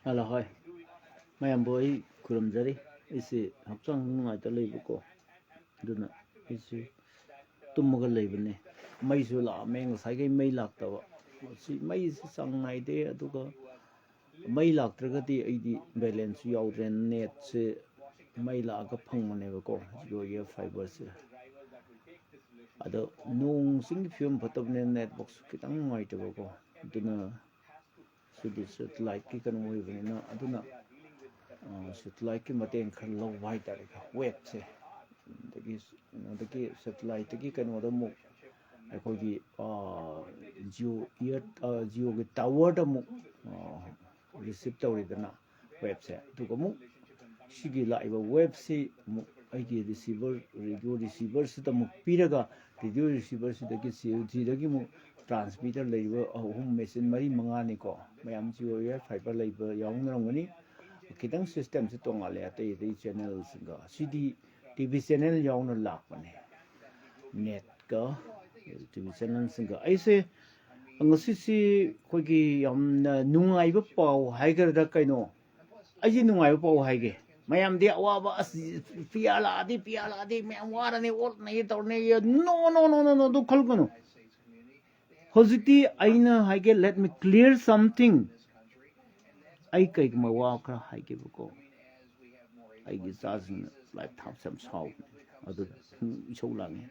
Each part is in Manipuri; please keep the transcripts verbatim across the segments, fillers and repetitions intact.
ꯍꯜꯂꯣ, ꯍꯣꯏ꯫ ꯃꯌꯥꯝꯕꯨ ꯑꯩ ꯈꯨꯔꯨꯝꯖꯔꯤ꯫ ꯑꯩꯁꯦ ꯍꯛꯆꯥꯡ ꯅꯨꯡꯉꯥꯏꯇ ꯂꯩꯕꯀꯣ꯫ ꯑꯗꯨꯅ ꯑꯩꯁꯦ ꯇꯨꯝꯃꯒ ꯂꯩꯕꯅꯦ꯫ ꯃꯩꯁꯨ ꯂꯥꯛꯑꯝꯃꯦ, ꯉꯁꯥꯏꯈꯩ ꯃꯩ ꯂꯥꯛꯇꯕ꯫ ꯁꯤ ꯃꯩꯁꯦ ꯆꯥꯡ ꯅꯥꯏꯗꯦ, ꯑꯗꯨꯒ ꯃꯩ ꯂꯥꯛꯇ꯭ꯔꯒꯗꯤ ꯑꯩꯗꯤ balance ꯁꯨ ꯌꯥꯎꯗ꯭ꯔꯦ꯫ Net ꯁꯦ ꯃꯩ ꯂꯥꯛꯑꯒ ꯐꯪꯕꯅꯦꯕꯀꯣ, Jio Air Fiber ꯁꯦ꯫ ꯑꯗꯣ ꯅꯣꯡ ꯆꯤꯡꯒꯤ ꯐꯤꯕꯝ ꯐꯠꯇꯕꯅꯤꯅ network ꯁꯨ ꯈꯤꯇꯪ ꯅꯨꯡꯉꯥꯏꯇꯕꯀꯣ꯫ ꯑꯗꯨꯅ ꯁꯤꯗꯤ satellite ꯀꯤ ꯀꯩꯅꯣ ꯑꯣꯏꯕꯅꯤꯅ, ꯑꯗꯨꯅ, ꯑ, satellite ꯀꯤ ꯃꯇꯦꯡ ꯈꯔ ꯂꯧꯕ ꯍꯥꯏꯇꯥꯔꯦ, wave ꯁꯦ꯫ ꯑꯗꯒꯤ, ꯑꯗꯒꯤ satellite ꯇꯒꯤ ꯀꯩꯅꯣꯗ ꯑꯃꯨꯛ ꯑꯩꯈꯣꯏꯒꯤ, ꯑ, Jio Air, ꯑ, Jio ꯒꯤ tower ꯗ ꯑꯃꯨꯛ, ꯑ, receive ꯇꯧꯔꯦꯗꯅ wave ꯁꯦ꯫ ꯑꯗꯨꯒ ꯑꯃꯨꯛ ꯁꯤꯒꯤ ꯂꯥꯛꯏꯕ wave ꯁꯤ ꯑꯃꯨꯛ ꯑꯩꯒꯤ receiver, radio receiver ꯁꯤꯗ ꯑꯃꯨꯛ ꯄꯤꯔꯒ, radio receiver ꯁꯤꯗꯒꯤ ꯁꯤ-, ꯁꯤꯗꯒꯤ ꯑꯃꯨꯛ transmitter ꯂꯩꯔꯤꯕ ꯑꯍꯨꯝ, machine ꯃꯔꯤ ꯃꯉꯥꯅꯤꯀꯣ, ꯃꯌꯥꯝ Jio Air Fiber ꯂꯩꯕ ꯌꯥꯎꯅꯔꯝꯒꯅꯤ꯫ ꯈꯤꯇꯪ system ꯁꯦ ꯇꯣꯡꯉꯥꯜꯂꯦ ꯑꯇꯩ ꯑꯇꯩ channel ꯁꯤꯡꯒ꯫ ꯁꯤꯗꯤ T V channel ꯌꯥꯎꯅ ꯂꯥꯛꯄꯅꯦ, net ꯀ T V channel ꯁꯤꯡꯒ꯫ ꯑꯩꯁꯦ ꯉꯁꯤꯁꯤ ꯑꯩꯈꯣꯏꯒꯤ ꯌꯥꯝꯅ ꯅꯨꯡꯉꯥꯏꯕ ꯄꯥꯎ ꯍꯥꯏꯒꯗ꯭ꯔꯥ ꯀꯩꯅꯣ, ꯑꯩꯁꯦ ꯅꯨꯡꯉꯥꯏꯕ ꯄꯥꯎ ꯍꯥꯏꯒꯦ꯫ ꯃꯌꯥꯝꯗꯤ ꯑꯋꯥꯕ, "ꯑꯁ, ꯄꯤꯌꯥ ꯂꯥꯛꯑꯗꯤ, ꯄꯤꯌꯥ ꯂꯥꯛꯑꯗꯤ ꯃꯌꯥꯝ ꯋꯥꯔꯅꯤ, ꯑꯣꯠꯅꯤ, ꯇꯧꯔꯅꯤ"꯫ No, no, no, no, no, ꯑꯗꯨ ꯈꯜꯂꯨꯒꯅꯨ꯫ ꯍꯧꯖꯤꯛꯇꯤ ꯑꯩꯅ ꯍꯥꯏꯒꯦ, let me clear something꯫ ꯑꯩ ꯀꯩꯒꯨꯝꯕ ꯋꯥ ꯈꯔ ꯍꯥꯏꯒꯦꯕꯀꯣ꯫ ꯑꯩꯒꯤ ꯏꯆꯥꯁꯤꯡꯅ light ꯊꯥꯕꯁꯦ ꯌꯥꯝ ꯁꯥꯎꯕꯅꯦ꯫ ꯑꯗꯨꯗ ꯁꯨꯝ ꯏꯁꯧ ꯂꯥꯡꯉꯦ꯫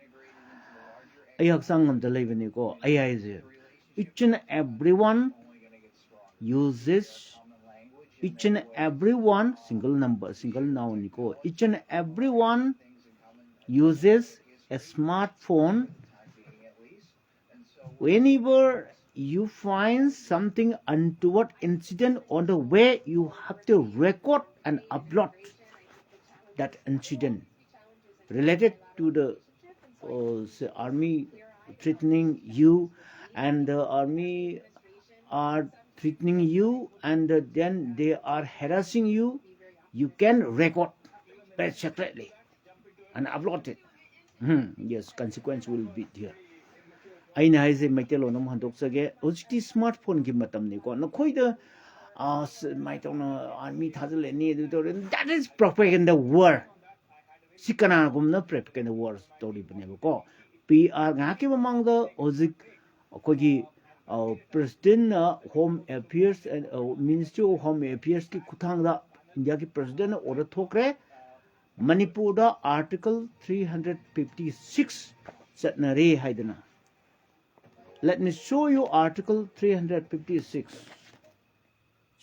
ꯑꯩ ꯍꯛꯆꯥꯡ ꯑꯝꯗ ꯂꯩꯕꯅꯤꯀꯣ꯫ ꯑꯩ ꯍꯥꯏꯁꯦ, each and everyone uses, each and everyone, single number, single noun ꯅꯤꯀꯣ, each and everyone uses a smartphone. Whenever you find something untoward incident on the way, you have to record and upload that incident related to the, uh, say, army threatening you, and the army are threatening you, and, uh, then they are harassing you. You can record that secretly and upload it. Hmm, yes, consequence will be there. ꯑꯩꯅ ꯍꯥꯏꯁꯦ ꯃꯩꯇꯩꯂꯣꯟ ꯑꯃ ꯍꯟꯗꯣꯛꯆꯒꯦ꯫ ꯍꯧꯖꯤꯛꯇꯤ smartphone ꯒꯤ ꯃꯇꯝꯅꯤꯀꯣ꯫ ꯅꯈꯣꯏꯗ ꯑꯁ, ꯑꯗꯨꯃꯥꯏꯅ ꯇꯧꯅ ꯑꯥꯔꯃꯤ ꯊꯥꯖꯤꯜꯂꯅꯤ, ꯑꯗꯨ ꯇꯧꯔꯅꯤ, that is propaganda war. ꯁꯤ ꯀꯅꯥꯒꯨꯝꯕꯅ propaganda war ꯇꯧꯔꯤꯕꯅꯦꯕꯀꯣ? ꯄꯤ ꯑꯥꯔ ꯉꯥꯏꯍꯥꯛꯀꯤ ꯃꯃꯥꯡꯗ ꯍꯧꯖꯤꯛ ꯑꯩꯈꯣꯏꯒꯤ ꯄ꯭ꯔꯦꯁꯤꯗꯦꯟꯅ home affairs, ministry of home ꯑꯦꯐꯤꯌꯔꯁꯀꯤ ꯈꯨꯠꯊꯥꯡꯗ ꯏꯟꯗꯤꯌꯥꯒꯤ ꯄ꯭ꯔꯦꯁꯤꯗꯦꯟꯅ ꯑꯣꯔꯗꯔ ꯊꯣꯛꯈ꯭ꯔꯦ, ꯃꯅꯤꯄꯨꯔꯗ article three hundred fifty six ꯆꯠꯅꯔꯦ ꯍꯥꯏꯗꯅ꯫ Let me show you article three hundred fifty six.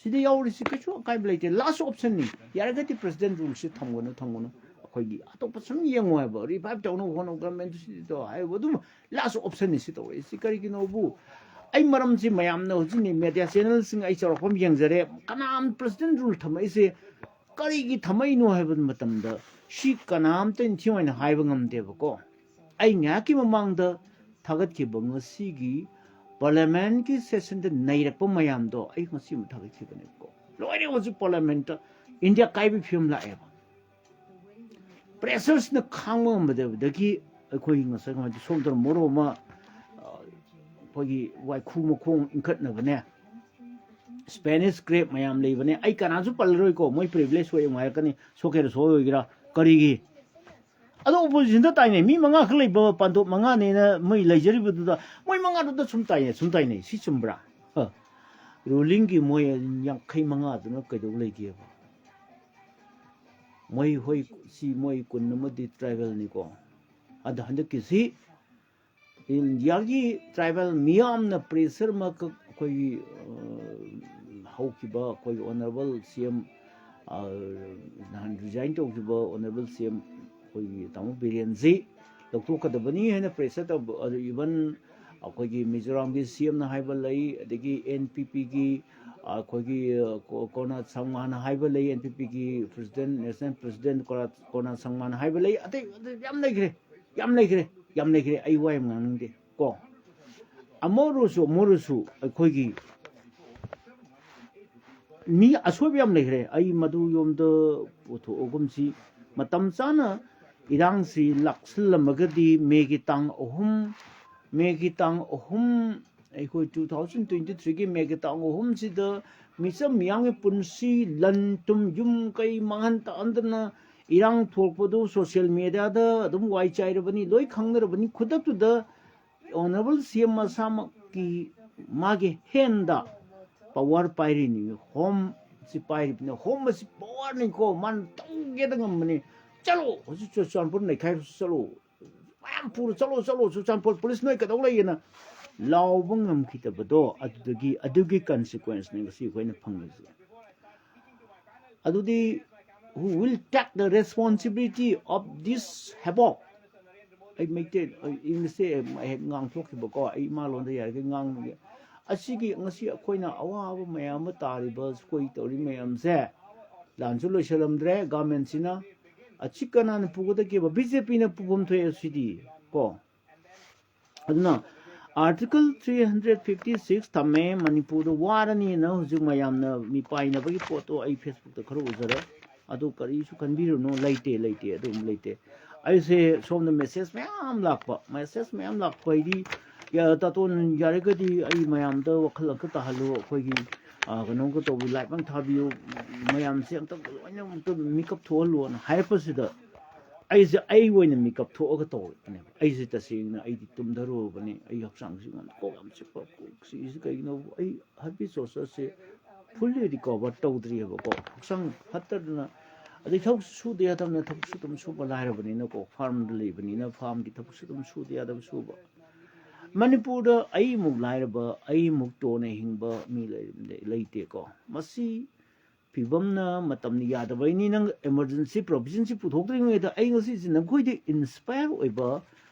ꯁꯤꯗ ꯌꯥꯎꯔꯤꯁꯤ ꯀꯩꯁꯨ ꯑꯀꯥꯏꯕ ꯂꯩꯇꯦ, ꯂꯥꯁ ꯑꯣꯞꯁꯟꯅꯤ꯫ ꯌꯥꯔꯒꯗꯤ ꯄ꯭ꯔꯦꯁꯤꯗꯦꯟ ꯔꯨꯜꯁꯤ ꯊꯝꯒꯅꯨ, ꯊꯝꯒꯅꯨ꯫ ꯑꯩꯈꯣꯏꯒꯤ ꯑꯇꯣꯞꯄ ꯁꯨꯝ ꯌꯦꯡꯉꯣ ꯍꯥꯏꯕ, ꯔꯤꯚꯥꯏꯚ ꯇꯧꯅꯕ ꯍꯣꯠꯅꯧ, ꯒꯚꯔꯟꯃꯦꯟꯗꯨ ꯁꯤꯗꯤ ꯇꯧ ꯍꯥꯏꯕ, ꯑꯗꯨꯝ ꯂꯥꯁ ꯑꯣꯞꯁꯟꯅꯤ ꯁꯤ ꯇꯧꯔꯛꯏꯁꯤ꯫ ꯀꯔꯤꯒꯤꯅꯣꯕꯨ ꯑꯩ ꯃꯔꯝꯁꯤ ꯃꯌꯥꯝꯅ ꯍꯧꯖꯤꯛꯅꯤ ꯃꯦꯗꯤꯌꯥ ꯆꯦꯅꯦꯜꯁꯤꯡ ꯑꯩ ꯆꯥꯎꯔꯥꯛꯄ ꯑꯃ ꯌꯦꯡꯖꯔꯦ, ꯀꯅꯥꯝ ꯄ꯭ꯔꯦꯁꯤꯗꯦꯟ ꯔꯨꯜ ꯊꯝꯃꯛꯏꯁꯦ ꯀꯔꯤꯒꯤ ꯊꯝꯃꯛꯏꯅꯣ ꯍꯥꯏꯕ ꯃꯇꯝꯗ ꯁꯤ ꯀꯅꯥꯝꯇ ꯅꯤꯡꯊꯤ ꯑꯣꯏꯅ ꯍꯥꯏꯕ ꯉꯝꯗꯦꯕꯀꯣ꯫ ꯑꯩ ꯉꯥꯏꯍꯥꯛꯀꯤ ꯃꯃꯥꯡꯗ ꯊꯥꯒꯠꯈꯤꯕ ꯉꯁꯤꯒꯤ ꯄꯥꯔꯂꯤꯌꯥꯃꯦꯟꯀꯤ ꯁꯦꯁꯟꯗ ꯅꯩꯔꯛꯄ ꯃꯌꯥꯝꯗꯣ ꯑꯩ ꯉꯁꯤ ꯑꯃ ꯊꯥꯒꯠꯈꯤꯕꯅꯦꯕꯀꯣ꯫ ꯂꯣꯏꯔꯦ ꯍꯧꯖꯤꯛ ꯄꯥꯔꯂꯤꯌꯥꯃꯦꯟꯇ ꯏꯟꯗꯤꯌꯥ ꯀꯥꯏꯕꯒꯤ ꯐꯤꯕꯝ ꯂꯥꯛꯑꯦꯕ꯫ ꯄ꯭ꯔꯦꯁꯔꯁꯤꯅ ꯈꯥꯡꯕ ꯉꯝꯗꯕꯗꯒꯤ ꯑꯩꯈꯣꯏꯒꯤ ꯉꯁꯥꯏ ꯀꯃꯥꯏꯅ ꯁꯣꯝꯗꯅ ꯃꯔꯣꯟ ꯑꯃ, ꯑ, ꯑꯩꯈꯣꯏꯒꯤ ꯋꯥꯏꯈꯨ ꯃꯈꯣꯡ ꯏꯟꯈꯠꯅꯕꯅꯦ, ꯁ꯭ꯄꯦꯅꯤꯁ ꯀ꯭ꯔꯦꯞ ꯃꯌꯥꯝ ꯂꯩꯕꯅꯦ꯫ ꯑꯩ ꯀꯅꯥꯁꯨ ꯄꯜꯂꯔꯣꯏꯀꯣ, ꯃꯣꯏ ꯄ꯭ꯔꯤꯚꯤꯂꯦꯖ ꯑꯣꯏ ꯑꯃꯨꯛ ꯍꯥꯏꯔꯛꯀꯅꯤ, ꯁꯣꯛꯀꯦꯔꯥ ꯁꯣꯛꯑꯣꯏꯒꯦꯔꯥ꯫ ꯀꯔꯤꯒꯤ? ꯑꯗꯣ ꯑꯣꯄꯣꯖꯤꯁꯟꯗ ꯇꯥꯏꯅꯩ, ꯃꯤ ꯃꯉꯥ ꯈꯛ ꯂꯩꯕ ꯄꯥꯟꯊꯣꯞ ꯃꯉꯥꯅꯦꯅ ꯃꯣꯏ ꯂꯩꯖꯔꯤꯕꯗꯨꯗ ꯃꯣꯏ ꯃꯉꯥꯗꯨꯗ ꯁꯨꯝ ꯇꯥꯏꯅꯩ, ꯁꯨꯝ ꯇꯥꯏꯅꯩ꯫ ꯁꯤ ꯆꯨꯝꯕ꯭ꯔꯥ? ꯑ, ꯔꯨꯂꯤꯡꯒꯤ ꯃꯣꯏ ꯌꯥꯡꯈꯩ ꯃꯉꯥꯗꯨꯅ ꯀꯩꯗꯧ ꯂꯩꯒꯦꯕ? ꯃꯣꯏ ꯍꯣꯏ, ꯁꯤ ꯃꯣꯏ ꯀꯨꯟ ꯑꯃꯗꯤ ꯇ꯭ꯔꯥꯏꯕꯦꯜꯅꯤꯀꯣ꯫ ꯑꯗ ꯍꯟꯗꯛꯀꯤꯁꯤ ꯏꯟꯗꯤꯌꯥꯒꯤ ꯇ꯭ꯔꯥꯏꯕꯦꯜ ꯃꯤꯌꯥꯝꯅ ꯄ꯭ꯔꯦꯁꯔ ꯑꯃꯈꯛ ꯑꯩꯈꯣꯏꯒꯤ, ꯑ, ꯍꯧꯈꯤꯕ ꯑꯩꯈꯣꯏꯒꯤ ꯑꯣꯅꯔꯦꯕꯜ ꯁꯤ ꯑꯦꯝ, ꯑ, ꯅꯍꯥꯟ ꯔꯤꯖꯥꯏꯟ ꯇꯧꯈꯤꯕ ꯑꯣꯅꯔꯦꯕꯜ ꯁꯤ ꯑꯦꯝ ꯑꯩꯈꯣꯏꯒꯤ ꯇꯥꯃꯣ ꯕꯤꯔꯦꯟꯖꯤ ꯂꯧꯊꯣꯛꯀꯗꯕꯅꯤ ꯍꯥꯏꯅ ꯄ꯭ꯔꯦꯁꯔ ꯇꯧꯕ, ꯑꯗꯨ ꯏꯚꯟ ꯑꯩꯈꯣꯏꯒꯤ ꯃꯤꯖꯣꯔꯥꯝꯒꯤ ꯁꯤ ꯑꯦꯝꯅ ꯍꯥꯏꯕ ꯂꯩ, ꯑꯗꯒꯤ ꯑꯦꯟ ꯄꯤ ꯄꯤꯒꯤ ꯑꯩꯈꯣꯏꯒꯤ, ꯑ, ꯀꯣ-, ꯀꯣꯔꯅꯥ ꯁꯪꯃꯥꯅ ꯍꯥꯏꯕ ꯂꯩ, ꯑꯦꯟ ꯄꯤ ꯄꯤꯒꯤ ꯄ꯭ꯔꯦꯁꯤꯗꯦꯟ, ꯅꯦꯁꯅꯦꯜ ꯄ꯭ꯔꯦꯁꯤꯗꯦꯟ ꯀꯣꯔꯅꯥ, ꯀꯣꯔꯅꯥ ꯁꯪꯃꯥꯅ ꯍꯥꯏꯕ ꯂꯩ, ꯑꯇꯩ, ꯑꯇꯩ ꯌꯥꯝ ꯂꯩꯈ꯭ꯔꯦ, ꯌꯥꯝ ꯂꯩꯈ꯭ꯔꯦ, ꯌꯥꯝ ꯂꯩꯈ꯭ꯔꯦ꯫ ꯑꯩ ꯋꯥ ꯌꯥꯝ ꯉꯥꯡꯅꯤꯡꯗꯦ ꯀꯣ꯫ ꯑꯃ ꯑꯣꯏꯔꯁꯨ, ꯑꯃ ꯑꯣꯏꯔꯁꯨ ꯑꯩꯈꯣꯏꯒꯤ ꯃꯤ ꯑꯁꯣꯏꯕ ꯌꯥꯝ ꯂꯩꯈ꯭ꯔꯦ꯫ ꯑꯩ ꯃꯗꯨ ꯌꯣꯝꯗ ꯄꯨꯊꯣꯛꯑꯒꯨꯝꯁꯤ꯫ ꯃꯇꯝ ꯆꯥꯅ ꯏꯔꯥꯡꯁꯤ ꯂꯥꯛꯁꯤꯜꯂꯝꯃꯒꯗꯤ ꯃꯦꯒꯤ ꯇꯥꯡ ꯑꯍꯨꯝ, ꯃꯦꯒꯤ ꯇꯥꯡ ꯑꯍꯨꯝ ꯑꯩꯈꯣꯏ two thousand twenty threeꯒꯤ ꯃꯦꯒꯤ ꯇꯥꯡ ꯑꯍꯨꯝꯁꯤꯗ ꯃꯤꯆꯝ ꯃꯤꯌꯥꯝꯒꯤ ꯄꯨꯟꯁꯤ, ꯂꯟ ꯊꯨꯝ, ꯌꯨꯝ ꯀꯩ ꯃꯥꯡꯍꯟ ꯇꯥꯛꯍꯟꯗꯅ ꯏꯔꯥꯡ ꯊꯣꯛꯄꯗꯨ social mediaꯗ ꯑꯗꯨꯝ ꯋꯥꯏ ꯆꯥꯏꯔꯕꯅꯤ, ꯂꯣꯏ ꯈꯪꯅꯔꯕꯅꯤ꯫ ꯈꯨꯗꯛꯇꯨꯗ Honourable CM ꯃꯁꯥꯃꯛꯀꯤ ꯃꯥꯒꯤ handꯗ power ꯄꯥꯏꯔꯤꯅꯤ, homeꯁꯤ ꯄꯥꯏꯔꯤꯕꯅꯤ꯫ Home ꯑꯁꯤ powerꯅꯤꯀꯣ, ꯃꯥꯅ ꯇꯧꯒꯦꯗ ꯉꯝꯕꯅꯤ꯫ ꯆꯠꯂꯣ, ꯍꯧꯖꯤꯛ ꯆꯨꯔꯆꯥꯟꯄꯨꯔ ꯅꯩꯈꯥꯏꯔꯨꯁꯤ, ꯆꯠꯂꯣ, ꯃꯌꯥꯝ ꯄꯨꯔ ꯆꯠꯂꯣ, ꯆꯠꯂꯣ, ꯆꯨꯔꯆꯥꯟꯄꯨꯔ police ꯅꯣꯏ ꯀꯩꯗꯧ ꯂꯩꯒꯦꯅ ꯂꯥꯎꯕ ꯉꯝꯈꯤꯗꯕꯗꯣ, ꯑꯗꯨꯗꯒꯤ, ꯑꯗꯨꯒꯤ consequenceꯅꯤ ꯉꯁꯤ ꯑꯩꯈꯣꯏꯅ ꯐꯪꯉꯤꯁꯦ꯫ ꯑꯗꯨꯗꯤ who will take the responsibility of this havoc? ꯑꯩ ꯃꯩꯇꯩ, ꯑꯩ Englishꯁꯦ ꯍꯦꯛ ꯉꯥꯡꯊꯣꯛꯈꯤꯕꯀꯣ, ꯑꯩ ꯏꯃꯥ ꯂꯣꯟꯗ ꯌꯥꯔꯤꯈꯩ ꯉꯥꯡꯕꯒꯤ꯫ ꯑꯁꯤꯒꯤ ꯉꯁꯤ ꯑꯩꯈꯣꯏꯅ ꯑꯋꯥꯕ ꯃꯌꯥꯝ ꯑꯃ ꯇꯥꯔꯤꯕ, ꯑꯩꯈꯣꯏ ꯇꯧꯔꯤ ꯃꯌꯥꯝꯁꯦ, ꯂꯥꯟꯁꯨ ꯂꯣꯏꯁꯤꯜꯂꯝꯗ꯭ꯔꯦ governmentꯁꯤꯅ꯫ ꯑꯁꯤ ꯀꯅꯥꯅ ꯄꯨꯒꯗꯒꯦꯕ? BJPꯅ ꯄꯨꯐꯝ ꯊꯣꯛꯑꯦ ꯁꯤꯗꯤ ꯀꯣ꯫ ꯑꯗꯨꯅ Article three hundred fifty six ꯊꯝꯃꯦ, ꯃꯅꯤꯄꯨꯔꯗ ꯋꯥꯔꯅꯤꯅ ꯍꯧꯖꯤꯛ ꯃꯌꯥꯝꯅ ꯃꯤꯄꯥꯏꯅꯕꯒꯤ ꯄꯣꯠꯇꯣ ꯑꯩ Facebookꯇ ꯈꯔ ꯎꯖꯔꯦ꯫ ꯑꯗꯨ ꯀꯔꯤꯁꯨ ꯈꯟꯕꯤꯔꯨꯅꯨ, ꯂꯩꯇꯦ, ꯂꯩꯇꯦ, ꯑꯗꯨꯝ ꯂꯩꯇꯦ꯫ ꯑꯩꯁꯦ ꯁꯣꯝꯗ message ꯃꯌꯥꯝ ꯂꯥꯛꯄ, message ꯃꯌꯥꯝ ꯂꯥꯛꯄ ꯍꯥꯏꯗꯤ, "ꯌꯥ-, ꯇꯥꯇꯣꯟ, ꯌꯥꯔꯒꯗꯤ ꯑꯩ ꯃꯌꯥꯝꯗ ꯋꯥꯈꯜ ꯑꯝꯇ ꯇꯥꯍꯜꯂꯨ, ꯑꯩꯈꯣꯏꯒꯤ, ꯑ, ꯀꯩꯅꯣꯝꯒ ꯇꯧꯕꯤ, live ꯑꯃ ꯊꯥꯕꯤꯌꯨ", ꯃꯌꯥꯝꯁꯦ ꯑꯝꯇ ꯂꯣꯏꯅ ꯑꯝꯇ ꯃꯤꯀꯞ ꯊꯣꯛꯍꯜꯂꯣꯅ ꯍꯥꯏꯔꯛꯄꯁꯤꯗ, ꯑꯩꯁꯦ ꯑꯩ ꯑꯣꯏꯅ ꯃꯤꯀꯞ ꯊꯣꯛꯑꯒ ꯇꯧꯔꯛꯄꯅꯦꯕ꯫ ꯑꯩꯁꯦ ꯇꯁꯦꯡꯅ ꯑꯩꯗꯤ ꯇꯨꯝꯊꯔꯨꯔꯕꯅꯤ, ꯑꯩ ꯍꯛꯆꯥꯡꯁꯤ ꯌꯥꯝ ꯀꯣꯛ ꯌꯥꯝ ꯆꯤꯛꯄ, ꯀꯣꯛ ꯆꯤꯛꯏꯁꯤ ꯀꯩꯒꯤꯅꯣ? ꯑꯩ herpes zosterꯁꯦ fully recover ꯇꯧꯗ꯭ꯔꯤꯑꯕꯀꯣ, ꯍꯛꯆꯥꯡ ꯐꯠꯇꯗꯅ꯫ ꯑꯗꯩ ꯊꯕꯛꯁꯨ ꯁꯨꯗ ꯌꯥꯗꯕꯅꯤꯅ, ꯊꯕꯛꯁꯨ ꯑꯗꯨꯝ ꯁꯨꯕ ꯂꯥꯏꯔꯕꯅꯤꯅꯀꯣ, farmꯗ ꯂꯩꯕꯅꯤꯅ farmꯒꯤ ꯊꯕꯛꯁꯨ ꯑꯗꯨꯝ ꯁꯨꯗ ꯌꯥꯗꯕ ꯁꯨꯕ꯫ ꯃꯅꯤꯄꯨꯔꯗ ꯑꯩꯃꯨꯛ ꯂꯥꯏꯔꯕ, ꯑꯩꯃꯨꯛ ꯇꯣꯟꯅ ꯍꯤꯡꯕ ꯃꯤ ꯂꯩ-, ꯂꯩꯇꯦꯀꯣ꯫ ꯃꯁꯤ ꯐꯤꯕꯝꯅ, ꯃꯇꯝꯅ ꯌꯥꯗꯕꯩꯅꯤ꯫ ꯅꯪ emergency provisionꯁꯤ ꯄꯨꯊꯣꯛꯇ꯭ꯔꯤꯉꯩꯗ ꯑꯩ ꯉꯁꯤꯁꯦ ꯅꯈꯣꯏꯗ inspire ꯑꯣꯏꯕ,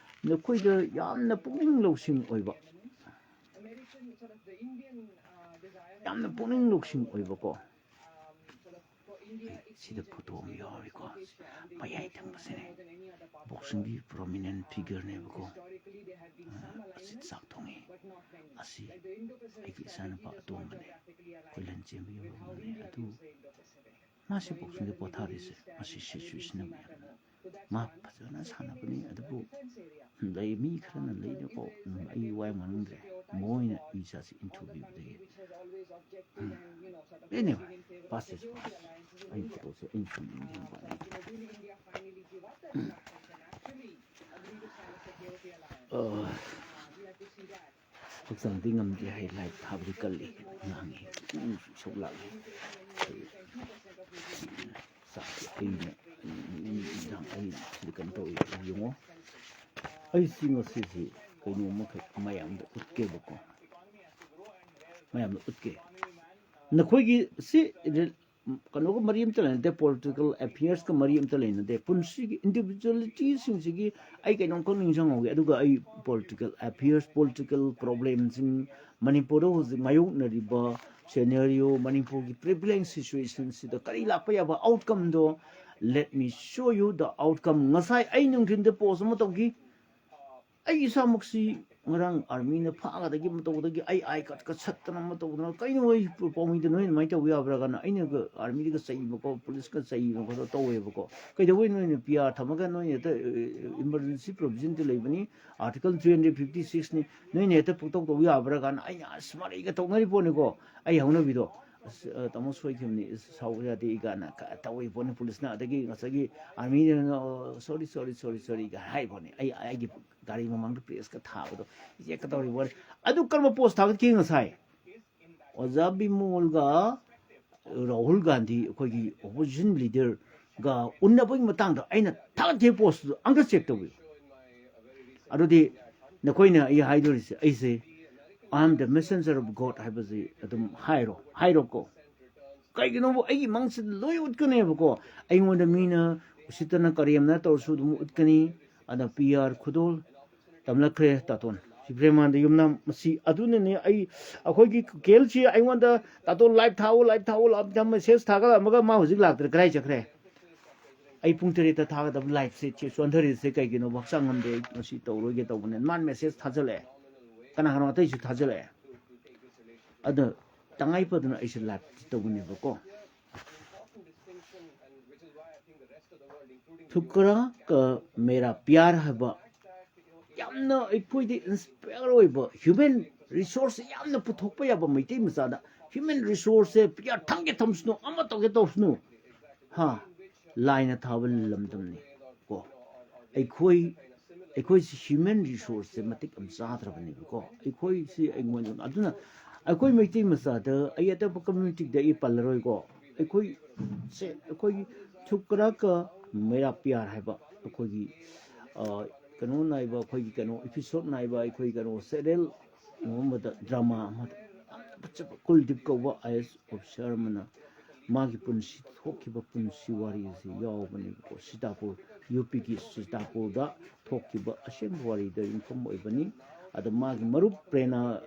ꯅꯈꯣꯏꯗ ꯌꯥꯝꯅ ꯄꯨꯛꯅꯤꯡ ꯂꯧꯁꯤꯡ ꯑꯣꯏꯕ, ꯌꯥꯝꯅ ꯄꯨꯛꯅꯤꯡ ꯂꯧꯁꯤꯡ ꯑꯣꯏꯕꯀꯣ꯫ ꯑꯩ ꯁꯤꯗ photo ꯑꯃ ꯌꯥꯎꯔꯤꯀꯣ, ꯃꯌꯥꯏ ꯊꯪꯕꯁꯤꯅꯦ꯫ Boxingꯒꯤ prominent figureꯅꯦꯕꯀꯣ꯫ ꯑ, ꯑꯁꯤ ꯆꯥꯛ ꯊꯣꯡꯉꯤ꯫ ꯑꯁꯤ ꯑꯩꯒꯤ ꯏꯆꯥꯅꯨꯄꯥ ꯑꯇꯣꯝꯕꯅꯦ꯫ ꯑꯩꯈꯣꯏ ꯂꯟ ꯆꯦꯟꯕꯒꯤ ꯃꯐꯝꯅꯦ꯫ ꯑꯗꯨ ꯃꯥꯁꯤ boxingꯗ ꯄꯣꯊꯥꯔꯤꯁꯦ, ꯃꯁꯤ situationꯅ ꯃꯌꯥꯝꯅ꯫ ꯃꯥ ꯐꯖꯅ ꯁꯥꯟꯅꯕꯅꯤ, ꯑꯗꯨꯕꯨ ꯂꯩ, ꯃꯤ ꯈꯔꯅ ꯂꯩꯅꯀꯣ, ꯎꯝ, ꯑꯩ ꯋꯥ ꯌꯥꯝ ꯉꯥꯡꯅꯤꯡꯗ꯭ꯔꯦ꯫ ꯃꯣꯏꯅ E ꯏꯆꯥꯁꯤ ꯏꯟꯊꯨꯕꯤꯕꯗꯒꯤ꯫ Anyway, past is past. ꯑꯩ ꯐꯣꯇꯣꯁꯦ ꯑꯩ ꯁꯨꯝ ꯌꯦꯡꯖꯕ ꯋꯥꯅꯤ꯫ ꯑ, ꯍꯛꯆꯥꯡꯗꯤ ꯉꯝꯗꯦ ꯍꯥꯏ, ꯂꯥꯏꯞ ꯊꯥꯕꯗꯤ ꯀꯜꯂꯤ, ꯉꯥꯡꯉꯤ, ꯏꯁꯧ ꯂꯥꯡꯉꯤ꯫ ꯆꯥꯛꯁꯦ ꯑꯩꯅ ꯅꯨꯃꯤꯗꯥꯡ ꯑꯩ ꯁꯤꯗ ꯀꯩꯅꯣ ꯇꯧꯋꯤ, ꯌꯦꯡꯉꯣ꯫ ꯑꯩꯁꯤ ꯉꯁꯤꯁꯤ ꯀꯩꯅꯣꯝꯃꯈꯛ ꯃꯌꯥꯝꯗ ꯎꯠꯀꯦꯕꯀꯣ, ꯃꯌꯥꯝꯗ ꯎꯠꯀꯦ꯫ ꯅꯈꯣꯏꯒꯤ ꯁꯤ ꯔꯤ-, ꯀꯩꯅꯣꯒ ꯃꯔꯤ ꯑꯝꯇ ꯂꯩꯅꯗꯦ, ꯄꯣꯂꯤꯇꯤꯀꯦꯜ ꯑꯦꯐꯤꯌꯔꯁꯀ ꯃꯔꯤ ꯑꯝꯇ ꯂꯩꯅꯗꯦ꯫ ꯄꯨꯟꯁꯤꯒꯤ ꯏꯟꯗꯤꯕꯤꯖꯨꯋꯦꯂꯤꯇꯤꯁꯤꯡꯁꯤꯒꯤ ꯑꯩ ꯀꯩꯅꯣꯝꯈꯛ ꯅꯤꯡꯁꯤꯡꯍꯧꯒꯦ, ꯑꯗꯨꯒ ꯑꯩ ꯄꯣꯂꯤꯇꯤꯀꯦꯜ ꯑꯦꯐꯤꯌꯔꯁ, ꯄꯣꯂꯤꯇꯤꯀꯦꯜ ꯄ꯭ꯔꯣꯕ꯭ꯂꯦꯝꯁꯤꯡ, ꯃꯅꯤꯄꯨꯔꯗ ꯍꯧꯖꯤꯛ ꯃꯥꯌꯣꯛꯅꯔꯤꯕ ꯁꯦꯅꯦꯔꯤꯑꯣ, ꯃꯅꯤꯄꯨꯔꯒꯤ ꯄ꯭ꯔꯤꯚꯤꯂꯦꯟꯁ ꯁꯤꯆꯨꯋꯦꯁꯟꯁꯤꯗ ꯀꯔꯤ ꯂꯥꯛꯄ ꯌꯥꯕ ꯑꯥꯎꯠꯀꯝꯗꯣ, let me show you the outcome꯫ ꯉꯁꯥꯏ ꯑꯩ ꯅꯨꯡꯊꯤꯟꯗ ꯄꯣꯁ ꯑꯃ ꯇꯧꯈꯤ꯫ ꯑꯩ ꯏꯁꯥꯃꯛꯁꯤ ꯉꯔꯥꯡ ꯑꯥꯔꯃꯤꯅ ꯐꯥꯒꯗꯒꯤ ꯑꯃ ꯇꯧꯕꯗꯒꯤ ꯑꯩ ꯑꯥꯏ ꯀꯥꯔꯠꯀ ꯁꯠꯇꯅ ꯑꯃ ꯇꯧꯗꯅ, "ꯀꯩꯅꯣ ꯑꯩ ꯄꯥꯎꯃꯤꯗ ꯅꯣꯏ ꯑꯗꯨꯃꯥꯏꯅ ꯇꯧꯕ ꯌꯥꯕ꯭ꯔꯥ?" ꯀꯥꯏꯅ ꯑꯩꯅꯒ ꯑꯥꯔꯃꯤꯗꯒ ꯆꯩꯕꯀꯣ, ꯄꯨꯂꯤꯁꯀ ꯆꯩꯕ ꯈꯣꯠꯄ ꯇꯧꯋꯦꯕꯀꯣ꯫ "ꯀꯩꯗꯧꯕꯩ ꯅꯣꯏꯅ ꯄꯤ ꯑꯥꯔ ꯊꯝꯃꯒ ꯅꯣꯏꯅ ꯍꯦꯛꯇ, ꯑ, ꯏꯃꯥꯔꯖꯦꯟꯁꯤ ꯄ꯭ꯔꯣꯚꯤꯖꯟꯗꯤ ꯂꯩꯕꯅꯤ, ꯑꯥꯔꯇꯤꯀꯜ ꯊ꯭ꯔꯤ ꯍꯟꯗ꯭ꯔꯦꯠ ꯐꯤꯐꯇꯤ ꯁꯤꯛꯁꯅꯤ, ꯅꯣꯏꯅ ꯍꯦꯛꯇ ꯄꯪꯇꯧ ꯇꯧꯕ ꯌꯥꯕ꯭ꯔꯥ?" ꯀꯥꯏꯅ ꯑꯩꯅ ꯑꯁ ꯃꯔꯩꯒ ꯇꯧꯅꯔꯤ ꯄꯣꯠꯅꯤꯀꯣ꯫ ꯑꯩ ꯍꯧꯅꯕꯤꯗꯣ, "ꯑꯁ, ꯑ, ꯇꯥꯃꯣ ꯁꯣꯏꯈꯤꯕꯅꯤ, ꯁꯥꯎꯕ ꯌꯥꯗꯦ" ꯀꯥꯏꯅ ꯀ-, ꯇꯧꯔꯤ ꯄꯣꯠꯅꯤ꯫ ꯄꯨꯂꯤꯁꯅ ꯑꯗꯒꯤ ꯉꯁꯥꯏꯒꯤ ꯑꯥꯔꯃꯤꯗꯨꯅ, "ꯑꯣ, ꯁꯣꯔꯤ, ꯁꯣꯔꯤ, ꯁꯣꯔꯤ, ꯁꯣꯔꯤ" ꯀꯥꯏꯅ ꯍꯥꯏ ꯄꯣꯠꯅꯤ꯫ ꯑꯩ, ꯑꯩꯒꯤ ꯒꯥꯔꯤ ꯃꯃꯥꯡꯗ ꯄ꯭ꯔꯦꯁꯀ ꯊꯥꯕꯗꯣ ꯆꯦꯛꯀ ꯇꯧꯔꯤꯕ ꯋꯥꯅꯤ꯫ ꯑꯗꯨ ꯀꯔꯝꯕ ꯄꯣꯁ ꯊꯥꯒꯠꯈꯤ ꯉꯁꯥꯏ? ꯑꯣꯖꯥ ꯕꯤꯃꯣꯜꯒ ꯔꯥꯍꯨꯜ ꯒꯥꯟꯙꯤ, ꯑꯩꯈꯣꯏꯒꯤ ꯑꯣꯄꯣꯖꯤꯁꯟ ꯂꯤꯗꯔꯒ ꯎꯟꯅꯕꯒꯤ ꯃꯇꯥꯡꯗ ꯑꯩꯅ ꯊꯥꯒꯠꯈꯤꯕ ꯄꯣꯁꯇꯨ ꯑꯝꯇ ꯆꯦꯛ ꯇꯧꯕꯤꯌꯨ꯫ ꯑꯗꯨꯗꯤ ꯅꯈꯣꯏꯅ ꯑꯩ ꯍꯥꯏꯗꯣꯔꯤꯁꯦ, ꯑꯩꯁꯦ "I am the messenger of God" ꯍꯥꯏꯕꯁꯤ ꯑꯗꯨꯝ ꯍꯥꯏꯔꯣ, ꯍꯥꯏꯔꯣꯀꯣ꯫ ꯀꯩꯒꯤꯅꯣꯕꯨ ꯑꯩꯒꯤ ꯃꯪꯁꯤꯗ ꯂꯣꯏ ꯎꯠꯀꯅꯦꯕꯀꯣ꯫ ꯑꯩꯉꯣꯟꯗ ꯃꯤꯅ ꯎꯁꯤꯠꯇꯅ ꯀꯔꯦꯝꯅ ꯇꯧꯔꯁꯨ ꯑꯗꯨꯝ ꯎꯠꯀꯅꯤ꯫ ꯑꯗ ꯄꯤ ꯑꯥꯔ ꯈꯨꯗꯣꯜ ꯇꯝꯂꯛꯈ꯭ꯔꯦ ꯇꯥꯇꯣꯟ ꯁꯤꯕ꯭ꯔꯦꯃꯥꯟꯗ ꯌꯨꯝꯅꯥꯝ꯫ ꯃꯁꯤ ꯑꯗꯨꯅꯅꯦ ꯑꯩ, ꯑꯩꯈꯣꯏꯒꯤ ꯀꯦ ꯑꯦꯜ ꯁꯤ ꯑꯩꯉꯣꯟꯗ "ꯇꯥꯇꯣꯟ ꯂꯥꯏꯚ ꯊꯥꯎ, ꯂꯥꯏꯚ ꯊꯥꯎ" ꯂꯥꯎ ꯃꯦꯁꯦꯖ ꯊꯥꯒꯠꯂꯝꯃꯒ ꯃꯥ ꯍꯧꯖꯤꯛ ꯂꯥꯛꯇ꯭ꯔꯦ, ꯀꯗꯥꯏ ꯆꯠꯈ꯭ꯔꯦ? ꯑꯩ ꯄꯨꯡ ꯇꯔꯦꯠꯇ ꯊꯥꯒꯗꯕ ꯂꯥꯏꯚꯁꯦ ꯆꯦ-, ꯆꯣꯟꯊꯔꯤꯁꯦ ꯀꯩꯒꯤꯅꯣ? ꯍꯛꯆꯥꯡ ꯉꯝꯗꯦ, ꯑꯩ ꯉꯁꯤ ꯇꯧꯔꯣꯏꯒꯦ ꯇꯧꯕꯅꯦ꯫ ꯃꯥꯅ ꯃꯦꯁꯦꯖ ꯊꯥꯖꯜꯂꯛꯑꯦ, ꯀꯅꯥ ꯀꯅꯥ ꯑꯇꯩꯁꯨ ꯊꯥꯖꯜꯂꯛꯑꯦ꯫ ꯑꯗꯣ ꯇꯉꯥꯏ ꯐꯗꯅ ꯑꯩꯁꯦ ꯂꯥꯏꯚꯇꯤ ꯇꯧꯕꯅꯦꯕꯀꯣ꯫ ꯊꯨꯀꯔꯥ ꯀ ꯃꯦꯔꯥ ꯄ꯭ꯌꯥꯔ ꯍꯥꯏꯕ ꯌꯥꯝꯅ ꯑꯩꯈꯣꯏꯗ ꯏꯟꯁꯄꯌꯔ ꯑꯣꯏꯕ ꯍ꯭ꯌꯨꯃꯦꯟ ꯔꯤꯁꯣꯔꯁꯁꯦ ꯌꯥꯝꯅ ꯄꯨꯊꯣꯛꯄ ꯌꯥꯕ ꯃꯩꯇꯩ ꯃꯆꯥꯗ ꯍ꯭ꯌꯨꯃꯦꯟ ꯔꯤꯁꯣꯔꯁꯁꯦ ꯄꯩꯁꯥ ꯊꯝꯒꯦ ꯊꯝꯁꯅꯨ, ꯑꯃ ꯇꯧꯒꯦ ꯇꯧꯁꯅꯨ, ꯍꯥ, ꯂꯥꯏꯅ ꯊꯥꯕ ꯂꯝꯗꯝꯅꯤ ꯀꯣ꯫ ꯑꯩꯈꯣꯏ ꯑꯩꯈꯣꯏꯁꯤ ꯍ꯭ꯌꯨꯃꯦꯟ ꯔꯤꯁꯣꯔꯁꯁꯦ ꯃꯇꯤꯛ ꯌꯥꯝ ꯆꯥꯗ꯭ꯔꯕꯅꯦꯕꯀꯣ꯫ ꯑꯩꯈꯣꯏꯁꯤ ꯑꯩꯉꯣꯟꯗ ꯑꯗꯨꯅ ꯑꯩꯈꯣꯏ ꯃꯩꯇꯩ ꯃꯆꯥꯗ ꯑꯩ ꯑꯇꯣꯞꯄ ꯀꯝꯃ꯭ꯌꯨꯅꯤꯇꯤꯗ ꯑꯩ ꯄꯜꯂꯔꯣꯏꯀꯣ꯫ ꯑꯩꯈꯣꯏ ꯁꯦ ꯑꯩꯈꯣꯏꯒꯤ ꯁꯨꯀ꯭ꯔꯀ ꯃꯩꯔꯥ ꯄꯤꯌꯥꯔ ꯍꯥꯏꯕ ꯑꯩꯈꯣꯏꯒꯤ ꯀꯩꯅꯣ ꯅꯥꯏꯕ, ꯑꯩꯈꯣꯏꯒꯤ ꯀꯩꯅꯣ ꯏꯄꯤꯁꯣꯠ ꯅꯥꯏꯕ ꯑꯩꯈꯣꯏ ꯀꯩꯅꯣ ꯁꯦꯔꯦꯜ ꯅꯣꯡꯃꯗ ꯗ꯭ꯔꯃꯥ ꯑꯃꯗ ꯌꯥꯝꯅ ꯐꯖꯕ ꯀꯨꯜꯗꯤꯞ ꯀꯧꯕ ꯑꯥꯏ ꯑꯦꯁ ꯑꯣꯐꯤꯁꯥꯔ ꯑꯃꯅ ꯃꯥꯒꯤ ꯄꯨꯟꯁꯤ ꯊꯣꯛꯈꯤꯕ ꯄꯨꯟꯁꯤ ꯋꯥꯔꯤ ꯑꯁꯤ ꯌꯥꯎꯕꯅꯦꯕꯀꯣ꯫ ꯁꯤꯇꯥꯄꯨꯔ, ꯌꯨ ꯄꯤꯒꯤ ꯁꯤꯇꯥꯄꯨꯔꯗ ꯊꯣꯛꯈꯤꯕ ꯑꯁꯦꯡꯕ ꯋꯥꯔꯤꯗ ꯌꯨꯝꯐꯝ ꯑꯣꯏꯕꯅꯤ꯫ ꯑꯗ ꯃꯥꯒꯤ ꯃꯔꯨꯞ ꯄ꯭ꯔꯦꯅꯥ,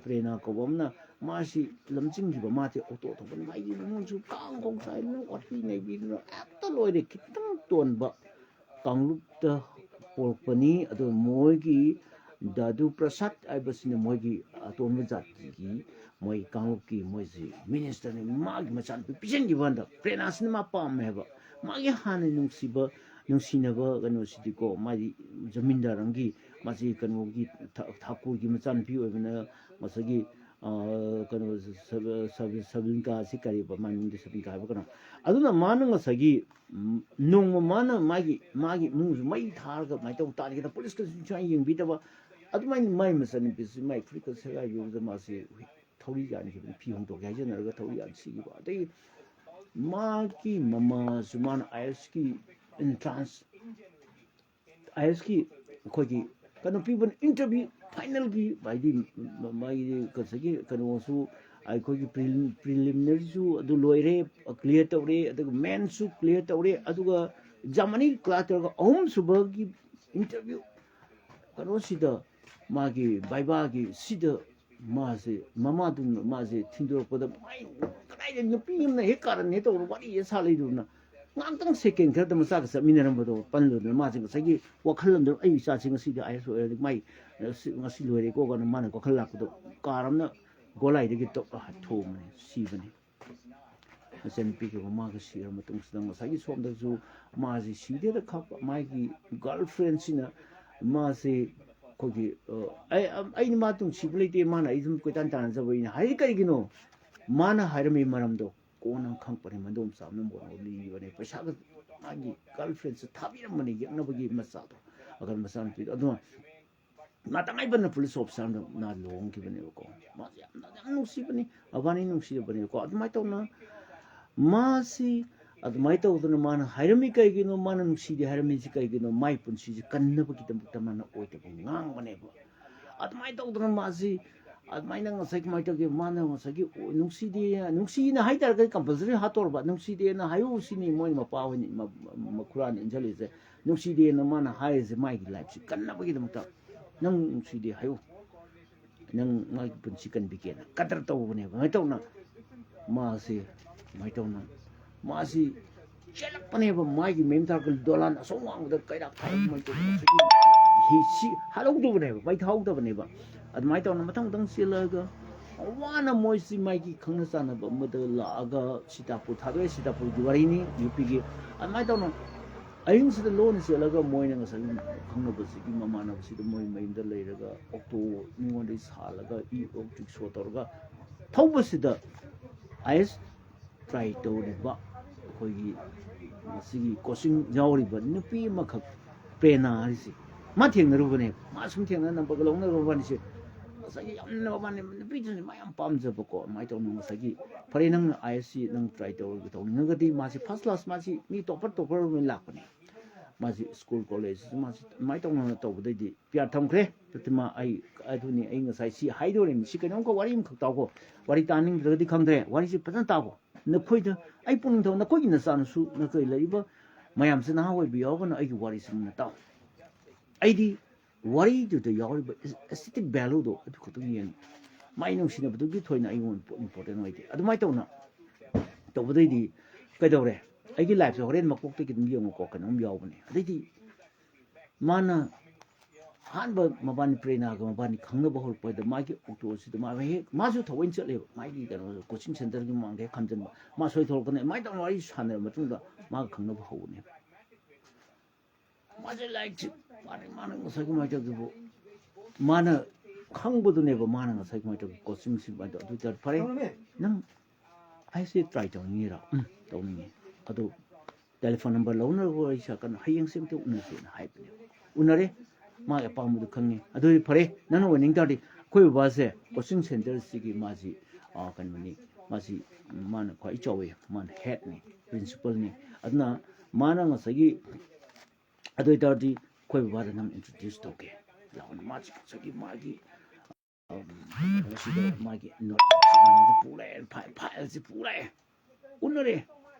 ꯄ꯭ꯔꯦꯅꯥ ꯀꯧꯕ ꯑꯃꯅ ꯃꯥꯁꯤ ꯂꯝꯖꯤꯡꯈꯤꯕ, ꯃꯥꯁꯤ ꯑꯣꯇꯣ ꯊꯧꯕꯅꯤ, ꯃꯥꯒꯤ ꯏꯃꯨꯡꯁꯨ ꯀꯥꯡ ꯈꯣꯡ ꯆꯥꯏꯗꯅ, ꯋꯥꯊꯤ ꯅꯩꯕꯤꯗꯅ ꯍꯦꯛꯇ ꯂꯣꯏꯔꯦ꯫ ꯈꯤꯇꯪ ꯇꯣꯟꯕ ꯀꯥꯡꯂꯨꯞꯇ ꯄꯣꯛꯄꯅꯤ꯫ ꯑꯗꯨ ꯃꯣꯏꯒꯤ ꯗꯥꯗꯨ ꯄ꯭ꯔꯁꯥꯗ ꯍꯥꯏꯕꯁꯤꯅ ꯃꯣꯏꯒꯤ ꯑꯇꯣꯟꯕ ꯖꯥꯇꯤꯒꯤ, ꯃꯣꯏ ꯀꯥꯡꯂꯨꯞꯀꯤ ꯃꯣꯏꯁꯤ ꯃꯤꯅꯤꯁꯇꯔꯅꯤ꯫ ꯃꯥꯒꯤ ꯃꯆꯥꯅꯨꯄꯤ ꯄꯤꯁꯤꯟꯈꯤꯕ ꯍꯟꯗꯛ ꯄ꯭ꯔꯦꯔꯅꯥꯁꯤꯅ ꯃꯥ ꯄꯥꯝꯃꯦ ꯍꯥꯏꯕ꯫ ꯃꯥꯒꯤ ꯍꯥꯟꯅ ꯅꯨꯡꯁꯤꯕ, ꯅꯨꯡꯁꯤꯅꯕ ꯀꯩꯅꯣꯁꯤꯗꯤꯀꯣ, ꯃꯥꯗꯤ ꯖꯃꯤꯟꯗꯥꯔ ꯑꯃꯒꯤ, ꯃꯥꯁꯤ ꯀꯩꯅꯣꯒꯤ ꯊꯥ-, ꯊꯥꯀꯨꯔꯒꯤ ꯃꯆꯥꯅꯨꯄꯤ ꯑꯣꯏꯕꯅ ꯉꯁꯥꯏꯒꯤ, ꯑ, ꯀꯩꯅꯣ, ꯁꯕ-, ꯁꯕ-, ꯁꯕꯤꯟꯀꯥ ꯑꯁꯤ ꯀꯔꯤꯕ? ꯃꯥꯏ ꯃꯤꯡꯗꯤ ꯁꯕꯤꯟꯀꯥ ꯍꯥꯏꯕ ꯀꯩꯅꯣ꯫ ꯑꯗꯨꯅ ꯃꯥꯅ ꯉꯁꯥꯏꯒꯤ, ꯎꯝ, ꯅꯣꯡꯃ ꯃꯥꯅ ꯃꯥꯒꯤ, ꯃꯥꯒꯤ ꯏꯃꯨꯡꯁꯨ ꯃꯩ ꯊꯥꯔꯒ ꯑꯗꯨꯃꯥꯏꯅ ꯇꯧ ꯇꯥꯔꯒꯦꯗ ꯄꯨꯂꯤꯁꯀꯁꯨ ꯁꯨꯃꯥꯏꯅ ꯌꯦꯡꯕꯤꯗꯕ꯫ ꯑꯗꯨꯃꯥꯏꯅ ꯃꯥꯏ ꯃꯆꯥꯅꯨꯄꯤꯁꯤ ꯃꯥꯏ ꯐꯨꯔꯤꯠꯀ ꯁꯦꯒꯥꯏꯕꯤꯕꯗ ꯃꯥꯁꯤ ꯊꯧꯔꯤ ꯌꯥꯟꯈꯤꯕꯅꯤ, ꯐꯤ ꯍꯣꯡꯗꯣꯛꯀꯦ ꯍꯥꯏꯖꯟꯅꯔꯒ ꯊꯧꯔꯤ ꯌꯥꯟ ꯁꯤꯈꯤꯕ꯫ ꯑꯗꯒꯤ ꯃꯥꯒꯤ ꯃꯃꯥꯁꯨ ꯃꯥꯅ ꯑꯥꯏ ꯑꯦꯁꯀꯤ ꯑꯦꯟꯇ꯭ꯔꯥꯟꯁ, ꯑꯥꯏ ꯑꯦꯁꯀꯤ ꯑꯩꯈꯣꯏꯒꯤ ꯀꯩꯅꯣ ꯄꯤꯕꯅ ꯏꯟꯇꯔꯚ꯭ꯌꯨ ꯐꯥꯏꯅꯦꯜꯒꯤ ꯍꯥꯏꯗꯤ ꯃ-, ꯃꯥꯒꯤ ꯉꯁꯥꯏꯒꯤ ꯀꯩꯅꯣꯁꯨ ꯑꯩꯈꯣꯏꯒꯤ ꯄ꯭ꯔꯤꯂꯤꯝ-, ꯄ꯭ꯔꯤꯂꯤꯃꯤꯅꯔꯤꯁꯨ ꯑꯗꯨ ꯂꯣꯏꯔꯦ, ꯀ꯭ꯂꯤꯌꯥꯔ ꯇꯧꯔꯦ, ꯑꯗꯨꯒ ꯃꯦꯟꯁꯨ ꯀ꯭ꯂꯤꯌꯥꯔ ꯇꯧꯔꯦ, ꯑꯗꯨꯒ ꯑꯦꯛꯖꯥꯝ ꯑꯅꯤ ꯀ꯭ꯂꯤꯌꯥꯔ ꯇꯧꯔꯒ ꯑꯍꯨꯝꯁꯨꯕꯒꯤ ꯏꯟꯇꯔꯚ꯭ꯌꯨ ꯀꯩꯅꯣꯁꯤꯗ ꯃꯥꯒꯤ ꯚꯥꯏꯕꯥꯒꯤ ꯁꯤꯗ ꯃꯥꯁꯦ, ꯃꯃꯥꯗꯨꯅ ꯃꯥꯁꯦ ꯊꯤꯟꯗꯣꯔꯛꯄꯗ ꯃꯥꯏ ꯀꯗꯥꯏꯗ ꯅꯨꯄꯤ ꯑꯃꯅ ꯍꯦꯛ ꯀꯥꯔꯟ ꯍꯦꯛ ꯇꯧꯔ ꯋꯥꯔꯤ ꯍꯦꯛ ꯁꯥ ꯂꯩꯗꯨꯅ ꯉꯥꯛꯇꯪ ꯁꯦꯀꯦꯟ ꯈꯔꯗ ꯃꯆꯥꯒ ꯆꯠꯃꯤꯟꯅꯔꯝꯕꯗꯣ ꯄꯜꯂꯨꯗꯅ ꯃꯥꯁꯦ ꯉꯁꯥꯏꯒꯤ ꯋꯥꯈꯜ ꯑꯃꯗ "ꯑꯩ ꯏꯆꯥꯁꯦ ꯉꯁꯤꯗꯤ ꯑꯥꯏ ꯑꯦꯁ ꯑꯣꯏꯔꯗꯤ ꯃꯥꯏ ꯉꯁꯤ, ꯉꯁꯤ ꯂꯣꯏꯔꯦꯀꯣ" ꯀꯥꯏꯅ ꯃꯥꯅ ꯋꯥꯈꯜ ꯂꯥꯛꯄꯗꯣ ꯀꯥꯔ ꯑꯃꯅ ꯒꯣꯂꯥꯏꯗꯒꯤ ꯇꯧꯔ ꯊꯣꯝꯕꯅꯦ, ꯁꯤꯕꯅꯦ꯫ ꯃꯆꯟꯅꯨꯄꯤꯒ ꯃꯃꯥꯒ ꯁꯤꯔ ꯃꯇꯨꯡꯁꯤꯗ ꯉꯁꯥꯏꯒꯤ ꯁꯣꯝꯗꯁꯨ ꯃꯥꯁꯤ ꯁꯤꯗꯦꯗ ꯈꯛ ꯃꯥꯒꯤ ꯒꯔꯜ ꯐ꯭ꯔꯦꯟꯁꯤꯅ ꯃꯥꯁꯤ ꯑꯩꯈꯣꯏꯒꯤ ꯑ, ꯑꯩ ꯑꯩꯅ ꯃꯥ ꯅꯨꯡꯁꯤꯕ ꯂꯩꯇꯦ, ꯃꯥꯅ ꯑꯩ ꯁꯨꯝ ꯀꯣꯏꯇꯥꯟ ꯇꯥꯟꯅꯖꯕ ꯑꯩꯅ ꯍꯥꯏꯗꯤ ꯀꯔꯤꯒꯤꯅꯣ? ꯃꯥꯅ ꯍꯥꯏꯔꯝꯃꯤ ꯃꯔꯝꯗꯣ ꯀꯣꯟꯅ ꯈꯪꯉꯛꯄꯅꯦ꯫ ꯃꯗꯣꯝꯆꯥ ꯑꯃꯅ ꯃꯣꯠ ꯂꯤꯕꯅꯦ꯫ ꯄꯩꯁꯥꯒ ꯃꯥꯒꯤ ꯒꯔꯜ ꯐ꯭ꯔꯦꯟꯁꯦ ꯊꯥꯕꯤꯔꯝꯕꯅꯦ, ꯌꯦꯛꯅꯕꯒꯤ ꯃꯆꯥꯗꯣ, ꯑꯒꯟ ꯃꯆꯥꯅꯨꯄꯤꯗꯣ꯫ ꯑꯗꯨꯅ ꯃꯥ ꯇꯉꯥꯏ ꯐꯗꯅ ꯄꯨꯂꯤꯁ ꯑꯣꯐꯤꯁꯥꯔ ꯑꯃꯅ ꯂꯨꯍꯣꯡꯈꯤꯕꯅꯦꯕꯀꯣ꯫ ꯃꯥꯁꯦ ꯌꯥꯝꯅ ꯌꯥꯝ ꯅꯨꯡꯁꯤꯕꯅꯤ꯫ ꯃꯕꯥꯅꯤ ꯅꯨꯡꯁꯤꯔꯕꯅꯦꯕꯀꯣ꯫ ꯑꯗꯨꯃꯥꯏꯅ ꯇꯧꯅ ꯃꯥꯁꯤ ꯑꯗꯨꯃꯥꯏꯅ ꯇꯧꯗꯅ ꯃꯥꯅ ꯍꯥꯏꯔꯝꯃꯤ ꯀꯩꯒꯤꯅꯣ? ꯃꯥꯅ ꯅꯨꯡꯁꯤꯗꯦ ꯍꯥꯏꯔꯝꯃꯤꯁꯤ ꯀꯩꯒꯤꯅꯣ? ꯃꯥꯏ ꯄꯨꯟꯁꯤꯁꯤ ꯀꯟꯅꯕꯒꯤꯗꯃꯛꯇ ꯃꯥꯅ ꯑꯣꯏꯗꯕ ꯉꯥꯡꯕꯅꯦꯕ꯫ ꯑꯗꯨꯃꯥꯏꯅ ꯇꯧꯗꯅ ꯃꯥꯁꯤ ꯑꯗꯨꯃꯥꯏꯅ ꯉꯁꯥꯏ ꯀꯃꯥꯏꯅ ꯇꯧꯒꯦ? ꯃꯥꯅ ꯉꯁꯥꯏꯒꯤ ꯅꯨꯡꯁꯤꯗꯦ, ꯅꯨꯡꯁꯤꯅ ꯍꯥꯏꯇꯥꯔꯒꯗꯤ ꯀꯝꯄꯜꯁꯔꯤ ꯍꯥꯠꯇꯣꯔꯕ꯫ ꯅꯨꯡꯁꯤꯗꯦꯅ ꯍꯥꯏꯌꯨ ꯁꯤꯅꯤ ꯃꯣꯏ ꯃꯄꯥ ꯍꯣꯏꯅ, ꯃ- ꯃ- ꯃꯈꯨꯔꯥꯅ ꯏꯟꯁꯤꯜꯂꯤꯁꯦ꯫ ꯅꯨꯡꯁꯤꯗꯦꯅ ꯃꯥꯅ ꯍꯥꯏꯔꯤꯁꯦ ꯃꯥꯒꯤ ꯂꯥꯏꯐꯁꯤ ꯀꯟꯅꯕꯒꯤꯗꯃꯛꯇ꯫ ꯅꯪ ꯅꯨꯡꯁꯤꯗꯦ ꯍꯥꯏꯌꯨ, ꯅꯪ ꯃꯥꯒꯤ ꯄꯨꯟꯁꯤ ꯀꯟꯕꯤꯒꯦꯅ ꯀꯗꯔ ꯇꯧꯕꯅꯦꯕ꯫ ꯑꯗꯨꯃꯥꯏꯅ ꯇꯧꯅ ꯃꯥꯁꯦ, ꯑꯗꯨꯃꯥꯏꯅ ꯇꯧꯅ ꯃꯥꯁꯤ ꯆꯦꯜꯂꯛꯄꯅꯦꯕ꯫ ꯃꯥꯒꯤ ꯃꯌꯨꯝ ꯇꯥꯔꯛꯄ ꯗꯣꯂꯥꯟ ꯑꯁꯣꯝ ꯋꯥꯡꯃꯗ ꯀꯩꯔꯥꯛ ꯊꯥꯔꯛꯄ ꯃꯩ ꯇꯧꯕ ꯉꯁꯥꯏꯒꯤ ꯍꯤ ꯁꯤ ꯍꯥꯠꯍꯧꯗꯕꯅꯦꯕ, ꯃꯩ ꯊꯥꯍꯧꯗꯕꯅꯦꯕ꯫ ꯑꯗꯨꯃꯥꯏꯅ ꯇꯧꯅ ꯃꯊꯪ ꯃꯊꯪ ꯆꯦꯜꯂꯛꯑꯒ ꯋꯥꯅ ꯃꯣꯏꯁꯤ ꯃꯥꯒꯤ ꯈꯪꯅ ꯆꯥꯟꯅꯕ ꯑꯃꯗ ꯂꯥꯛꯑꯒ ꯁꯤꯇꯥꯄꯨꯔ ꯊꯥꯗꯣꯛꯑꯦ꯫ ꯁꯤꯇꯥꯄꯨꯔꯒꯤ ꯋꯥꯔꯤꯅꯤ ꯌꯨ ꯄꯤꯒꯤ꯫ ꯑꯗꯨꯃꯥꯏꯅ ꯇꯧꯅ ꯑꯍꯤꯡꯁꯤꯗ ꯂꯣꯟꯅ ꯆꯦꯜꯂꯒ ꯃꯣꯏꯅ ꯉꯁꯥꯏꯒꯤ ꯈꯪꯅꯕꯁꯤꯒꯤ ꯃꯃꯥꯟꯅꯕꯁꯤꯗ ꯃꯣꯏ ꯃꯌꯨꯝꯗ ꯂꯩꯔꯒ ꯑꯣꯛꯇꯣ ꯃꯤꯉꯣꯟꯗꯒꯤ ꯁꯥꯜꯂꯒ ꯏ ꯑꯣꯛ ꯔꯤꯛꯁꯣ ꯇꯧꯔꯒ ꯊꯧꯕꯁꯤꯗ ꯑꯥꯏ ꯑꯦꯁ ꯇ꯭ꯔꯥꯏ ꯇꯧꯔꯤꯕ ꯑꯩꯈꯣꯏꯒꯤ ꯃꯁꯤꯒꯤ ꯀꯣꯆꯤꯡ ꯌꯥꯎꯔꯤꯕ ꯅꯨꯄꯤ ꯑꯃꯈꯛ ꯄ꯭ꯔꯦꯔꯅꯥ ꯍꯥꯏꯔꯤꯁꯦ ꯃꯥ ꯊꯦꯡꯅꯔꯨꯕꯅꯦꯕ꯫ ꯃꯥ ꯁꯨꯝ ꯊꯦꯡꯅ ꯅꯝꯕꯔꯒ ꯂꯧꯅꯔꯨꯕ ꯋꯥꯅꯤꯁꯦ꯫ ꯉꯁꯥꯏꯒꯤ ꯌꯥꯝꯅ ꯃꯕꯥꯅꯤ ꯅꯨꯄꯤꯗꯨꯅ ꯃꯥ ꯌꯥꯝ ꯄꯥꯝꯖꯕꯀꯣ꯫ ꯑꯗꯨꯃꯥꯏꯅ ꯇꯧꯅ ꯉꯁꯥꯏꯒꯤ ꯐꯔꯦ ꯅꯪꯅ ꯑꯥꯏ ꯑꯦꯁ ꯁꯤ ꯅꯪ ꯇ꯭ꯔꯥꯏ ꯇꯧꯔꯒ ꯇꯧꯅꯤꯡꯉꯒꯗꯤ ꯃꯥꯁꯤ ꯐꯥꯔꯁ ꯀ꯭ꯂꯥꯁ ꯃꯥꯁꯤ ꯃꯤ ꯇꯣꯞꯄꯔ ꯇꯣꯞꯄꯔ ꯑꯣꯏꯅ ꯂꯥꯛꯄꯅꯦ꯫ ꯃꯥꯁꯤ ꯁ꯭ꯀꯨꯜ ꯀꯣꯂꯦꯖꯁꯤ ꯃꯥꯁꯤ ꯑꯗꯨꯃꯥꯏꯅ ꯇꯧꯅ ꯇꯧꯕꯗꯩꯗꯤ ꯄꯤ ꯑꯥꯔ ꯊꯝꯈ꯭ꯔꯦ꯫ ꯑꯗꯨꯗꯤ ꯃꯥ ꯑꯩ ꯑꯗꯨꯅꯤ ꯑꯩ ꯉꯁꯥꯏ ꯁꯤ ꯍꯥꯏꯗꯣꯔꯤꯕꯅꯤ꯫ ꯁꯤ ꯀꯩꯅꯣꯝꯈꯛ ꯋꯥꯔꯤ ꯑꯃꯈꯛ ꯇꯥꯎꯀꯣ꯫ ꯋꯥꯔꯤ ꯇꯥꯅꯤꯡꯗ꯭ꯔꯒꯗꯤ ꯈꯪꯗ꯭ꯔꯦ꯫ ꯋꯥꯔꯤꯁꯤ ꯐꯖꯅ ꯇꯥꯎꯀꯣ꯫ ꯅꯈꯣꯏꯗ ꯑꯩ ꯄꯨꯛꯅꯤꯡ ꯊꯧ ꯅꯈꯣꯏꯒꯤ ꯅꯆꯥꯅꯁꯨ ꯅꯈꯣꯏ ꯂꯩꯔꯤꯕ ꯃꯌꯥꯝꯁꯤ ꯅꯍꯥ ꯑꯣꯏꯕ ꯌꯥꯎꯔꯒꯅ ꯑꯩꯒꯤ ꯋꯥꯔꯤꯁꯤ ꯃꯨꯟꯅ ꯇꯥꯎ꯫ ꯑꯩꯗꯤ ꯋꯥꯔꯤꯗꯨꯗ ꯌꯥꯎꯔꯤꯕ ꯑꯦꯁꯊꯦꯇꯤꯛ ꯚꯦꯂꯨꯗꯣ ꯑꯗꯨ ꯈꯛꯇꯪ ꯌꯦꯡꯉꯤ꯫ ꯃꯥꯏ ꯅꯨꯡꯁꯤꯅꯕꯗꯨꯒꯤ ꯊꯣꯏꯅ ꯑꯩꯉꯣꯟꯗ ꯏꯝꯄꯣꯔꯇꯦꯟ ꯑꯣꯏꯗꯦ꯫ ꯑꯗꯨꯃꯥꯏꯅ ꯇꯧꯅ ꯇꯧꯕꯗꯩꯗꯤ ꯀꯩꯗꯧꯔꯦ? ꯑꯩꯒꯤ ꯂꯥꯏꯐꯁꯦ ꯍꯣꯔꯦꯟ ꯃꯀꯣꯛꯇꯒꯤ ꯑꯗꯨꯝ ꯌꯦꯡꯉꯨꯀꯣ, ꯀꯩꯅꯣꯝ ꯌꯥꯎꯕꯅꯦ꯫ ꯑꯗꯩꯗꯤ ꯃꯥꯅ ꯑꯍꯥꯟꯕ ꯃꯕꯥꯅꯤ ꯄ꯭ꯔꯦꯔꯅꯥꯒ ꯃꯕꯥꯅꯤ ꯈꯪꯅꯕ ꯍꯧꯔꯛꯄꯗ ꯃꯥꯒꯤ ꯑꯣꯛꯇꯣꯁꯤꯗ ꯃꯥ ꯍꯦꯛ ꯃꯥꯁꯨ ꯊꯑꯣꯏꯅ ꯆꯠꯂꯦꯕ꯫ ꯃꯥꯒꯤ ꯀꯩꯅꯣ ꯀꯣꯆꯤꯡ ꯁꯦꯟꯇꯔꯒꯤ ꯃꯃꯥꯡꯗ ꯍꯦꯛ ꯈꯝꯖꯟꯕ꯫ ꯃꯥ ꯁꯣꯏꯊꯣꯔꯛꯇꯅ ꯑꯗꯨꯃꯥꯏꯅ ꯇꯧꯅ ꯋꯥꯔꯤ ꯁꯥꯟꯅꯔꯕ ꯃꯇꯨꯡꯗ ꯃꯥꯒ ꯈꯪꯅꯕ ꯍꯧꯕꯅꯦꯕ꯫ ꯃꯥꯁꯦ ꯂꯥꯏꯔꯤꯛꯁꯦ ꯄꯥꯅꯤꯡ ꯃꯥꯅ ꯉꯁꯥꯏ ꯀꯃꯥꯏꯅ ꯇꯧꯒꯦꯕꯨ ꯃꯥꯅ ꯈꯪꯕꯗꯨꯅꯦꯕ ꯃꯥꯅ ꯉꯁꯥꯏ ꯀꯃꯥꯏꯅ ꯇꯧꯒꯦ, ꯀꯣꯆꯤꯡꯁꯤ ꯀꯃꯥꯏꯅ ꯇꯧ, ꯑꯗꯨ ꯑꯣꯏꯇꯥꯔꯗꯤ ꯐꯔꯦ, ꯅꯪ ꯑꯩꯁꯦ ꯇ꯭ꯔꯥꯏ ꯇꯧꯅꯤꯡꯉꯤꯔꯣ? ꯎꯝ, ꯇꯧꯅꯤꯡꯉꯤ꯫ ꯑꯗꯨ ꯇꯦꯂꯤꯐꯣꯟ ꯅꯝꯕꯔ ꯂꯧꯅꯔꯒ ꯋꯥꯔꯤ ꯁꯥꯀꯅꯨ, ꯍꯌꯦꯡꯁꯦ ꯑꯝꯇ ꯎꯅꯁꯦꯅ ꯍꯥꯏꯕꯅꯦꯕ꯫ ꯎꯅꯔꯦ, ꯃꯥꯒꯤ ꯑꯄꯥꯝꯕꯗꯨ ꯈꯪꯉꯦ꯫ ꯑꯗꯨꯗꯤ ꯐꯔꯦ, ꯅꯪꯅ ꯑꯣꯏꯅꯤꯡ ꯇꯥꯔꯗꯤ ꯑꯩꯈꯣꯏ ꯕꯕꯥꯁꯦ ꯀꯣꯆꯤꯡ ꯁꯦꯟꯇꯔꯁꯤꯒꯤ ꯃꯥꯁꯤ, ꯑꯥ, ꯀꯩꯅꯣꯅꯤ, ꯃꯥꯁꯤ, ꯃꯥꯅ ꯈ꯭ꯋꯥꯏ ꯆꯥꯎꯋꯦ, ꯃꯥꯅ ꯍꯦꯠꯅꯤ, ꯄ꯭ꯔꯤꯟꯁꯤꯄꯜꯅꯤ꯫ ꯑꯗꯨꯅ ꯃꯥꯅ ꯉꯁꯥꯏꯒꯤ, ꯑꯗꯨ ꯑꯣꯏꯇꯥꯔꯗꯤ ꯑꯩꯈꯣꯏ ꯕꯕꯥꯗ ꯅꯪ ꯏꯟꯇ꯭ꯔꯣꯗ꯭ꯌꯨꯁ ꯇꯧꯒꯦ ꯂꯥꯛꯑꯣꯅꯦ꯫ ꯃꯥꯁꯤ ꯉꯁꯥꯏꯒꯤ ꯃꯥꯒꯤ ꯁꯤꯗ ꯃꯥꯒꯤ ꯅꯣꯠꯁꯤ ꯄꯨꯔꯦ, ꯐꯥꯏꯜꯁꯤ ꯄꯨꯔꯦ, ꯎꯅꯔꯦ꯫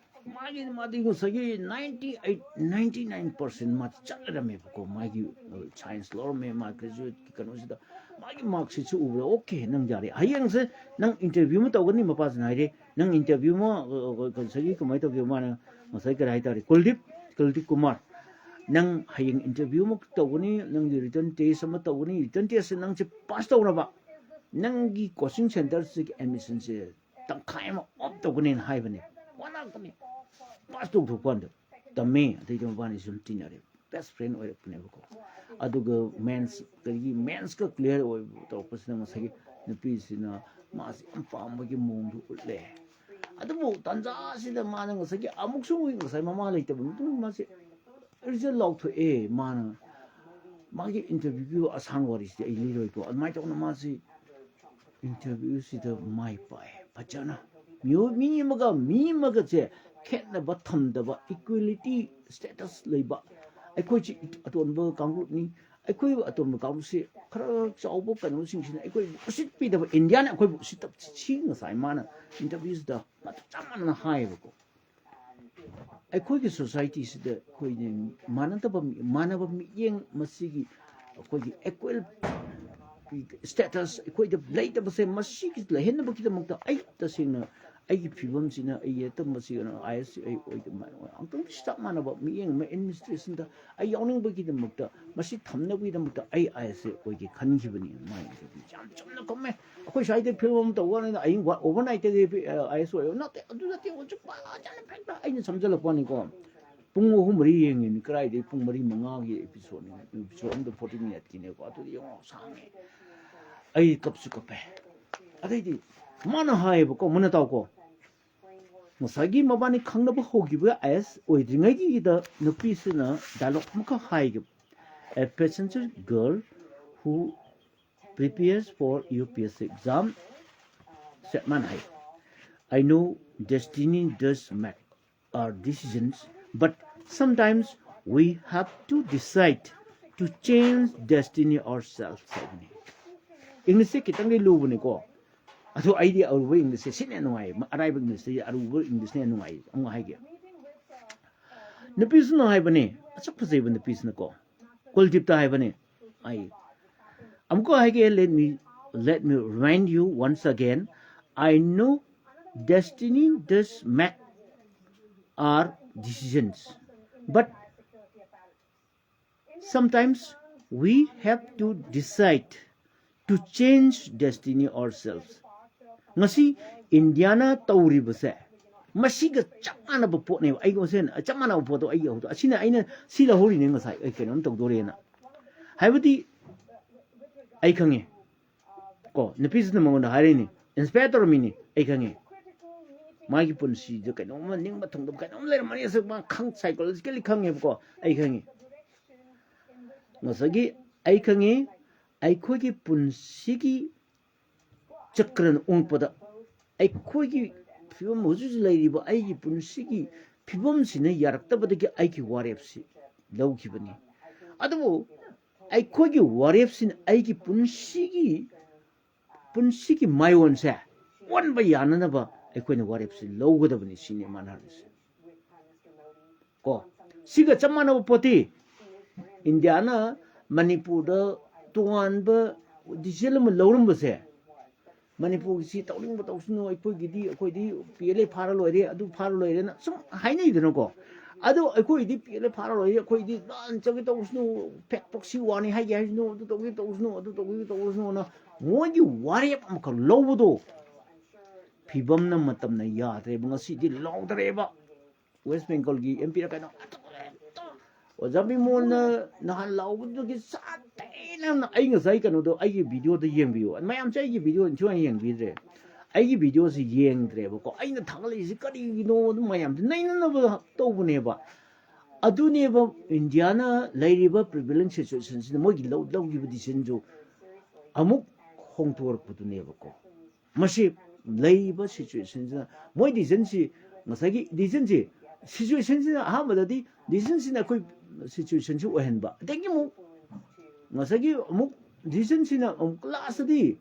ꯃꯥꯒꯤ, ꯃꯥꯗꯤ ꯉꯁꯥꯏꯒꯤ ninety eight, ninety nine percent ꯃꯥ ꯆꯠꯂꯔꯝꯃꯦꯕꯀꯣ꯫ ꯃꯥꯒꯤ ꯁꯥꯏꯟꯁ ꯂꯧꯔꯝꯃꯦ, ꯃꯥ ꯒ꯭ꯔꯦꯖꯨꯋꯦꯠꯀꯤ ꯀꯩꯅꯣꯁꯤꯗ꯫ ꯃꯥꯒꯤ ꯃꯥꯔꯛꯁꯤꯠꯁꯨ ꯎꯕꯗ, "ꯑꯣꯀꯦ, ꯅꯪ ꯌꯥꯔꯦ, ꯍꯌꯦꯡꯁꯦ ꯅꯪ ꯏꯟꯇꯔꯚ꯭ꯌꯨ ꯑꯃ ꯇꯧꯒꯅꯤ", ꯃꯄꯥꯁꯤꯅ ꯍꯥꯏꯔꯦ꯫ "ꯅꯪ ꯏꯟꯇꯔꯚ꯭ꯌꯨ ꯑꯃ, ꯑ, ꯑ, ꯉꯁꯥꯏꯒꯤ ꯀꯃꯥꯏꯅ ꯇꯧꯒꯦ?" ꯃꯥꯅ ꯉꯁꯥꯏ ꯀꯔꯤ ꯍꯥꯏꯇꯥꯔꯦ, "ꯀꯨꯜꯗꯤꯞ, ꯀꯨꯜꯗꯤꯞ ꯀꯨꯃꯥꯔ, ꯅꯪ ꯍꯌꯦꯡ ꯏꯟꯇꯔꯚ꯭ꯌꯨ ꯑꯃ ꯇꯧꯒꯅꯤ, ꯅꯪꯒꯤ ꯔꯤꯇꯟ ꯇꯦꯁ ꯑꯃ ꯇꯧꯒꯅꯤ, ꯔꯤꯇꯟ ꯇꯦꯁꯁꯦ ꯅꯪꯁꯦ ꯄꯥꯁ ꯇꯧꯅꯕ ꯅꯪꯒꯤ ꯀꯣꯆꯤꯡ ꯁꯦꯟꯇꯔꯁꯤꯒꯤ ꯑꯦꯗꯃꯤꯁꯟꯁꯦ ꯇꯪꯈꯥꯏ ꯑꯃ ꯑꯣꯐ ꯇꯧꯒꯅꯦꯅ" ꯍꯥꯏꯕꯅꯦ꯫ ꯋꯥ ꯉꯥꯛꯇꯅꯤ꯫ ꯄꯥꯁ ꯇꯧꯊꯣꯛꯄ ꯀꯥꯟꯗ ꯇꯝꯃꯦ꯫ ꯑꯗꯩꯗꯤ ꯃꯕꯥꯅꯤ ꯁꯨꯝ ꯇꯤꯟꯅꯔꯦ, ꯕꯦꯁ ꯐ꯭ꯔꯦꯟ ꯑꯣꯏꯔꯛꯄꯅꯦꯕꯀꯣ꯫ ꯑꯗꯨꯒ ꯃꯦꯟꯁ, ꯀꯔꯤꯒꯤ ꯃꯦꯟꯁꯀ ꯀ꯭ꯂꯤꯌꯥꯔ ꯑꯣꯏꯕ ꯇꯧꯔꯛꯄꯁꯤꯗ ꯉꯁꯥꯏꯒꯤ ꯅꯨꯄꯤꯁꯤꯅ ꯃꯥꯁꯤ ꯌꯥꯝ ꯄꯥꯝꯕꯒꯤ ꯃꯑꯣꯡꯗꯨ ꯎꯠꯂꯦ꯫ ꯑꯗꯨꯕꯨ ꯇꯥꯟꯖꯥꯁꯤꯗ ꯃꯥꯅ ꯉꯁꯥꯏꯒꯤ ꯑꯃꯨꯛꯁꯨ ꯉꯁꯥꯏ ꯃꯃꯥ ꯂꯩꯇꯕ ꯃꯇꯨꯡ ꯃꯥꯁꯦ ꯔꯤꯖꯜ ꯂꯥꯎꯊꯣꯛꯑꯦ꯫ ꯃꯥꯅ ꯃꯥꯒꯤ ꯏꯟꯇꯔꯚ꯭ꯌꯨꯒꯤ ꯑꯁꯥꯡ ꯋꯥꯔꯤꯁꯤꯗꯤ ꯑꯩ ꯂꯤꯔꯣꯏꯀꯣ꯫ ꯑꯗꯨꯃꯥꯏꯅ ꯇꯧꯅ ꯃꯥꯁꯤ ꯏꯟꯇꯔꯚ꯭ꯌꯨꯁꯤꯗ ꯃꯥꯏ ꯄꯥꯛꯑꯦ ꯐꯖꯅ꯫ ꯃꯤꯑꯣꯏ, ꯃꯤ ꯑꯃꯒ ꯃꯤ ꯑꯃꯒꯁꯦ ꯈꯦꯠꯅꯕ ꯊꯝꯗꯕ, ꯏꯀ꯭ꯋꯦꯂꯤꯇꯤ ꯁ꯭ꯇꯦꯇꯁ ꯂꯩꯕ, ꯑꯩꯈꯣꯏꯁꯤ ꯑꯇꯣꯟꯕ ꯀꯥꯡꯂꯨꯞꯅꯤ, ꯑꯩꯈꯣꯏ ꯑꯇꯣꯟꯕ ꯀꯥꯡꯂꯨꯞꯁꯤ ꯈꯔ ꯆꯥꯎꯕ ꯀꯩꯅꯣꯁꯤꯡꯁꯤꯅ ꯑꯩꯈꯣꯏꯕꯨ ꯎꯁꯤꯠꯄꯤꯗꯕ, ꯏꯟꯗꯤꯌꯥꯅ ꯑꯩꯈꯣꯏꯕꯨ ꯎꯁꯤꯠꯇꯕ, ꯁꯤ ꯉꯁꯥꯏ ꯃꯥꯅ ꯏꯟꯇꯔꯚ꯭ꯌꯨꯁꯤꯗ ꯃꯇꯤꯛ ꯆꯥ ꯃꯥꯟꯅꯅ ꯍꯥꯏꯌꯦꯕꯀꯣ꯫ ꯑꯩꯈꯣꯏꯒꯤ ꯁꯣꯁꯥꯏꯇꯤꯁꯤꯗ ꯑꯩꯈꯣꯏꯅ ꯃꯥꯟꯅꯗꯕ ꯃꯤ-, ꯃꯥꯟꯅꯕ ꯃꯤꯠꯌꯦꯡ, ꯃꯁꯤꯒꯤ ꯑꯩꯈꯣꯏꯒꯤ ꯏꯀ꯭ꯋꯦꯜ ꯁ꯭ꯇꯦꯇꯁ ꯑꯩꯈꯣꯏꯗ ꯂꯩꯇꯕꯁꯦ, ꯃꯁꯤꯒꯤ ꯂꯩꯍꯟꯅꯕꯒꯤꯗꯃꯛꯇ ꯑꯩ ꯇꯁꯦꯡꯅ ꯑꯩꯒꯤ ꯐꯤꯕꯝꯁꯤꯅ ꯑꯩ ꯍꯦꯛꯇ ꯃꯁꯤ ꯑꯥꯏ ꯑꯦꯁ ꯑꯩ ꯑꯣꯏꯗꯕ, ꯑꯃꯨꯛꯇꯪ ꯆꯞ ꯃꯥꯟꯅꯕ ꯃꯤꯠꯌꯦꯡ ꯑꯃ ꯑꯦꯗꯃꯤꯅꯤꯁꯇ꯭ꯔꯦꯁꯟꯗ ꯑꯩ ꯌꯥꯎꯅꯤꯡꯕꯒꯤꯗꯃꯛꯇ, ꯃꯁꯤ ꯊꯝꯅꯕꯒꯤꯗꯃꯛꯇ ꯑꯩ ꯑꯥꯏ ꯑꯦꯁ ꯑꯦ ꯑꯣꯏꯒꯦ ꯈꯟꯈꯤꯕꯅꯤ꯫ ꯃꯥꯏ ꯌꯥꯝ ꯆꯨꯝꯅ ꯈꯨꯝꯃꯦ꯫ ꯑꯩꯈꯣꯏ ꯁ꯭ꯋꯥꯏꯗ ꯐꯤꯂꯝ ꯑꯃ ꯇꯧꯕ ꯀꯥꯟꯗ ꯑꯍꯤꯡ, ꯑꯣꯚꯔꯅꯥꯏꯠꯇꯒꯤ ꯑꯥꯏ ꯑꯦꯁ ꯑꯣꯏꯕ ꯅꯠꯇꯦ, ꯑꯗꯨ ꯅꯠꯇꯦ, ꯍꯧꯖꯤꯛ ꯐꯖꯅ ꯐꯖꯅ ꯑꯩꯅ ꯁꯝꯖꯜꯂꯛꯄꯅꯤꯀꯣ꯫ ꯄꯨꯡ ꯑꯍꯨꯝ ꯃꯔꯤ ꯌꯦꯡꯉꯤꯅꯤ, ꯀꯗꯥꯏꯗꯒꯤ ꯄꯨꯡ ꯃꯔꯤ ꯃꯉꯥꯒꯤ episode ꯅꯤ, episode ꯑꯃꯗ forty minute ꯀꯤꯅꯦꯀꯣ, ꯑꯗꯨꯗꯤ ꯌꯦꯡꯉꯣ, ꯁꯥꯡꯉꯦ꯫ ꯑꯩ ꯀꯞꯁꯨ ꯀꯞꯄꯦ꯫ ꯑꯗꯩꯗꯤ ꯃꯥꯅ ꯍꯥꯏꯌꯦꯕꯀꯣ, ꯃꯨꯟꯅ ꯇꯥꯎꯀꯣ, ꯉꯁꯥꯏꯒꯤ ꯃꯕꯥꯅꯤ ꯈꯪꯅꯕ ꯍꯧꯈꯤꯕ ꯑꯥꯏ ꯑꯦꯁ ꯑꯣꯏꯗ꯭ꯔꯤꯉꯩꯒꯤꯗ ꯅꯨꯄꯤꯁꯤꯅ dialogue ꯑꯃꯈꯛ ꯍꯥꯏꯈꯤꯕ, "A passenger girl who prepares for U P S C exam," ꯁꯦ ꯃꯥꯅ ꯍꯥꯏ, "I know destiny does make our decisions, but sometimes we have to decide to change destiny ourselves" ꯍꯥꯏꯕꯅꯤ꯫ English ꯁꯦ ꯈꯤꯇꯪꯗꯤ ꯂꯨꯕꯅꯤꯀꯣ, ꯑꯗꯣ ꯑꯩꯗꯤ ꯑꯔꯨꯕ English ꯁꯦ ꯁꯤꯅ ꯍꯦꯟꯅ ꯅꯨꯡꯉꯥꯏꯌꯦ꯫ ꯑꯔꯥꯏꯕ English ꯇꯒꯤ ꯑꯔꯨꯕ English ꯅ ꯍꯦꯟꯅ ꯅꯨꯡꯉꯥꯏꯌꯦ꯫ ꯑꯃꯨꯛ ꯍꯥꯏꯒꯦ꯫ ꯅꯨꯄꯤꯁꯤꯅ ꯍꯥꯏꯕꯅꯦ, ꯑꯁꯨꯛ ꯐꯖꯩꯕ ꯅꯨꯄꯤꯁꯤꯅꯀꯣ, ꯀꯨꯜꯗꯤꯞꯇ ꯍꯥꯏꯕꯅꯦ, ꯑꯩ ꯑꯃꯨꯛꯀ ꯍꯥꯏꯒꯦ, let me, let me remind you once again, "I know destiny does make our decisions, but sometimes we have to decide to change destiny ourselves." ꯉꯁꯤ ꯏꯟꯗꯤꯌꯥꯅ ꯇꯧꯔꯤꯕꯁꯦ, ꯃꯁꯤꯒ ꯆꯞ ꯃꯥꯟꯅꯕ ꯄꯣꯠꯅꯦꯕ꯫ ꯑꯩꯒ ꯃꯁꯦꯟ ꯆꯞ ꯃꯥꯟꯅꯕ ꯄꯣꯠꯇꯣ ꯑꯩꯒꯤ ꯍꯧꯗꯣꯛ-, ꯑꯁꯤꯅ ꯑꯩꯅ ꯁꯤ ꯂꯧꯍꯧꯔꯤꯅꯦ ꯉꯁꯥꯏ, ꯑꯩ ꯀꯩꯅꯣꯝ ꯇꯧꯗꯣꯔꯦꯅ꯫ ꯍꯥꯏꯕꯗꯤ ꯑꯩ ꯈꯪꯉꯦ ꯀꯣ, ꯅꯨꯄꯤꯁꯤꯅ ꯃꯉꯣꯟꯗ ꯍꯥꯏꯔꯛꯏꯅꯤ, inspire ꯇꯧꯔꯝꯃꯤꯅꯤ, ꯑꯩ ꯈꯪꯉꯦ꯫ ꯃꯥꯒꯤ ꯄꯨꯟꯁꯤꯗ ꯀꯩꯅꯣꯝꯃ ꯅꯤꯡꯕ ꯊꯨꯡꯗꯕ ꯀꯩꯅꯣꯝ ꯂꯩꯔꯝꯃꯅꯤ, ꯑꯁ, ꯃꯥ ꯈꯪ-, psychologically ꯈꯪꯉꯦꯕꯀꯣ, ꯑꯩ ꯈꯪꯉꯦ꯫ ꯉꯁꯥꯏꯒꯤ ꯑꯩ ꯈꯪꯉꯤ, ꯑꯩꯈꯣꯏꯒꯤ ꯄꯨꯟꯁꯤꯒꯤ ꯆꯀ꯭ꯔꯅ ꯑꯣꯡꯂꯛꯄꯗ, ꯑꯩꯈꯣꯏꯒꯤ ꯐꯤꯕꯝ, ꯍꯧꯖꯤꯛ ꯍꯧꯖꯤꯛ ꯂꯩꯔꯤꯕ ꯑꯩꯒꯤ ꯄꯨꯟꯁꯤꯒꯤ ꯐꯤꯕꯝꯁꯤꯅ ꯌꯥꯔꯛꯇꯕꯗꯒꯤ ꯑꯩꯒꯤ ꯋꯥꯔꯦꯞꯁꯤ ꯂꯧꯈꯤꯕꯅꯤ꯫ ꯑꯗꯨꯕꯨ ꯑꯩꯈꯣꯏꯒꯤ ꯋꯥꯔꯦꯞꯁꯤꯅ ꯑꯩꯒꯤ ꯄꯨꯟꯁꯤꯒꯤ, ꯄꯨꯟꯁꯤꯒꯤ ꯃꯥꯏꯑꯣꯟꯁꯦ ꯑꯣꯟꯕ ꯌꯥꯅꯅꯕ ꯑꯩꯈꯣꯏꯅ ꯋꯥꯔꯦꯞꯁꯤ ꯂꯧꯒꯗꯕꯅꯤ ꯁꯤꯅꯤ ꯃꯥꯅ ꯍꯥꯏꯔꯤꯁꯦ꯫ ꯀꯣ, ꯁꯤꯒ ꯆꯞ ꯃꯥꯟꯅꯕ ꯄꯣꯠꯇꯤ ꯏꯟꯗꯤꯌꯥꯅ ꯃꯅꯤꯄꯨꯔꯗ ꯇꯣꯉꯥꯟꯕ decision ꯑꯃ ꯂꯧꯔꯝꯕꯁꯦ, ꯃꯅꯤꯄꯨꯔꯒꯤ ꯁꯤ ꯇꯧꯅꯤꯡꯕ ꯇꯧꯁꯅꯨ, ꯑꯩꯈꯣꯏꯒꯤꯗꯤ, ꯑꯩꯈꯣꯏꯗꯤ P L A ꯐꯥꯔ ꯂꯣꯏꯔꯦ, ꯑꯗꯨ ꯐꯥꯔ ꯂꯣꯏꯔꯦꯅ ꯁꯨꯝ ꯍꯥꯏꯅꯩꯗꯅꯀꯣ꯫ ꯑꯗꯣ ꯑꯩꯈꯣꯏꯗꯤ P L A ꯐꯥꯔ ꯂꯣꯏꯔꯦ, ꯑꯩꯈꯣꯏꯗꯤ ꯂꯥꯟ ꯆꯪꯒꯦ ꯇꯧꯁꯅꯨ, ꯐꯦꯛ proxy war ꯅꯤ ꯍꯥꯏꯒꯦ ꯍꯥꯏꯁꯅꯨ, ꯑꯗꯨ ꯇꯧꯒꯦ ꯇꯧꯁꯅꯨ, ꯑꯗꯨ ꯇꯧꯒꯦ ꯇꯧꯁꯅꯨꯅ ꯃꯣꯏꯒꯤ ꯋꯥꯔꯦꯞ ꯑꯃꯈꯛ ꯂꯧꯕꯗꯣ ꯐꯤꯕꯝꯅ ꯃꯇꯝꯅ ꯌꯥꯗ꯭ꯔꯦꯕ, ꯉꯁꯤꯗꯤ ꯂꯧꯗ꯭ꯔꯦꯕ꯫ ꯋꯦꯁ ꯕꯦꯡꯒꯜꯒꯤ ꯑꯦꯝ ꯄꯤꯔ ꯀꯩꯅꯣ, ꯑꯣꯖꯥ ꯕꯤꯃꯣꯜꯅ ꯅꯍꯥꯟ ꯂꯥꯎꯕꯗꯨꯒꯤ ꯁꯥꯊꯤꯅ꯫ ꯑꯩ ꯉꯁꯥꯏ ꯀꯩꯅꯣꯗꯣ, ꯑꯩꯒꯤ ꯚꯤꯗꯤꯑꯣꯗꯣ ꯌꯦꯡꯕꯤꯌꯨ꯫ ꯃꯌꯥꯝꯁꯦ ꯑꯩꯒꯤ ꯚꯤꯗꯤꯑꯣ ꯏꯟꯊꯤ ꯌꯦꯡꯕꯤꯗ꯭ꯔꯦ꯫ ꯑꯩꯒꯤ ꯚꯤꯗꯤꯑꯣꯁꯤ ꯌꯦꯡꯗ꯭ꯔꯦꯕꯀꯣ꯫ ꯑꯩꯅ ꯊꯥꯒꯠꯂꯛꯏꯁꯤ ꯀꯔꯤꯒꯤꯅꯣ, ꯑꯗꯨꯝ ꯃꯌꯥꯝꯁꯦ ꯅꯩꯅꯅꯕ ꯇꯧꯕꯅꯦꯕ꯫ ꯑꯗꯨꯅꯦꯕ ꯏꯟꯗꯤꯌꯥꯅ ꯂꯩꯔꯤꯕ ꯄ꯭ꯔꯤꯚꯦꯂꯦꯟꯁ ꯁꯤꯆꯨꯋꯦꯁꯟꯁꯤꯅ ꯃꯣꯏꯒꯤ ꯂꯧ ꯂꯧꯈꯤꯕ ꯗꯤꯁꯤꯖꯟꯁꯨ ꯑꯃꯨꯛ ꯍꯣꯡꯗꯣꯔꯛꯄꯗꯨꯅꯦꯕꯀꯣ꯫ ꯃꯁꯤ ꯂꯩꯔꯤꯕ ꯁꯤꯆꯨꯋꯦꯁꯟꯁꯤꯅ, ꯃꯣꯏ ꯗꯤꯁꯤꯖꯟꯁꯤ, ꯉꯁꯥꯏꯒꯤ ꯗꯤꯁꯤꯖꯟꯁꯤ, ꯁꯤꯆꯨꯋꯦꯁꯟꯁꯤꯅ ꯑꯍꯥꯟꯕꯗꯗꯤ ꯗꯤꯁꯤꯖꯟꯁꯤꯅ ꯑꯩꯈꯣꯏ ꯁꯤꯆꯨꯋꯦꯁꯟꯁꯤ ꯑꯣꯏꯍꯟꯕ, ꯑꯗꯒꯤ ꯑꯃꯨꯛ ꯉꯁꯥꯏꯒꯤ ꯑꯃꯨꯛ ꯗꯤꯁꯤꯖꯟꯁꯤꯅ ꯑꯃꯨꯛ ꯂꯥꯁꯇꯗꯤ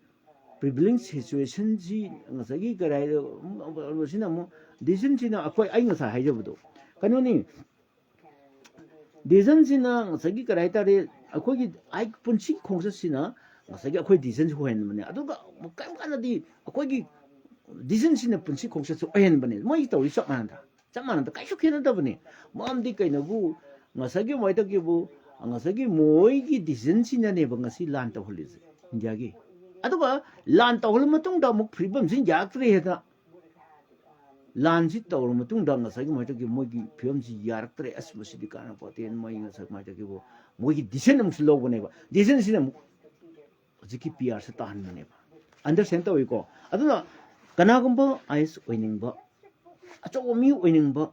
ꯄ꯭ꯔꯤꯚꯦꯂꯤꯡ ꯁꯤꯆꯨꯋꯦꯁꯟꯁꯤ ꯉꯁꯥꯏꯒꯤ ꯀꯔꯤ ꯍꯥꯏ, ꯁꯤꯅ ꯑꯃꯨꯛ ꯗꯤꯁꯤꯖꯟꯁꯤꯅ ꯑꯩꯈꯣꯏ, ꯑꯩ ꯉꯁꯥꯏ ꯍꯥꯏꯖꯕꯗꯣ ꯀꯩꯅꯣꯅꯤ꯫ ꯗꯤꯁꯤꯖꯟꯁꯤꯅ ꯉꯁꯥꯏꯒꯤ ꯀꯔꯤ ꯍꯥꯏꯇꯥꯔꯦ, ꯑꯩꯈꯣꯏꯒꯤ ꯑꯩ ꯄꯨꯟꯁꯤ ꯈꯣꯡꯆꯠꯁꯤꯅ ꯉꯁꯥꯏꯒꯤ ꯑꯩꯈꯣꯏ ꯗꯤꯁꯤꯖꯟꯁꯤ ꯑꯣꯏꯍꯟꯕꯅꯦ꯫ ꯑꯗꯨꯒ ꯀꯔꯤꯝ ꯀꯥꯟꯗꯗꯤ ꯑꯩꯈꯣꯏꯒꯤ ꯗꯤꯁꯤꯖꯟꯁꯤꯅ ꯄꯨꯟꯁꯤ ꯈꯣꯡꯆꯠꯁꯤ ꯑꯣꯏꯍꯟꯕꯅꯦ꯫ ꯃꯣꯏꯒꯤ ꯇꯧꯔꯤ ꯆꯞ ꯃꯥꯟꯅꯗ꯭ꯔꯥ? ꯆꯞ ꯃꯥꯟꯅꯗ ꯀꯩꯁꯨ ꯈꯦꯠꯅꯗꯕꯅꯤ꯫ ꯃꯔꯝꯗꯤ ꯀꯩꯅꯣꯕꯨ, ꯉꯁꯥꯏꯒꯤ ꯃꯣꯏꯗꯒꯤꯕꯨ, ꯉꯁꯥꯏꯒꯤ ꯃꯣꯏꯒꯤ ꯗꯤꯁꯤꯖꯟꯁꯤꯅꯅꯦꯕ ꯉꯁꯤ ꯂꯥꯟ ꯇꯧꯍꯜꯂꯤꯁꯦ ꯏꯟꯗꯤꯌꯥꯒꯤ꯫ ꯑꯗꯨꯒ ꯂꯥꯟ ꯇꯧꯍꯜꯂ ꯃꯇꯨꯡꯗ ꯑꯃꯨꯛ ꯐꯤꯕꯝꯁꯤ ꯌꯥꯔꯛꯇ꯭ꯔꯦ ꯍꯦꯛꯇ꯫ ꯂꯥꯟꯁꯤ ꯇꯧꯔ ꯃꯇꯨꯡꯗ ꯉꯁꯥꯏꯒꯤ ꯃꯣꯏꯗꯒꯤ ꯃꯣꯏꯒꯤ ꯐꯤꯕꯝꯁꯤ ꯌꯥꯔꯛꯇ꯭ꯔꯦ, ꯑꯁ, ꯃꯁꯤꯗꯤ ꯀꯥꯟꯅꯄꯣꯠꯇꯦꯅ ꯃꯣꯏ ꯉꯁꯥꯏ ꯃꯣꯏꯗꯒꯤꯕꯨ ꯃꯣꯏꯒꯤ ꯗꯤꯁꯤꯖꯟ ꯑꯃꯨꯛꯁꯨ ꯂꯧꯕꯅꯦꯕ꯫ ꯗꯤꯁꯤꯖꯟꯁꯤꯅ ꯑꯃꯨꯛ ꯍꯧꯖꯤꯛꯀꯤ ꯄꯤ ꯑꯥꯔꯁꯦ ꯇꯥꯍꯟꯕꯅꯦꯕ꯫ ꯑꯟꯗꯔꯁꯇꯦꯟ ꯇꯧꯋꯤꯀꯣ? ꯑꯗꯨꯅ ꯀꯅꯥꯒꯨꯝꯕ ꯑꯥꯏ ꯑꯦꯁ ꯑꯣꯏꯅꯤꯡꯕ, ꯑꯆꯧꯕ ꯃꯤ ꯑꯣꯏꯅꯤꯡꯕ,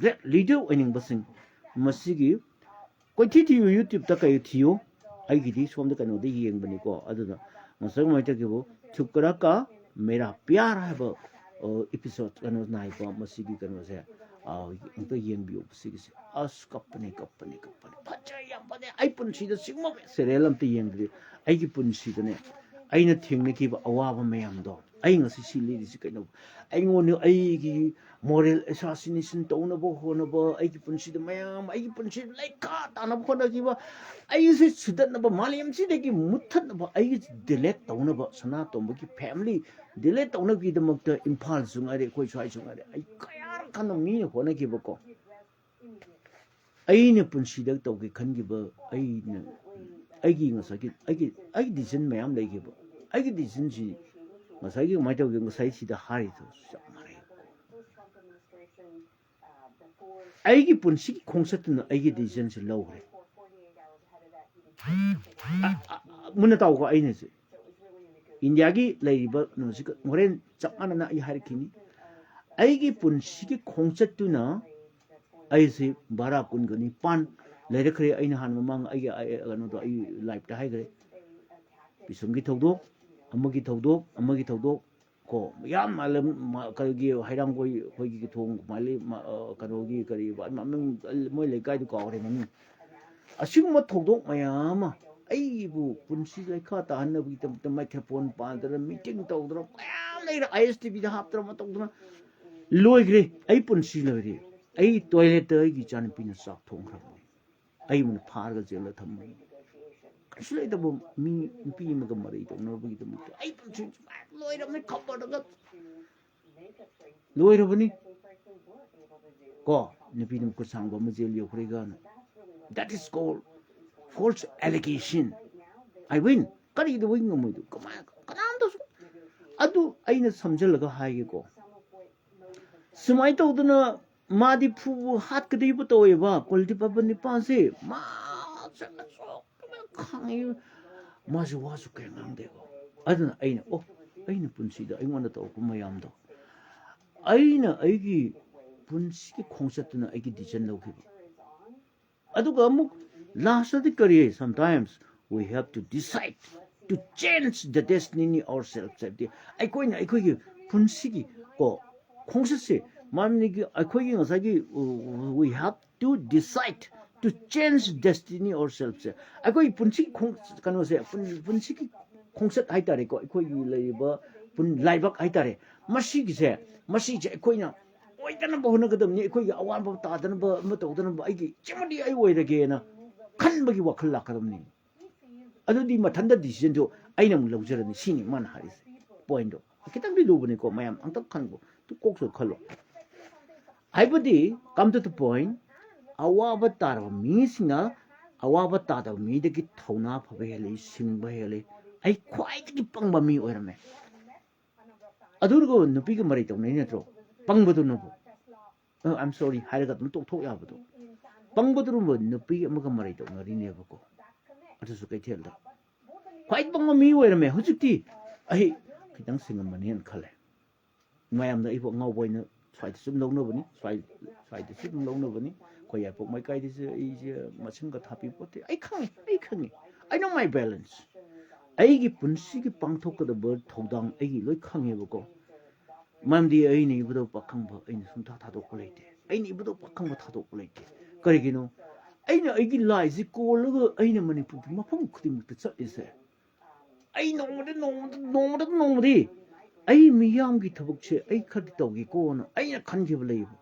ꯒ꯭ꯔꯦꯠ ꯂꯤꯗꯔ ꯑꯣꯏꯅꯤꯡꯕꯁꯤꯡ, ꯃꯁꯤꯒꯤ ꯀꯣꯏꯊꯤ ꯊꯤꯌꯨ, ꯌꯨꯇ꯭ꯌꯨꯕꯇ ꯀꯩ ꯊꯤꯌꯨ꯫ ꯑꯩꯒꯤꯗꯤ ꯁꯣꯝꯗ ꯀꯩꯅꯣꯗ ꯌꯦꯡꯕꯅꯤꯀꯣ꯫ ꯑꯗꯨꯅ ꯉꯁꯥꯏ ꯀꯃꯥꯏꯅ ꯇꯧꯒꯦꯕꯨ, ꯊꯨꯀꯔꯥ ꯀꯥ ꯃꯦꯔꯥ ꯄ꯭ꯌꯥꯔ ꯍꯥꯏꯕ, ꯑ, ꯏꯄꯤꯁꯣꯗ ꯀꯩꯅꯣ ꯅꯥꯏꯕ ꯃꯁꯤꯒꯤ ꯀꯩꯅꯣꯁꯦ, ꯑ, ꯑꯝꯇ ꯌꯦꯡꯕꯤꯌꯨ꯫ ꯁꯤꯒꯤꯁꯦ ꯑꯁ, ꯀꯞꯄꯅꯦ, ꯀꯞꯄꯅꯦ, ꯀꯞꯄꯅꯦ꯫ ꯐꯖꯩ, ꯌꯥꯝ ꯐꯖꯩ꯫ ꯑꯩ ꯄꯨꯟꯁꯤꯗ ꯁꯤꯒꯨꯝꯕ ꯁꯦꯔꯤꯌꯦꯜ ꯑꯝꯇ ꯌꯦꯡꯗ꯭ꯔꯤ꯫ ꯑꯩꯒꯤ ꯄꯨꯟꯁꯤꯗꯅꯦ, ꯑꯩꯅ ꯊꯦꯡꯅꯈꯤꯕ ꯑꯋꯥꯕ ꯃꯌꯥꯝꯗꯣ, ꯑꯩ ꯉꯁꯤ ꯁꯤ ꯂꯩꯔꯤꯁꯤ ꯀꯩꯅꯣ? ꯑꯩꯉꯣꯟꯗ ꯑꯩꯒꯤ ꯃꯣꯔꯦꯜ ꯑꯦꯁꯥꯁꯤꯅꯦꯁꯟ ꯇꯧꯅꯕ ꯍꯣꯠꯅꯕ, ꯑꯩꯒꯤ ꯄꯨꯟꯁꯤꯗ ꯃꯌꯥꯝ, ꯑꯩꯒꯤ ꯄꯨꯟꯁꯤꯗ ꯂꯩꯈꯥ ꯇꯥꯅꯕ ꯍꯣꯠꯅꯈꯤꯕ, ꯑꯩꯁꯦ ꯁꯨꯗꯠꯅꯕ, ꯃꯥꯂꯦꯝꯁꯤꯗꯒꯤ ꯃꯨꯠꯊꯠꯅꯕ, ꯑꯩꯒꯤ ꯗꯤꯂꯦꯠ ꯇꯧꯅꯕ, ꯁꯅꯥꯇꯣꯝꯕꯒꯤ ꯐꯦꯃꯤꯂꯤ ꯗꯤꯂꯦꯠ ꯇꯧꯅꯕꯒꯤꯗꯃꯛꯇ ꯏꯝꯐꯥꯜꯁꯨ ꯉꯥꯏꯔꯦ, ꯑꯩꯈꯣꯏ ꯁ꯭ꯋꯥꯏꯁꯨ ꯉꯥꯏꯔꯦ, ꯑꯩ ꯀꯌꯥꯔꯛ ꯀꯟꯅ ꯃꯤꯅ ꯍꯣꯠꯅꯈꯤꯕꯀꯣ꯫ ꯑꯩꯅ ꯄꯨꯟꯁꯤꯗ ꯇꯧꯒꯦ ꯈꯟꯈꯤꯕ, ꯑꯩꯅ, ꯑꯩꯒꯤ ꯉꯁꯥꯏꯒꯤ, ꯑꯩꯒꯤ, ꯑꯩꯒꯤ ꯗꯤꯁꯤꯖꯟ ꯃꯌꯥꯝ ꯂꯩꯈꯤꯕ꯫ ꯑꯩꯒꯤ ꯗꯤꯁꯤꯖꯟꯁꯤ ꯉꯁꯥꯏꯒꯤ ꯀꯃꯥꯏꯅ ꯇꯧꯒꯦ, ꯉꯁꯥꯏ ꯁꯤꯗ ꯍꯥꯏꯔꯤꯗꯣ ꯆꯞ ꯃꯥꯟꯅꯩ꯫ ꯑꯩꯒꯤ ꯄꯨꯟꯁꯤꯒꯤ ꯈꯣꯡꯆꯠꯇꯨꯅ ꯑꯩꯒꯤ decisionꯁꯦ ꯂꯧꯈ꯭ꯔꯦ꯫ ꯑ, ꯑ, ꯑ, ꯃꯨꯟꯅ ꯇꯥꯎꯀꯣ, ꯑꯩꯅꯁꯦ ꯏꯟꯗꯤꯌꯥꯒꯤ ꯂꯩꯔꯤꯕ ꯀꯩꯅꯣꯁꯤꯒ ꯍꯣꯔꯦꯟ ꯆꯞ ꯃꯥꯟꯅꯅ ꯑꯩ ꯍꯥꯏꯔꯛꯈꯤꯅꯤ꯫ ꯑꯩꯒꯤ ꯄꯨꯟꯁꯤꯒꯤ ꯈꯣꯡꯆꯠꯇꯨꯅ ꯑꯩꯁꯤ ꯚꯥꯔꯥ ꯀꯨꯟꯒ ꯅꯤꯄꯥꯟ ꯂꯩꯔꯛꯈ꯭ꯔꯦ꯫ ꯑꯩꯅ ꯍꯥꯟꯅ ꯃꯃꯥꯡ ꯑꯩꯒꯤ, ꯑꯩ, ꯀꯩꯅꯣꯗꯣ, ꯑꯩ liveꯇ ꯍꯥꯏꯈ꯭ꯔꯦ꯫ ꯄꯤꯁꯨꯝꯒꯤ ꯊꯧꯗꯣꯛ, ꯑꯃꯒꯤ ꯊꯧꯗꯣꯛ, ꯑꯃꯒꯤ ꯊꯧꯗꯣꯛ, ꯀꯣ, ꯌꯥꯝ ꯃꯥꯂꯦꯝ, ꯃ-, ꯀꯩꯒꯤ ꯍꯩꯔꯥꯡꯒꯣꯏ ꯑꯩꯈꯣꯏꯒꯤ ꯊꯣꯡ ꯃꯥꯂꯦꯝ, ꯃ-, ꯑ, ꯀꯩꯅꯣꯒꯤ ꯀꯔꯤꯕ, ꯃꯃꯤꯡ, ꯃꯣꯏ ꯂꯩꯀꯥꯏꯗꯨ ꯀꯥꯎꯔꯦ ꯃꯃꯤꯡ꯫ ꯑꯁꯤꯒꯨꯝꯕ ꯊꯧꯗꯣꯛ ꯃꯌꯥꯝ ꯑꯃ ꯑꯩꯕꯨ ꯄꯨꯟꯁꯤ ꯂꯩꯈꯥ ꯇꯥꯍꯟꯅꯕꯒꯤꯗꯃꯛꯇ microphone ꯄꯥꯟꯗꯅ, meeting ꯇꯧꯗꯅ, ꯃꯌꯥꯝ ꯂꯩꯔꯦ, ISTVꯗ ꯍꯥꯞꯇꯅ ꯑꯃ ꯇꯧꯗꯅ ꯂꯣꯏꯈ꯭ꯔꯦ꯫ ꯑꯩ ꯄꯨꯟꯁꯤ ꯂꯣꯏꯔꯦ꯫ ꯑꯩ toiletꯇ ꯑꯩꯒꯤ ꯏꯆꯥꯅꯨꯄꯤꯅ ꯆꯥꯛ ꯊꯣꯡꯈ꯭ꯔꯕꯅꯤ꯫ ꯑꯩꯕꯨꯅ ꯐꯥꯔꯒ ꯖꯦꯜꯗ ꯊꯝꯃꯤ꯫ ꯀꯩꯁꯨ ꯂꯩꯇꯕ ꯃꯤ, ꯅꯨꯄꯤ ꯑꯃꯒ ꯃꯔꯩ ꯇꯧꯅꯕꯒꯤꯗꯃꯛꯇ ꯑꯩ ꯄꯨꯟꯁꯤ ꯂꯣꯏꯔꯕꯅꯤ, ꯈꯝꯕꯔꯒ ꯂꯣꯏꯔꯕꯅꯤ꯫ ꯀꯣ, ꯅꯨꯄꯤꯅ ꯃꯈꯨꯠ ꯁꯥꯡꯕ ꯑꯃ ꯖꯦꯜ ꯌꯧꯈ꯭ꯔꯦꯒꯅ꯫ That is called false allegation. I win. ꯀꯔꯤꯗ win ꯉꯝꯃꯣꯏꯗꯣ? ꯀꯃꯥꯏ, ꯀꯅꯥꯝꯇꯁꯨ꯫ ꯑꯗꯨ ꯑꯩꯅ ꯁꯝꯖꯜꯂꯒ ꯍꯥꯏꯒꯦꯀꯣ꯫ ꯁꯨꯃꯥꯏꯅ ꯇꯧꯗꯅ ꯃꯥꯗꯤ ꯐꯨꯕ ꯍꯥꯠꯀꯗꯧꯕ ꯇꯧꯋꯦꯕ, ꯀꯨꯜꯗꯤꯞ ꯍꯥꯏꯕ ꯅꯤꯄꯥꯁꯦ꯫ ꯃꯥꯁꯦ ꯑꯁꯣꯛꯄꯅ ꯈꯥꯡꯉꯤ꯫ ꯃꯥꯁꯦ ꯋꯥꯁꯨ ꯀꯌꯥ ꯉꯥꯡꯗꯦꯕ꯫ ꯑꯗꯨꯅ ꯑꯩꯅ, ꯑꯣ, ꯑꯩꯅ ꯄꯨꯟꯁꯤꯗ ꯑꯩꯉꯣꯟꯗ ꯇꯧꯔꯛꯄ ꯃꯌꯥꯝꯗꯣ, ꯑꯩꯅ ꯑꯩꯒꯤ ꯄꯨꯟꯁꯤꯒꯤ ꯈꯣꯡꯆꯠꯇꯨꯅ ꯑꯩꯒꯤ decision ꯂꯧꯈꯤꯕ꯫ ꯑꯗꯨꯒ ꯑꯃꯨꯛ lastꯇꯗꯤ ꯀꯔꯤ? Sometimes we have to decide to change the destiny ourselves ꯍꯥꯏꯕꯗꯤ ꯑꯩꯈꯣꯏꯅ ꯑꯩꯈꯣꯏꯒꯤ ꯄꯨꯟꯁꯤꯒꯤ, ꯀꯣ, ꯈꯣꯡꯆꯠꯁꯦ, ꯃꯔꯝꯗꯤ ꯑꯩꯈꯣꯏꯒꯤ ꯉꯁꯥꯏꯒꯤ, uh, we have to decide to change destiny ourselves ꯁꯦ꯫ ꯑꯩꯈꯣꯏ ꯄꯨꯟꯁꯤ ꯈꯣꯡ-, ꯀꯩꯅꯣꯁꯦ, ꯄꯨꯟ-, ꯄꯨꯟꯁꯤꯒꯤ ꯈꯣꯡꯆꯠ ꯍꯥꯏꯇꯥꯔꯦꯀꯣ, ꯑꯩꯈꯣꯏꯒꯤ ꯂꯩꯔꯤꯕ ꯄꯨꯟ-, ꯂꯥꯏꯕꯛ ꯍꯥꯏꯇꯥꯔꯦ, ꯃꯁꯤꯒꯤꯁꯦ, ꯃꯁꯤꯁꯦ ꯑꯩꯈꯣꯏꯅ ꯑꯣꯏꯗꯅꯕ ꯍꯣꯠꯅꯒꯗꯕꯅꯤ꯫ ꯑꯩꯈꯣꯏꯒꯤ ꯑꯋꯥꯕ ꯇꯥꯗꯅꯕ, ꯑꯃ ꯇꯧꯗꯅꯕ, ꯑꯩꯒꯤ ꯏꯆꯦꯃꯗꯤ ꯑꯩ ꯑꯣꯏꯔꯒꯦꯅ ꯈꯟꯕꯒꯤ ꯋꯥꯈꯜ ꯂꯥꯛꯀꯗꯕꯅꯤ꯫ ꯑꯗꯨꯗꯤ ꯃꯊꯟꯇ decisionꯗꯣ ꯑꯩꯅ ꯑꯃꯨꯛ ꯂꯧꯖꯔꯅꯤ꯫ ꯁꯤꯅꯤ ꯃꯥꯅ ꯍꯥꯏꯔꯤꯁꯦ, pointꯗꯣ꯫ ꯈꯤꯇꯪꯗꯤ ꯂꯨꯕꯅꯤꯀꯣ, ꯃꯌꯥꯝ ꯑꯝꯇ ꯈꯟꯕ, ꯀꯣꯛꯁꯨ ꯈꯜꯂꯣ꯫ ꯍꯥꯏꯕꯗꯤ, come to the point, ꯑꯋꯥꯕ ꯇꯥꯔꯕ ꯃꯤꯁꯤꯡꯅ ꯑꯋꯥꯕ ꯇꯥꯗꯕ ꯃꯤꯗꯒꯤ ꯊꯧꯅꯥ ꯐꯕ ꯍꯦꯜꯂꯤ, ꯁꯤꯡꯕ ꯍꯦꯜꯂꯤ꯫ ꯑꯩ ꯈ꯭ꯋꯥꯏꯗꯒꯤ ꯄꯪꯕ ꯃꯤ ꯑꯣꯏꯔꯝꯃꯦ꯫ ꯑꯗꯨꯒ ꯅꯨꯄꯤꯒ ꯃꯔꯩ ꯇꯧꯅꯩ ꯅꯠꯇ꯭ꯔꯣ? ꯄꯪꯕꯗꯨꯅꯕꯨ꯫ "ꯑ, I'm sorry" ꯍꯥꯏꯔꯒ ꯑꯗꯨꯝ ꯇꯣꯛꯊꯣꯛ ꯌꯥꯕꯗꯣ꯫ ꯄꯪꯕꯗꯨꯔꯨꯝꯕ ꯅꯨꯄꯤ ꯑꯃꯒ ꯃꯔꯩ ꯇꯧꯅꯔꯤꯅꯦꯕꯀꯣ, ꯑꯗꯨꯁꯨ ꯀꯩꯊꯦꯜꯗ꯫ ꯈ꯭ꯋꯥꯏ ꯄꯪꯕ ꯃꯤ ꯑꯣꯏꯔꯝꯃꯦ꯫ ꯍꯧꯖꯤꯛꯇꯤ ꯑꯩ ꯈꯤꯇꯪ ꯁꯤꯡꯉꯝꯃꯅꯤꯅ ꯈꯜꯂꯦ꯫ ꯃꯌꯥꯝꯅ ꯑꯩꯕꯨ ꯑꯉꯥꯎꯕ ꯑꯣꯏꯅ ꯁ꯭ꯋꯥꯏꯗꯁꯨ ꯑꯗꯨꯝ ꯂꯧꯅꯕꯅꯤ, ꯁ꯭ꯋꯥꯏ-, ꯁ꯭ꯋꯥꯏꯗꯁꯨ ꯑꯗꯨꯝ ꯂꯧꯅꯕꯅꯤ꯫ ꯑꯩꯈꯣꯏ ꯌꯥꯏꯄꯣꯛ ꯃꯩꯀꯥꯏꯗꯁꯨ ꯑꯩꯁꯦ ꯃꯁꯤꯡꯒ ꯊꯥꯕꯤ ꯄꯣꯠꯇꯦ꯫ ꯑꯩ ꯈꯪꯉꯤ, ꯑꯩ ꯈꯪꯉꯤ꯫ I know my balance꯫ ꯑꯩꯒꯤ ꯄꯨꯟꯁꯤꯒꯤ ꯄꯥꯡꯊꯣꯛꯀꯗꯕ ꯊꯧꯗꯥꯡ ꯑꯩꯒꯤ ꯂꯣꯏ ꯈꯪꯉꯦꯕꯀꯣ꯫ ꯃꯔꯝꯗꯤ ꯑꯩꯅ ꯏꯕꯨꯙꯧ ꯄꯥꯈꯪꯕ ꯑꯩꯅ ꯁꯨꯡꯊꯥ ꯊꯥꯗꯣꯛꯄ ꯂꯩꯇꯦ꯫ ꯑꯩꯅ ꯏꯕꯨꯙꯧ ꯄꯥꯈꯪꯕ ꯊꯥꯗꯣꯛꯄ ꯂꯩꯇꯦ꯫ ꯀꯔꯤꯒꯤꯅꯣ? ꯑꯩꯅ ꯑꯩꯒꯤ ꯂꯥꯏꯁꯤ ꯀꯣꯜꯂꯒ ꯑꯩꯅ ꯃꯅꯤꯄꯨꯔꯒꯤ ꯃꯐꯝ ꯈꯨꯗꯤꯡꯃꯛꯇ ꯆꯠꯂꯤꯁꯦ꯫ ꯑꯩ ꯅꯣꯡꯃꯗ, ꯅꯣꯡꯃꯗ, ꯅꯣꯡꯃꯗ, ꯅꯣꯡꯃꯗꯤ ꯑꯩ ꯃꯤꯌꯥꯝꯒꯤ ꯊꯕꯛꯁꯦ ꯑꯩ ꯈꯔꯗꯤ ꯇꯧꯒꯦꯀꯣꯅ ꯑꯩꯅ ꯈꯟꯈꯤꯕ ꯂꯩꯌꯦꯕ꯫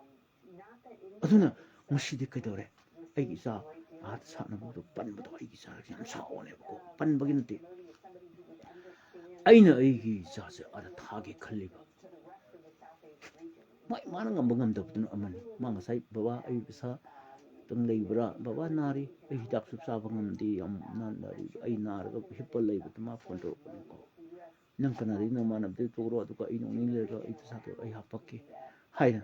ꯑꯗꯨꯅ ꯉꯁꯤꯗꯤ ꯀꯩꯗꯧꯔꯦ? ꯑꯩꯒꯤ ꯏꯆꯥ ꯑꯥꯗ ꯁꯥꯟꯅꯕꯗꯣ ꯄꯟꯕꯗꯣ ꯑꯩꯒꯤ ꯏꯆꯥꯁꯦ ꯌꯥꯝ ꯁꯥꯎꯕꯅꯦꯕꯀꯣ꯫ ꯄꯟꯕꯒꯤ ꯅꯠꯇꯦ꯫ ꯑꯩꯅ ꯑꯩꯒꯤ ꯏꯆꯥꯁꯦ ꯑꯥꯗ ꯊꯥꯒꯦ ꯈꯜꯂꯤꯕ꯫ ꯃꯥꯏ ꯃꯥꯅ ꯉꯝꯕ ꯉꯝꯗꯕꯗꯨꯅ ꯑꯃꯅꯤ꯫ ꯃꯥ ꯉꯁꯥꯏ, "ꯕꯕꯥ, ꯑꯩ ꯄꯩꯁꯥ ꯈꯤꯇꯪ ꯂꯩꯕ꯭ꯔꯥ? ꯕꯕꯥ ꯅꯥꯔꯤ, ꯑꯩ ꯍꯤꯗꯥꯛꯁꯨ ꯆꯥꯕ ꯉꯝꯗꯦ, ꯌꯥꯝ ꯅꯥꯟꯅꯔꯤ, ꯑꯩ ꯅꯥꯔꯒ ꯍꯤꯞꯄ ꯂꯩꯕꯗ" ꯃꯥ ꯐꯣꯟ ꯇꯧꯔꯛꯄꯅꯦꯀꯣ꯫ "ꯅꯪ ꯀꯅꯥꯗꯒꯤ ꯅꯃꯥꯟꯅꯕꯗꯒꯤ ꯇꯣꯛꯔꯣ, ꯑꯗꯨꯒ ꯑꯩ ꯅꯣꯛꯅꯤꯡ ꯂꯩꯔꯒ ꯑꯩ ꯄꯩꯁꯥꯗꯣ ꯑꯩ ꯍꯥꯞꯄꯛꯀꯦ" ꯍꯥꯏꯅ꯫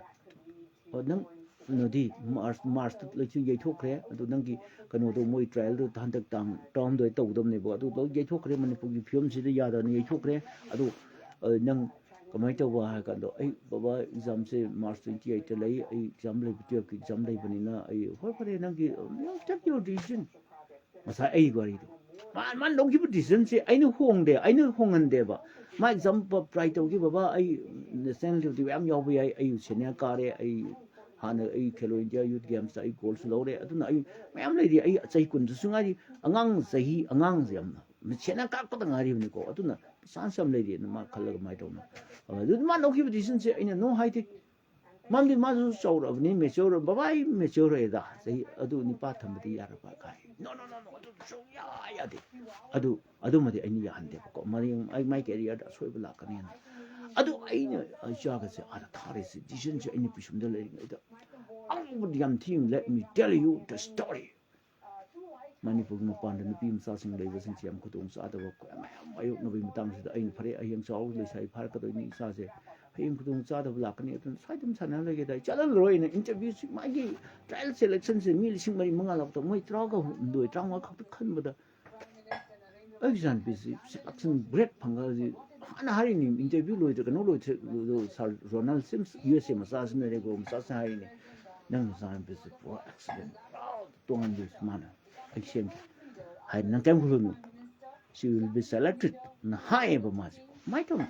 ꯑꯣ, ꯅꯪ ꯀꯩꯅꯣꯗꯤ ꯃꯥꯔꯆ, ꯃꯥꯔꯆꯇ ꯂꯣꯏꯁꯤꯟ ꯌꯩꯊꯣꯛꯈ꯭ꯔꯦ꯫ ꯑꯗꯨ ꯅꯪꯒꯤ ꯀꯩꯅꯣꯗꯣ, ꯃꯣꯏ ꯇ꯭ꯔꯥꯏꯌꯦꯜꯗꯣ ꯍꯟꯗꯛ ꯇꯥꯡ ꯇꯔꯥꯍꯨꯝꯗꯣꯏ ꯇꯧꯒꯗꯕꯅꯦꯕ꯫ ꯑꯗꯨ ꯂꯣꯏ ꯌꯩꯊꯣꯛꯈ꯭ꯔꯦ, ꯃꯅꯤꯄꯨꯔꯒꯤ ꯐꯤꯕꯝꯁꯤꯗ ꯌꯥꯗꯅ ꯌꯩꯊꯣꯛꯈ꯭ꯔꯦ꯫ ꯑꯗꯨ, ꯑ, ꯅꯪ ꯀꯃꯥꯏꯅ ꯇꯧꯕ ꯍꯥꯏ ꯀꯥꯟꯗ, "ꯑꯩ ꯕꯕꯥ ꯑꯦꯛꯖꯥꯝꯁꯦ ꯃꯥꯔꯆ ꯇ꯭ꯋꯦꯟꯇꯤ ꯑꯩꯠꯇ ꯂꯩ, ꯑꯩ ꯑꯦꯛꯖꯥꯝ ꯂꯩꯕ, ꯇꯨꯌꯦꯜꯞꯀꯤ ꯑꯦꯛꯖꯥꯝ ꯂꯩꯕꯅꯤꯅ ꯑꯩ", "ꯍꯣꯏ, ꯐꯔꯦ, ꯅꯪꯒꯤ, take your decision"꯫ ꯉꯁꯥꯏ ꯑꯩꯒꯤ ꯋꯥꯔꯤꯗꯣ꯫ ꯃꯥ, ꯃꯥꯅ ꯂꯧꯈꯤꯕ ꯗꯤꯁꯤꯖꯟꯁꯦ ꯑꯩꯅ ꯍꯣꯡꯗꯦ, ꯑꯩꯅ ꯍꯣꯡꯍꯟꯗꯦꯕ꯫ ꯃꯥ ꯑꯦꯛꯖꯥꯝ ꯇ꯭ꯔꯥꯏ ꯇꯧꯈꯤ, "ꯕꯕꯥ, ꯑꯩ ꯅꯦꯁꯅꯦꯜ ꯂꯦꯚꯦꯜꯗꯤ ꯃꯌꯥꯝ ꯌꯥꯎꯕ ꯌꯥꯏ, ꯑꯩ ꯁꯦꯅꯤꯌꯔ ꯀꯥꯔꯦ, ꯑꯩ ꯍꯥꯟꯅ ꯑꯩ ꯈꯦꯂꯣ ꯏꯟꯗꯤꯌꯥ ꯌꯨꯠ ꯒꯦꯝꯁꯇ ꯑꯩ ꯒꯣꯜꯁꯨ ꯂꯧꯔꯦ, ꯑꯗꯨꯅ ꯑꯩ ꯃꯌꯥꯝ ꯂꯩꯔꯤ, ꯑꯩ ꯆꯍꯤ ꯀꯨꯟꯗꯁꯨ ꯉꯥꯏꯔꯤ, ꯑꯉꯥꯡ ꯆꯍꯤ, ꯑꯉꯥꯡꯁꯦ ꯌꯥꯝꯅ ꯁꯦꯅꯤꯌꯔ ꯀꯥꯔꯛꯄꯗ ꯉꯥꯏꯔꯤꯕꯅꯤꯀꯣ, ꯑꯗꯨꯅ ꯆꯥꯟꯁ ꯌꯥꯝ ꯂꯩꯔꯤꯅ" ꯃꯥ ꯈꯜꯂꯒ ꯑꯗꯨꯃꯥꯏꯅ ꯇꯧꯅ꯫ ꯑꯗꯨꯗꯤ ꯃꯥ ꯂꯧꯈꯤꯕ ꯗꯤꯁꯤꯖꯟꯁꯦ ꯑꯩꯅ ꯅꯣ ꯍꯥꯏꯗꯦ꯫ ꯃꯔꯝꯗꯤ ꯃꯥꯁꯨ ꯆꯥꯎꯔꯛꯑꯕꯅꯤ, ꯃꯦꯆ꯭ꯌꯣꯔ, "ꯕꯕꯥ, ꯑꯩ ꯃꯦꯆ꯭ꯌꯣꯔ ꯑꯣꯏꯔꯦꯗ, ꯆꯍꯤ ꯑꯗꯨ ꯅꯤꯄꯥ ꯊꯝꯕꯗꯤ ꯌꯥꯔꯕ?" ꯀꯥꯏ꯫ "ꯅꯣ, ꯅꯣ, ꯅꯣ, ꯅꯣ, ꯑꯗꯨ ꯁꯨꯡꯌꯥ ꯌꯥꯗꯦ꯫ ꯑꯗꯨ, ꯑꯗꯨꯃꯗꯤ ꯑꯩꯅ ꯌꯥꯍꯟꯗꯦꯕꯀꯣ꯫ ꯃꯔꯤ-, ꯑꯩ ꯃꯥꯏ ꯀꯦꯔꯤꯌꯔꯗ ꯑꯁꯣꯏꯕ ꯂꯥꯛꯀꯅꯤꯅ꯫ ꯑꯗꯨ ꯑꯩꯅ ꯏꯆꯥꯒꯁꯦ ꯑꯥꯗ ꯊꯥꯔꯤꯁꯦ, ꯗꯤꯁꯤꯖꯟꯁꯦ ꯑꯩ ꯅꯨꯄꯤ ꯁꯨꯝꯗ ꯂꯩꯔꯤꯉꯩꯗ꯫ ꯑꯉꯧꯕꯗꯤ ꯌꯥꯝ ꯊꯤ, let me tell you the story꯫ ꯃꯅꯤꯄꯨꯔꯒꯤ ꯃꯄꯥꯟꯗ ꯅꯨꯄꯤ ꯃꯆꯥꯁꯤꯡ ꯂꯩꯕꯁꯤꯡꯁꯦ ꯌꯥꯝ ꯈꯨꯗꯣꯡ ꯆꯥꯗꯕ ꯃꯌꯥꯝ ꯃꯥꯌꯣꯛꯅꯕꯒꯤ ꯃꯇꯥꯡꯁꯤꯗ ꯑꯩꯅ ꯐꯔꯦ, ꯍꯌꯦꯡ ꯆꯥꯎꯔ ꯂꯩꯁꯥꯕꯤ ꯐꯥꯔꯛꯀꯗꯣꯏꯅꯤ, ꯏꯆꯥꯁꯦ ꯍꯌꯦꯡ ꯈꯨꯗꯣꯡ ꯆꯥꯗꯕ ꯂꯥꯛꯀꯅꯤ, ꯑꯗꯨꯅ ꯁ꯭ꯋꯥꯏꯗ ꯑꯗꯨꯝ ꯁꯥꯟꯅ ꯂꯩꯒꯦꯗ ꯑꯩ ꯆꯠꯍꯜꯂꯔꯣꯏ꯫ ꯑꯩꯅ ꯏꯟꯇꯔꯚ꯭ꯌꯨꯁꯤ, ꯃꯥꯒꯤ ꯇ꯭ꯔꯥꯏꯌꯦꯜ ꯁꯦꯂꯦꯛꯁꯟꯁꯦ ꯃꯤ ꯂꯤꯁꯤꯡ ꯃꯔꯤ ꯃꯉꯥ ꯂꯥꯛꯇ ꯃꯣꯏ ꯇꯔꯥꯒ ꯍꯨꯝꯗꯣꯏ ꯇꯔꯥꯃꯉꯥ ꯈꯛꯇ ꯈꯟꯕꯗ ꯑꯩꯒꯤ ꯏꯆꯥꯅꯨꯄꯤꯁꯤ ꯁꯦꯂꯦꯛꯁꯟ ꯒ꯭ꯔꯦꯗ ꯐꯪꯉꯒ ꯍꯧꯖꯤꯛ ꯍꯥꯟꯅ ꯍꯥꯏꯔꯤꯅꯤ, ꯏꯟꯇꯔꯚ꯭ꯌꯨ ꯂꯣꯏꯗ꯭ꯔ ꯀꯩꯅꯣ ꯂꯣꯏꯗ꯭ꯔ ꯁꯥꯔ ꯔꯣꯅꯥꯜ ꯁꯤꯝꯁ ꯌꯨ ꯑꯦꯁ ꯑꯦ ꯃꯆꯥꯁꯤꯅ ꯔꯦꯒꯣ ꯃꯆꯥꯁꯤꯅ ꯍꯥꯏꯔꯤꯅꯤ, "ꯅꯪ ꯅꯆꯥꯅꯨꯄꯤꯁꯤ ꯄꯨꯔꯥ ꯑꯦꯛꯁꯤꯗꯦꯟ ꯇꯣꯡꯍꯟꯕꯤꯁꯤ ꯃꯥꯅ ꯑꯩ ꯁꯦꯝꯒꯦ ꯍꯥꯏ, ꯅꯪ ꯀꯩꯝ ꯈꯜꯂꯨꯅꯨ, she will be selected" ꯅ ꯍꯥꯏꯌꯦꯕ ꯃꯥꯁꯦ꯫ ꯀꯃꯥꯏꯅ ꯇꯧꯅꯤ?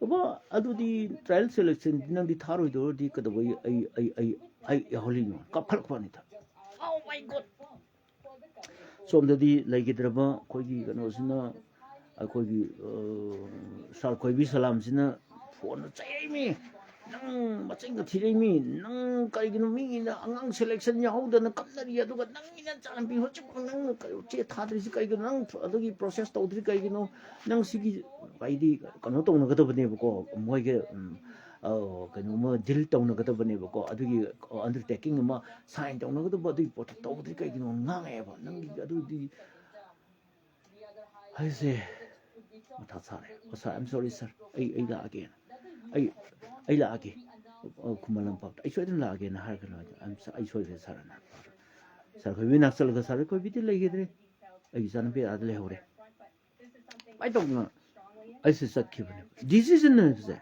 ꯕꯕꯥ, ꯑꯗꯨꯗꯤ ꯇ꯭ꯔꯥꯏꯌꯦꯜ ꯁꯦꯂꯦꯛꯁꯟꯗꯤ ꯅꯪꯗꯤ ꯊꯥꯔꯣꯏꯗꯧꯔꯗꯤ ꯀꯩꯗꯧꯕꯩ ꯑꯩ ꯑꯩ ꯑꯩ ꯑꯩ ꯌꯥꯎꯍꯜꯂꯤꯅꯣ? ꯀꯥꯞꯈꯠꯂꯛꯄꯅꯤꯗ꯫ Oh my God! ꯁꯣꯝꯗꯗꯤ ꯂꯩꯈꯤꯗ꯭ꯔꯕ ꯑꯩꯈꯣꯏꯒꯤ ꯀꯩꯅꯣꯁꯤꯅ, ꯑꯩꯈꯣꯏꯒꯤ, ꯑ, ꯁꯥꯔ ꯈꯣꯏꯕꯤ ꯁꯂꯥꯝꯁꯤꯅ ꯐꯣꯟꯗ ꯆꯩꯔꯛꯏꯃꯤ, "ꯅꯪ ꯃꯆꯤꯟꯒ ꯊꯤꯔꯛꯏꯃꯤ, ꯅꯪ ꯀꯔꯤꯒꯤꯅꯣ ꯃꯤꯒꯤꯅ ꯑꯉꯥꯡ ꯁꯦꯂꯦꯛꯁꯟ ꯌꯥꯎꯍꯧꯗꯅ ꯀꯞꯅꯔꯤ, ꯑꯗꯨꯒ ꯅꯪꯒꯤ ꯅꯆꯥꯅꯨꯄꯤ ꯍꯧꯖꯤꯛꯐꯥꯎ ꯅꯪ ꯀꯩꯅꯣ ꯆꯦ ꯊꯥꯗ꯭ꯔꯤꯁꯤ ꯀꯩꯒꯤꯅꯣ? ꯅꯪ ꯑꯗꯨꯒꯤ ꯄ꯭ꯔꯣꯁꯦꯁ ꯇꯧꯗ꯭ꯔꯤ ꯀꯩꯒꯤꯅꯣ? ꯅꯪ ꯁꯤꯒꯤ ꯍꯥꯏꯗꯤ ꯀꯩꯅꯣ ꯇꯧꯅꯒꯗꯕꯅꯦꯕꯀꯣ, ꯃꯣꯏꯒꯤ, ꯎꯝ, ꯑ, ꯀꯩꯅꯣꯝꯃ ꯗꯤꯜ ꯇꯧꯅꯒꯗꯕꯅꯦꯕꯀꯣ, ꯑꯗꯨꯒꯤ ꯑꯟꯗꯔꯇꯦꯀꯤꯡ ꯑꯃ ꯁꯥꯏꯟ ꯇꯧꯅꯒꯗꯕ, ꯑꯗꯨꯒꯤ ꯄꯣꯠꯇꯣ ꯇꯧꯗ꯭ꯔꯤ ꯀꯩꯒꯤꯅꯣ?" ꯉꯥꯡꯉꯛꯑꯦꯕ꯫ "ꯅꯪꯒꯤ ꯑꯗꯨꯗꯤ ꯑꯩꯁꯦ ꯃꯊꯥ ꯁꯥꯔꯦ꯫ ꯑꯣ ꯁꯥꯔ, ꯑꯥꯏ ꯑꯦꯝ ꯁꯣꯔꯤ ꯁꯥꯔ, ꯑꯩ ꯑꯩ ꯂꯥꯛꯑꯒꯦꯅ, ꯑꯩ ꯑꯩ ꯂꯥꯛꯑꯒꯦ, ꯑ, ꯈꯨꯃꯟ ꯂꯝꯄꯥꯛꯇ ꯑꯩ ꯁꯣꯏꯗꯅ ꯂꯥꯛꯑꯒꯦꯅ" ꯍꯥꯏꯔꯒ, "ꯑꯩ ꯁꯣꯏꯗ꯭ꯔꯦ ꯁꯥꯔ" ꯑꯅ ꯁꯥꯔ ꯈꯣꯏꯕꯤ ꯃꯅꯥꯛ ꯆꯠꯂꯒ, "ꯁꯥꯔ ꯈꯣꯏꯕꯤꯗꯤ ꯂꯩꯈꯤꯗ꯭ꯔꯦ, ꯑꯩꯒꯤ ꯏꯆꯥꯅꯨꯄꯤ ꯑꯥꯗ ꯂꯩꯍꯧꯔꯦ" ꯀꯃꯥꯏꯅ ꯇꯧꯗꯅ ꯑꯩꯁꯦ ꯆꯠꯈꯤꯕꯅꯦ꯫ ꯗꯤꯁꯤꯖꯟ ꯍꯥꯏꯕꯁꯦ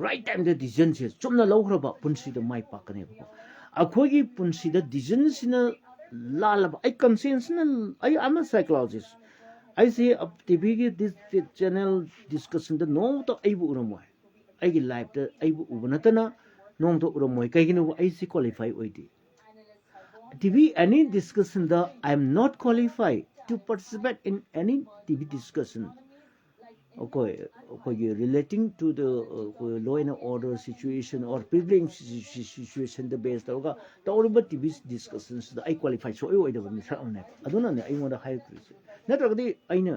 ꯔꯥꯏꯠ ꯇꯥꯏꯝꯗ ꯗꯤꯁꯤꯖꯟꯁꯦ ꯆꯨꯝꯅ ꯂꯧꯈ꯭ꯔꯕ ꯄꯨꯟꯁꯤꯗ ꯃꯥꯏ ꯄꯥꯛꯀꯅꯦꯕꯀꯣ꯫ ꯑꯩꯈꯣꯏꯒꯤ ꯄꯨꯟꯁꯤꯗ ꯗꯤꯁꯤꯖꯟꯁꯤꯅ ꯂꯥꯜꯂꯕ, ꯑꯩ ꯀꯟꯁꯤꯌꯟꯁꯅ, ꯑꯩ, I'm a psychologist, ꯑꯩꯁꯦ ꯇꯤ ꯚꯤꯒꯤ ꯆꯦꯅꯦꯜ ꯗꯤꯁꯀꯁꯟꯗ ꯅꯣꯡꯃꯇ ꯑꯩꯕꯨ ꯎꯔꯝꯃꯣꯏ꯫ ꯑꯩꯒꯤ ꯂꯥꯏꯐꯇ ꯑꯩꯕꯨ ꯎꯕ ꯅꯠꯇꯅ ꯅꯣꯡꯃꯇ ꯎꯔꯝꯃꯣꯏ꯫ ꯀꯩꯒꯤꯅꯣꯕ? ꯑꯩꯁꯤ ꯀ꯭ꯋꯥꯂꯤꯐꯥꯏ ꯑꯣꯏꯗꯦ꯫ T V any discussion the I am not qualified to participate in any T V discussion꯫ ꯑꯩꯈꯣꯏ, ꯑꯩꯈꯣꯏꯒꯤ relating to the, ꯑꯩꯈꯣꯏ law and order situation or prevailing situation ꯗ ꯕꯦꯁ ꯇꯧꯔꯒ ꯇꯧꯔꯤꯕ T V ꯗꯤꯁꯀꯁꯟꯁꯤꯗ ꯑꯩ ꯀ꯭ꯋꯥꯂꯤꯐꯥꯏ ꯁꯨꯡꯑꯣꯏ ꯑꯣꯏꯗꯕ ꯃꯤꯁꯛ ꯑꯃꯅꯦ꯫ ꯑꯗꯨꯅꯅꯦ ꯑꯩꯉꯣꯟꯗ ꯍꯥꯏꯔꯛꯇ꯭ꯔꯤꯁꯦ꯫ ꯅꯠꯇ꯭ꯔꯒꯗꯤ ꯑꯩꯅ,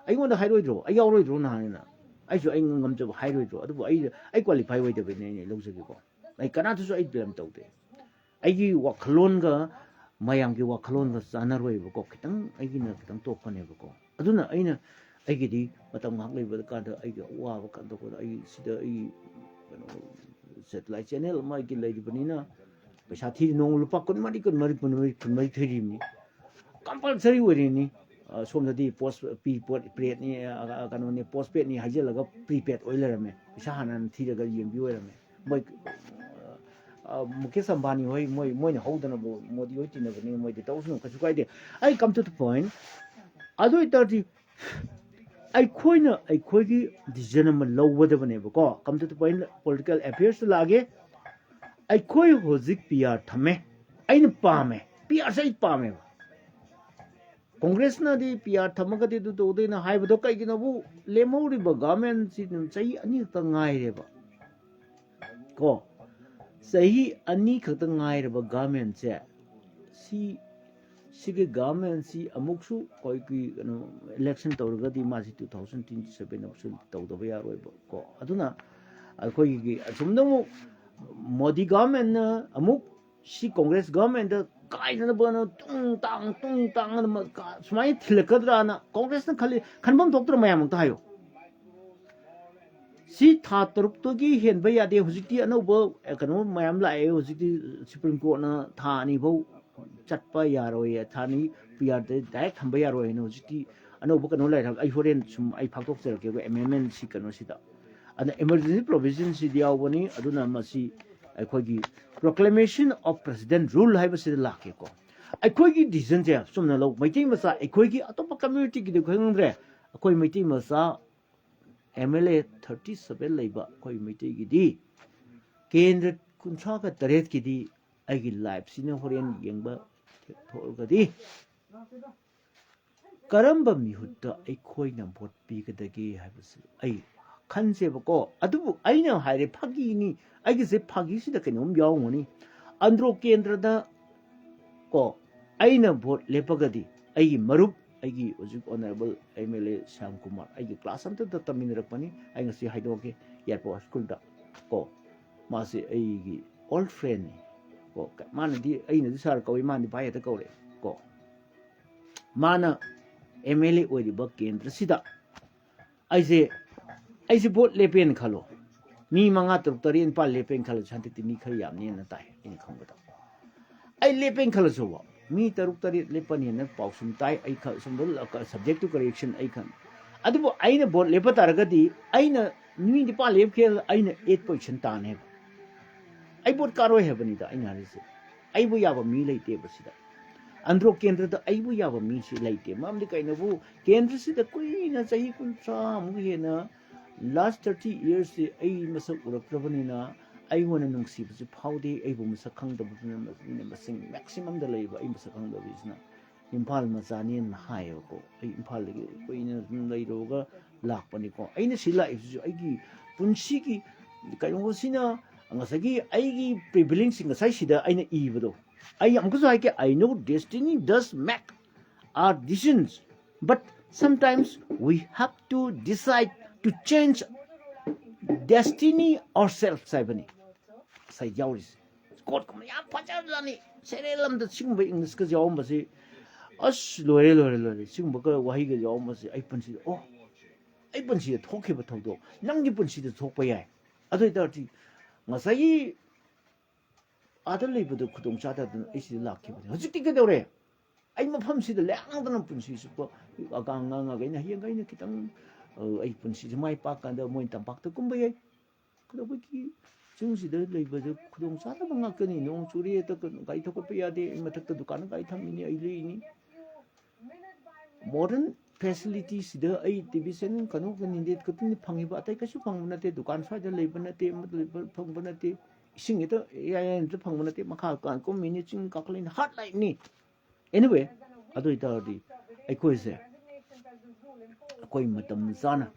ꯑꯩꯉꯣꯟꯗ ꯍꯥꯏꯔꯣꯏꯗ꯭ꯔꯣ? ꯑꯩ ꯌꯥꯎꯔꯣꯏꯗ꯭ꯔꯣ ꯅꯍꯥꯟꯅ? ꯑꯩꯁꯨ ꯑꯩ ꯉꯝꯖꯕ ꯍꯥꯏꯔꯣꯏꯗ꯭ꯔꯣ? ꯑꯗꯨꯕꯨ ꯑꯩ, ꯑꯩ ꯀ꯭ꯋꯥꯂꯤꯐꯥꯏ ꯑꯣꯏꯗꯕꯩꯅꯦ ꯑꯩꯅ ꯂꯧꯖꯒꯦꯀꯣ꯫ ꯑꯩ ꯀꯅꯥꯗꯁꯨ ꯑꯩ ꯕ꯭ꯂꯦꯝ ꯇꯧꯗꯦ꯫ ꯑꯩꯒꯤ ꯋꯥꯈꯜꯂꯣꯟꯒ ꯃꯌꯥꯝꯒꯤ ꯋꯥꯈꯜꯂꯣꯟꯒ ꯆꯥꯟꯅꯔꯣꯏꯕꯀꯣ, ꯈꯤꯇꯪ ꯑꯩꯒꯤꯅ ꯈꯤꯇꯪ ꯇꯣꯞꯄꯅꯦꯕꯀꯣ꯫ ꯑꯗꯨꯅ ꯑꯩꯅ ꯑꯩꯒꯤꯗꯤ ꯃꯇꯝ ꯉꯥꯏꯍꯥꯛ ꯂꯩꯕ ꯀꯥꯟꯗ ꯑꯩꯒꯤ ꯑꯋꯥꯕ ꯀꯥꯟꯗ ꯑꯩ ꯁꯤꯗ ꯑꯩ ꯀꯩꯅꯣ ꯁꯦꯇꯦꯂꯥꯏꯠ ꯆꯦꯅꯦꯜ ꯑꯃꯒꯤ ꯂꯩꯔꯤꯕꯅꯤꯅ ꯄꯩꯁꯥ ꯊꯤꯔꯤ, ꯅꯣꯡꯃ ꯂꯨꯄꯥ ꯀꯨꯟꯃꯔꯤ, ꯀꯨꯟꯃꯔꯤ, ꯀꯨꯟꯃꯔꯤ, ꯀꯨꯟꯃꯔꯤ ꯊꯤꯔꯤꯕꯅꯤ꯫ ꯀꯝꯄꯜꯁꯔꯤ ꯑꯣꯏꯔꯤꯅꯤ꯫ ꯑ, ꯁꯣꯝꯗꯗꯤ ꯄꯣꯁ ꯄ꯭ꯔꯤ ꯄꯦꯗꯅꯤ, ꯑ, ꯑ, ꯀꯩꯅꯣꯅꯤ, ꯄꯣꯁ ꯄꯦꯗꯅꯤ ꯍꯥꯏꯖꯤꯜꯂꯒ ꯄ꯭ꯔꯤ ꯄꯦꯗ ꯑꯣꯏ ꯂꯩꯔꯝꯃꯦ꯫ ꯄꯩꯁꯥ ꯍꯥꯟꯅ ꯊꯤꯔꯒ ꯌꯦꯡꯕꯤ ꯑꯣꯏꯔꯝꯃꯦ꯫ ꯃꯣꯏ, ꯑ, ꯃꯨꯀꯦꯁ ꯑꯝꯕꯥꯅꯤ ꯍꯣꯏ, ꯃꯣꯏ, ꯃꯣꯏꯅ ꯍꯧꯗꯅꯕꯨ ꯃꯣꯗꯤ ꯍꯣꯏ ꯇꯤꯟꯅꯕꯅꯤ, ꯃꯣꯏꯗꯤ ꯇꯧꯁꯅꯨ, ꯀꯩꯁꯨ ꯀꯥꯏꯗꯦ꯫ ꯑꯩ come to the point꯫ ꯑꯗꯨ ꯑꯣꯏꯇꯥꯔꯗꯤ ꯑꯩꯈꯣꯏꯅ ꯑꯩꯈꯣꯏꯒꯤ decision ꯑꯃ ꯂꯧꯒꯗꯕꯅꯦꯕꯀꯣ꯫ Come to the point, political affairs ꯂꯥꯛꯑꯒꯦ꯫ ꯑꯩꯈꯣꯏ ꯍꯧꯖꯤꯛ ꯄꯤ ꯑꯥꯔ ꯊꯝꯃꯦ, ꯑꯩꯅ ꯄꯥꯝꯃꯦ, ꯄꯤ ꯑꯥꯔꯁꯦ ꯑꯩ ꯄꯥꯝꯃꯦꯕ꯫ ꯀꯣꯡꯒ꯭ꯔꯦꯁꯅꯗꯤ ꯄꯤ ꯑꯥꯔ ꯊꯝꯃꯒꯗꯤ ꯑꯗꯨ ꯇꯧꯗꯣꯏꯅ ꯍꯥꯏꯕꯗꯣ ꯀꯩꯒꯤꯅꯣꯕꯨ, ꯂꯦꯝꯍꯧꯔꯤꯕ ꯒꯚꯔꯟꯃꯦꯟꯁꯤ ꯑꯗꯨꯝ ꯆꯍꯤ ꯑꯅꯤ ꯈꯛꯇ ꯉꯥꯏꯔꯦꯕ ꯀꯣ꯫ ꯆꯍꯤ ꯑꯅꯤ ꯈꯛꯇ ꯉꯥꯏꯔꯕ ꯒꯚꯔꯟꯃꯦꯟꯁꯦ ꯁꯤ, ꯁꯤꯒꯤ ꯒꯚꯔꯟꯃꯦꯟꯁꯤ ꯑꯃꯨꯛꯁꯨ ꯑꯩꯈꯣꯏꯒꯤ ꯀꯩꯅꯣ ꯏꯂꯦꯛꯁꯟ ꯇꯧꯔꯒꯗꯤ ꯃꯥꯁꯤ two thousand twenty seven ꯑꯃꯨꯛꯁꯨ ꯇꯧꯗꯕ ꯌꯥꯔꯣꯏꯕ ꯀꯣ꯫ ꯑꯗꯨꯅ ꯑꯩꯈꯣꯏꯒꯤ ꯑꯁꯨꯝꯅ ꯑꯃꯨꯛ ꯃꯣꯗꯤ ꯒꯚꯔꯟꯃꯦꯟꯅ ꯑꯃꯨꯛ ꯁꯤ ꯀꯣꯡꯒ꯭ꯔꯦꯁ ꯒꯚꯔꯟꯃꯦꯟꯗ ꯀꯥꯏꯅꯅꯕꯅ ꯇꯨꯡ ꯇꯥꯡ ꯇꯨꯡ ꯇꯥꯡ ꯑꯗꯨꯃꯛ ꯀ-, ꯁꯨꯃꯥꯏꯅ ꯊꯤꯜꯂꯛꯀꯗ꯭ꯔꯥꯅ ꯀꯣꯡꯒ꯭ꯔꯦꯁꯅ ꯈꯜꯂꯤ, ꯈꯟꯐꯝ ꯊꯣꯛꯇ꯭ꯔꯣ? ꯃꯌꯥꯝ ꯑꯝꯇ ꯍꯥꯏꯌꯨ꯫ ꯁꯤ ꯊꯥ ꯇꯔꯨꯛꯇꯒꯤ ꯍꯦꯟꯕ ꯌꯥꯗꯦ꯫ ꯍꯧꯖꯤꯛꯇꯤ ꯑꯅꯧꯕ, ꯑꯦ, ꯀꯩꯅꯣ ꯃꯌꯥꯝ ꯂꯥꯛꯑꯦ꯫ ꯍꯧꯖꯤꯛꯇꯤ ꯁꯨꯄ꯭ꯔꯤꯝ ꯀꯣꯔꯠꯅ ꯊꯥ ꯑꯅꯤ ꯐꯥꯎ ꯆꯠꯄ ꯌꯥꯔꯣꯏꯌꯦ, ꯊꯥ ꯑꯅꯤ ꯌꯥꯗꯦ, ꯗꯥꯏꯔꯦꯛ ꯊꯝꯕ ꯌꯥꯔꯣꯏ ꯍꯥꯏꯅ ꯍꯧꯖꯤꯛꯇꯤ ꯑꯅꯧꯕ ꯀꯩꯅꯣ ꯂꯩꯔꯦ꯫ ꯑꯩ ꯍꯣꯔꯦꯟ ꯁꯨꯝ ꯑꯩ ꯐꯥꯛꯇꯣꯛꯆꯔꯛꯀꯦ ꯑꯩꯈꯣꯏ ꯑꯦꯃꯦꯟꯃꯦꯟꯁꯤ ꯀꯩꯅꯣꯁꯤꯗ꯫ ꯑꯗ emergency provisionꯁꯤꯗꯤ ꯌꯥꯎꯕꯅꯤ꯫ ꯑꯗꯨꯅ ꯃꯁꯤ ꯑꯩꯈꯣꯏꯒꯤ proclamation of president rule ꯍꯥꯏꯕꯁꯤꯗ ꯂꯥꯛꯀꯦꯀꯣ꯫ ꯑꯩꯈꯣꯏꯒꯤ decisionꯁꯦ ꯆꯨꯝꯅ ꯂꯧ꯫ ꯃꯩꯇꯩ ꯃꯆꯥ ꯑꯩꯈꯣꯏꯒꯤ, ꯑꯇꯣꯞꯄ communityꯒꯤꯗꯤ ꯈꯪꯗ꯭ꯔꯦ, ꯑꯩꯈꯣꯏ ꯃꯩꯇꯩ ꯃꯆꯥ M L A thirty seven ꯂꯩꯕ ꯑꯩꯈꯣꯏ ꯃꯩꯇꯩꯒꯤꯗꯤ ꯀꯦꯟꯗ꯭ꯔ ꯀꯨꯟꯊ꯭ꯔꯥꯒ ꯇꯔꯦꯠꯀꯤꯗꯤ ꯑꯩꯒꯤ liveꯁꯤꯅ ꯍꯣꯔꯦꯟ ꯌꯦꯡꯕ ꯊꯣꯛꯑꯒꯗꯤ ꯀꯔꯝꯕ ꯃꯤꯍꯨꯠꯇ ꯑꯩꯈꯣꯏꯅ vote ꯄꯤꯒꯗꯒꯦ ꯍꯥꯏꯕꯁꯤ ꯑꯩ ꯈꯟꯁꯦꯕꯀꯣ꯫ ꯑꯗꯨꯕꯨ ꯑꯩꯅ ꯍꯥꯏꯔꯦ ꯐꯥꯒꯤꯅꯤ, ꯑꯩꯒꯤꯁꯦ ꯐꯥꯒꯤꯁꯤꯗ ꯀꯩꯅꯣꯝ ꯌꯥꯎꯔꯝꯒꯅꯤ꯫ ꯑꯟꯗ꯭ꯔꯣ ꯀꯦꯟꯗ꯭ꯔꯗ ꯀꯣ ꯑꯩꯅ vote ꯂꯦꯞꯄꯒꯗꯤ ꯑꯩꯒꯤ ꯃꯔꯨꯞ, ꯑꯩꯒꯤ ꯍꯧꯖꯤꯛ honourable M L A Shyam Kumar, ꯑꯩꯒꯤ class ꯑꯝꯇꯗ ꯇꯝꯃꯤꯟꯅꯔꯛꯄꯅꯤ꯫ ꯑꯩ ꯉꯁꯤ ꯍꯥꯏꯗꯣꯛꯑꯒꯦ, ꯌꯥꯏꯔꯤꯄꯣꯛ high schoolꯗ ꯀꯣ, ꯃꯥꯁꯦ ꯑꯩꯒꯤ old friendꯅꯤ꯫ ꯃꯥꯅꯗꯤ ꯑꯩꯅꯗꯤ ꯁꯥꯔ ꯀꯧꯏ, ꯃꯥꯅꯗꯤ ꯚꯥꯏ ꯍꯦꯛꯇ ꯀꯧꯔꯦ ꯀꯣ꯫ ꯃꯥꯅ ꯑꯦꯝ ꯑꯦꯜ ꯑꯦ ꯑꯣꯏꯔꯤꯕ ꯀꯦꯟꯗ꯭ꯔꯁꯤꯗ ꯑꯩꯁꯦ ꯑꯩꯁꯦ ꯚꯣꯠ ꯂꯦꯞꯄꯦꯅ ꯈꯜꯂꯣ, ꯃꯤ ꯃꯉꯥ ꯇꯔꯨꯛ ꯇꯔꯦꯠ ꯅꯤꯄꯥꯜ ꯂꯦꯞꯄꯦꯅ ꯈꯜꯂꯁꯨ, ꯍꯟꯗꯛꯇꯤ ꯃꯤ ꯈꯔ ꯌꯥꯝꯅꯦꯅ ꯇꯥꯏ ꯑꯩꯅ ꯈꯪꯕꯗ꯫ ꯑꯩ ꯂꯦꯞꯄꯦꯅ ꯈꯜꯂꯁꯨꯕ, ꯃꯤ ꯇꯔꯨꯛ ꯇꯔꯦꯠ ꯂꯦꯞꯄꯅꯦꯅ ꯄꯥꯎ ꯁꯨꯝ ꯇꯥꯏ, ꯑꯩ ꯈ- ꯁꯨꯝꯗ ꯁꯕꯖꯦꯛꯇꯨ ꯀꯔꯦꯛꯁꯟ ꯑꯩ ꯈꯪꯉꯦ꯫ ꯑꯗꯨꯕꯨ ꯑꯩꯅ ꯚꯣꯠ ꯂꯦꯞꯄ ꯇꯥꯔꯒꯗꯤ ꯑꯩꯅ ꯃꯤ ꯅꯤꯄꯥꯜ ꯂꯦꯞꯈꯤꯕꯗ ꯑꯩꯅ ꯑꯩꯠ ꯄꯣꯖꯤꯁꯟ ꯇꯥꯅꯦꯕ꯫ ꯑꯩ ꯚꯣꯠ ꯀꯥꯔꯣꯏ ꯍꯥꯏꯕꯅꯤꯗ ꯑꯩꯅ ꯍꯥꯏꯔꯤꯁꯦ꯫ ꯑꯩꯕꯨ ꯌꯥꯕ ꯃꯤ ꯂꯩꯇꯦꯕ ꯁꯤꯗ꯫ ꯑꯟꯗ꯭ꯔꯣ ꯀꯦꯟꯗ꯭ꯔꯗ ꯑꯩꯕꯨ ꯌꯥꯕ ꯃꯤꯁꯤ ꯂꯩꯇꯦ꯫ ꯃꯔꯝꯗꯤ ꯀꯩꯅꯣꯕꯨ, ꯀꯦꯟꯗ꯭ꯔꯁꯤꯗ ꯀꯨꯏꯅ ꯆꯍꯤ ꯀꯨꯟꯊ꯭ꯔꯥꯃꯨꯛ ꯍꯦꯟꯅ, ꯂꯥꯁ ꯊꯥꯔꯇꯤ ꯏꯌꯔꯁꯁꯤ ꯑꯩ ꯃꯁꯛ ꯎꯔꯛꯇ꯭ꯔꯕꯅꯤꯅ ꯑꯩꯉꯣꯟꯗ ꯅꯨꯡꯁꯤꯕꯁꯨ ꯐꯥꯎꯗꯦ꯫ ꯑꯩꯕꯨ ꯃꯁꯛ ꯈꯪꯗꯕꯗꯨꯅ ꯃꯁꯤꯡ ꯃꯦꯛꯁꯤꯃꯝꯗ ꯂꯩꯕ ꯑꯩ ꯃꯁꯛ ꯈꯪꯗꯕꯁꯤꯅ ꯏꯝꯐꯥꯜ ꯃꯆꯥꯅꯦꯅ ꯍꯥꯏꯌꯦꯕꯀꯣ꯫ ꯑꯩ ꯏꯝꯐꯥꯜꯗꯒꯤ ꯀꯨꯏꯅ ꯑꯗꯨꯝ ꯂꯩꯔꯨꯔꯒ ꯂꯥꯛꯄꯅꯤꯀꯣ꯫ ꯑꯩꯅ ꯁꯤ ꯂꯥꯛꯏꯕꯁꯤꯁꯨ ꯑꯩꯒꯤ ꯄꯨꯟꯁꯤꯒꯤ ꯀꯩꯅꯣꯁꯤꯅ, ꯉꯁꯥꯏꯒꯤ ꯑꯩꯒꯤ ꯄ꯭ꯔꯤꯚꯤꯂꯦꯖꯁꯤ ꯉꯁꯥꯏ ꯁꯤꯗ ꯑꯩꯅ ꯏꯕꯗꯣ꯫ ꯑꯩ ꯑꯃꯨꯛꯀꯁꯨ ꯍꯥꯏꯒꯦ, I know destiny does make our decisions, but sometimes we have to decide to change destiny ourselves ꯍꯥꯏꯕꯅꯤ ꯉꯁꯥꯏ ꯌꯥꯎꯔꯤꯁꯦ꯫ ꯀꯣꯠꯀꯨꯝꯕ ꯌꯥꯝ ꯐꯖꯕꯖꯥꯠꯅꯤ꯫ ꯁꯦꯔꯦꯜ ꯑꯃꯗ ꯁꯤꯒꯨꯝꯕ ꯏꯪꯂꯤꯁꯀ ꯌꯥꯎꯔꯝꯕꯁꯤ, ꯑꯁ, ꯂꯣꯏꯔꯦ, ꯂꯣꯏꯔꯦ, ꯂꯣꯏꯔꯦ꯫ ꯁꯤꯒꯨꯝꯕꯒ ꯋꯥꯍꯩꯒ ꯌꯥꯎꯔꯝꯕꯁꯤ ꯑꯩ ꯄꯨꯟꯁꯤꯗ, ꯑꯣ, ꯑꯩ ꯄꯨꯟꯁꯤꯗ ꯊꯣꯛꯈꯤꯕ ꯊꯧꯗꯣꯛ ꯅꯪꯒꯤ ꯄꯨꯟꯁꯤꯗ ꯊꯣꯛꯄ ꯌꯥꯏ꯫ ꯑꯗꯨ ꯑꯣꯏ ꯇꯥꯔꯗꯤ ꯉꯁꯥꯏꯒꯤ ꯑꯥꯗ ꯂꯩꯕꯗ ꯈꯨꯗꯣꯡ ꯆꯥꯗꯗꯅ ꯑꯩ ꯁꯤꯗ ꯂꯥꯛꯈꯤꯕꯅꯤ꯫ ꯍꯧꯖꯤꯛꯇꯤ ꯀꯩꯗꯧꯔꯦ? ꯑꯩ ꯃꯐꯝꯁꯤꯗ ꯂꯥꯡꯗꯅ ꯄꯨꯟꯁꯤ ꯆꯨꯞꯄ ꯑꯉꯥꯡ ꯉꯥꯡꯉꯒ ꯑꯩꯅ ꯍꯌꯦꯡ ꯑꯩꯅ ꯈꯤꯇꯪ, ꯑ, ꯑꯩ ꯄꯨꯟꯁꯤꯁꯦ ꯃꯥꯏ ꯄꯥꯛꯀꯥꯟꯗ ꯃꯣꯏ ꯇꯝꯄꯥꯛꯇ ꯀꯨꯝꯕ ꯌꯥꯏ꯫ ꯀꯩꯗꯧꯕꯒꯤ ꯆꯤꯡꯁꯤꯗ ꯂꯩꯕꯗ ꯈꯨꯗꯣꯡ ꯆꯥꯗꯕ ꯉꯥꯛꯇꯅꯤ꯫ ꯅꯣꯡ ꯆꯨꯔꯦ, ꯍꯦꯛꯇ ꯒꯥꯔꯤ ꯊꯧꯒꯠꯄ ꯌꯥꯗꯦ꯫ ꯑꯩ ꯃꯊꯛꯇ ꯗꯨꯀꯥꯟ ꯒꯥꯔꯤ ꯊꯝꯃꯤꯅꯤ, ꯑꯩ ꯂꯩꯔꯤꯅꯤ꯫ ꯃꯣꯗꯔꯟ ꯐꯦꯁꯤꯂꯤꯇꯤꯁꯤꯗ ꯑꯩ ꯇꯤ ꯚꯤ ꯆꯦꯅꯦꯜ ꯀꯩꯅꯣ ꯀꯩꯅꯣꯗꯤ ꯈꯛꯇꯅꯤ ꯐꯪꯉꯤꯕ, ꯑꯇꯩ ꯀꯩꯁꯨ ꯐꯪꯕ ꯅꯠꯇꯦ꯫ ꯗꯨꯀꯥꯟ ꯁ꯭ꯋꯥꯏꯗ ꯂꯩꯕ ꯅꯠꯇꯦ, ꯑꯃꯗ ꯂꯩꯕ ꯐꯪꯕ ꯅꯠꯇꯦ, ꯏꯁꯤꯡ ꯍꯦꯛꯇ ꯏꯔꯥꯏ ꯂꯥꯏꯅ ꯐꯪꯕ ꯅꯠꯇꯦ꯫ ꯃꯈꯥ ꯀꯥꯟ ꯀꯨꯝꯃꯤꯅꯤ, ꯆꯤꯡ ꯀꯥꯈꯠꯂꯛꯏꯅꯤ, ꯍꯥꯔꯠ ꯂꯥꯏꯐꯅꯤ꯫ ꯑꯦꯅꯤꯋꯦ, ꯑꯗꯨ ꯑꯣꯏꯇꯥꯔꯗꯤ ꯑꯩꯈꯣꯏꯁꯦ, ꯑꯩꯈꯣꯏ ꯃꯇꯝ ꯆꯥꯅ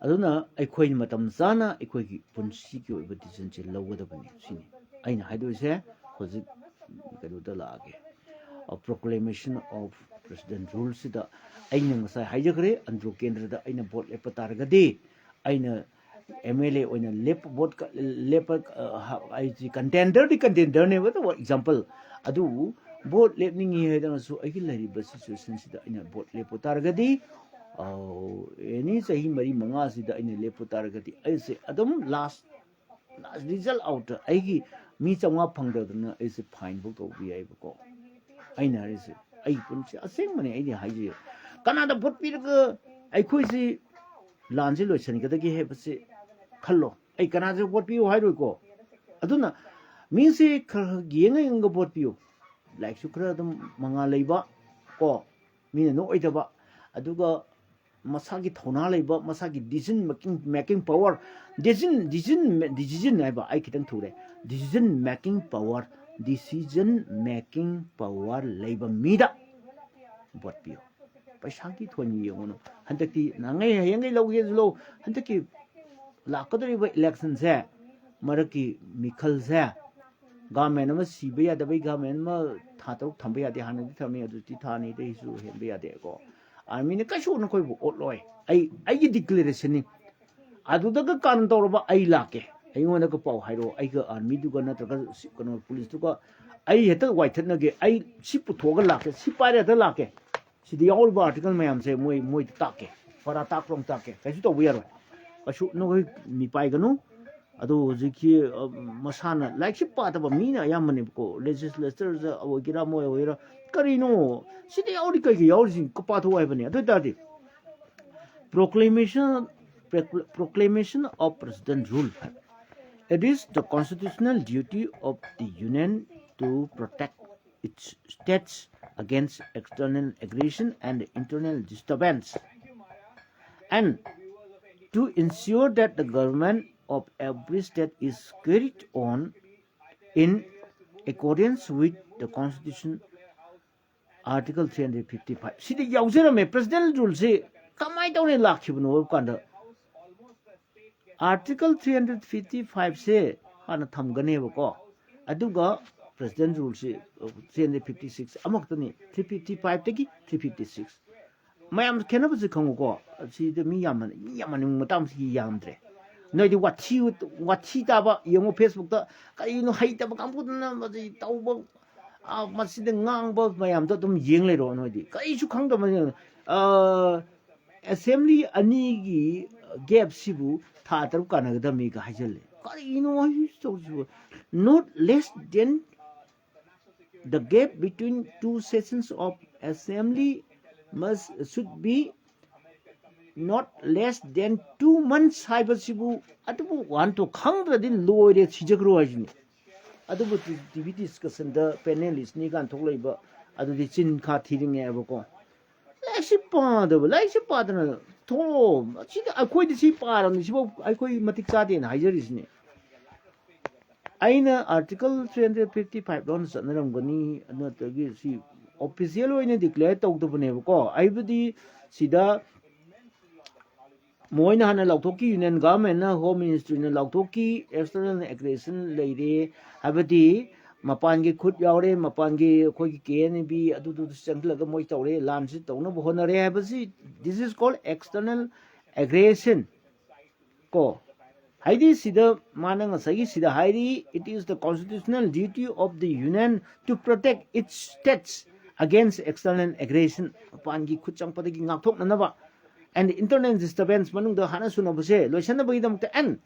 ꯑꯗꯨꯅ ꯑꯩꯈꯣꯏ ꯃꯇꯝ ꯆꯥꯅ ꯑꯩꯈꯣꯏꯒꯤ ꯄꯨꯟꯁꯤꯒꯤ ꯑꯣꯏꯕ ꯗꯤꯁꯤꯖꯟꯁꯦ ꯂꯧꯒꯗꯕꯅꯤ꯫ ꯁꯤꯅꯤ ꯑꯩꯅ ꯍꯥꯏꯗꯣꯏꯁꯦ꯫ ꯍꯧꯖꯤꯛ ꯀꯩꯅꯣꯗ ꯂꯥꯛꯑꯒꯦ, ꯄ꯭ꯔꯣꯀ꯭ꯂꯦꯃꯦꯁꯟ ꯑꯣꯐ ꯄ꯭ꯔꯦꯁꯤꯗꯦꯟ ꯔꯨꯜꯁꯤꯗ ꯑꯩꯅ ꯉꯁꯥꯏ ꯍꯥꯏꯖꯈ꯭ꯔꯦ, ꯑꯟꯗ꯭ꯔꯣ ꯀꯦꯟꯗ꯭ꯔꯗ ꯑꯩꯅ ꯚꯣꯠ ꯂꯦꯞꯄ ꯇꯥꯔꯒꯗꯤ ꯑꯩꯅ ꯑꯦꯝ ꯑꯦꯜ ꯑꯦ ꯑꯣꯏꯅ ꯂꯦꯞꯄ, ꯚꯣꯠ ꯀ-, ꯂꯦꯞꯄ, ꯑ, ꯍ-, ꯑꯩꯁꯤ ꯀꯟꯇꯦꯟꯗꯔꯗꯤ ꯀꯟꯇꯦꯟꯗꯔꯅꯦꯕ, ꯑꯗꯨꯕꯨ ꯑꯦꯛꯖꯥꯝꯄꯜ, ꯑꯗꯨꯕꯨ ꯚꯣꯠ ꯂꯦꯞꯅꯤꯡꯉꯤ ꯍꯥꯏꯗꯅꯁꯨ ꯑꯩꯒꯤ ꯂꯩꯔꯤꯕ ꯁꯤꯆꯨꯋꯦꯁꯟꯁꯤꯗ ꯑꯩꯅ ꯚꯣꯠ ꯂꯦꯞꯄꯨ ꯇꯥꯔꯒꯗꯤ, ꯑꯦꯅꯤ ꯆꯍꯤ ꯃꯔꯤ ꯃꯉꯥꯁꯤꯗ ꯑꯩꯅ ꯂꯦꯞꯄꯨ ꯇꯥꯔꯒꯗꯤ, ꯑꯩꯁꯦ ꯑꯗꯨꯝ ꯂꯥꯁ, ꯂꯥꯁ ꯔꯤꯖꯜ ꯑꯥꯎꯠꯇ ꯑꯩꯒꯤ ꯃꯤ ꯆꯥꯝꯃꯉꯥ ꯐꯪꯗꯗꯅ ꯑꯩꯁꯦ ꯐꯥꯏꯟꯐꯧ ꯇꯧꯕ ꯌꯥꯏꯕꯀꯣ꯫ ꯑꯩꯅ ꯍꯥꯏꯔꯤꯁꯦ ꯑꯩꯒꯤ ꯄꯨꯟꯁꯤ ꯑꯁꯦꯡꯕꯅꯦ, ꯑꯩꯗꯤ ꯍꯥꯏꯖꯩ꯫ ꯀꯅꯥꯗ ꯚꯣꯠ ꯄꯤꯔꯒ ꯑꯩꯈꯣꯏꯁꯤ ꯂꯥꯟꯁꯤ ꯂꯣꯏꯁꯤꯟꯒꯗꯒꯦ ꯍꯥꯏꯕꯁꯤ ꯈꯜꯂꯣ꯫ ꯑꯩ ꯀꯅꯥꯁꯨ ꯚꯣꯠ ꯄꯤꯌꯨ ꯍꯥꯏꯔꯣꯏꯀꯣ꯫ ꯑꯗꯨꯅ ꯃꯤꯁꯤ ꯈꯔ ꯈꯔ ꯌꯦꯡꯉ ꯌꯦꯡꯉꯒ ꯚꯣꯠ ꯄꯤꯌꯨ꯫ ꯂꯥꯏꯔꯤꯛꯁꯨ ꯈꯔ ꯑꯗꯨꯝ ꯃꯉꯥꯜ ꯂꯩꯕ ꯀꯣ, ꯃꯤꯅ ꯅꯣꯛꯑꯣꯏꯗꯕ, ꯑꯗꯨꯒ ꯃꯁꯥꯒꯤ ꯊꯧꯅꯥ ꯂꯩꯕ, ꯃꯁꯥꯒꯤ decision making, making power, decision, decision, decision ꯍꯥꯏꯕ ꯑꯩ ꯈꯤꯇꯪ ꯊꯨꯔꯦ, decision making power, decision making power ꯂꯩꯕ ꯃꯤꯗ ꯚꯣꯠ ꯄꯤꯌꯨ꯫ ꯄꯩꯁꯥꯒꯤ ꯊꯣꯟ ꯌꯦꯡꯉꯨꯅꯨ꯫ ꯍꯟꯗꯛꯇꯤ ꯅꯍꯥꯟꯉꯩ ꯍꯌꯦꯡꯉꯩ ꯂꯧꯒꯦꯁꯨ ꯂꯧ, ꯍꯟꯗꯛꯀꯤ ꯂꯥꯛꯀꯗꯧꯔꯤꯕ ꯏꯂꯦꯛꯁꯟꯁꯦ, ꯃꯔꯛꯀꯤ ꯃꯤꯈꯜꯁꯦ, ꯒꯚꯔꯟꯃꯦꯟ ꯑꯃ ꯁꯤꯕ ꯌꯥꯗꯕꯩ ꯒꯚꯔꯟꯃꯦꯟ ꯑꯃ ꯊꯥ ꯇꯔꯨꯛ ꯊꯝꯕ ꯌꯥꯗꯦ, ꯍꯥꯟꯅꯗꯤ ꯊꯝꯃꯤ, ꯍꯧꯖꯤꯛꯇꯤ ꯊꯥ ꯑꯅꯤꯗꯩꯁꯨ ꯍꯦꯟꯕ ꯌꯥꯗꯦꯀꯣ꯫ ꯑꯥꯔꯃꯤꯅ ꯀꯩꯁꯨ ꯅꯈꯣꯏꯕꯨ ꯑꯣꯠꯂꯣꯏ꯫ ꯑꯩ, ꯑꯩꯒꯤ ꯗꯤꯀ꯭ꯂꯦꯔꯦꯁꯟꯅꯤ꯫ ꯑꯗꯨꯗꯒ ꯀꯥꯔꯟ ꯇꯧꯔꯕ ꯑꯩ ꯂꯥꯛꯀꯦ꯫ ꯑꯩꯉꯣꯟꯗꯒ ꯄꯥꯎ ꯍꯥꯏꯔꯛꯑꯣ, ꯑꯩꯒ ꯑꯥꯔꯃꯤꯗꯨꯒ ꯅꯠꯇ꯭ꯔꯒ ꯁꯤ-, ꯀꯩꯅꯣ, ꯄꯨꯂꯤꯁꯇꯨꯒ ꯑꯩ ꯍꯦꯛꯇ ꯋꯥꯏꯊꯠꯅꯒꯦ꯫ ꯑꯩ ꯁꯤ ꯄꯨꯊꯣꯛꯑꯒ ꯂꯥꯛꯀꯦ, ꯁꯤ ꯄꯥꯏꯔ ꯍꯦꯛꯇ ꯂꯥꯛꯀꯦ꯫ ꯁꯤꯗ ꯌꯥꯎꯔꯤꯕ ꯑꯥꯔꯇꯤꯀꯜ ꯃꯌꯥꯝꯁꯦ ꯃꯣꯏ, ꯃꯣꯏꯗ ꯇꯥꯛꯀꯦ, ꯄꯔꯥ ꯇꯥꯛꯄ꯭ꯔꯣ ꯇꯥꯛꯀꯦ꯫ ꯀꯩꯁꯨ ꯇꯧꯕ ꯌꯥꯔꯣꯏ꯫ ꯀꯩꯁꯨ ꯅꯈꯣꯏ ꯃꯤꯄꯥꯏꯒꯅꯨ꯫ ꯑꯗꯣ ꯍꯧꯖꯤꯛꯀꯤ, ꯑ, ꯃꯁꯥꯅ ꯂꯥꯏꯔꯤꯛꯁꯤ ꯄꯥꯗꯕ ꯃꯤꯅ ꯑꯌꯥꯝꯕꯅꯦꯕꯀꯣ, ꯂꯦꯖꯤꯁꯂꯦꯆꯔꯗ ꯑꯣꯏꯒꯦꯔꯥ, ꯑꯃ ꯑꯣꯏꯒꯦꯔꯥ, ꯀꯔꯤꯅꯣ ꯁꯤꯗ ꯌꯥꯎꯔꯤ, ꯀꯩꯀꯩ ꯌꯥꯎꯔꯤꯁꯤꯡ ꯄꯥꯊꯣꯛꯑꯣ ꯍꯥꯏꯕꯅꯦ꯫ ꯑꯗꯨ ꯑꯣꯏ ꯇꯥꯔꯗꯤ proclamation, proclamation of President rule, it is the constitutional duty of the Union to protect its states against external aggression and internal disturbance, and to ensure that the government of every state is carried on in accordance with the constitution, Article three hundred fifty five꯫ ꯁꯤꯗ ꯌꯥꯎꯖꯔꯝꯃꯦ꯫ President rule ꯁꯤ ꯀꯃꯥꯏꯅ ꯇꯧꯅ ꯂꯥꯛꯈꯤꯕꯅꯣ ꯍꯥꯏꯕ ꯀꯥꯟꯗ, Article three hundred fifty five ꯁꯦ ꯍꯥꯟꯅ ꯊꯝꯒꯅꯦꯕꯀꯣ꯫ ꯑꯗꯨꯒ President rule ꯁꯤ, three hundred fifty six ꯑꯃꯈꯛꯇꯅꯤ, three fifty five ꯗꯒꯤ three fifty six꯫ ꯃꯌꯥꯝ ꯈꯦꯠꯅꯕꯁꯦ ꯈꯪꯉꯨꯀꯣ꯫ ꯁꯤꯗ ꯃꯤ ꯌꯥꯝꯃꯟ-, ꯃꯤ ꯌꯥꯝꯃꯟꯕ ꯃꯇꯥꯡꯁꯤ ꯌꯥꯝꯗ꯭ꯔꯦ꯫ ꯅꯣꯏꯗꯤ ꯋꯥꯊꯤ, ꯋꯥꯊꯤ ꯇꯥꯕ ꯌꯦꯡꯉꯣ, Facebook ꯇ ꯀꯔꯤꯅꯣ ꯍꯩꯇꯕ ꯀꯥꯡꯕꯨꯗꯨꯅ ꯃꯁꯤ ꯇꯧꯕ, ꯑ, ꯃꯁꯤꯗ ꯉꯥꯡꯕ ꯃꯌꯥꯝꯗꯣ ꯑꯗꯨꯝ ꯌꯦꯡ ꯂꯩꯔꯣ꯫ ꯅꯣꯏꯗꯤ ꯀꯔꯤꯁꯨ ꯈꯪꯗꯕ, ꯑ, assembly ꯑꯅꯤꯒꯤ gap ꯁꯤꯕꯨ ꯊꯥ ꯇꯔꯨꯛ ꯀꯥꯟꯅꯒꯗꯕꯅꯤꯒ ꯍꯥꯏꯖꯜꯂꯦ꯫ ꯀꯔꯤꯅꯣ ꯍꯥꯏ ꯇꯧꯁꯤꯕꯨ? Not less than the gap between two sessions of assembly must, should be not less than two months ꯍꯥꯏꯕꯁꯤꯕꯨ ꯑꯗꯨꯕꯨ ꯋꯥꯟꯇꯣ ꯈꯪꯗ꯭ꯔꯗꯤ ꯂꯣꯏꯔꯦ, ꯁꯤꯖꯈ꯭ꯔꯣ ꯍꯥꯏꯁꯤꯅꯤ꯫ ꯑꯗꯨꯕꯨ ꯇꯤ-, ꯇꯤ ꯚꯤ discussion ꯗ panelist ꯅꯤ ꯀꯥꯟ ꯊꯣꯛꯂꯛꯏꯕ ꯑꯗꯨꯗꯤ ꯆꯤꯟ ꯈꯥ ꯊꯤꯔꯤꯉꯦꯕꯀꯣ꯫ ꯂꯥꯏꯔꯤꯛꯁꯤ ꯄꯥꯗꯕ, ꯂꯥꯏꯔꯤꯛꯁꯤ ꯄꯥꯗꯅ ꯊꯣꯛꯂꯛꯑꯣ꯫ ꯁꯤꯗ ꯑꯩꯈꯣꯏꯗꯤ ꯁꯤ ꯄꯥꯔꯕꯅꯤ, ꯁꯤꯐꯥꯎ ꯑꯩꯈꯣꯏ ꯃꯇꯤꯛ ꯆꯥꯗꯦꯅ ꯍꯥꯏꯖꯔꯤꯁꯤꯅꯤ꯫ ꯑꯩꯅ Article three hundred fifty five ꯂꯣꯟ ꯆꯠꯅꯔꯝꯒꯅꯤ, ꯅꯠꯇ꯭ꯔꯒꯤ ꯁꯤ official ꯑꯣꯏꯅ declare ꯇꯧꯗꯕꯅꯦꯕꯀꯣ꯫ ꯑꯩꯕꯨꯗꯤ ꯁꯤꯗ ꯃꯣꯏꯅ ꯍꯥꯟꯅ ꯂꯥꯎꯊꯣꯛꯈꯤ, Union Government ꯅ, Home Ministry ꯅ ꯂꯥꯎꯊꯣꯛꯈꯤ, external aggression ꯂꯩꯔꯦ, ꯍꯥꯏꯕꯗꯤ ꯃꯄꯥꯟꯒꯤ ꯈꯨꯠ ꯌꯥꯎꯔꯦ, ꯃꯄꯥꯟꯒꯤ ꯑꯩꯈꯣꯏꯒꯤ ꯀꯦ ꯑꯦꯟ ꯕꯤ ꯑꯗꯨꯗꯨ ꯆꯪꯁꯤꯜꯂꯒ ꯃꯣꯏ ꯇꯧꯔꯦ, ꯂꯥꯟꯁꯤ ꯇꯧꯅꯕ ꯍꯣꯠꯅꯔꯦ ꯍꯥꯏꯕꯁꯤ, this is called external aggression ꯀꯣ꯫ ꯍꯥꯏꯗꯤ ꯁꯤꯗ ꯃꯥꯅ ꯉꯁꯥꯏꯒꯤ ꯁꯤꯗ ꯍꯥꯏꯔꯤ, "It is the constitutional duty of the Union to protect its states against external aggression." ꯃꯄꯥꯟꯒꯤ ꯈꯨꯠ ꯆꯪꯄꯗꯒꯤ ꯉꯥꯛꯊꯣꯛꯅꯅꯕ, and internal disturbance, ꯃꯅꯨꯡꯗ ꯍꯥꯠꯅ ꯁꯨꯅꯕꯁꯦ ꯂꯣꯏꯁꯤꯟꯅꯕꯒꯤꯗꯃꯛꯇ, and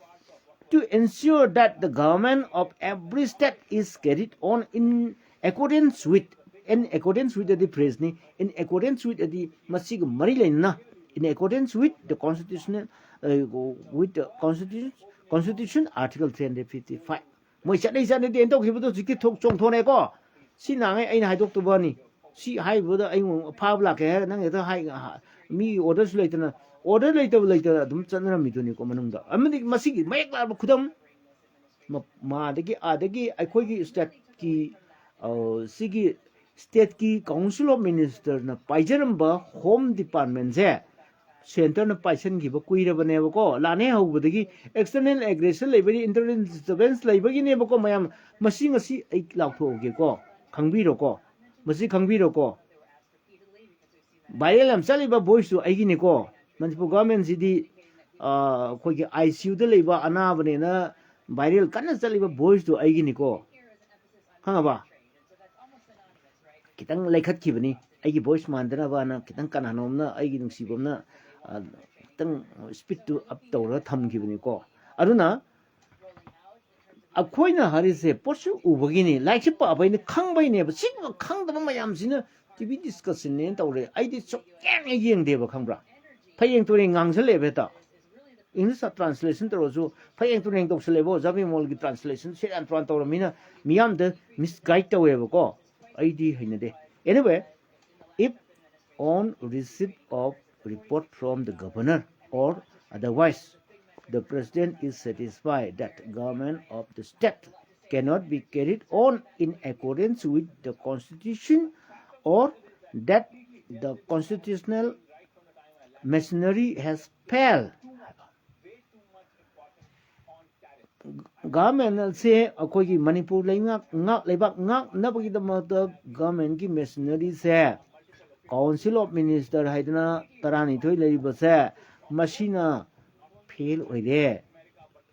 to ensure that the government of every state is carried on in accordance with, in accordance with ꯑꯗꯤ phrase ꯅꯤ, in accordance with ꯑꯗꯤ ꯃꯁꯤꯒ ꯃꯔꯤ ꯂꯩꯅꯅ, in accordance with the constitutional, uh, with the constitution, constitution article three hundred fifty five꯫ ꯃꯣꯏ ꯆꯠꯅꯩ ꯆꯠꯅꯗꯦꯅ ꯇꯧꯈꯤꯕꯗꯣ ꯍꯧꯖꯤꯛꯇꯤ ꯊꯣꯛ ꯆꯣꯡꯊꯣꯔꯛꯑꯦꯀꯣ꯫ ꯁꯤ ꯅꯍꯥꯟꯉꯩ ꯑꯩꯅ ꯍꯥꯏꯗꯣꯛꯇꯕꯅꯤ꯫ ꯁꯤ ꯍꯥꯏꯕꯗ ꯑꯩ ꯑꯃꯨꯛ ꯐꯥꯕ ꯂꯥꯛꯀꯦ ꯍꯥꯏꯔꯒ ꯅꯪ ꯍꯦꯛꯇ ꯍꯥꯏ, ꯃꯤ order ꯁꯨ ꯂꯩꯇꯅ, order ꯂꯩꯇꯕ ꯂꯩꯇꯅ ꯑꯗꯨꯝ ꯆꯠꯅꯔꯝꯃꯤꯗꯨꯅꯤꯀꯣ ꯃꯅꯨꯡꯗ꯫ ꯑꯃꯗꯤ ꯃꯁꯤꯒꯤ ꯃꯌꯦꯛ ꯂꯥꯕ ꯈꯨꯗꯝ, ꯃ-, ꯃꯥꯗꯒꯤ ꯑꯥꯗꯒꯤ ꯑꯩꯈꯣꯏꯒꯤ state ꯀꯤ, ꯑ, ꯁꯤꯒꯤ state ꯀꯤ Council of Minister ꯅ ꯄꯥꯏꯖꯔꯝꯕ Home Department ꯁꯦ centre ꯅ ꯄꯥꯏꯁꯟꯈꯤꯕ ꯀꯨꯏꯔꯕꯅꯦꯕꯀꯣ꯫ ꯂꯥꯟ ꯍꯦꯛ ꯍꯧꯕꯗꯒꯤ external aggression ꯂꯩꯕꯒꯤ, internal disturbance ꯂꯩꯕꯒꯤꯅꯦꯕꯀꯣ ꯃꯌꯥꯝ꯫ ꯃꯁꯤ ꯉꯁꯤ ꯑꯩ ꯂꯥꯎꯊꯣꯛꯑꯒꯦꯀꯣ, ꯈꯪꯕꯤꯔꯣꯀꯣ, ꯃꯁꯤ ꯈꯪꯕꯤꯔꯣꯀꯣ꯫ viral ꯌꯥꯝ ꯆꯠꯂꯤꯕ voice ꯇꯨ ꯑꯩꯒꯤꯅꯤꯀꯣ꯫ ꯃꯅꯤꯄꯨꯔ government ꯁꯤꯗꯤ ꯑꯩꯈꯣꯏꯒꯤ ICU ꯗ ꯂꯩꯕ ꯑꯅꯥꯕꯅꯦꯅ viral ꯀꯟꯅ ꯆꯠꯂꯤꯕ voice ꯇꯨ ꯑꯩꯒꯤꯅꯤꯀꯣ꯫ ꯈꯪꯉꯕ? ꯈꯤꯇꯪ ꯂꯩꯈꯠꯈꯤꯕꯅꯤ꯫ ꯑꯩꯒꯤ voice ꯃꯥꯟꯗꯅꯕꯅ ꯈꯤꯇꯪ ꯀꯅꯥꯅꯣꯝꯅ, ꯑꯩꯒꯤ ꯅꯨꯡꯁꯤꯕ ꯑꯃꯅ, ꯑ, ꯈꯤꯇꯪ speed ꯇꯨ up ꯇꯧꯔꯒ ꯊꯝꯈꯤꯕꯅꯤꯀꯣ꯫ ꯑꯗꯨꯅ ꯑꯩꯈꯣꯏꯅ ꯍꯥꯏꯔꯤꯁꯦ ꯄꯣꯠꯁꯨ ꯎꯕꯒꯤꯅꯤ, ꯂꯥꯏꯔꯤꯛꯁꯨ ꯄꯥꯕꯩꯅꯤ, ꯈꯪꯕꯩꯅꯦꯕ꯫ ꯁꯤꯒꯨꯝꯕ ꯈꯪꯗꯕ ꯃꯌꯥꯝꯁꯤꯅ TV discussion ꯅꯦꯅ ꯇꯧꯔꯦ꯫ ꯑꯩꯗꯤ ꯁꯨꯛꯌꯦꯡ ꯍꯦꯛ ꯌꯦꯡꯗꯦꯕ, ꯈꯪꯕ꯭ꯔꯥ? ꯐꯌꯦꯡ ꯇꯨꯔꯦꯡ ꯉꯥꯡꯁꯜꯂꯦꯕ ꯍꯦꯛꯇ꯫ English ꯇ translation ꯇꯧꯔꯁꯨ ꯐꯌꯦꯡ ꯇꯨꯔꯦꯡ ꯇꯧꯁꯜꯂꯦꯕꯣ꯫ ꯖꯥꯕꯦꯃꯣꯜꯒꯤ translation ꯁꯦꯔꯥꯟ ꯇꯨꯔꯥꯟ ꯇꯧꯔꯝꯃꯤꯅ ꯃꯤꯌꯥꯝꯗ misguide ꯇꯧꯋꯦꯕꯀꯣ꯫ ꯑꯩꯗꯤ ꯍꯩꯅꯗꯦ꯫ Anyway, if on receipt of report from the governor or otherwise, the president is satisfied that government of the state cannot be carried on in accordance with the constitution or that the constitutional machinery has failed. Government ꯑꯁꯦ ꯑꯩꯈꯣꯏꯒꯤ ꯃꯅꯤꯄꯨꯔ ꯂꯩꯉꯥꯛ, ꯉꯥꯛ-, ꯂꯩꯕꯥꯛ ꯉꯥꯛꯅꯕꯒꯤꯗꯃꯛꯇ government ꯀꯤ machinery say, Council of Minister ꯍꯥꯏꯗꯅ ꯇꯔꯥꯅꯤꯊꯣꯏ ꯂꯩꯔꯤꯕꯁꯦ, ꯃꯁꯤꯅ fail ꯑꯣꯏꯔꯦ꯫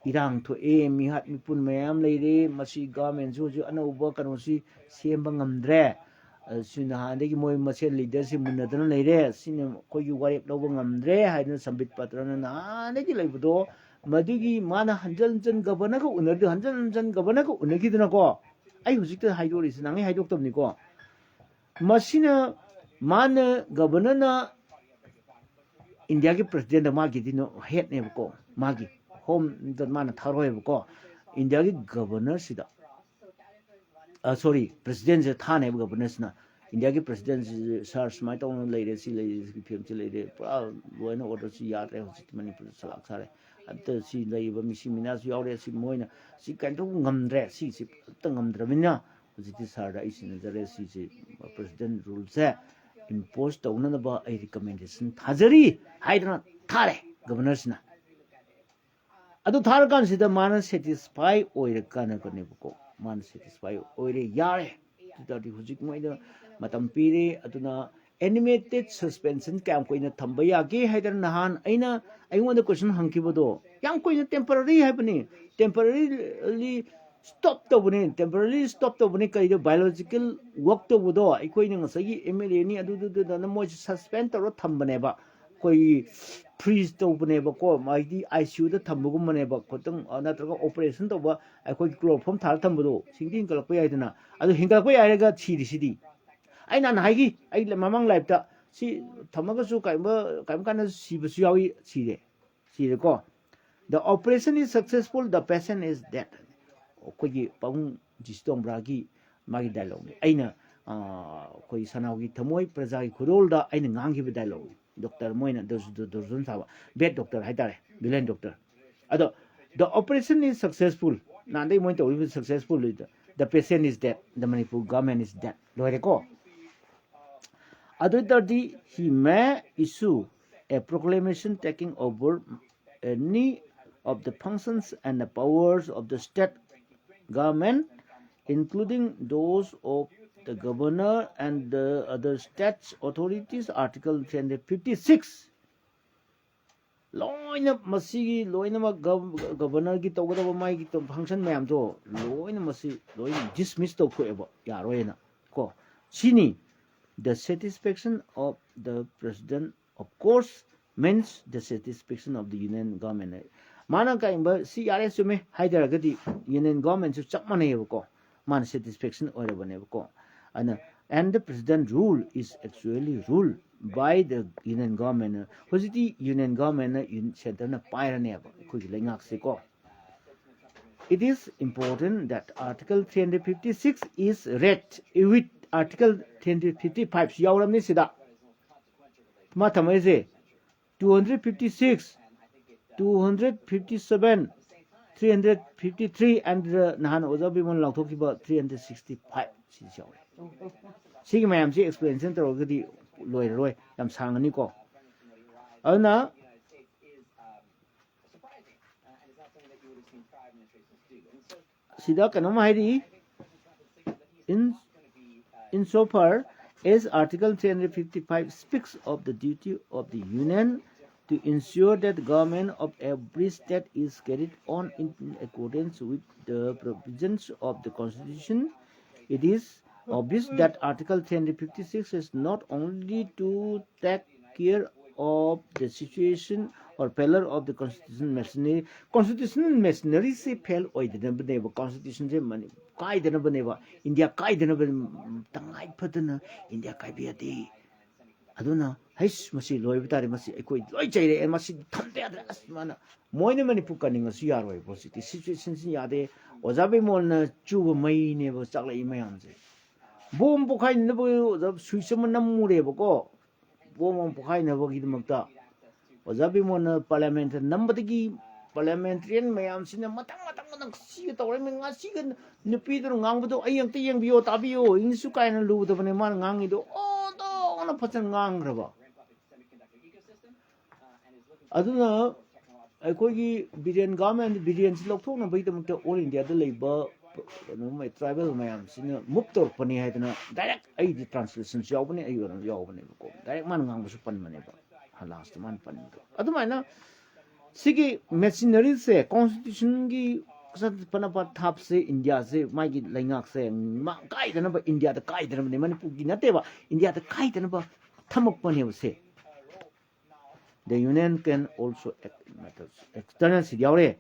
ꯏꯔꯥꯡ ꯊꯣꯛꯑꯦ, ꯃꯤꯍꯥꯠ ꯃꯤꯄꯨꯟ ꯃꯌꯥꯝ ꯂꯩꯔꯦ꯫ ꯃꯁꯤ government ꯁꯨ ꯍꯧꯖꯤꯛ ꯑꯅꯧꯕ ꯀꯩꯅꯣꯁꯤ ꯁꯦꯝꯕ ꯉꯝꯗ꯭ꯔꯦ꯫ ꯑ, ꯁꯤ ꯅꯍꯥꯟꯗꯒꯤ ꯃꯣꯏ ꯃꯁꯦꯟ leader ꯁꯤ ꯃꯨꯟꯅꯗꯅ ꯂꯩꯔꯦ꯫ ꯁꯤꯅ ꯑꯩꯈꯣꯏꯒꯤ ꯋꯥꯔꯦꯞ ꯂꯧꯕ ꯉꯝꯗ꯭ꯔꯦ ꯍꯥꯏꯗꯅ ꯁꯝꯕꯤꯠ ꯄꯇ꯭ꯔꯅ ꯅꯍꯥꯟꯗꯒꯤ ꯂꯩꯕꯗꯣ, ꯃꯗꯨꯒꯤ ꯃꯥꯅ ꯍꯟꯖꯟ ꯍꯟꯖꯟ governor ꯒ ꯎꯅꯔꯗꯤ, ꯍꯟꯖꯟ ꯍꯟꯖꯟ governor ꯒ ꯎꯅꯈꯤꯗꯅꯀꯣ꯫ ꯑꯩ ꯍꯧꯖꯤꯛꯇ ꯍꯥꯏꯗꯣꯔꯤꯁꯤ ꯅꯍꯥꯟꯉꯩ ꯍꯥꯏꯗꯣꯛꯇꯕꯅꯤꯀꯣ꯫ ꯃꯁꯤꯅ, ꯃꯥꯅ, governor ꯅ India ꯒꯤ president ꯗ ꯃꯥꯒꯤꯗꯤ ꯅꯣ-, head ꯅꯦꯕꯀꯣ, ꯃꯥꯒꯤ home ꯗ ꯃꯥꯅ ꯊꯥꯔꯣꯏꯕꯀꯣ꯫ India ꯒꯤ governor ꯁꯤꯗ, ꯑ, sorry, president ꯁꯦ ꯊꯥꯅꯦꯕ governor ꯁꯤꯅ꯫ India ꯒꯤ president ꯁꯤ, "Sir, ꯁꯨꯃꯥꯏꯅ ꯇꯧꯅ ꯂꯩꯔꯦ, ꯁꯤ ꯂꯩꯔꯦ, ꯁꯤꯒꯤ ꯐꯤꯕꯝꯁꯤ ꯂꯩꯔꯦ, ꯄꯨꯔꯥ law and order ꯁꯤ ꯌꯥꯗ꯭ꯔꯦ, ꯍꯧꯖꯤꯛꯇꯤ ꯃꯅꯤꯄꯨꯔꯗ ꯆꯂꯥꯛ ꯁꯥꯔꯦ꯫ ꯑꯝꯇ ꯁꯤ ꯂꯩꯔꯤꯕ ꯃꯤꯁꯤ ꯃꯤꯅꯥꯁꯨ ꯌꯥꯎꯔꯦ, ꯁꯤ ꯃꯣꯏꯅ ꯁꯤ ꯀꯩꯅꯣ ꯇꯧꯕ ꯉꯝꯗ꯭ꯔꯦ, ꯁꯤꯁꯤ ꯑꯝꯇ ꯉꯝꯗ꯭ꯔꯕꯅꯤꯅ ꯍꯧꯖꯤꯛꯇꯤ sir ꯗ ꯑꯩ ꯁꯤꯟꯅꯖꯔꯦ, ꯁꯤꯁꯦ president rule ꯁꯦ impose ꯇꯧꯅꯅꯕ ꯑꯩ recommendation ꯊꯥꯖꯔꯤ" ꯍꯥꯏꯗꯅ ꯊꯥꯔꯦ governor ꯁꯤꯅ꯫ ꯑꯗꯨ ꯊꯥꯔꯀꯥꯟꯁꯤꯗ ꯃꯥꯅ satisfy ꯑꯣꯏꯔꯀꯥꯟꯗꯅꯦꯕꯀꯣ, ꯃꯥꯅ satisfy ꯑꯣꯏꯔꯦ, ꯌꯥꯔꯦ, ꯑꯗꯨ ꯇꯥꯔꯗꯤ ꯍꯧꯖꯤꯛ ꯃꯣꯏꯗ ꯃꯇꯝ ꯄꯤꯔꯦ, ꯑꯗꯨꯅ animated suspension ꯀꯌꯥꯝ ꯀꯨꯏꯅ ꯊꯝꯕ ꯌꯥꯒꯦ ꯍꯥꯏꯗꯅ ꯅꯍꯥꯟ ꯑꯩꯅ ꯑꯩꯉꯣꯟꯗ question ꯍꯪꯈꯤꯕꯗꯣ, ꯌꯥꯝ ꯀꯨꯏꯅ temporary ꯍꯥꯏꯕꯅꯤ, temporarily stop ꯇꯧꯕꯅꯤ, temporarily stop ꯇꯧꯕꯅꯤ꯫ ꯀꯩꯗꯣ, biological work ꯇꯧꯕꯗꯣ ꯑꯩꯈꯣꯏꯅ ꯉꯁꯥꯏꯒꯤ M L A ꯅꯤ ꯑꯗꯨꯗꯨꯗꯨꯗꯅ ꯃꯣꯏꯁꯦ suspend ꯇꯧꯔ ꯊꯝꯕꯅꯦꯕ, ꯑꯩꯈꯣꯏꯒꯤ freeze ꯇꯧꯕꯅꯦꯕꯀꯣ, ꯍꯥꯏꯗꯤ I C U ꯗ ꯊꯝꯕꯒꯨꯝꯕꯅꯦꯕ꯫ ꯈꯨꯇꯪ, ꯑ, ꯅꯠꯇ꯭ꯔꯒ operation ꯇꯧꯕ, ꯑꯩꯈꯣꯏꯒꯤ chloroform ꯊꯥꯔ ꯊꯝꯕꯗꯣ, ꯁꯤꯡꯗꯤ ꯍꯤꯡꯒꯠꯂꯛꯄ ꯌꯥꯏꯗꯅ, ꯑꯗꯨ ꯍꯤꯡꯒꯠꯂꯛꯄ ꯌꯥꯏꯔꯒ ꯁꯤꯔꯤꯁꯤꯗꯤ꯫ ꯑꯩ ꯅꯍꯥꯟ ꯍꯥꯏꯈꯤ, ꯑꯩ ꯃꯃꯥꯡ live ꯇ, ꯁꯤ ꯊꯝꯃꯒꯁꯨ ꯀꯔꯤꯒꯨꯝꯕ, ꯀꯔꯤꯒꯨꯝꯕ ꯀꯥꯟꯗ ꯁꯤꯕꯁꯨ ꯌꯥꯎꯏ, ꯁꯤꯔꯦ, ꯁꯤꯔꯦꯀꯣ꯫ The operation is successful, the patient is dead. ꯑꯩꯈꯣꯏꯒꯤ ꯄꯥꯕꯨꯡ ꯖꯤ ꯁꯤ ꯇꯣꯡꯕ꯭ꯔꯥꯒꯤ ꯃꯥꯒꯤ dialogue ꯅꯤ꯫ ꯑꯩꯅ, ꯑ, ꯑꯩꯈꯣꯏ ꯁꯅꯥꯍꯨꯒꯤ ꯊꯃꯣꯏ ꯄ꯭ꯔꯖꯥꯒꯤ ꯈꯨꯗꯣꯜꯗ ꯑꯩꯅ ꯉꯥꯡꯈꯤꯕ dialogue ꯅꯤ꯫ Doctor, ꯃꯣꯏꯅ ꯗꯨꯔ-, ꯗꯨꯔ-, ꯗꯨꯔꯖꯟ ꯁꯥꯕ bad doctor ꯍꯥꯏꯇꯥꯔꯦ, villain doctor꯫ ꯑꯗꯣ, the operation is successful, ꯅꯍꯥꯟꯗꯩ ꯃꯣꯏꯅ ꯇꯧꯔꯤꯕ successful, the patient is dead, the Manipur government is dead꯫ ꯂꯣꯏꯔꯦꯀꯣ꯫ ꯑꯗꯨ ꯑꯣꯏ ꯇꯥꯔꯗꯤ, he may issue a proclamation taking over any of the functions and the powers of the state government, including those of the governor and the other state authorities, Article three hundred fifty-six꯫ ꯂꯣꯏꯅ ꯃꯁꯤꯒꯤ ꯂꯣꯏꯅꯃꯛ gov-, governor ꯒꯤ ꯇꯧꯒꯗꯕ ꯃꯥꯒꯤ ꯇꯧ-, function ꯃꯌꯥꯝꯗꯣ ꯂꯣꯏꯅ ꯃꯁꯤ ꯂꯣꯏꯅ dismiss ꯇꯧꯊꯣꯛꯑꯦꯕ, ꯌꯥꯔꯣꯏꯅ ꯀꯣ꯫ ꯁꯤꯅꯤ, the satisfaction of the president, of course, means the satisfaction of the union government꯫ ꯃꯥꯅ ꯀꯔꯤꯒꯨꯝꯕ ꯁꯤ ꯌꯥꯔꯦ, ꯆꯨꯝꯃꯦ ꯍꯥꯏꯇꯥꯔꯒꯗꯤ union government ꯁꯨ ꯆꯞ ꯃꯥꯟꯅꯩꯌꯦꯕꯀꯣ, ꯃꯥꯅ satisfaction ꯑꯣꯏꯔꯕꯅꯦꯕꯀꯣ꯫ ꯑꯗꯨꯅ, and the president rule is actually ruled by the union government꯫ ꯍꯧꯖꯤꯛꯇꯤ union government ꯅ ꯌꯨꯟ-, centre ꯅ ꯄꯥꯏꯔꯅꯦꯕ ꯑꯩꯈꯣꯏꯒꯤ ꯂꯩꯉꯥꯛꯁꯦꯀꯣ꯫ It is important that Article three hundred fifty-six is read with Article three hundred fifty-five ꯁꯨ ꯌꯥꯎꯔꯕꯅꯤ ꯁꯤꯗ꯫ ꯃꯥ ꯊꯝꯃꯛꯏꯁꯦ two hundred fifty-six, two hundred fifty-seven, three hundred fifty-three, and, uh, ꯅꯍꯥꯟ ꯑꯣꯖꯥ ꯕꯤꯃꯣꯜ ꯂꯥꯎꯊꯣꯛꯈꯤꯕ three hundred sixty-five ꯁꯤꯁꯨ ꯌꯥꯎꯔꯦ꯫ ꯁꯤꯒꯤ ꯃꯌꯥꯝꯁꯤ explanation ꯇꯧꯔꯒꯗꯤ ꯂꯣꯏꯔꯔꯣꯏ, ꯌꯥꯝ ꯁꯥꯡꯉꯅꯤꯀꯣ꯫ ꯑꯗꯨꯅ ꯁꯤꯗ ꯀꯩꯅꯣꯝ ꯍꯥꯏꯔꯤ, in, insofar As Article three hundred fifty-five speaks of the duty of the Union to ensure that government of every state is carried on in accordance with the provisions of the Constitution, it is obvious that Article three hundred fifty-six is not only to take care of the situation or failure of the constitutional machinery. Constitutional machinery say fail ꯑꯣꯏꯗꯅꯕꯅꯦꯕ, constitution say money-, ꯀꯥꯏꯗꯅꯕꯅꯦꯕ, India ꯀꯥꯏꯗꯅꯕ, ꯇꯉꯥꯏ ꯐꯗꯅ ꯏꯟꯗꯤꯌꯥ ꯀꯥꯏꯕ ꯌꯥꯗꯦ꯫ ꯑꯗꯨꯅ ꯍꯩꯁ, ꯃꯁꯤ ꯂꯣꯏꯕ ꯇꯥꯔꯦ, ꯃꯁꯤ ꯑꯩꯈꯣꯏ ꯂꯣꯏ ꯆꯩꯔꯛꯑꯦ, ꯃꯁꯤ ꯊꯝꯗ ꯌꯥꯗ꯭ꯔꯦ, ꯑꯁ ꯃꯥꯅ, ꯃꯣꯏꯅ ꯃꯅꯤꯄꯨꯔ ꯀꯟꯅꯤꯡꯉꯁꯨ ꯌꯥꯔꯣꯏꯕ ꯍꯧꯖꯤꯛꯇꯤ, situation ꯁꯤ ꯌꯥꯗꯦ꯫ ꯑꯣꯖꯥ ꯕꯤꯃꯣꯜꯅ ꯆꯨꯕ ꯃꯩꯅꯦꯕ ꯆꯥꯛꯂꯛꯏ ꯃꯌꯥꯝꯁꯦ꯫ ꯕꯣꯝ ꯄꯣꯈꯥꯏꯅꯅꯕ ꯑꯣꯖꯥ switch ꯑꯃ ꯅꯝꯃꯨꯔꯦꯕꯀꯣ, ꯕꯣꯝ ꯑꯃ ꯄꯣꯈꯥꯏꯅꯕꯒꯤꯗꯃꯛꯇ꯫ ꯑꯣꯖꯥ ꯕꯤꯃꯣꯜꯅ parliament ꯅꯝꯕꯗꯒꯤ parliamentarian ꯃꯌꯥꯝꯁꯤꯅ ꯃꯊꯪ ꯃꯊꯪ ꯃꯊꯪ ꯁꯤꯒ ꯇꯧꯔꯛꯏ꯫ ꯉꯁꯤꯒ ꯅꯨꯄꯤꯗꯨꯅ ꯉꯥꯡꯕꯗꯣ ꯑꯩ ꯑꯃꯇ ꯌꯦꯡꯕꯤꯌꯣ, ꯇꯥꯕꯤꯌꯣ, English ꯁꯨ ꯀꯥꯏꯅ ꯂꯨꯗꯕꯅꯦ ꯃꯥꯅ ꯉꯥꯡꯉꯤꯗꯣ, ꯑꯣꯟꯊꯣꯛꯅ ꯐꯖꯅ ꯉꯥꯡꯈ꯭ꯔꯕ꯫ ꯑꯗꯨꯅ ꯑꯩꯈꯣꯏꯒꯤ ꯕꯤꯔꯦꯟ government, ꯕꯤꯔꯦꯟꯁꯤ ꯂꯧꯊꯣꯛꯅꯕꯒꯤꯗꯃꯛꯇ all India ꯗ ꯂꯩꯕ ꯀꯩꯅꯣ ꯃ-, tribal ꯃꯌꯥꯝꯁꯤꯅ move ꯇꯧꯔꯛꯄꯅꯤ ꯍꯥꯏꯗꯅ direct ꯑꯩꯗꯤ translation ꯁꯨ ꯌꯥꯎꯕꯅꯦ, ꯑꯩ ꯑꯣꯏꯅ ꯌꯥꯎꯕꯅꯦꯕꯀꯣ, direct ꯃꯥꯅ ꯉꯥꯡꯕꯁꯨ ꯄꯟꯕꯅꯦꯕ, last ꯃꯥꯅ ꯄꯟꯕꯗꯣ꯫ ꯑꯗꯨꯃꯥꯏꯅ ꯁꯤꯒꯤ machinery ꯁꯦ, constitution ꯒꯤ ꯆꯠꯄꯅ ꯊꯥꯞꯁꯦ, ꯏꯟꯗꯤꯌꯥꯁꯦ, ꯃꯥꯒꯤ ꯂꯩꯉꯥꯛꯁꯦ ꯃꯥꯡ ꯀꯥꯏꯗꯅꯕ, ꯏꯟꯗꯤꯌꯥꯗ ꯀꯥꯏꯗꯅꯕꯅꯦ, ꯃꯅꯤꯄꯨꯔꯒꯤ ꯅꯠꯇꯦꯕ, ꯏꯟꯗꯤꯌꯥꯗ ꯀꯥꯏꯗꯅꯕ ꯊꯝꯃꯛꯄꯅꯦꯕ ꯁꯦ꯫ The Union can also act in matters external ꯁꯤꯗꯤ ꯌꯥꯎꯔꯦ꯫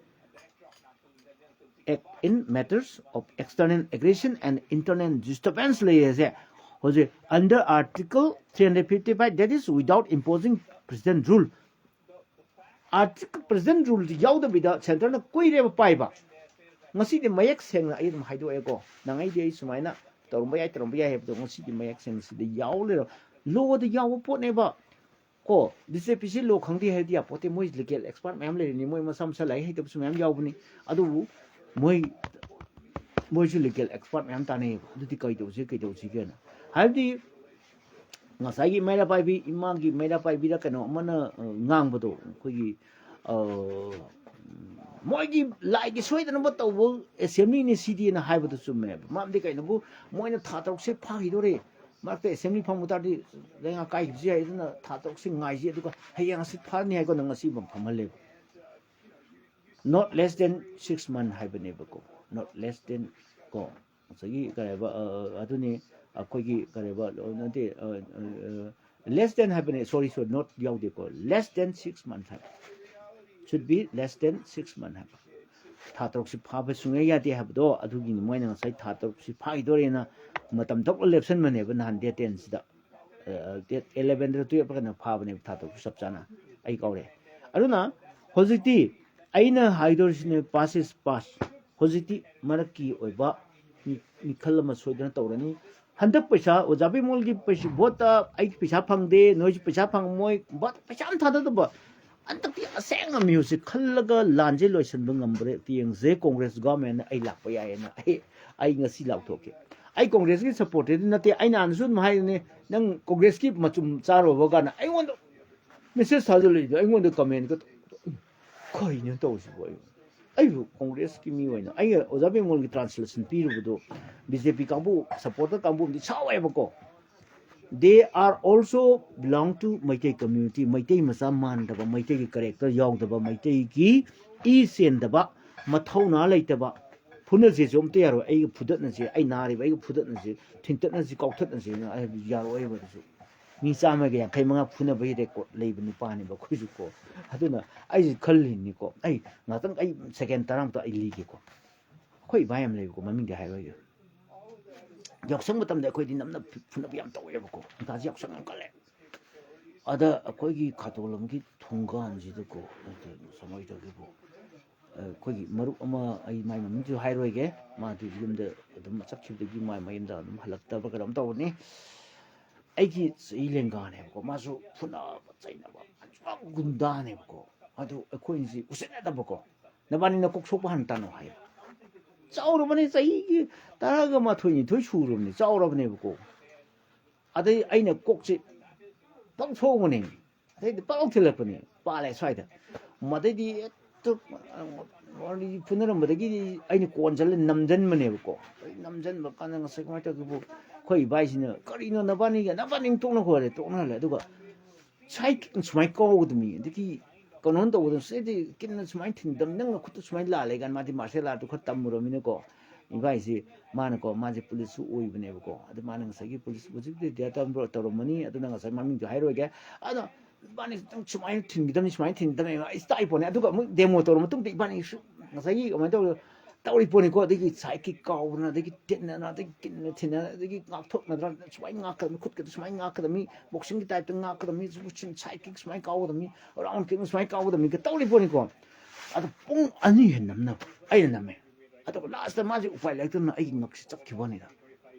Act in matters of external aggression and internal disturbance ꯂꯩꯔꯦꯁꯦ꯫ ꯍꯧꯖꯤꯛ under Article three hundred fifty-five, that is without imposing President rule꯫ Article President rule ꯗꯤ ꯌꯥꯎꯗꯕꯤꯗ centre ꯅ ꯀꯨꯏꯔꯦꯕ ꯄꯥꯏꯕ꯫ ꯉꯁꯤꯗꯤ ꯃꯌꯦꯛ ꯁꯦꯡꯅ ꯑꯩ ꯑꯗꯨꯝ ꯍꯥꯏꯗꯣꯛꯑꯦꯀꯣ꯫ ꯅꯪ ꯑꯩꯗꯤ ꯑꯩ ꯁꯨꯃꯥꯏꯅ ꯇꯧꯔꯝꯕ ꯌꯥꯏ, ꯇꯧꯔꯝꯕ ꯌꯥꯏ ꯍꯥꯏꯕꯗꯣ ꯉꯁꯤꯗꯤ ꯃꯌꯦꯛ ꯁꯦꯡꯅ ꯁꯤꯗ ꯌꯥꯎ ꯂꯩꯔꯝ-, law ꯗ ꯌꯥꯎꯕ ꯄꯣꯠꯅꯦꯕ꯫ ꯀꯣ, ꯗꯤ ꯖꯦ ꯄꯤ ꯁꯤ law ꯈꯪꯗꯦ ꯍꯥꯏꯕꯗꯤ ꯌꯥꯄꯣꯠꯇꯦ, ꯃꯣꯏ legal expert ꯃꯌꯥꯝ ꯂꯩꯔꯤꯅꯤ, ꯃꯣꯏ ꯃꯁꯥ ꯃꯁꯥ ꯂꯥꯏꯔꯤꯛ ꯍꯩꯇꯕꯁꯨ ꯃꯌꯥꯝ ꯌꯥꯎꯕꯅꯤ꯫ ꯑꯗꯨꯕꯨ ꯃꯣꯏ, ꯃꯣꯏꯁꯨ legal expert ꯃꯌꯥꯝ ꯇꯥꯟꯅꯩꯌꯦꯕ꯫ ꯑꯗꯨꯗꯤ ꯀꯩꯗꯧꯁꯤ, ꯀꯩꯗꯧꯁꯤꯒꯦꯅ꯫ ꯍꯥꯏꯕꯗꯤ ꯉꯁꯥꯏꯒꯤ ꯃꯩꯔꯥ ꯄꯥꯏꯕꯤ, ꯏꯃꯥꯒꯤ ꯃꯩꯔꯥ ꯄꯥꯏꯕꯤꯔ ꯀꯩꯅꯣ ꯑꯃꯅ, ꯑ, ꯉꯥꯡꯕꯗꯣ, ꯑꯩꯈꯣꯏꯒꯤ, ꯑ, ꯃꯣꯏꯒꯤ ꯂꯥꯏꯒꯤ ꯁꯣꯏꯗꯅꯕ ꯇꯧꯕ assembly ꯅꯤ ꯁꯤꯗꯤꯅ ꯍꯥꯏꯕꯗꯨ ꯆꯨꯝꯃꯦꯕ꯫ ꯃꯔꯝꯗꯤ ꯀꯩꯅꯣꯕꯨ, ꯃꯣꯏꯅ ꯊꯥ ꯇꯔꯨꯛꯁꯦ ꯐꯥꯈꯤꯗꯣꯔꯦ, ꯃꯔꯛꯇ ꯑꯦꯁꯦꯝꯕ꯭ꯂꯤ ꯐꯝꯕ ꯇꯥꯔꯗꯤ ꯂꯩꯉꯥꯛ ꯀꯥꯏꯈꯤꯕꯁꯨ ꯌꯥꯏ꯫ ꯑꯗꯨꯅ ꯊꯥ ꯇꯔꯨꯛꯁꯤ ꯉꯥꯏꯁꯤ, ꯑꯗꯨꯒ ꯍꯌꯦꯡ ꯍꯪꯆꯤꯠ ꯐꯥꯔꯅꯤ ꯍꯥꯏꯀꯣ, ꯅꯪ ꯉꯁꯤ ꯑꯗꯨꯝ ꯐꯝꯍꯜꯂꯦꯕ꯫ Not less than six month ꯍꯥꯏꯕꯅꯦꯕꯀꯣ, not less than ꯀꯣ, ꯉꯁꯥꯏꯒꯤ ꯀꯔꯤ ꯍꯥꯏꯕ, ꯑ, ꯑ, ꯑꯗꯨꯅꯤ ꯑꯩꯈꯣꯏꯒꯤ ꯀꯔꯤ ꯍꯥꯏꯕ, ꯑ, ꯅꯠꯇꯦ, ꯑ, ꯑ, ꯑ, less than ꯍꯥꯏꯕꯅꯦ, sorry, sorry, not ꯌꯥꯎꯗꯦꯀꯣ, less than six month ꯍꯥꯏꯕ, should be less than six month ꯍꯥꯏꯕ꯫ ꯊꯥ ꯇꯔꯨꯛꯁꯤ ꯐꯥꯕ ꯁꯨꯡꯌꯥ ꯌꯥꯗꯦ ꯍꯥꯏꯕꯗꯣ, ꯑꯗꯨꯒꯤꯅꯤ ꯃꯣꯏꯅ ꯉꯁꯥꯏ ꯊꯥ ꯇꯔꯨꯛꯁꯤ ꯐꯥꯈꯤꯗꯣꯔꯦꯅ ꯃꯇꯝ ꯊꯣꯛꯅ ꯂꯦꯞꯁꯟꯕꯅꯦꯕ ꯅꯍꯥꯟ date ten ꯁꯤꯗ꯫ ꯑ, date eleven ꯗ twelve ꯀꯩꯅꯣ ꯐꯥꯕꯅꯦꯕ, ꯊꯥ ꯇꯔꯨꯛ ꯆꯞ ꯆꯥꯅ꯫ ꯑꯩ ꯀꯥꯎꯔꯦ꯫ ꯑꯗꯨꯅ ꯍꯧꯖꯤꯛꯇꯤ ꯑꯩꯅ ꯍꯥꯏꯗꯣꯔꯤꯁꯤꯅꯦ, past is past꯫ ꯍꯧꯖꯤꯛꯇꯤ ꯃꯔꯛꯀꯤ ꯑꯣꯏꯕ ꯃꯤ-, ꯃꯤꯈꯜ ꯑꯃ ꯁꯣꯏꯗꯅ ꯇꯧꯔꯅꯤ꯫ ꯍꯟꯗꯛ ꯄꯩꯁꯥ, ꯑꯣꯖꯥ ꯕꯤꯃꯣꯜꯒꯤ ꯄꯩꯁꯥ, ꯚꯣꯠꯇ ꯑꯩ ꯄꯩꯁꯥ ꯐꯪꯗꯦ, ꯅꯣꯏꯁꯨ ꯄꯩꯁꯥ ꯐꯪꯉꯝꯃꯣꯏ, ꯚꯣꯠ ꯄꯩꯁꯥ ꯑꯃ ꯊꯥꯗꯗꯕ꯫ ꯍꯟꯗꯛꯇꯤ ꯑꯁꯦꯡꯕ ꯃꯤꯍꯨꯠꯁꯦ ꯈꯜꯂꯒ ꯂꯥꯟꯁꯦ ꯂꯣꯏꯁꯤꯟꯕ ꯉꯝꯕ꯭ꯔꯥ ꯌꯦꯡꯁꯦ꯫ ꯀꯣꯡꯒ꯭ꯔꯦꯁ ꯒꯣꯔꯃꯦꯟ ꯑꯩ ꯂꯥꯛꯄ ꯌꯥꯏꯌꯦꯅ ꯑꯩ, ꯑꯩ ꯉꯁꯤ ꯂꯥꯎꯊꯣꯛꯀꯦ꯫ ꯑꯩ ꯀꯣꯡꯒ꯭ꯔꯦꯁꯀꯤ supporter ꯗꯤ ꯅꯠꯇꯦ꯫ ꯑꯩ ꯅꯍꯥꯟꯁꯨ ꯑꯗꯨꯝ ꯍꯥꯏꯔꯤꯅꯦ, "ꯅꯪ ꯀꯣꯡꯒ꯭ꯔꯦꯁꯀꯤ ꯃꯆꯨꯝ ꯆꯥꯔꯨꯕ?" ꯀꯥꯏꯅ ꯑꯩꯉꯣꯟꯗ message ꯊꯥꯖꯤꯜꯂꯛꯏꯗꯣ, ꯑꯩꯉꯣꯟꯗ comment ꯒ ꯇꯧ-, "ꯀꯩꯅꯣ ꯇꯧꯔꯤꯁꯤꯕꯣ?" ꯑꯩ, ꯑꯩꯕꯨ ꯀꯣꯡꯒ꯭ꯔꯦꯁꯀꯤ ꯃꯤ ꯑꯣꯏꯅ ꯑꯩ ꯑꯣꯖꯥ ꯕꯤꯃꯣꯜꯒꯤ translation ꯄꯤꯔꯨꯕꯗꯣ, BJP ꯀꯥꯡꯕꯨ, supporter ꯀꯥꯡꯕꯨ ꯑꯃꯗꯤ ꯁꯥꯎꯋꯦꯕꯀꯣ꯫ They are also belong to Meitei community꯫ Meitei ꯃꯆꯥ ꯃꯥꯟꯗꯕ, ꯃꯩꯇꯩꯒꯤ character ꯌꯥꯎꯗꯕ, ꯃꯩꯇꯩꯒꯤ ꯏ ꯆꯦꯟꯗꯕ, ꯃꯊꯧꯅꯥ ꯂꯩꯇꯕ꯫ ꯐꯨꯅꯁꯦꯁꯨ ꯑꯝꯇ ꯌꯥꯔꯣꯏ꯫ "ꯑꯩꯒ ꯐꯨꯗꯠꯅꯁꯦ, ꯑꯩ ꯅꯥꯔꯤꯕ ꯑꯩꯒ ꯐꯨꯗꯠꯅꯁꯦ, ꯊꯤꯟꯇꯠꯅꯁꯤ, ꯀꯥꯎꯊꯠꯅꯁꯦꯅ" ꯍꯥꯏꯕꯗꯨ ꯌꯥꯔꯣꯏꯕ꯫ ꯑꯗꯨꯁꯨ ꯃꯤ ꯆꯥꯝꯃꯒ ꯌꯥꯡꯈꯩ ꯃꯉꯥ ꯐꯨꯅꯕꯒꯤ record ꯂꯩꯕ ꯅꯨꯄꯥꯅꯦꯕ ꯑꯩꯈꯣꯏꯁꯨ ꯀꯣ꯫ ꯑꯗꯨꯅ ꯑꯩꯁꯨ ꯈꯜꯂꯤꯅꯤꯀꯣ, ꯑꯩ ꯉꯥꯛꯇꯪ, ꯑꯩ second ꯇꯔꯥꯃꯨꯛꯇ ꯑꯩ ꯂꯤꯒꯦꯀꯣ꯫ ꯑꯩꯈꯣꯏ ꯏꯕꯥꯏ ꯑꯃ ꯂꯩꯕꯀꯣ, ꯃꯃꯤꯡꯗꯤ ꯍꯥꯏꯔꯣꯏꯒꯦ꯫ ꯌꯥꯎꯁꯪ ꯃꯇꯝꯗ ꯑꯩꯈꯣꯏꯗꯤ ꯅꯝꯅ ꯐꯨꯅꯕ ꯌꯥꯝ ꯇꯧꯋꯦꯕꯀꯣ꯫ ꯅꯤꯡꯊꯥꯁꯦ ꯌꯥꯎꯁꯪ ꯌꯥꯝ ꯀꯜꯂꯦ꯫ ꯑꯗ ꯑꯩꯈꯣꯏꯒꯤ ꯈꯥꯇꯣꯜ ꯑꯃꯒꯤ ꯊꯣꯡꯒꯥꯟꯁꯤꯗꯀꯣ, ꯅꯠꯇꯦ, ꯁꯃꯥꯏꯗꯒꯤꯕꯨ, ꯑꯩꯈꯣꯏꯒꯤ ꯃꯔꯨꯞ ꯑꯃ, ꯑꯩ ꯃꯥꯏ ꯃꯃꯤꯡꯁꯨ ꯍꯥꯏꯔꯣꯏꯒꯦ, ꯃꯥꯗꯤ ꯌꯨꯝꯗ ꯑꯗꯨꯝ ꯆꯠꯈꯤꯕꯗꯒꯤ ꯃꯥꯏ ꯃꯌꯨꯝꯗ ꯑꯗꯨꯝ ꯍꯜꯂꯛꯇꯕ ꯀꯩꯅꯣꯝ ꯇꯧꯕꯅꯤ꯫ ꯑꯩꯒꯤ ꯆꯍꯤ ꯂꯦꯡꯒꯥꯅꯦꯕꯀꯣ, ꯃꯥꯁꯨ ꯐꯨꯅꯕ ꯆꯩꯅꯕ ꯄꯨꯔꯥ ꯒꯨꯟꯗꯥꯅꯦꯕꯀꯣ꯫ ꯑꯗꯨ ꯑꯩꯈꯣꯏꯅꯁꯤ ꯎꯁꯤꯠꯅꯗꯕꯀꯣ, "ꯅꯕꯥꯅꯤ ꯅꯀꯣꯛ ꯁꯣꯛꯄ ꯍꯥꯟꯅ ꯇꯥꯅꯧ" ꯍꯥꯏꯌꯦ꯫ ꯆꯥꯎꯔꯕꯅꯤ, ꯆꯍꯤꯒꯤ ꯇꯔꯥꯒ ꯃꯥꯊꯣꯏ ꯅꯤꯊꯣꯏ ꯁꯨꯔꯕꯅꯤ, ꯆꯥꯎꯔꯕꯅꯦꯕꯀꯣ꯫ ꯑꯗꯩ ꯑꯩꯅ ꯀꯣꯛꯁꯤ ꯄꯪꯊꯣꯛꯎꯕꯅꯦ, ꯑꯗꯩꯗꯤ ꯄꯪ ꯊꯤꯜꯂꯛꯄꯅꯦ, ꯄꯥꯜꯂꯦ ꯁ꯭ꯋꯥꯏꯗ꯫ ꯃꯗꯩꯗꯤ ꯍꯦꯛꯇ ꯋꯥꯔꯤ ꯐꯨꯅꯔꯝꯕꯗꯒꯤꯗꯤ ꯑꯩꯅ ꯀꯣꯟꯁꯤꯜꯂ ꯅꯝꯁꯤꯟꯕꯅꯦꯕꯀꯣ꯫ ꯑꯩ ꯅꯝꯁꯤꯟꯕ ꯀꯥꯟꯗ ꯉꯁꯥꯏ ꯀꯃꯥꯏꯅ ꯇꯧꯒꯦꯕꯨ, ꯑꯩꯈꯣꯏ ꯏꯕꯥꯏꯁꯤꯅ, "ꯀꯔꯤꯅꯣ ꯅꯕꯥꯅꯤꯒ, ꯅꯕꯥꯅꯤ ꯇꯣꯛꯅꯈꯣ" ꯍꯥꯏꯔꯦ, ꯇꯣꯛꯅꯍꯜꯂꯦ꯫ ꯑꯗꯨꯒ ꯁꯥꯏ ꯀꯤꯛ ꯁꯨꯃꯥꯏꯅ ꯀꯥꯎꯒꯗꯕꯅꯤ, ꯑꯗꯒꯤ ꯀꯩꯅꯣ ꯇꯧꯒꯗꯕꯅꯤ, ꯁꯤꯗꯤ ꯀꯤꯟꯅ ꯁꯨꯃꯥꯏꯅ ꯊꯤꯟꯗꯕꯅꯤ, ꯅꯪꯅ ꯈꯨꯠꯇ ꯁꯨꯃꯥꯏꯅ ꯂꯥꯜꯂꯦ ꯀꯥꯏꯅ, ꯃꯥꯗꯤ ꯃꯥꯔꯁꯦꯜ ꯑꯥꯔꯠꯇꯨ ꯈꯔ ꯇꯝꯃꯨꯔꯕꯅꯤꯅꯀꯣ꯫ ꯏꯕꯥꯏꯁꯤ, ꯃꯥꯅꯀꯣ, ꯃꯥꯁꯦ ꯄꯨꯂꯤꯁꯁꯨ ꯑꯣꯏꯕꯅꯦꯕꯀꯣ, ꯑꯗꯨ ꯃꯥꯅ ꯉꯁꯥꯏꯒꯤ ꯄꯨꯂꯤꯁ, ꯍꯧꯖꯤꯛꯇꯤ ꯔꯤꯇꯥꯌꯔ ꯇꯧꯔꯝꯕ꯭ꯔꯣ, ꯇꯧꯔꯝꯃꯅꯤ, ꯑꯗꯨꯅ ꯉꯁꯥꯏ ꯃꯃꯤꯡꯗꯣ ꯍꯥꯏꯔꯣꯏꯒꯦ꯫ ꯑꯗꯣ ꯏꯕꯥꯅꯤ ꯈꯤꯇꯪ ꯁꯨꯃꯥꯏꯅ ꯊꯤꯟꯈꯤꯗꯕꯅꯤ, ꯁꯨꯃꯥꯏꯅ ꯊꯤꯟꯈꯤꯗꯕꯅꯤ, ꯑꯩ ꯇꯥꯛꯏ ꯄꯣꯠꯅꯤ꯫ ꯑꯗꯨꯒ ꯑꯃꯨꯛ ꯗꯦꯃꯣ ꯇꯧꯔ ꯃꯇꯨꯡꯗ ꯏꯕꯥꯅꯤ ꯁꯨ-, ꯉꯁꯥꯏꯒꯤ ꯀꯃꯥꯏꯅ ꯇꯧꯔ ꯇꯧꯔꯤ ꯄꯣꯠꯅꯤꯀꯣ꯫ ꯑꯗꯒꯤ ꯁꯥꯏꯠ ꯀꯤꯛ ꯀꯥꯎꯗꯅ, ꯑꯗꯒꯤ ꯇꯤꯟꯅꯅ, ꯑꯗꯒꯤ ꯀꯤꯟꯅ ꯊꯤꯟꯅ, ꯑꯗꯒꯤ ꯉꯥꯛꯊꯣꯛꯅꯗꯅ, ꯁꯨꯃꯥꯏꯅ ꯉꯥꯛꯀꯗꯕꯅꯤ, ꯈꯨꯠꯀꯗ ꯁꯨꯃꯥꯏꯅ ꯉꯥꯛꯀꯗꯕꯅꯤ, ꯕꯣꯛꯁꯤꯡꯒꯤ ꯇꯥꯏꯞꯇ ꯉꯥꯛꯀꯗꯕꯅꯤ, ꯁꯥꯏꯠ ꯀꯤꯛ ꯁꯨꯃꯥꯏꯅ ꯀꯥꯎꯒꯗꯕꯅꯤ, ꯔꯥꯎꯟ ꯀꯤꯛ ꯁꯨꯃꯥꯏꯅ ꯀꯥꯎꯒꯗꯕꯅꯤꯒ ꯇꯧꯔꯤ ꯄꯣꯠꯅꯤꯀꯣ꯫ ꯑꯗꯣ ꯄꯨꯡ ꯑꯅꯤ ꯍꯦꯟꯅ ꯅꯝꯅꯕ ꯑꯩꯅ ꯅꯝꯃꯦ꯫ ꯑꯗꯨꯒ ꯂꯥꯁꯇ ꯃꯥꯁꯦ ꯎꯄꯥꯏ ꯂꯩꯔꯛꯇꯗꯅ ꯑꯩꯒꯤ ꯉꯛꯁꯦ ꯆꯞꯈꯤꯕ ꯋꯥꯅꯤꯗ꯫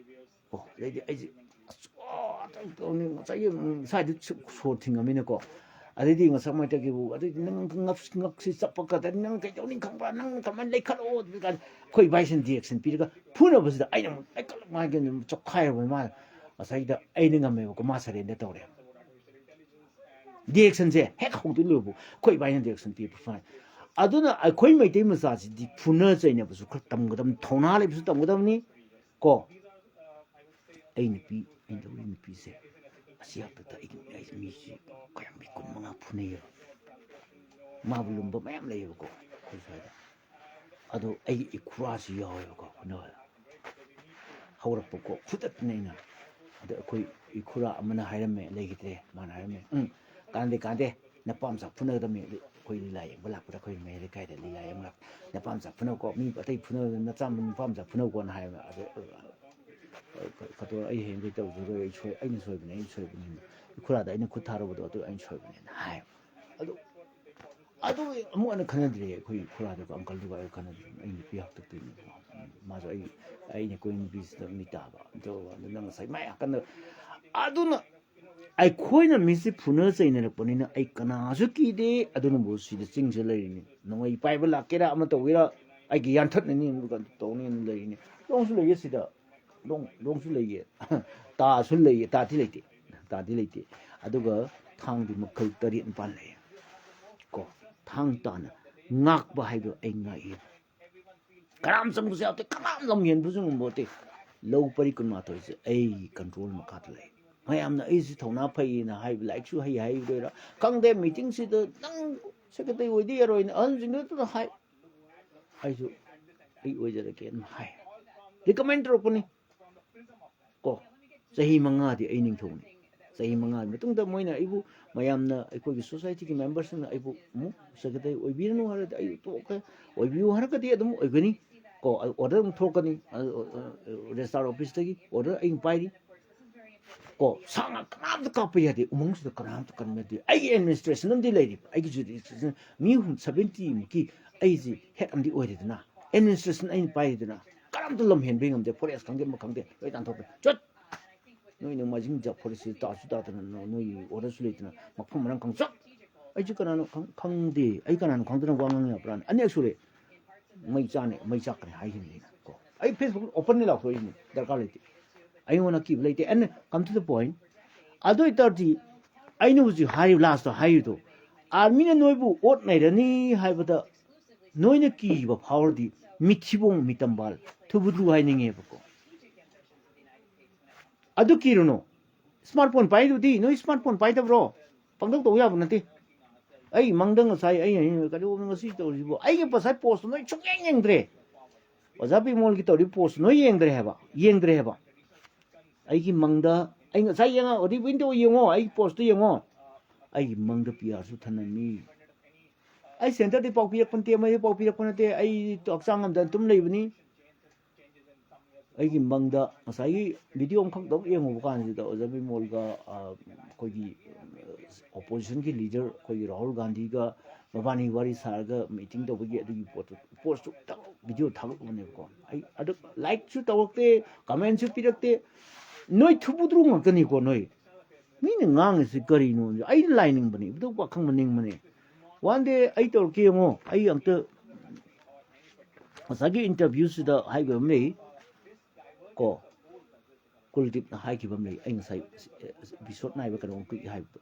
ꯀꯣ, ꯑꯗꯩꯗꯤ ꯑꯩꯁꯦ, ꯑꯁ, ꯑꯣ, ꯇꯧ-, ꯇꯧꯅꯤ, ꯉꯁꯥꯏꯒꯤ, ꯎꯝ, ꯁ꯭ꯋꯥꯏꯗ ꯁꯨ-, ꯁꯣꯔ ꯊꯤꯡꯉꯝꯃꯤꯅꯀꯣ꯫ ꯑꯗꯩꯗꯤ ꯉꯁꯥꯏ ꯃꯣꯏꯗꯒꯤꯕꯨ, ꯑꯗꯩꯗꯤ ꯅꯪ ꯉꯛ-, ꯉꯛꯁꯤ ꯆꯞꯄꯛꯀꯗ꯭ꯔꯥ, ꯅꯪ ꯀꯩꯗꯧꯅꯤ ꯈꯪꯕ꯭ꯔꯥ, ꯅꯪ ꯀꯃꯥꯏꯅ ꯂꯩꯈꯠꯂꯛꯑꯣ, ꯑꯗꯨ ꯀꯥꯟꯗ ꯑꯩꯈꯣꯏ ꯏꯕꯥꯏꯁꯤꯅ ꯗꯤꯔꯦꯛꯁꯟ ꯄꯤꯔꯒ ꯐꯨꯅꯕꯁꯤꯗ ꯑꯩꯅ ꯑꯃꯨꯛ ꯂꯩꯈꯠꯂꯛ ꯃꯥꯒꯤ ꯑꯗꯨꯝ ꯆꯞꯈꯥꯏꯔꯕ ꯃꯥꯅ꯫ ꯉꯁꯥꯏꯗ ꯑꯩꯅ ꯉꯝꯃꯦꯕꯀꯣ, ꯃꯥ ꯁꯔꯦꯟꯗꯔ ꯇꯧꯔꯦ꯫ ꯗꯤꯔꯦꯛꯁꯟꯁꯦ ꯍꯦꯛ ꯍꯧꯗꯣꯛꯂꯨꯕꯨ ꯑꯩꯈꯣꯏ ꯏꯕꯥꯏꯅ ꯗꯤꯔꯦꯛꯁꯟ ꯄꯤꯕ ꯐꯪꯉꯦ꯫ ꯑꯗꯨꯅ ꯑꯩꯈꯣꯏ ꯃꯩꯇꯩ ꯃꯆꯥꯁꯤꯗꯤ ꯐꯨꯅ ꯆꯩꯅꯕꯁꯨ ꯈꯔ ꯇꯝꯒꯗꯕꯅꯤ, ꯊꯧꯅꯥ ꯂꯩꯕꯁꯨ ꯇꯝꯒꯗꯕꯅꯤ ꯀꯣ꯫ ꯑꯩ ꯅꯨꯄꯤ, ꯑꯩ ꯂꯧꯔꯤ ꯅꯨꯄꯤꯁꯦ ꯑꯁꯤ ꯍꯥꯛꯇꯛꯇ ꯑꯩꯒꯤ, ꯑꯩ ꯃꯤꯁꯤ ꯈꯔ ꯃꯤ ꯀꯨꯟ ꯃꯉꯥ ꯐꯨꯅꯩꯌꯦꯕ꯫ ꯃꯥꯕꯨ ꯂꯨꯝꯕ ꯃꯌꯥꯝ ꯂꯩꯌꯦꯕꯀꯣ ꯑꯩꯈꯣꯏ ꯁ꯭ꯋꯥꯏꯗ꯫ ꯑꯗꯣ ꯑꯩꯒꯤ ꯏꯈꯨꯔꯥꯁꯨ ꯌꯥꯎꯋꯦꯕꯀꯣ ꯐꯨꯅꯕꯗ꯫ ꯍꯧꯔꯛꯄꯀꯣ, ꯐꯨꯗꯠꯇꯅ ꯑꯩꯅ꯫ ꯑꯗ ꯑꯩꯈꯣꯏ ꯏꯈꯨꯔꯥ ꯑꯃꯅ ꯍꯥꯏꯔꯝꯃꯦ, ꯂꯩꯈꯤꯗ꯭ꯔꯦ, ꯃꯥꯅ ꯍꯥꯏꯔꯝꯃꯦ, "ꯎꯝ, ꯀꯥꯟꯗꯦ, ꯀꯥꯟꯗꯦ, ꯅꯄꯥꯝꯆꯥ ꯐꯨꯅꯒꯗꯕꯅꯤ"꯫ ꯑꯗꯨ ꯑꯩꯈꯣꯏ ꯂꯤꯂꯥ ꯌꯦꯡꯕ ꯂꯥꯛꯄꯗ ꯑꯩꯈꯣꯏ ꯃꯌꯥꯏ ꯂꯩꯀꯥꯏꯗ ꯂꯤꯂꯥ ꯌꯦꯡꯕ ꯂꯥꯛꯄ, "ꯅꯄꯥꯝꯆꯥ ꯐꯨꯅꯧꯀꯣ, ꯃꯤ ꯑꯇꯩ ꯐꯨꯅꯕꯗ ꯅꯆꯥ ꯅꯨꯄꯥꯝꯆꯥ ꯐꯨꯅꯧꯀꯣꯅ" ꯍꯥꯏꯔꯝꯃꯦ꯫ ꯑꯗ, ꯑ, ꯈꯠꯇꯣ ꯑꯩ ꯍꯌꯦꯡꯗꯩ ꯇꯧꯖꯔꯣꯏ, ꯑꯩ ꯁꯣꯏ-, ꯑꯩꯅ ꯁꯣꯏꯕꯅꯦ, ꯑꯩꯅ ꯁꯣꯏꯕꯅꯦ꯫ ꯏꯈꯨꯔꯥꯗ ꯑꯩꯅ ꯈꯨꯠ ꯊꯥꯔꯨꯕꯗꯣ ꯑꯗꯨ ꯑꯩꯅ ꯁꯣꯏꯕꯅꯦꯅ ꯍꯥꯏ꯫ ꯑꯗꯨ, ꯑꯗꯨ ꯑꯃꯨꯛ ꯍꯟꯅ ꯈꯟꯅꯗ꯭ꯔꯦ꯫ ꯑꯩꯈꯣꯏ ꯈꯨꯔꯥꯗꯨꯒ ꯑꯪꯀꯜꯗꯨꯒ ꯑꯩ ꯈꯟꯅꯗ꯭ꯔꯦ꯫ ꯑꯩ ꯅꯨꯄꯤ ꯍꯥꯛꯇꯛꯇꯣꯏꯅꯦꯕꯀꯣ꯫ ꯃꯥꯁꯨ ꯑꯩ, ꯑꯩꯅ ꯀꯣꯏ ꯅꯨꯄꯤꯁꯤꯗ ꯃꯤ ꯇꯥꯕ꯫ ꯑꯗꯣ, ꯑꯗꯨ ꯅꯪ ꯉꯁꯥꯏ ꯃꯥꯏ ꯍꯥꯀꯟꯗ-, ꯑꯗꯨꯅ ꯑꯩꯈꯣꯏꯅ ꯃꯤꯁꯤ ꯐꯨꯅ ꯆꯩꯅꯔꯛꯄꯅꯤꯅ ꯑꯩ ꯀꯅꯥꯁꯨ ꯀꯤꯗꯦ꯫ ꯑꯗꯨꯅꯕꯨ ꯁꯤꯗ ꯆꯤꯡꯁꯤꯗ ꯂꯩꯔꯤꯅꯤ꯫ ꯅꯣꯡꯃꯩ ꯄꯥꯏꯕ ꯂꯥꯛꯀꯦꯔꯥ ꯑꯃ ꯇꯧꯒꯦꯔꯥ ꯑꯩꯒꯤ ꯌꯥꯟꯊꯠꯅꯅꯤ, ꯑꯗꯨꯒ ꯇꯧꯅꯤ ꯑꯗꯨꯝ ꯂꯩꯔꯤꯅꯤ꯫ ꯂꯣꯡꯁꯨ ꯂꯩꯌꯦ ꯁꯤꯗ꯫ ꯂꯣꯡ, ꯂꯣꯡꯁꯨ ꯂꯩꯌꯦ꯫ ꯇꯥꯁꯨ ꯂꯩꯌꯦ꯫ ꯇꯥꯗꯤ ꯂꯩꯇꯦ꯫ ꯇꯥꯗꯤ ꯂꯩꯇꯦ꯫ ꯑꯗꯨꯒ ꯊꯥꯡꯗꯤ ꯃꯈꯜ ꯇꯔꯦꯠ ꯅꯤꯄꯥꯜ ꯂꯩꯌꯦ꯫ ꯀꯣ, ꯊꯥꯡ ꯇꯥꯅ ꯉꯥꯛꯄ ꯍꯥꯏꯗꯣ ꯑꯩ ꯉꯥꯛꯏ꯫ ꯀꯅꯥꯝ ꯆꯪꯕꯁꯨ ꯌꯥꯗꯦ, ꯀꯅꯥꯝ ꯂꯝ ꯍꯦꯟꯕꯁꯨ ꯉꯝꯕ ꯅꯠꯇꯦ꯫ ꯂꯧ ꯄꯔꯤ ꯀꯨꯟꯃꯥꯊꯣꯏꯁꯦ ꯑꯩꯒꯤ ꯀꯟꯇ꯭ꯔꯣꯜ ꯃꯈꯥꯗ ꯂꯩ꯫ ꯃꯌꯥꯝꯅ ꯑꯩꯁꯤ ꯊꯧꯅꯥ ꯐꯩꯌꯦꯅ ꯍꯥꯏꯕ, ꯂꯥꯏꯔꯤꯛꯁꯨ ꯍꯩ ꯍꯥꯏꯗꯣꯏꯔꯥ ꯈꯪꯗꯦ, ꯃꯤꯇꯤꯡꯁꯤꯗ ꯅꯪ ꯁꯦꯀ꯭ꯔꯦꯇꯔꯤ ꯑꯣꯏꯗ ꯌꯥꯔꯣꯏꯅ ꯑꯍꯟꯁꯤꯡꯗꯨꯗ ꯍꯥꯏ꯫ ꯑꯩꯁꯨ ꯑꯩ ꯑꯣꯏꯖꯔꯒꯦꯅ ꯍꯥꯏ, ꯔꯤꯀꯃꯦꯟ ꯇꯧꯔꯛꯄꯅꯤ꯫ ꯀꯣ, ꯆꯍꯤ ꯃꯉꯥꯗꯤ ꯑꯩ ꯅꯤꯡꯊꯧꯅꯤ꯫ ꯆꯍꯤ ꯃꯉꯥꯒꯤ ꯃꯇꯨꯡꯗ ꯃꯣꯏꯅ ꯑꯩꯕꯨ, ꯃꯌꯥꯝꯅ, ꯑꯩꯈꯣꯏꯒꯤ ꯁꯣꯁꯥꯏꯇꯤꯒꯤ ꯃꯦꯝꯕꯔꯁꯤꯡꯅ ꯑꯩꯕꯨ ꯑꯃꯨꯛ ꯁꯦꯀ꯭ꯔꯦꯇꯔꯤ ꯑꯣꯏꯕꯤꯔꯅꯨ ꯍꯥꯏꯔꯗꯤ ꯑꯩ ꯇꯣꯛꯀꯦ, ꯑꯣꯏꯕꯤꯌꯨ ꯍꯥꯏꯔꯒꯗꯤ ꯑꯗꯨꯝ ꯑꯣꯏꯒꯅꯤ꯫ ꯀꯣ, ꯑꯣꯔꯗꯔ ꯑꯗꯨꯝ ꯊꯣꯛꯀꯅꯤ, ꯔꯦꯖꯤꯁꯇ꯭ꯔꯥꯔ ꯑꯣꯐꯤꯁꯇꯒꯤ ꯑꯣꯔꯗꯔ ꯑꯩꯅ ꯄꯥꯏꯔꯤ꯫ ꯀꯣ, ꯁꯥꯡꯅ ꯀꯅꯥꯝꯇ ꯀꯥꯞꯄ ꯌꯥꯗꯦ, ꯎꯃꯪꯁꯤꯗ ꯀꯅꯥꯝꯇ ꯀꯟꯕ ꯌꯥꯗꯦ꯫ ꯑꯩꯒꯤ ꯑꯦꯗꯃꯤꯅꯤꯁꯇ꯭ꯔꯦꯁꯟ ꯑꯃꯗꯤ ꯂꯩꯔꯤꯕ, ꯑꯩꯒꯤ ꯖꯨꯔꯤꯁꯗꯤꯛꯁꯟ ꯃꯤ ꯍꯨꯝ-, ꯁꯚꯦꯟꯇꯤ ꯃꯨꯛꯀꯤ ꯑꯩꯁꯤ ꯍꯦꯠ ꯑꯃꯗꯤ ꯑꯣꯏꯔꯦꯗꯅ, ꯑꯦꯗꯃꯤꯅꯤꯁꯇ꯭ꯔꯦꯁꯟ ꯑꯩꯅ ꯄꯥꯏꯔꯤꯗꯅ, ꯀꯅꯥꯝꯇ ꯂꯝ ꯍꯦꯟꯕ ꯉꯝꯗꯦ, ꯐꯣꯔꯦꯁ ꯈꯪꯗꯦ ꯑꯃ ꯈꯪꯗꯦ, ꯂꯣꯏ ꯇꯥꯟꯊꯣꯛꯈ꯭ꯔꯦ꯫ ꯆꯠ! ꯅꯣꯏ ꯅꯣꯡꯃꯥꯏꯖꯤꯡ ꯖ-, ꯐꯣꯔꯦꯁꯁꯤ ꯇꯥꯁꯨ ꯇꯥꯗꯅ ꯅꯣ-, ꯅꯣꯏꯒꯤ ꯑꯣꯔꯗꯔꯁꯨ ꯂꯩꯇꯅ ꯃꯐꯝ ꯃꯔꯥꯡ ꯈꯪ-, ꯆꯠ! ꯑꯩꯁꯨ ꯀꯅꯥꯅꯣ ꯈꯪ-, ꯈꯪꯗꯦ, ꯑꯩ ꯀꯅꯥꯅꯣ ꯈꯪꯗꯅ ꯋꯥ ꯉꯥꯡ ꯌꯥꯕ꯭ꯔꯥꯅ ꯑꯅꯤꯔꯛ ꯁꯨꯔꯦ꯫ ꯃꯩ ꯆꯥꯅꯤ, ꯃꯩ ꯆꯥꯛꯀꯅꯤ ꯍꯥꯏꯈꯤꯕꯅꯤ ꯑꯩꯅ꯫ ꯀꯣ, ꯑꯩ ꯐꯦꯁꯕꯨꯛ ꯑꯣꯄꯟꯂꯤ ꯂꯥꯎꯊꯣꯛꯏꯅꯤ, ꯗꯔꯀꯥꯔ ꯂꯩꯇꯦ꯫ ꯑꯩꯉꯣꯟꯗ ꯀꯤꯕ ꯂꯩꯇꯦ꯫ And come to the point, ꯑꯗꯨ ꯑꯣꯏꯇꯥꯔꯗꯤ ꯑꯩꯅ ꯍꯧꯖꯤꯛ ꯍꯥꯏꯔꯤꯕ, ꯂꯥꯁꯇ ꯍꯥꯏꯔꯤꯗꯣ, ꯑꯥꯔꯃꯤꯅ ꯅꯣꯏꯕꯨ ꯑꯣꯠ ꯅꯩꯔꯅꯤ ꯍꯥꯏꯕꯗ ꯅꯣꯏꯅ ꯀꯤꯕ ꯐꯥꯎꯔꯗꯤ ꯃꯤꯊꯤꯕꯣꯡ ꯃꯤꯇꯝꯕꯥꯜ ꯊꯨꯕꯨꯗ꯭ꯔꯨ ꯍꯥꯏꯅꯤꯡꯉꯦꯕꯀꯣ꯫ ꯑꯗꯨ ꯀꯤꯔꯨꯅꯨ꯫ ꯁ꯭ꯃꯥꯔꯠ ꯐꯣꯟ ꯄꯥꯏꯗꯨꯗꯤ, ꯅꯣꯏ ꯁ꯭ꯃꯥꯔꯠ ꯐꯣꯟ ꯄꯥꯏꯗꯕ꯭ꯔꯣ? ꯄꯪꯇꯧ ꯇꯧ ꯌꯥꯕ ꯅꯠꯇꯦ꯫ ꯑꯩ ꯃꯪꯗ ꯉꯁꯥꯏ ꯑꯩ, ꯑꯩ ꯀꯩꯅꯣ ꯉꯁꯤ ꯇꯧꯔꯤꯁꯤꯕꯨ, ꯑꯩꯒꯤ ꯉꯁꯥꯏ ꯄꯣꯁꯇꯨ ꯅꯣꯏ ꯁꯨꯡꯌꯦꯡ ꯌꯦꯡꯗ꯭ꯔꯦ꯫ ꯑꯣꯖꯥ ꯕꯤꯃꯣꯜꯒꯤ ꯇꯧꯔꯤꯕ ꯄꯣꯁꯇꯨ ꯅꯣꯏ ꯌꯦꯡꯗ꯭ꯔꯦ ꯍꯥꯏꯕ, ꯌꯦꯡꯗ꯭ꯔꯦ ꯍꯥꯏꯕ꯫ ꯑꯩꯒꯤ ꯃꯪꯗ, ꯑꯩ ꯉꯁꯥꯏ ꯌꯦꯡꯉꯣ, ꯔꯤꯋꯤꯟ ꯇꯧ ꯌꯦꯡꯉꯣ, ꯑꯩꯒꯤ ꯄꯣꯁꯇꯨ ꯌꯦꯡꯉꯣ꯫ ꯑꯩꯒꯤ ꯃꯪꯗ ꯄꯤ ꯑꯥꯔꯁꯨ ꯊꯅꯝꯃꯤ꯫ ꯑꯩ ꯁꯦꯟꯇꯔꯗꯤ ꯄꯥꯎ ꯄꯤꯔꯛꯄ ꯅꯠꯇꯦ, ꯑꯃꯗꯤ ꯄꯥꯎ ꯄꯤꯔꯛꯄ ꯅꯠꯇꯦ, ꯑꯩ ꯍꯛꯆꯥꯡ ꯉꯝꯗꯅ ꯇꯨꯝ ꯂꯩꯕꯅꯤ꯫ ꯑꯩꯒꯤ ꯃꯪꯗ ꯉꯁꯥꯏꯒꯤ ꯚꯤꯗꯤꯑꯣ ꯑꯃꯈꯛ ꯇꯧ ꯌꯦꯡꯉꯨꯕ ꯀꯥꯟꯁꯤꯗ ꯑꯣꯖꯥ ꯕꯤꯃꯣꯜꯒ, ꯑ, ꯑꯩꯈꯣꯏꯒꯤ, ꯑ, ꯑꯣꯄꯣꯖꯤꯁꯟꯒꯤ ꯂꯤꯗꯔ ꯑꯩꯈꯣꯏꯒꯤ ꯔꯥꯍꯨꯜ ꯒꯥꯟꯙꯤꯒ ꯃꯕꯥꯅꯤ ꯋꯥꯔꯤ ꯁꯥꯔꯒ ꯃꯤꯇꯤꯡ ꯇꯧꯕꯒꯤ ꯑꯗꯨꯒꯤ ꯄꯣꯠꯇꯨ, ꯄꯣꯁꯇꯨ ꯊꯥꯒꯠ-, ꯚꯤꯗꯤꯑꯣ ꯊꯥꯒꯠꯂꯨꯕꯅꯦꯕꯀꯣ꯫ ꯑꯩ ꯑꯗꯨ ꯂꯥꯏꯛꯁꯨ ꯇꯧꯔꯛꯇꯦ, ꯀꯃꯦꯟꯁꯨ ꯄꯤꯔꯛꯇꯦ꯫ ꯅꯣꯏ ꯊꯨꯕꯨꯗ꯭ꯔꯨ ꯉꯥꯛꯇꯅꯤꯀꯣ ꯅꯣꯏ꯫ ꯃꯤꯅ ꯉꯥꯡꯉꯤꯁꯤ ꯀꯔꯤꯅꯣ? ꯑꯩ ꯂꯥꯏꯅꯤꯡꯕꯅꯤ, ꯏꯕꯨꯙꯧ ꯄꯥꯈꯪꯕ ꯅꯤꯡꯕꯅꯤ꯫ One day ꯑꯩ ꯇꯧꯔꯛꯀꯦ ꯌꯦꯡꯉꯣ, ꯑꯩ ꯑꯝꯇ ꯉꯁꯥꯏꯒꯤ ꯏꯟꯇꯔꯚ꯭ꯌꯨꯁꯤꯗ ꯍꯥꯏꯈꯤꯕ ꯑꯃ ꯂꯩ ꯀꯣ, ꯀꯨꯜꯗꯤꯞꯅ ꯍꯥꯏꯈꯤꯕ ꯑꯃ ꯂꯩ, ꯑꯩ ꯉꯁꯥꯏ ꯏꯄꯤꯁꯣꯠ ꯅꯥꯏꯕ ꯀꯩꯅꯣꯝ ꯀꯨꯏ ꯍꯥꯏꯕꯗꯣ꯫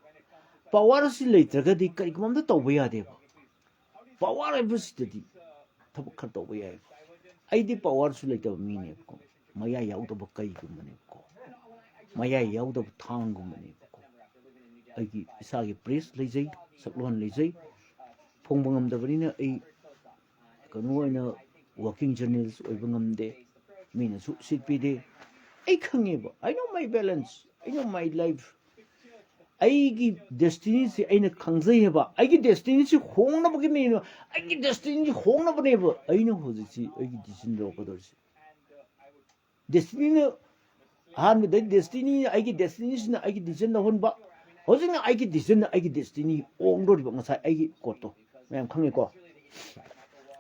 ꯄꯋꯥꯔ ꯑꯁꯤ ꯂꯩꯇ꯭ꯔꯒꯗꯤ ꯀꯔꯤꯒꯨꯝꯕ ꯑꯝꯇ ꯇꯧꯕ ꯌꯥꯗꯦꯕ꯫ ꯄꯋꯥꯔ ꯍꯥꯏꯕꯁꯤꯗꯗꯤ ꯊꯕꯛ ꯈꯔ ꯇꯧꯕ ꯌꯥꯏꯕ꯫ ꯑꯩꯗꯤ ꯄꯋꯥꯔꯁꯨ ꯂꯩꯇꯕ ꯃꯤꯅꯦꯕꯀꯣ꯫ ꯃꯌꯥꯏ ꯌꯥꯎꯗꯕ ꯀꯩꯒꯨꯝꯕꯅꯦꯕꯀꯣ, ꯃꯌꯥꯏ ꯌꯥꯎꯗꯕ ꯊꯥꯡꯒꯨꯝꯕꯅꯦꯕꯀꯣ꯫ ꯑꯩꯒꯤ ꯏꯁꯥꯒꯤ ꯄ꯭ꯔꯦꯁ ꯂꯩꯖꯩ, ꯁꯛꯂꯣꯟ ꯂꯩꯖꯩ꯫ ꯐꯣꯡꯕ ꯉꯝꯗꯕꯅꯤꯅ ꯑꯩ ꯀꯩꯅꯣ ꯑꯣꯏꯅ ꯋꯥꯔꯀꯤꯡ ꯖꯔꯅꯦꯂꯤꯁ ꯑꯣꯏꯕ ꯉꯝꯗꯦ, ꯃꯤꯅꯁꯨ ꯁꯤꯠ ꯄꯤꯗꯦ꯫ ꯑꯩ ꯈꯪꯉꯦꯕ, I know my balance, I know my life꯫ ꯑꯩꯒꯤ ꯗꯦꯁꯇꯤꯅꯤꯁꯤ ꯑꯩꯅ ꯈꯪꯖꯩ ꯍꯥꯏꯕ, ꯑꯩꯒꯤ ꯗꯦꯁꯇꯤꯅꯤꯁꯤ ꯍꯣꯡꯅꯕꯒꯤꯅꯦꯕ, ꯑꯩꯒꯤ ꯗꯦꯁꯇꯤꯅꯤꯁꯤ ꯍꯣꯡꯅꯕꯅꯦꯕ ꯑꯩꯅ ꯍꯧꯖꯤꯛꯁꯤ ꯑꯩꯒꯤ ꯗꯤꯁꯤꯖꯟ ꯂꯧꯔꯛꯀꯗꯧꯔꯤꯁꯤ꯫ ꯗꯦꯁꯇꯤꯅꯤꯅ ꯑꯍꯥꯟꯕꯗ ꯗꯦꯁꯇꯤꯅꯤ, ꯑꯩꯒꯤ ꯗꯦꯁꯇꯤꯅꯤꯁꯤꯅ ꯑꯩꯒꯤ ꯗꯤꯁꯤꯖꯟ ꯂꯧꯍꯟꯕ꯫ ꯍꯧꯖꯤꯛꯅ ꯑꯩꯒꯤ ꯗꯤꯁꯤꯖꯟꯅ ꯑꯩꯒꯤ ꯗꯦꯁꯇꯤꯅꯤ ꯑꯣꯡꯗꯣꯔꯤꯕ, ꯉꯁꯥꯏ ꯑꯩꯒꯤ ꯀꯣꯠꯇꯣ ꯃꯌꯥꯝ ꯈꯪꯉꯤꯀꯣ꯫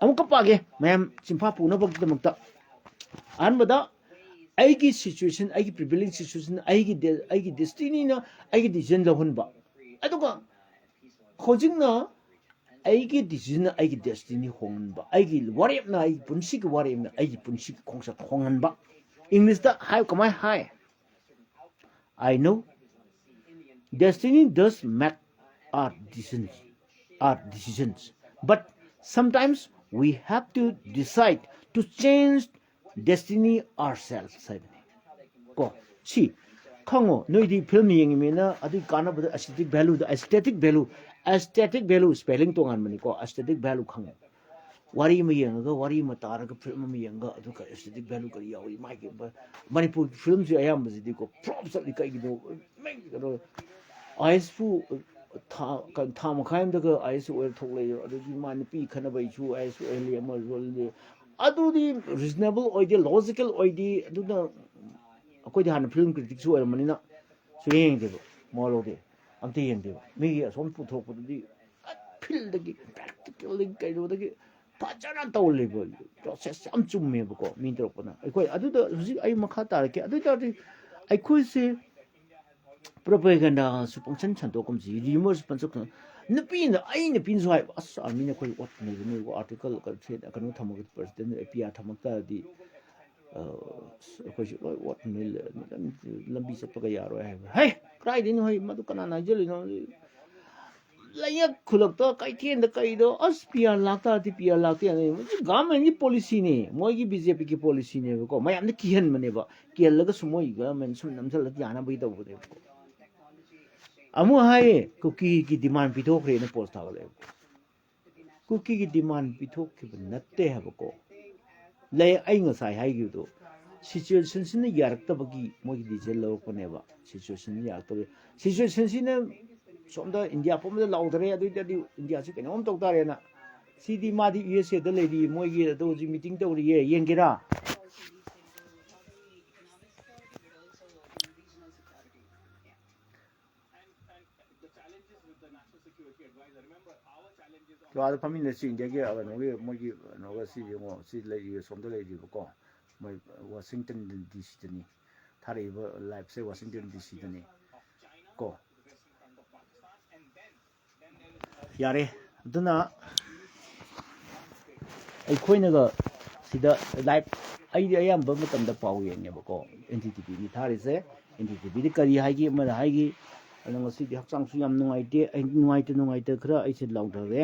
ꯑꯃꯨꯛꯀ ꯄꯥꯒꯦ ꯃꯌꯥꯝ ꯆꯤꯟꯐꯥ ꯄꯨꯅꯕꯒꯤꯗꯃꯛꯇ꯫ ꯑꯍꯥꯟꯕꯗ ꯑꯩꯒꯤ ꯁꯤꯆꯨꯋꯦꯁꯟ, ꯑꯩꯒꯤ ꯄ꯭ꯔꯤꯚꯦꯂꯤꯡ ꯁꯤꯆꯨꯋꯦꯁꯟ, ꯑꯩꯒꯤ ꯗꯦ-, ꯑꯩꯒꯤ ꯗꯦꯁꯇꯤꯅꯤꯅ ꯑꯩꯒꯤ ꯗꯤꯁꯤꯖꯟ ꯂꯧꯍꯟꯕ꯫ ꯑꯗꯨꯒ ꯍꯧꯖꯤꯛꯅ ꯑꯩꯒꯤ ꯗꯤꯁꯤꯖꯟꯅ ꯑꯩꯒꯤ ꯗꯦꯁꯇꯤꯅꯤ ꯍꯣꯡꯍꯟꯕ, ꯑꯩꯒꯤ ꯋꯥꯔꯦꯞꯅ, ꯑꯩꯒꯤ ꯄꯨꯟꯁꯤꯒꯤ ꯋꯥꯔꯦꯞꯅ ꯑꯩꯒꯤ ꯄꯨꯟꯁꯤꯒꯤ ꯈꯣꯡꯆꯠ ꯍꯣꯡꯍꯟꯕ꯫ ꯏꯪꯂꯤꯁꯇ ꯍꯥꯏ, ꯀꯃꯥꯏ ꯍꯥꯏ? I know destiny does make our decisions, our decisions, but sometimes we have to decide to change destiny ourselves ꯍꯥꯏꯕꯅꯤ꯫ ꯀꯣ, ꯁꯤ ꯈꯪꯉꯣ, ꯅꯣꯏꯗꯤ ꯐꯤꯂꯝ ꯌꯦꯡꯉꯤꯃꯤꯅ ꯑꯗꯨꯒꯤ ꯀꯥꯟꯅꯕꯗ ꯑꯦꯁꯊꯦꯇꯤꯛ ꯚꯦꯂꯨꯗ, aesthetic value, aesthetic value spelling ꯇꯣꯉꯥꯟꯕꯅꯤꯀꯣ꯫ ꯑꯦꯁꯊꯦꯇꯤꯛ ꯚꯦꯂꯨ ꯈꯪꯉꯣ꯫ ꯋꯥꯔꯤ ꯑꯃ ꯌꯦꯡꯉꯒ, ꯋꯥꯔꯤ ꯑꯃ ꯇꯥꯔꯒ, ꯐꯤꯂꯝ ꯑꯃ ꯌꯦꯡꯉꯒ ꯑꯗꯨꯒ ꯑꯦꯁꯊꯦꯇꯤꯛ ꯚꯦꯂꯨ ꯀꯔꯤ ꯌꯥꯎꯏ? ꯃꯥꯒꯤ ꯃ-, ꯃꯅꯤꯄꯨꯔꯒꯤ ꯐꯤꯂꯝꯁꯦ ꯑꯌꯥꯝꯕꯁꯤꯗꯤꯀꯣ ꯐ꯭ꯂꯣꯞ ꯆꯠꯂꯤ꯫ ꯀꯩꯒꯤꯅꯣ? ꯃꯩ ꯀꯩꯅꯣ, ꯑꯥꯏ ꯑꯦꯁꯄꯨ ꯊꯥ, ꯀ-, ꯊꯥ ꯃꯈꯥꯏ ꯑꯃꯗꯒ ꯑꯥꯏ ꯑꯦꯁ ꯑꯣꯏꯔ ꯊꯣꯛꯂꯛꯑꯦ, ꯑꯗꯒꯤ ꯃꯥ ꯅꯨꯄꯤ ꯈꯠꯅꯕꯩꯁꯨ ꯑꯥꯏ ꯑꯦꯁ ꯑꯣꯏꯍꯜꯂꯤ, ꯑꯃꯁꯨ ꯑꯣꯏꯍꯜꯂꯤ꯫ ꯑꯗꯨꯗꯤ ꯔꯤꯖꯅꯦꯕꯜ ꯑꯣꯏꯗꯦ, ꯂꯣꯖꯤꯀꯦꯜ ꯑꯣꯏꯗꯦ꯫ ꯑꯗꯨꯅ ꯑꯩꯈꯣꯏꯗꯤ ꯍꯥꯟꯅ ꯐꯤꯂꯝ ꯀ꯭ꯔꯤꯇꯤꯛꯁꯨ ꯑꯣꯏꯔꯝꯕꯅꯤꯅ ꯁꯨꯡꯌꯦꯡ ꯌꯦꯡꯗꯦꯕ, ꯃꯋꯥ ꯂꯧꯗꯦ, ꯑꯝꯇ ꯌꯦꯡꯗꯦꯕ꯫ ꯃꯤꯒꯤ ꯑꯁꯣꯝ ꯄꯨꯊꯣꯛꯄꯗꯨꯗꯤ ꯐꯤꯜꯗꯒꯤ, ꯄ꯭ꯔꯦꯛꯇꯤꯀꯦꯜꯗꯒꯤ, ꯀꯩꯅꯣꯗꯒꯤ ꯐꯖꯅ ꯇꯧꯍꯜꯂꯦꯕ꯫ ꯄ꯭ꯔꯣꯁꯦꯁ ꯌꯥꯝ ꯆꯨꯝꯃꯦꯕꯀꯣ ꯃꯤ ꯇꯧꯔꯛꯄꯅ꯫ ꯑꯩꯈꯣꯏ ꯑꯗꯨꯗ ꯍꯧꯖꯤꯛ ꯑꯩ ꯃꯈꯥ ꯇꯥꯔꯛꯀꯦ꯫ ꯑꯗꯨ ꯑꯣꯏ ꯇꯥꯔꯗꯤ ꯑꯩꯈꯣꯏꯁꯦ ꯄ꯭ꯔꯣꯄꯦꯒꯟꯗꯥꯁꯨ ꯄꯪꯁꯟ ꯁꯟꯗꯣꯛꯀꯨꯝꯁꯤ, ꯔꯤꯃꯔꯁ ꯄꯪꯁꯟ, ꯅꯨꯄꯤꯅ, ꯑꯩ ꯅꯨꯄꯤꯅꯁꯨ ꯍꯥꯏꯕ, "ꯑꯁ, ꯑꯥꯔꯃꯤꯅ ꯑꯩꯈꯣꯏ ꯑꯣꯠꯄꯅꯦꯕ, ꯅꯣꯏꯕꯨ ꯑꯥꯔꯇꯤꯀꯜ ꯀꯩꯅꯣ ꯊꯝꯃꯒ, ꯄ꯭ꯔꯁꯤꯗꯦꯟ ꯑꯦ ꯄꯤ ꯑꯥꯔ ꯊꯝꯃꯛ ꯇꯥꯔꯗꯤ, ꯑ, ꯑꯩꯈꯣꯏꯁꯨ ꯂꯣꯏ ꯑꯣꯠꯄꯅꯦ, ꯂꯝꯕꯤ ꯆꯠꯄꯒ ꯌꯥꯔꯣꯏ" ꯍꯥꯏꯕ꯫ ꯍꯩ, ꯀꯗꯥꯏꯗꯩꯅꯣ ꯍꯩ, ꯃꯗꯨ ꯀꯅꯥꯅ ꯍꯥꯏꯖꯜꯂꯤꯅꯣ? ꯂꯩꯉꯥꯛ ꯈꯨꯂꯛꯇ ꯀꯩꯊꯦꯜꯗ ꯀꯩꯗꯣ ꯑꯁ ꯄꯤ ꯑꯥꯔ ꯂꯥꯛꯇꯥꯔꯗꯤ ꯄꯤ ꯑꯥꯔ ꯂꯥꯛꯇꯦ ꯍꯥꯏꯅ ꯒꯚꯔꯟꯃꯦꯟꯒꯤ ꯄꯣꯂꯤꯁꯤꯅꯦ, ꯃꯣꯏꯒꯤ ꯕꯤ ꯖꯦ ꯄꯤꯒꯤ ꯄꯣꯂꯤꯁꯤꯅꯦꯕꯀꯣ꯫ ꯃꯌꯥꯝꯗ ꯀꯤꯍꯟꯕꯅꯦꯕ, ꯀꯤꯍꯜꯂꯒꯁꯨ ꯃꯣꯏ ꯒꯚꯔꯟꯃꯦꯟ ꯁꯨꯝ ꯅꯝꯁꯤꯜꯂ ꯌꯥꯅꯕꯒꯤ ꯇꯧꯕꯅꯦꯕꯀꯣ꯫ ꯑꯃꯨꯛ ꯍꯥꯏꯌꯦ ꯀꯨꯀꯤꯒꯤ ꯗꯤꯃꯥꯟ ꯄꯤꯊꯣꯛꯈ꯭ꯔꯦꯅ ꯄꯣꯁ ꯊꯥꯒꯠꯂꯛꯑꯦꯕ꯫ ꯀꯨꯀꯤꯒꯤ ꯗꯤꯃꯥꯟ ꯄꯤꯊꯣꯛꯈꯤꯕ ꯅꯠꯇꯦ ꯍꯥꯏꯕꯀꯣ꯫ ꯂꯩ, ꯑꯩ ꯉꯁꯥꯏ ꯍꯥꯏꯈꯤꯕꯗꯣ, ꯁꯤꯆꯨꯋꯦꯁꯟꯁꯤꯅ ꯌꯥꯔꯛꯇꯕꯒꯤ ꯃꯣꯏꯒꯤ ꯗꯤꯁꯤꯖꯟ ꯂꯧꯔꯛꯄꯅꯦꯕ꯫ ꯁꯤꯆꯨꯋꯦꯁꯟꯁꯤꯅ ꯌꯥꯔꯛꯇꯕꯒꯤ, ꯁꯤꯆꯨꯋꯦꯁꯟꯁꯤꯅ ꯁꯣꯝꯗ ꯏꯟꯗꯤꯌꯥ ꯄꯨꯝꯕꯗ ꯂꯥꯎꯗꯔꯦ, ꯑꯗꯨ ꯑꯣꯏꯇꯥꯔꯗꯤ ꯏꯟꯗꯤꯌꯥꯁꯤ ꯀꯩꯅꯣꯝ ꯇꯧ ꯇꯥꯔꯦꯅ꯫ ꯁꯤꯗꯤ ꯃꯥꯗꯤ ꯌꯨ ꯑꯦꯁ ꯑꯦꯗ ꯂꯩꯔꯤ, ꯃꯣꯏꯒꯤ ꯑꯗꯨ ꯍꯧꯖꯤꯛ ꯃꯤꯇꯤꯡ ꯇꯧꯔꯤꯌꯦ, ꯌꯦꯡꯒꯦꯔꯥ? ꯀ꯭ꯂꯥꯁꯇ ꯐꯝꯃꯤꯟꯅꯁꯤ ꯏꯟꯗꯤꯌꯥꯒꯤ ꯀꯩꯅꯣꯒꯤ ꯃꯣꯏꯒꯤ ꯀꯩꯅꯣꯒ ꯁꯤ ꯌꯦꯡꯉꯣ, ꯁꯤ ꯂꯩꯔꯤꯕ, ꯁꯣꯝꯗ ꯂꯩꯔꯤꯕꯀꯣ, ꯃꯣꯏ ꯋꯥꯁꯤꯡꯇꯟ ꯗꯤ ꯁꯤꯗꯅꯤ ꯊꯥꯔꯛꯏꯕ, ꯂꯥꯏꯞꯁꯦ ꯋꯥꯁꯤꯡꯇꯟ ꯗꯤ ꯁꯤꯗꯅꯤ ꯀꯣ꯫ ꯌꯥꯔꯦ, ꯑꯗꯨꯅ ꯑꯩꯈꯣꯏꯅꯒ ꯁꯤꯗ ꯂꯥꯏꯞ, ꯑꯩꯗꯤ ꯑꯌꯥꯝꯕ ꯃꯇꯝꯗ ꯄꯥꯎ ꯌꯦꯡꯉꯦꯕꯀꯣ, ꯑꯦꯟ ꯗꯤ ꯇꯤ ꯚꯤꯅꯤ ꯊꯥꯔꯤꯁꯦ꯫ ꯑꯦꯟ ꯗꯤ ꯇꯤ ꯚꯤꯗꯤ ꯀꯔꯤ ꯍꯥꯏꯒꯦ, ꯑꯃꯅ ꯍꯥꯏꯒꯤ, ꯑꯗꯣ ꯉꯁꯤꯗꯤ ꯍꯛꯆꯥꯡꯁꯨ ꯌꯥꯝ ꯅꯨꯡꯉꯥꯏꯇꯦ, ꯑꯩ ꯅꯨꯡꯉꯥꯏꯇ ꯅꯨꯡꯉꯥꯏꯇ ꯈꯔ ꯑꯩꯁꯦ ꯂꯥꯎꯊꯔꯦ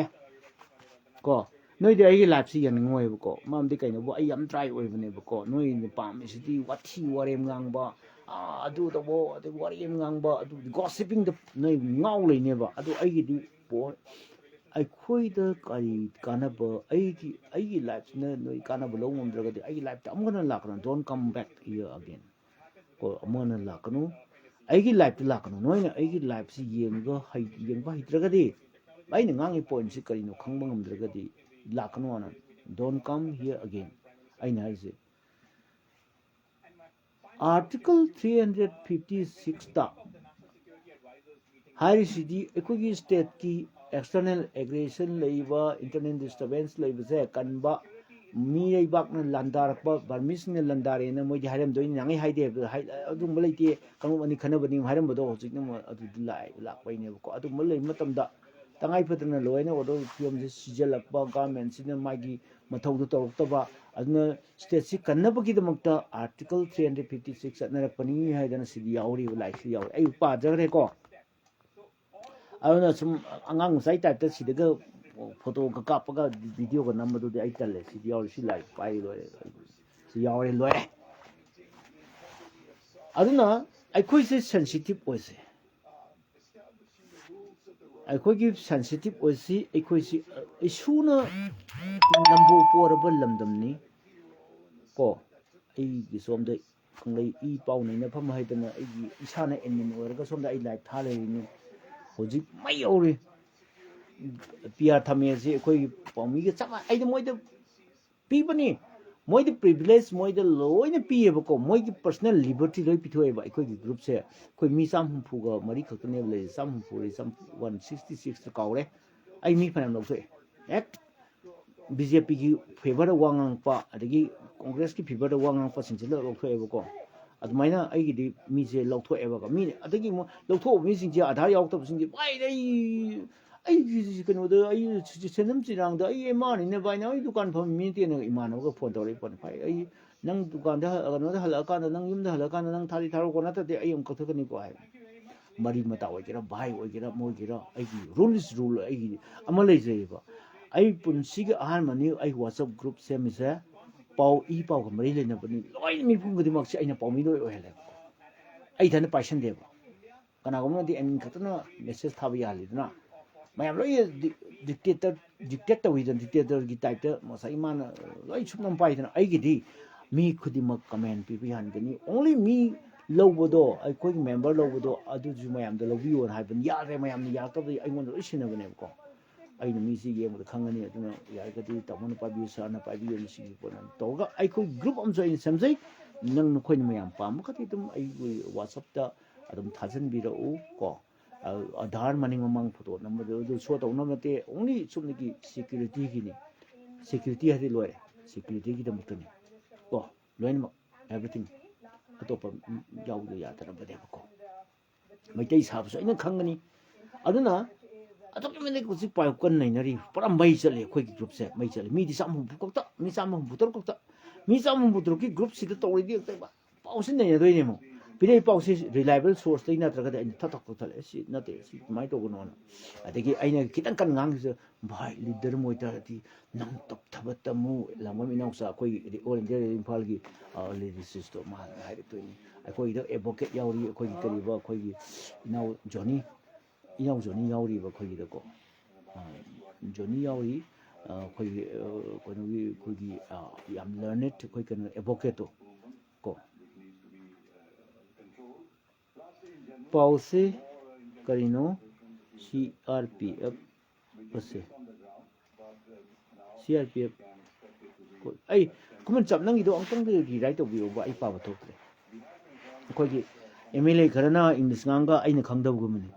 ꯀꯣ꯫ ꯅꯣꯏꯗꯤ ꯑꯩꯒꯤ ꯂꯥꯏꯞꯁꯤ ꯌꯦꯡꯅꯤꯡꯉꯣꯏꯕꯀꯣ, ꯃꯔꯝꯗꯤ ꯀꯩꯅꯣꯕꯨ ꯑꯩ ꯌꯥꯝ ꯗ꯭ꯔꯥꯏ ꯑꯣꯏꯕꯅꯦꯕꯀꯣ꯫ ꯅꯣꯏꯅ ꯄꯥꯝꯃꯤꯁꯤꯗꯤ ꯋꯥꯊꯤ ꯋꯥꯔꯦꯝ ꯉꯥꯡꯕ, ꯑꯥ, ꯑꯗꯨ ꯇꯧꯕ, ꯑꯗꯨ ꯋꯥꯔꯦꯝ ꯉꯥꯡꯕ, ꯑꯗꯨ ꯒꯣꯁꯤꯄꯤꯡꯗ ꯅꯣꯏ ꯉꯥꯎ ꯂꯩꯅꯦꯕ꯫ ꯑꯗꯨ ꯑꯩꯒꯤꯗꯤ ꯄꯣ-, ꯑꯩꯈꯣꯏꯗ ꯀꯔꯤ ꯀꯥꯟꯅꯕ, ꯑꯩꯒꯤ, ꯑꯩꯒꯤ ꯂꯥꯏꯐꯁꯤꯅ ꯅꯣꯏ ꯀꯥꯟꯅꯕ ꯂꯧ ꯉꯝꯗ꯭ꯔꯒꯗꯤ ꯑꯩꯒꯤ ꯂꯥꯏꯐꯇ ꯑꯃꯨꯛ ꯍꯟꯅ ꯂꯥꯛꯀꯅꯨ, don't come back here again꯫ ꯀꯣ, ꯑꯃꯨꯛ ꯍꯟꯅ ꯂꯥꯛꯀꯅꯨ, ꯑꯩꯒꯤ ꯂꯥꯏꯐꯇ ꯂꯥꯛꯀꯅꯨ꯫ ꯅꯣꯏꯅ ꯑꯩꯒꯤ ꯂꯥꯏꯐꯁꯤ ꯌꯦꯡꯕ ꯍꯩ-, ꯌꯦꯡꯕ ꯍꯩꯇ꯭ꯔꯒꯗꯤ, ꯑꯩꯅ ꯉꯥꯡꯉꯤ ꯄꯣꯏꯟꯠꯁꯤ ꯀꯔꯤꯅꯣ ꯈꯪꯕ ꯉꯝꯗ꯭ꯔꯒꯗꯤ ꯂꯥꯛꯀꯅꯨꯅ, don't come here again꯫ ꯑꯩꯅ ꯍꯥꯏꯔꯤꯁꯦ ꯑꯥꯔꯇꯤꯀꯜ ꯊ꯭ꯔꯤ ꯍꯟꯗ꯭ꯔꯦꯠ ꯐꯤꯐꯇꯤ ꯁꯤꯛꯁꯇ ꯍꯥꯏꯔꯤꯁꯤꯗꯤ ꯑꯩꯈꯣꯏꯒꯤ ꯁ꯭ꯇꯦꯠꯀꯤ ꯑꯦꯛꯁꯇꯔꯅꯦꯜ ꯑꯦꯒ꯭ꯔꯦꯁꯟ ꯂꯩꯕ, ꯏꯟꯇꯔꯅꯦꯜ ꯗꯤꯁꯇꯔꯕꯦꯟꯁ ꯂꯩꯕꯁꯦ ꯀꯟꯕ, ꯃꯤꯔꯩꯕꯥꯛꯅ ꯂꯥꯟꯗꯥꯔꯛꯄ, ꯕꯔꯃꯤꯁꯅ ꯂꯥꯟꯗꯥꯔꯦꯅ ꯃꯣꯏꯗꯤ ꯍꯥꯏꯔꯝꯗꯣꯏꯅꯤ, ꯅꯍꯥꯟꯉꯩ ꯍꯥꯏꯗꯦ ꯍꯥꯏꯕꯗꯣ, ꯍꯥꯏ-, ꯑꯗꯨꯒꯨꯝꯕ ꯂꯩꯇꯦ, ꯀꯥꯡꯂꯨꯞ ꯑꯅꯤ ꯈꯟꯅꯕꯅꯤ ꯍꯥꯏꯔꯝꯕꯗꯣ ꯍꯧꯖꯤꯛꯅ ꯑꯃꯨꯛ ꯑꯗꯨꯗꯤ ꯂꯥꯛꯑꯦ, ꯂꯥꯛꯄꯩꯅꯦꯕꯀꯣ꯫ ꯑꯗꯨꯒꯨꯝꯕ ꯂꯩꯕ ꯃꯇꯝꯗ ꯇꯉꯥꯏ ꯐꯗꯅ law and order ꯐꯤꯕꯝꯁꯦ ꯁꯤꯖꯜꯂꯛꯄ, ꯒꯚꯔꯟꯃꯦꯟꯁꯤꯅ ꯃꯥꯒꯤ ꯃꯊꯧꯗꯣ ꯇꯧꯔꯛꯇꯕ, ꯑꯗꯨꯅ ꯁ꯭ꯇꯦꯠꯁꯤ ꯀꯟꯅꯕꯒꯤꯗꯃꯛꯇ article three hundred fifty six ꯆꯠꯅꯔꯛꯄꯅꯤ ꯍꯥꯏꯗꯅ ꯁꯤꯗꯤ ꯌꯥꯎꯔꯤꯕ, ꯂꯥꯏꯔꯤꯛꯁꯤ ꯌꯥꯎꯔꯤ꯫ ꯑꯩ ꯄꯥꯖꯈ꯭ꯔꯦꯀꯣ꯫ ꯑꯗꯨꯅ ꯁꯨꯝ ꯑꯉꯥꯡ ꯃꯆꯥꯒꯤ ꯇꯥꯏꯞꯇ ꯁꯤꯗꯒ ꯐꯣꯇꯣꯒ ꯀꯥꯞꯄꯒ ꯚꯤꯗꯤꯑꯣꯒ ꯅꯝꯕꯗꯨꯗꯤ ꯑꯩ ꯇꯜꯂꯦ꯫ ꯁꯤꯗꯤ ꯌꯥꯎꯔꯦ, ꯁꯤ ꯂꯥꯏꯔꯤꯛ ꯄꯥꯏ ꯂꯣꯏꯔꯦ, ꯁꯤ ꯌꯥꯎꯔꯦ, ꯂꯣꯏꯔꯦ꯫ ꯑꯗꯨꯅ ꯑꯩꯈꯣꯏꯁꯦ ꯁꯦꯟꯁꯤꯇꯤꯞ ꯑꯣꯏꯁꯦ꯫ ꯑꯩꯈꯣꯏꯒꯤ ꯁꯦꯟꯁꯤꯇꯤꯞ ꯑꯣꯏꯁꯤ꯫ ꯑꯩꯈꯣꯏꯁꯤ ꯏꯁꯨꯅ ꯅꯝꯕꯨ ꯄꯣꯔꯕ ꯂꯝꯗꯝꯅꯤ꯫ ꯀꯣ, ꯑꯩꯒꯤ ꯁꯣꯝꯗ ꯈꯪꯂꯩ ꯏ ꯄꯥꯎ ꯅꯩꯅꯐꯝ ꯍꯥꯏꯗꯅ ꯑꯩꯒꯤ ꯏꯁꯥꯅ ꯑꯦꯗꯃꯤꯟ ꯑꯣꯏꯔꯒ ꯁꯣꯝꯗ ꯑꯩ ꯂꯥꯏꯚ ꯊꯥ ꯂꯩꯔꯤꯅꯤ꯫ ꯍꯧꯖꯤꯛ ꯃꯩ ꯍꯧꯔꯤ꯫ ꯄꯤ ꯑꯥꯔ ꯊꯝꯃꯦ ꯑꯁꯤ ꯑꯩꯈꯣꯏꯒꯤ ꯄꯥꯎꯃꯤꯒ ꯆꯞ ꯃꯥꯟꯅꯩ꯫ ꯑꯩꯗꯤ ꯃꯣꯏꯗ ꯄꯤꯕꯅꯤ꯫ ꯃꯣꯏꯗꯤ ꯄ꯭ꯔꯤꯚꯤꯂꯦꯖ ꯃꯣꯏꯗ ꯂꯣꯏꯅ ꯄꯤꯌꯦꯕꯀꯣ꯫ ꯃꯣꯏꯒꯤ ꯄꯔꯁꯅꯦꯜ ꯂꯤꯕꯔꯇꯤ ꯂꯣꯏ ꯄꯤꯊꯣꯛꯑꯦꯕ꯫ ꯑꯩꯈꯣꯏꯒꯤ ꯒ꯭ꯔꯨꯞꯁꯦ ꯑꯩꯈꯣꯏ ꯃꯤ ꯆꯥꯝ ꯍꯨꯝꯐꯨꯒ ꯃꯔꯤ ꯈꯛꯇꯅꯦꯕ ꯂꯩꯔꯤꯁꯦ꯫ ꯆꯥꯝ ꯍꯨꯝꯐꯨ ꯂꯩ, ꯆꯥꯝ, ꯋꯥꯟ ꯁꯤꯛꯁꯇꯤ ꯁꯤꯛꯁꯇ ꯀꯥꯎꯔꯦ꯫ ꯑꯩ ꯃꯤ ꯐꯅꯌꯥꯝ ꯂꯧꯊꯣꯛꯑꯦ꯫ ꯍꯦꯛ ꯕꯤ ꯖꯦ ꯄꯤꯒꯤ ꯐꯦꯚꯔꯗ ꯋꯥ ꯉꯥꯡꯉꯛꯄ, ꯑꯗꯒꯤ ꯀꯣꯡꯒ꯭ꯔꯦꯁꯀꯤ ꯐꯦꯚꯔꯗ ꯋꯥ ꯉꯥꯡꯉꯛꯄꯁꯤꯡꯁꯦ ꯂꯣꯏ ꯂꯧꯊꯣꯛꯑꯦꯕꯀꯣ꯫ ꯑꯗꯨꯃꯥꯏꯅ ꯑꯩꯒꯤꯗꯤ ꯃꯤꯁꯦ ꯂꯧꯊꯣꯛꯑꯦꯕꯀꯣ꯫ ꯃꯤ ꯑꯗꯒꯤ ꯑꯃꯨꯛ ꯂꯧꯊꯣꯛꯑꯕ ꯃꯤꯁꯤꯡꯁꯦ, ꯑꯙꯥꯔ ꯌꯥꯎꯗꯕꯁꯤꯡꯁꯦ, "ꯚꯥꯏ, ꯑꯩ, ꯑꯩꯒꯤ ꯀꯩꯅꯣꯗ, ꯑꯩ ꯁꯦꯟꯖꯝ ꯆꯤꯔꯥꯡꯗ ꯑꯩ ꯑꯦꯝ ꯑꯥꯔꯅꯤꯅ ꯚꯥꯏ, ꯅꯪ ꯑꯩ ꯗꯨꯀꯥꯟ ꯐꯝꯕ ꯃꯤ ꯅꯠꯇꯦꯅ" ꯏꯃꯥꯟꯅꯕꯒ ꯐꯣꯟ ꯇꯧꯔꯛꯏ ꯄꯣꯠꯅꯤ꯫ "ꯚꯥꯏ, ꯑꯩ ꯅꯪ ꯗꯨꯀꯥꯟꯗ ꯍ-, ꯀꯩꯅꯣꯗ ꯍꯜꯂꯛꯑꯀꯥꯟꯗ, ꯅꯪ ꯌꯨꯝꯗ ꯍꯜꯂꯛꯑꯀꯥꯟꯗ ꯅꯪ ꯊꯥꯗꯤ ꯊꯥꯔꯛꯑꯣꯀꯣ, ꯅꯠꯇ꯭ꯔꯗꯤ ꯑꯩ ꯑꯃꯨꯛ ꯀꯛꯊꯠꯀꯅꯤꯀꯣ" ꯍꯥꯏ꯫ ꯃꯔꯤ ꯃꯇꯥ ꯑꯣꯏꯒꯦꯔꯥ, ꯚꯥꯏ ꯑꯣꯏꯒꯦꯔꯥ, ꯑꯃ ꯑꯣꯏꯒꯦꯔꯥ, ꯑꯩꯒꯤ rule is rule, ꯑꯩꯒꯤ ꯑꯃ ꯂꯩꯖꯩꯌꯦꯕ꯫ ꯑꯩ ꯄꯨꯟꯁꯤꯒꯤ ꯑꯍꯥꯟꯕꯅꯤ ꯑꯩ WhatsApp group ꯁꯦꯝꯃꯤꯁꯦ꯫ ꯄꯥꯎ, ꯏ ꯄꯥꯎꯒ ꯃꯔꯤ ꯂꯩꯅꯕꯅꯤ꯫ ꯂꯣꯏꯅ ꯃꯤꯄꯨꯝ ꯈꯨꯗꯤꯡꯃꯛꯁꯦ ꯑꯩꯅ ꯄꯥꯎꯃꯤ ꯂꯣꯏ ꯑꯣꯏꯍꯜꯂꯦꯕꯀꯣ꯫ ꯑꯩ ꯏꯊꯟꯇ ꯄꯥꯏꯁꯟꯗꯦꯕ꯫ ꯀꯅꯥꯒꯨꯝꯕꯅꯗꯤ ꯑꯦꯗꯃꯤꯟ ꯈꯛꯇꯅ ꯃꯦꯁꯦꯖ ꯊꯥꯕ ꯌꯥꯍꯜꯂꯤꯗꯅ꯫ ꯃꯌꯥꯝ ꯂꯣꯏ ꯗꯤ-, dictator, dictate ꯇꯧꯋꯤꯗꯅ, dictatorꯒꯤ typeꯇ ꯉꯁꯥꯏ ꯃꯥꯅ ꯂꯣꯏ ꯁꯨꯞꯅꯝ ꯄꯥꯏꯗꯅ꯫ ꯑꯩꯒꯤꯗꯤ ꯃꯤ ꯈꯨꯗꯤꯡꯃꯛ comment ꯄꯤꯕ ꯌꯥꯍꯟꯒꯅꯤ꯫ Only ꯃꯤ ꯂꯧꯕꯗꯣ, ꯑꯩꯈꯣꯏꯒꯤ member ꯂꯧꯕꯗꯣ, ꯑꯗꯨꯁꯨ ꯃꯌꯥꯝꯗ ꯂꯧꯕꯤꯌꯣꯅ ꯍꯥꯏꯕꯅꯤ꯫ ꯌꯥꯗ꯭ꯔꯦ, ꯃꯌꯥꯝꯅ ꯌꯥꯔꯛꯇꯕꯗꯤ ꯑꯩꯉꯣꯟꯗ ꯂꯣꯏ ꯁꯤꯟꯅꯕꯅꯦꯕꯀꯣ꯫ ꯑꯩꯅ ꯃꯤꯁꯤ ꯌꯦꯡꯕꯗ ꯈꯪꯒꯅꯤ꯫ ꯑꯗꯨꯅ ꯌꯥꯔꯒꯗꯤ ꯇꯥꯃꯣꯅ ꯄꯥꯏꯕꯤꯌꯨ, ꯁꯥꯔꯅ ꯄꯥꯏꯕꯤꯌꯨ, ꯁꯤꯒꯤ ꯄꯣꯠ ꯑꯃ ꯇꯧꯔꯒ ꯑꯩꯈꯣꯏ group ꯑꯃꯁꯨ ꯑꯩꯅ ꯁꯦꯝꯖꯩ꯫ ꯅꯪ, ꯅꯈꯣꯏꯅ ꯃꯌꯥꯝ ꯄꯥꯝꯃꯒꯗꯤ ꯑꯗꯨꯝ ꯑꯩꯒꯤ WhatsAppꯇ ꯑꯗꯨꯝ ꯊꯥꯖꯤꯟꯕꯤꯔꯛꯎ ꯀꯣ꯫ ꯑ, ꯑꯙꯥꯔ ꯃꯅꯤꯡ ꯃꯃꯥꯡ ꯐꯣꯇꯣ ꯅꯝꯕꯗꯨ ꯑꯗꯨ show ꯇꯧꯅꯕ ꯅꯠꯇꯦ, only ꯆꯨꯝꯅꯒꯤ securityꯒꯤꯅꯤ꯫ Security ꯍꯥꯏꯗꯤ ꯂꯣꯏꯔꯦ, securityꯒꯤꯗꯃꯛꯇꯅꯤ ꯀꯣ꯫ ꯂꯣꯏꯅꯃꯛ, everything꯫ ꯑꯇꯣꯞꯄ ꯌꯥꯎꯗ ꯌꯥꯗꯅꯕꯅꯦꯕꯀꯣ꯫ ꯃꯩꯇꯩ ꯁꯥꯕꯁꯨ ꯑꯩꯅ ꯈꯪꯒꯅꯤ꯫ ꯑꯗꯨꯅ ꯑꯗꯨꯛꯀꯤ ꯃꯇꯤꯛ ꯍꯧꯖꯤꯛ ꯄꯥꯎ ꯀꯟꯅ ꯅꯩꯅꯔꯤ꯫ ꯄꯨꯔꯥ ꯃꯩ ꯆꯠꯂꯦ ꯑꯩꯈꯣꯏꯒꯤ groupꯁꯦ, ꯃꯩ ꯆꯠꯂꯦ꯫ ꯃꯤꯗꯤ ꯆꯥꯝ ꯍꯨꯝꯐꯨ ꯈꯛꯇ, ꯃꯤ ꯆꯥꯝ ꯍꯨꯝꯐꯨ ꯇꯔꯨꯛ ꯈꯛꯇ꯫ ꯃꯤ ꯆꯥꯝ ꯍꯨꯝꯐꯨ ꯇꯔꯨꯛꯀꯤ groupꯁꯤꯗ ꯇꯧꯔꯗꯤ ꯑꯝꯇ ꯄꯥꯎꯁꯤ ꯅꯩꯅꯗꯣꯏꯅꯦ ꯑꯃꯨꯛ꯫ ꯄꯤꯔꯛꯏ ꯄꯥꯎꯁꯤ ꯔꯤꯂꯥꯏꯕꯜ ꯁꯣꯔꯁꯇꯩ ꯅꯠꯇ꯭ꯔꯒꯗꯤ ꯑꯩꯅ ꯊꯛ ꯊꯛ ꯊꯛ ꯊꯠꯂꯦ, "ꯁꯤ ꯅꯠꯇꯦ, ꯁꯤ ꯑꯗꯨꯃꯥꯏꯅ ꯇꯧꯒꯅꯣꯅ"꯫ ꯑꯗꯒꯤ ꯑꯩꯅ ꯈꯤꯇꯪ ꯀꯟꯅ ꯉꯥꯡꯈꯤꯕꯁꯦ, "ꯚꯥꯏ, ꯂꯤꯗꯔ ꯑꯃ ꯑꯣꯏꯇꯥꯔꯗꯤ ꯅꯪ ꯇꯞꯊꯕ ꯇꯝꯃꯨ"꯫ ꯂꯥꯡꯕꯝ ꯏꯅꯥꯎꯆꯥ, ꯑꯩꯈꯣꯏ ꯑꯣꯜ ꯏꯟꯗꯤꯌꯥ ꯔꯦꯗꯤꯑꯣ ꯏꯝꯐꯥꯜꯒꯤ ꯂꯤꯔꯤꯁꯤꯁꯇꯣ ꯃꯥꯅ ꯍꯥꯏꯔꯛꯇꯣꯏꯅꯤ꯫ ꯑꯩꯈꯣꯏꯒꯤꯗ ꯑꯦꯗꯚꯣꯀꯦꯠ ꯌꯥꯎꯔꯤ, ꯑꯩꯈꯣꯏꯒꯤ ꯀꯔꯤꯕ, ꯑꯩꯈꯣꯏꯒꯤ ꯏꯅꯥꯎ ꯖꯣꯅꯤ, ꯏꯅꯥꯎ ꯖꯣꯅꯤ ꯌꯥꯎꯔꯤꯕ ꯑꯩꯈꯣꯏꯒꯤꯗꯀꯣ꯫ ꯑ, ꯖꯣꯅꯤ ꯌꯥꯎꯔꯤ, ꯑ, ꯑꯩꯈꯣꯏꯒꯤ, ꯑ, ꯀꯩꯅꯣꯒꯤ, ꯑꯩꯈꯣꯏꯒꯤ, ꯑ, ꯌꯥꯝ ꯂꯔꯅꯦꯠ, ꯑꯩꯈꯣꯏ ꯀꯩꯅꯣ, ꯑꯦꯗꯚꯣꯀꯦꯠꯇꯣ ꯀꯣ꯫ ꯄꯥꯎꯁꯦ ꯀꯔꯤꯅꯣ? ꯁꯤ ꯑꯥꯔ ꯄꯤ ꯑꯦꯐ ꯑꯁꯦ, ꯁꯤ ꯑꯥꯔ ꯄꯤ ꯑꯦꯐ꯫ ꯑꯩ, ꯈꯨꯃꯟ ꯆꯞ, ꯅꯪꯒꯤꯗꯣ ꯑꯃꯨꯛꯇꯪꯗꯤ ꯔꯤꯔꯥꯏꯠ ꯇꯧꯕꯤꯔꯛꯎꯕ, ꯑꯩ ꯄꯥꯕ ꯊꯣꯛꯇ꯭ꯔꯦ꯫ ꯑꯩꯈꯣꯏꯒꯤ ꯑꯦꯝ ꯑꯦꯜ ꯑꯦ ꯈꯔꯅ ꯏꯪꯂꯤꯁ ꯉꯥꯡꯒ ꯑꯩꯅ ꯈꯪꯗꯕꯒꯨꯝꯕꯅꯤ꯫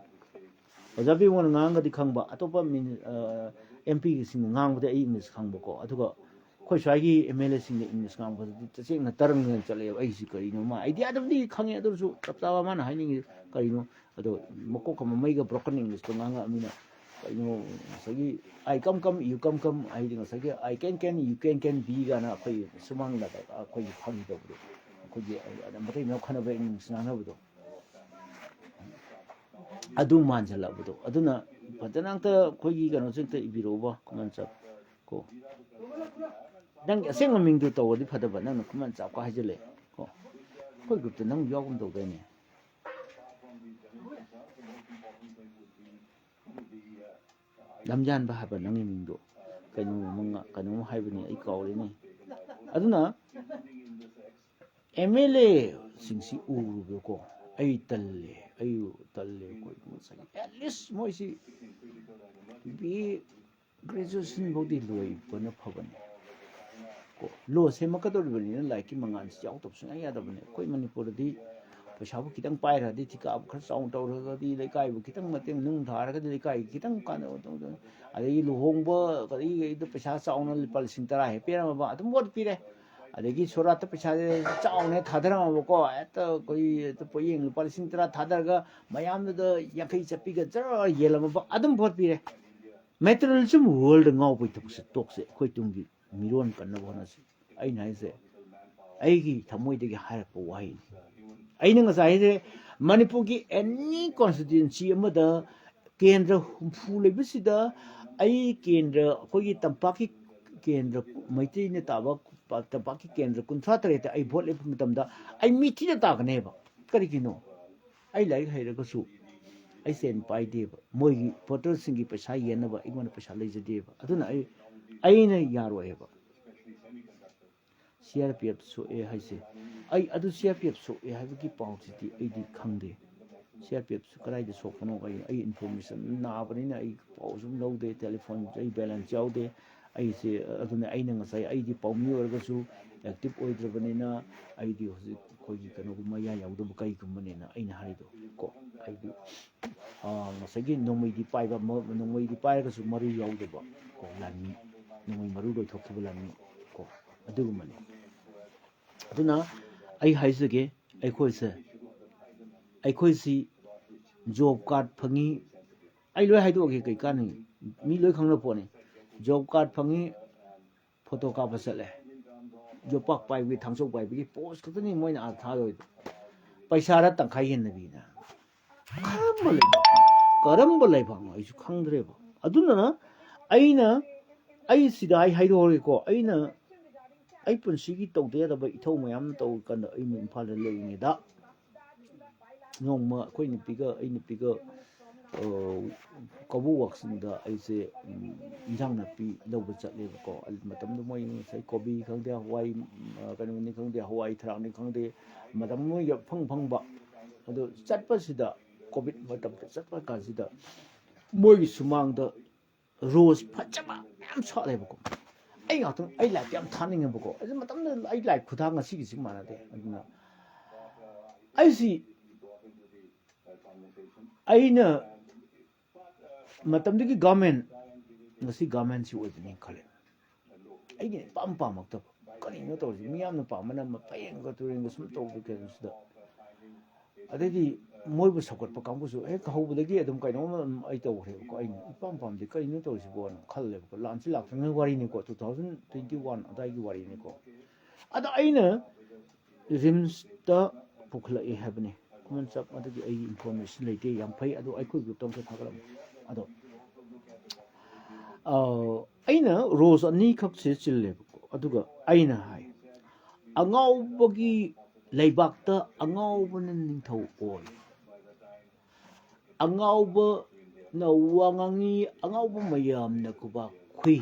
ꯑꯣꯖꯥ ꯕꯤꯃꯣꯜꯅ ꯉꯥꯡꯒꯗꯤ ꯈꯪꯕ, ꯑꯇꯣꯞꯄ ꯃꯤꯅꯤ-, ꯑ, ꯑꯦꯝ ꯄꯤꯁꯤꯡꯅ ꯉꯥꯡꯕꯗꯤ ꯑꯩ ꯏꯪꯂꯤꯁ ꯈꯪꯕꯀꯣ꯫ ꯑꯗꯨꯒ ꯑꯩꯈꯣꯏ ꯁ꯭ꯋꯥꯏꯒꯤ ꯑꯦꯝ ꯑꯦꯜ ꯑꯦꯁꯤꯡꯅ ꯏꯪꯂꯤꯁ ꯉꯥꯡꯕꯗꯗꯤ ꯇꯁꯦꯡꯅ ꯇꯔꯪꯗꯅ ꯆꯠꯂꯛꯑꯦꯕ꯫ ꯑꯩꯁꯤ ꯀꯔꯤꯅꯣ, ꯃꯥ ꯑꯥꯏꯗꯤꯌꯥꯗꯕꯨꯗꯤ ꯈꯪꯉꯦ, ꯑꯗꯨ ꯑꯣꯏꯔꯁꯨ ꯆꯞ ꯆꯥꯕ ꯃꯥꯅ ꯍꯥꯏꯅꯤꯡꯉꯤ ꯀꯔꯤꯅꯣ? ꯑꯗꯣ ꯃꯀꯣꯛꯀ ꯃꯃꯩꯒ ꯕ꯭ꯔꯣꯀꯟ ꯏꯪꯂꯤꯁꯇꯣ ꯉꯥꯡꯉꯛꯑꯃꯤꯅ, ꯀꯩꯅꯣ, ꯉꯁꯥꯏꯒꯤ "I come, come, you come, come" ꯍꯥꯏꯗꯤ ꯉꯁꯥꯏꯒꯤ "I can, can, you can, can be" ꯀꯥꯏꯅ ꯑꯩꯈꯣꯏ ꯁꯨꯃꯥꯡꯗ ꯑꯩꯈꯣꯏꯒꯤ ꯐꯥꯒꯤ ꯇꯧꯕꯗꯣ, ꯑꯩꯈꯣꯏꯒꯤ ꯃꯇꯩ ꯃꯅꯥꯎ ꯈꯟꯅꯕ ꯏꯪꯂꯤꯁ ꯉꯥꯡꯅꯕꯗꯣ, ꯑꯗꯨ ꯃꯥꯟꯁꯤꯜꯂꯛꯄꯗꯣ꯫ ꯑꯗꯨꯅ ꯐꯖꯅ ꯑꯝꯇ ꯑꯩꯈꯣꯏꯒꯤ ꯀꯩꯅꯣꯁꯦ ꯑꯝꯇ ꯏꯕꯤꯔꯛꯎꯕ, ꯈꯨꯃꯟ ꯆꯞ ꯀꯣ꯫ ꯅꯪꯒꯤ ꯑꯁꯦꯡꯕ ꯃꯤꯡꯗꯨ ꯇꯧꯔꯗꯤ ꯐꯗꯕ, ꯅꯪꯅ ꯈꯨꯃꯟ ꯆꯞꯀ ꯍꯥꯏꯖꯤꯜꯂꯦ ꯀꯣ꯫ ꯑꯩꯈꯣꯏ ꯒ꯭ꯔꯨꯞꯇ ꯅꯪ ꯌꯥꯎꯒꯨꯝ ꯇꯧꯗꯥꯏꯅꯦ? ꯂꯝꯖꯥꯟꯕ ꯍꯥꯏꯕ ꯅꯪꯒꯤ ꯃꯤꯡꯗꯣ꯫ ꯀꯩꯅꯣ ꯑꯃ ꯉ-, ꯀꯩꯅꯣꯝ ꯍꯥꯏꯕꯅꯤ, ꯑꯩ ꯀꯥꯎꯔꯦꯅꯦ꯫ ꯑꯗꯨꯅ ꯑꯦꯝ ꯑꯦꯜ ꯑꯦꯁꯤꯡꯁꯤ ꯎꯔꯨꯕꯀꯣ, ꯑꯩ ꯇꯜꯂꯦ, ꯑꯩ ꯇꯜꯂꯦ꯫ ꯑꯩꯈꯣꯏ ꯉꯁꯥꯏꯒꯤ at least ꯃꯣꯏꯁꯤ ꯕꯤ ꯑꯦ ꯒ꯭ꯔꯦꯖꯨꯑꯦꯁꯟ ꯐꯥꯎꯗꯤ ꯂꯣꯏꯕꯅ ꯐꯕꯅꯤ꯫ ꯀꯣ, ꯂꯣ ꯁꯦꯝꯃꯛꯀꯗꯧꯔꯤꯕꯅꯤꯅ ꯂꯥꯏꯔꯤꯛꯀꯤ ꯃꯉꯥꯜꯁꯤ ꯌꯥꯎꯗꯕ ꯁꯨꯡꯌꯥ ꯌꯥꯗꯕꯅꯤ꯫ ꯑꯩꯈꯣꯏ ꯃꯅꯤꯄꯨꯔꯗꯗꯤ ꯄꯩꯁꯥꯕꯨ ꯈꯤꯇꯪ ꯄꯥꯏꯔꯒꯗꯤ, ꯊꯤꯀꯥꯕꯨ ꯈꯔ ꯆꯥꯎꯅ ꯇꯧꯔꯒꯗꯤ, ꯂꯩꯀꯥꯏꯕꯨ ꯈꯤꯇꯪ ꯃꯇꯦꯡ ꯅꯨꯡ ꯊꯥꯔꯒꯗꯤ ꯂꯩꯀꯥꯏꯒꯤ ꯈꯤꯇꯪ ꯀꯥꯟꯅꯕ ꯇꯧꯗꯅ, ꯑꯗꯒꯤ ꯂꯨꯍꯣꯡꯕ ꯀꯔꯤꯒꯤꯗ ꯄꯩꯁꯥ ꯆꯥꯎꯅ ꯂꯨꯄꯥ ꯂꯤꯁꯤꯡ ꯇꯔꯥ ꯍꯦꯛ ꯄꯤꯔꯝꯃꯕ ꯑꯗꯨꯝ ꯚꯣꯠ ꯄꯤꯔꯦ꯫ ꯑꯗꯒꯤ ꯁꯣꯔꯥꯠꯇ ꯄꯩꯁꯥꯁꯦ ꯆꯥꯎꯅ ꯍꯦꯛ ꯊꯥꯗꯔꯝꯃꯕꯀꯣ, ꯍꯦꯛꯇ ꯑꯩꯈꯣꯏ ꯍꯦꯛꯇ ꯄꯣꯠꯌꯦꯡ ꯂꯨꯄꯥ ꯂꯤꯁꯤꯡ ꯇꯔꯥ ꯊꯥꯗꯔꯒ ꯃꯌꯥꯝꯗꯨꯗ ꯌꯥꯡꯈꯩ ꯆꯠꯄꯤꯒ ꯖꯔ ꯌꯦꯜꯂꯝꯃꯕ ꯑꯗꯨꯝ ꯚꯣꯠ ꯄꯤꯔꯦ꯫ ꯃꯦꯇꯔꯤꯌꯦꯂꯤꯖꯝ ꯋꯥꯔꯜꯗ ꯉꯥꯎꯕꯒꯤ ꯊꯕꯛꯁꯦ ꯇꯣꯛꯁꯦ꯫ ꯑꯩꯈꯣꯏ ꯇꯨꯡꯒꯤ ꯃꯤꯔꯣꯟ ꯀꯟꯅꯕ ꯍꯣꯠꯅꯁꯤ꯫ ꯑꯩꯅ ꯍꯥꯏꯁꯦ ꯑꯩꯒꯤ ꯊꯃꯣꯏꯗꯒꯤ ꯍꯥꯏꯔꯛꯄ ꯋꯥꯍꯩꯅꯤ꯫ ꯑꯩꯅ ꯉꯁꯥꯏ ꯍꯥꯏꯁꯦ, ꯃꯅꯤꯄꯨꯔꯒꯤ ꯑꯦꯅꯤ ꯀꯣꯟꯁꯇꯤꯇ꯭ꯋꯦꯟꯁꯤ ꯑꯃꯗ ꯀꯦꯟꯗ꯭ꯔ ꯍꯨꯝꯐꯨ ꯂꯩꯕꯁꯤꯗ ꯑꯩ ꯀꯦꯟꯗ꯭ꯔ, ꯑꯩꯈꯣꯏꯒꯤ ꯇꯝꯄꯥꯛꯀꯤ ꯀꯦꯟꯗ꯭ꯔ, ꯃꯩꯇꯩꯅ ꯇꯥꯕ ꯇꯝꯄꯥꯛꯀꯤ ꯀꯦꯟꯗ꯭ꯔ ꯀꯨꯟꯊ꯭ꯔꯥ ꯇꯔꯦꯠꯇ ꯑꯩ ꯚꯣꯠ ꯂꯦꯞꯄ ꯃꯇꯝꯗ ꯑꯩ ꯃꯤ ꯊꯤꯅ ꯇꯥꯒꯅꯦꯕ꯫ ꯀꯔꯤꯒꯤꯅꯣ? ꯑꯩ ꯂꯥꯏꯔꯤꯛ ꯍꯩꯔꯒꯁꯨ ꯑꯩ ꯁꯦꯟ ꯄꯥꯏꯗꯦꯕ꯫ ꯃꯣꯏꯒꯤ ꯚꯣꯇꯔꯁꯤꯡꯒꯤ ꯄꯩꯁꯥ ꯌꯦꯟꯅꯕ ꯑꯩꯉꯣꯟꯗ ꯄꯩꯁꯥ ꯂꯩꯖꯗꯦꯕ꯫ ꯑꯗꯨꯅ ꯑꯩ, ꯑꯩꯅ ꯌꯥꯔꯣꯏꯕ꯫ ꯁꯤ ꯑꯥꯔ ꯄꯤ ꯑꯦꯐ ꯁꯣꯛꯑꯦ ꯍꯥꯏꯁꯦ, ꯑꯩ ꯑꯗꯨ ꯁꯤ ꯑꯥꯔ ꯄꯤ ꯑꯦꯐ ꯁꯣꯛꯑꯦ ꯍꯥꯏꯕꯒꯤ ꯄꯥꯎꯁꯤꯗꯤ ꯑꯩꯗꯤ ꯈꯪꯗꯦ꯫ ꯁꯤ ꯑꯥꯔ ꯄꯤ ꯑꯦꯐꯁꯤ ꯀꯗꯥꯏꯗ ꯁꯣꯛꯄꯅꯣ? ꯑꯩ, ꯑꯩ ꯏꯟꯐꯣꯔꯃꯦꯁꯟ ꯅꯥꯕꯅꯤꯅ ꯑꯩ ꯄꯥꯎꯁꯨ ꯂꯧꯗꯦ, ꯇꯦꯂꯤꯐꯣꯟꯁꯨ ꯑꯩ ꯕꯦꯂꯦꯟꯁ ꯌꯥꯎꯗꯦ꯫ ꯑꯩꯁꯦ, ꯑꯗꯨꯅ ꯑꯩꯅ ꯉꯁꯥꯏ, ꯑꯩꯗꯤ ꯄꯥꯎꯃꯤ ꯑꯣꯏꯔꯒꯁꯨ ꯑꯦꯛꯇꯤꯞ ꯑꯣꯏꯗ꯭ꯔꯕꯅꯤꯅ ꯑꯩꯗꯤ ꯍꯧꯖꯤꯛ ꯑꯩꯈꯣꯏꯒꯤ ꯀꯩꯅꯣꯒꯨꯝꯕ ꯃꯌꯥ ꯌꯥꯎꯗꯕ ꯀꯩꯒꯨꯝꯕꯅꯤꯅ ꯑꯩꯅ ꯍꯥꯏꯗꯣ ꯀꯣ꯫ ꯑꯩꯗꯤ, ꯑꯥ, ꯉꯁꯥꯏꯒꯤ ꯅꯣꯡꯃꯩꯗꯤ ꯄꯥꯏꯕ, ꯃ-, ꯅꯣꯡꯃꯩꯗꯤ ꯄꯥꯏꯔꯒꯁꯨ ꯃꯔꯨ ꯌꯥꯎꯗꯕ ꯀꯣ, ꯂꯥꯟꯃꯤ, ꯅꯣꯡꯃꯩ ꯃꯔꯨ ꯂꯣꯏꯊꯣꯛꯈꯤꯕ ꯂꯥꯟꯃꯤ ꯀꯣ, ꯑꯗꯨꯒꯨꯝꯕꯅꯤ꯫ ꯑꯗꯨꯅ ꯑꯩ ꯍꯥꯏꯖꯒꯦ, ꯑꯩꯈꯣꯏꯁꯦ, ꯑꯩꯈꯣꯏꯁꯤ ꯖꯣꯕ ꯀꯥꯔꯗ ꯐꯪꯉꯤ, ꯑꯩ ꯂꯣꯏ ꯍꯥꯏꯗꯣꯛꯑꯒꯦ, ꯀꯩ ꯀꯥꯟꯅꯩ? ꯃꯤ ꯂꯣꯏ ꯈꯪꯅ ꯄꯣꯠꯅꯤ꯫ ꯖꯣꯕ ꯀꯥꯔꯗ ꯐꯪꯉꯤ, ꯐꯣꯇꯣ ꯀꯥꯞꯄ ꯆꯠꯂꯦ꯫ ꯌꯣꯄꯥꯛ ꯄꯥꯏꯕꯒꯤ, ꯊꯥꯡꯁꯧ ꯄꯥꯏꯕꯒꯤ ꯄꯣꯁ ꯈꯛꯇꯅꯤ ꯃꯣꯏꯅ ꯑꯥ ꯊꯥꯗꯣꯏꯗꯣ꯫ ꯄꯩꯁꯥꯔ ꯇꯪꯈꯥꯏ ꯍꯦꯟꯅꯕꯤꯅ꯫ ꯀꯔꯝꯕ ꯂꯩꯕꯥꯛ, ꯀꯔꯝꯕ ꯂꯩꯕꯥꯛꯅꯣ ꯑꯩꯁꯨ ꯈꯪꯗ꯭ꯔꯦꯕ꯫ ꯑꯗꯨꯅ ꯑꯩꯅ, ꯑꯩ ꯁꯤꯗ ꯑꯩ ꯍꯥꯏꯗꯣꯛꯍꯧꯔꯒꯦꯀꯣ, ꯑꯩꯅ, ꯑꯩ ꯄꯨꯟꯁꯤꯒꯤ ꯇꯧꯗ ꯌꯥꯗꯕ ꯏꯊꯧ ꯃꯌꯥꯝ ꯇꯧꯔꯀꯥꯟꯗ ꯑꯩꯅ ꯏꯝꯐꯥꯜꯗ ꯂꯩꯔꯤꯉꯩꯗ ꯅꯣꯡꯃ ꯑꯩꯈꯣꯏ ꯅꯨꯄꯤꯒ, ꯑꯩ ꯅꯨꯄꯤꯒ, ꯑ, ꯀꯕꯣꯛ ꯋꯥꯛꯆꯤꯡꯗ ꯑꯩꯁꯦ, ꯎꯝ, ꯏꯟꯖꯥꯡ ꯅꯥꯄꯤ ꯂꯧꯕ ꯆꯠꯂꯦꯕꯀꯣ꯫ ꯑꯗꯨ ꯃꯇꯝꯗ ꯃꯣꯏ ꯉꯁꯥꯏ ꯀꯣꯕꯤ ꯈꯪꯗꯦ, ꯍꯋꯥꯏ, ꯎꯝ, ꯑ, ꯀꯩꯅꯣꯅꯤ ꯈꯪꯗꯦ, ꯍꯋꯥꯏ ꯊꯔꯥꯛꯅꯤ ꯈꯪꯗꯦ, ꯃꯇꯝ ꯃꯣꯏꯒꯤ ꯑꯐꯪ ꯐꯪꯕ꯫ ꯑꯗꯨ ꯆꯠꯄꯁꯤꯗ, ꯀꯣꯚꯤꯗ ꯃꯇꯝꯗ ꯆꯠꯄ ꯀꯥꯟꯁꯤꯗ ꯃꯣꯏꯒꯤ ꯁꯨꯃꯥꯡꯗ ꯔꯣꯁ ꯐꯖꯕ ꯃꯌꯥꯝ ꯁꯥꯠꯂꯦꯕꯀꯣ꯫ ꯑꯩ ꯉꯥꯛꯇꯪ, ꯑꯩ ꯂꯥꯏꯔꯤꯛꯇꯤ ꯌꯥꯝ ꯊꯥꯅꯤꯡꯉꯦꯕꯀꯣ꯫ ꯑꯗꯨ ꯃꯇꯝꯗ ꯑꯩ ꯂꯥꯏꯔꯤꯛ ꯈꯨꯊꯥ ꯉꯁꯤꯒꯤꯁꯤ ꯃꯥꯟꯅꯗꯦ꯫ ꯑꯗꯨꯅ ꯑꯩꯁꯤ, ꯑꯩꯅ ꯃꯇꯝꯗꯨꯒꯤ ꯒꯚꯔꯟꯃꯦꯟ, ꯉꯁꯤ ꯒꯚꯔꯟꯃꯦꯟꯁꯤ ꯑꯣꯏꯕꯅꯤ ꯈꯜꯂꯦ꯫ ꯑꯩꯒꯤ ꯏꯄꯥꯝ ꯄꯥꯝꯃꯛꯇꯕ꯫ ꯀꯔꯤꯅꯣ ꯇꯧꯔꯤꯁꯤ? ꯃꯤꯌꯥꯝꯅ ꯄꯥꯝꯕꯅ ꯃ-, ꯄꯌꯦꯡꯒ ꯇꯨꯔꯦꯡꯒ ꯁꯨꯝ ꯇꯧꯕ ꯀꯩꯅꯣꯁꯤꯗ꯫ ꯑꯗꯩꯗꯤ ꯃꯣꯏꯕꯨ ꯁꯧꯒꯠꯄ ꯀꯥꯡꯕꯨꯁꯨ ꯍꯦꯛ ꯍꯧꯕꯗꯒꯤ ꯑꯗꯨꯝ ꯀꯩꯅꯣꯝꯃ ꯑꯗꯨꯝ ꯑꯩ ꯇꯧꯈ꯭ꯔꯦꯕꯀꯣ꯫ ꯑꯩꯅ ꯏꯄꯥꯝ ꯄꯥꯝꯗꯦ, ꯀꯔꯤꯅꯣ ꯇꯧꯔꯤꯁꯤꯕꯣꯅ ꯈꯜꯂꯦꯕꯀꯣ꯫ ꯂꯥꯟꯁꯤ ꯂꯥꯛꯇ꯭ꯔꯤꯉꯩ ꯋꯥꯔꯤꯅꯤꯀꯣ, ꯇꯨ ꯊꯥꯎꯖꯟ ꯇ꯭ꯋꯦꯟꯇꯤ ꯋꯥꯟ ꯑꯗꯥꯏꯒꯤ ꯋꯥꯔꯤꯅꯤꯀꯣ꯫ ꯑꯗ ꯑꯩꯅ ꯔꯤꯝꯁꯇ ꯄꯨꯈꯠꯂꯛꯑꯦ ꯍꯥꯏꯕꯅꯤ꯫ ꯈꯨꯃꯟ ꯆꯥꯛ, ꯑꯗꯨꯒꯤ ꯑꯩꯒꯤ ꯏꯟꯐꯣꯔꯃꯦꯁꯟ ꯂꯩꯇꯦ, ꯌꯥꯝ ꯐꯩ꯫ ꯑꯗꯣ ꯑꯩꯈꯣꯏ ꯒ꯭ꯔꯨꯞꯇ ꯑꯃꯨꯛꯇ ꯊꯥꯒꯠꯂꯝꯃꯨ꯫ ꯑꯗꯣ ꯑꯩꯅ ꯔꯣꯁ ꯑꯅꯤꯈꯛꯁꯦ ꯆꯤꯜꯂꯦꯕꯀꯣ꯫ ꯑꯗꯨꯒ ꯑꯩꯅ ꯍꯥꯏ, ꯑꯉꯥꯎꯕꯒꯤ ꯂꯩꯕꯥꯛꯇ ꯑꯉꯥꯎꯕꯅ ꯅꯤꯡꯊꯧ ꯑꯣꯏ, ꯑꯉꯥꯎꯕꯅ ꯋꯥ ꯉꯥꯡꯉꯤ, ꯑꯉꯥꯎꯕ ꯃꯌꯥꯝꯅ ꯈꯨꯕꯥꯛ ꯈꯨꯏ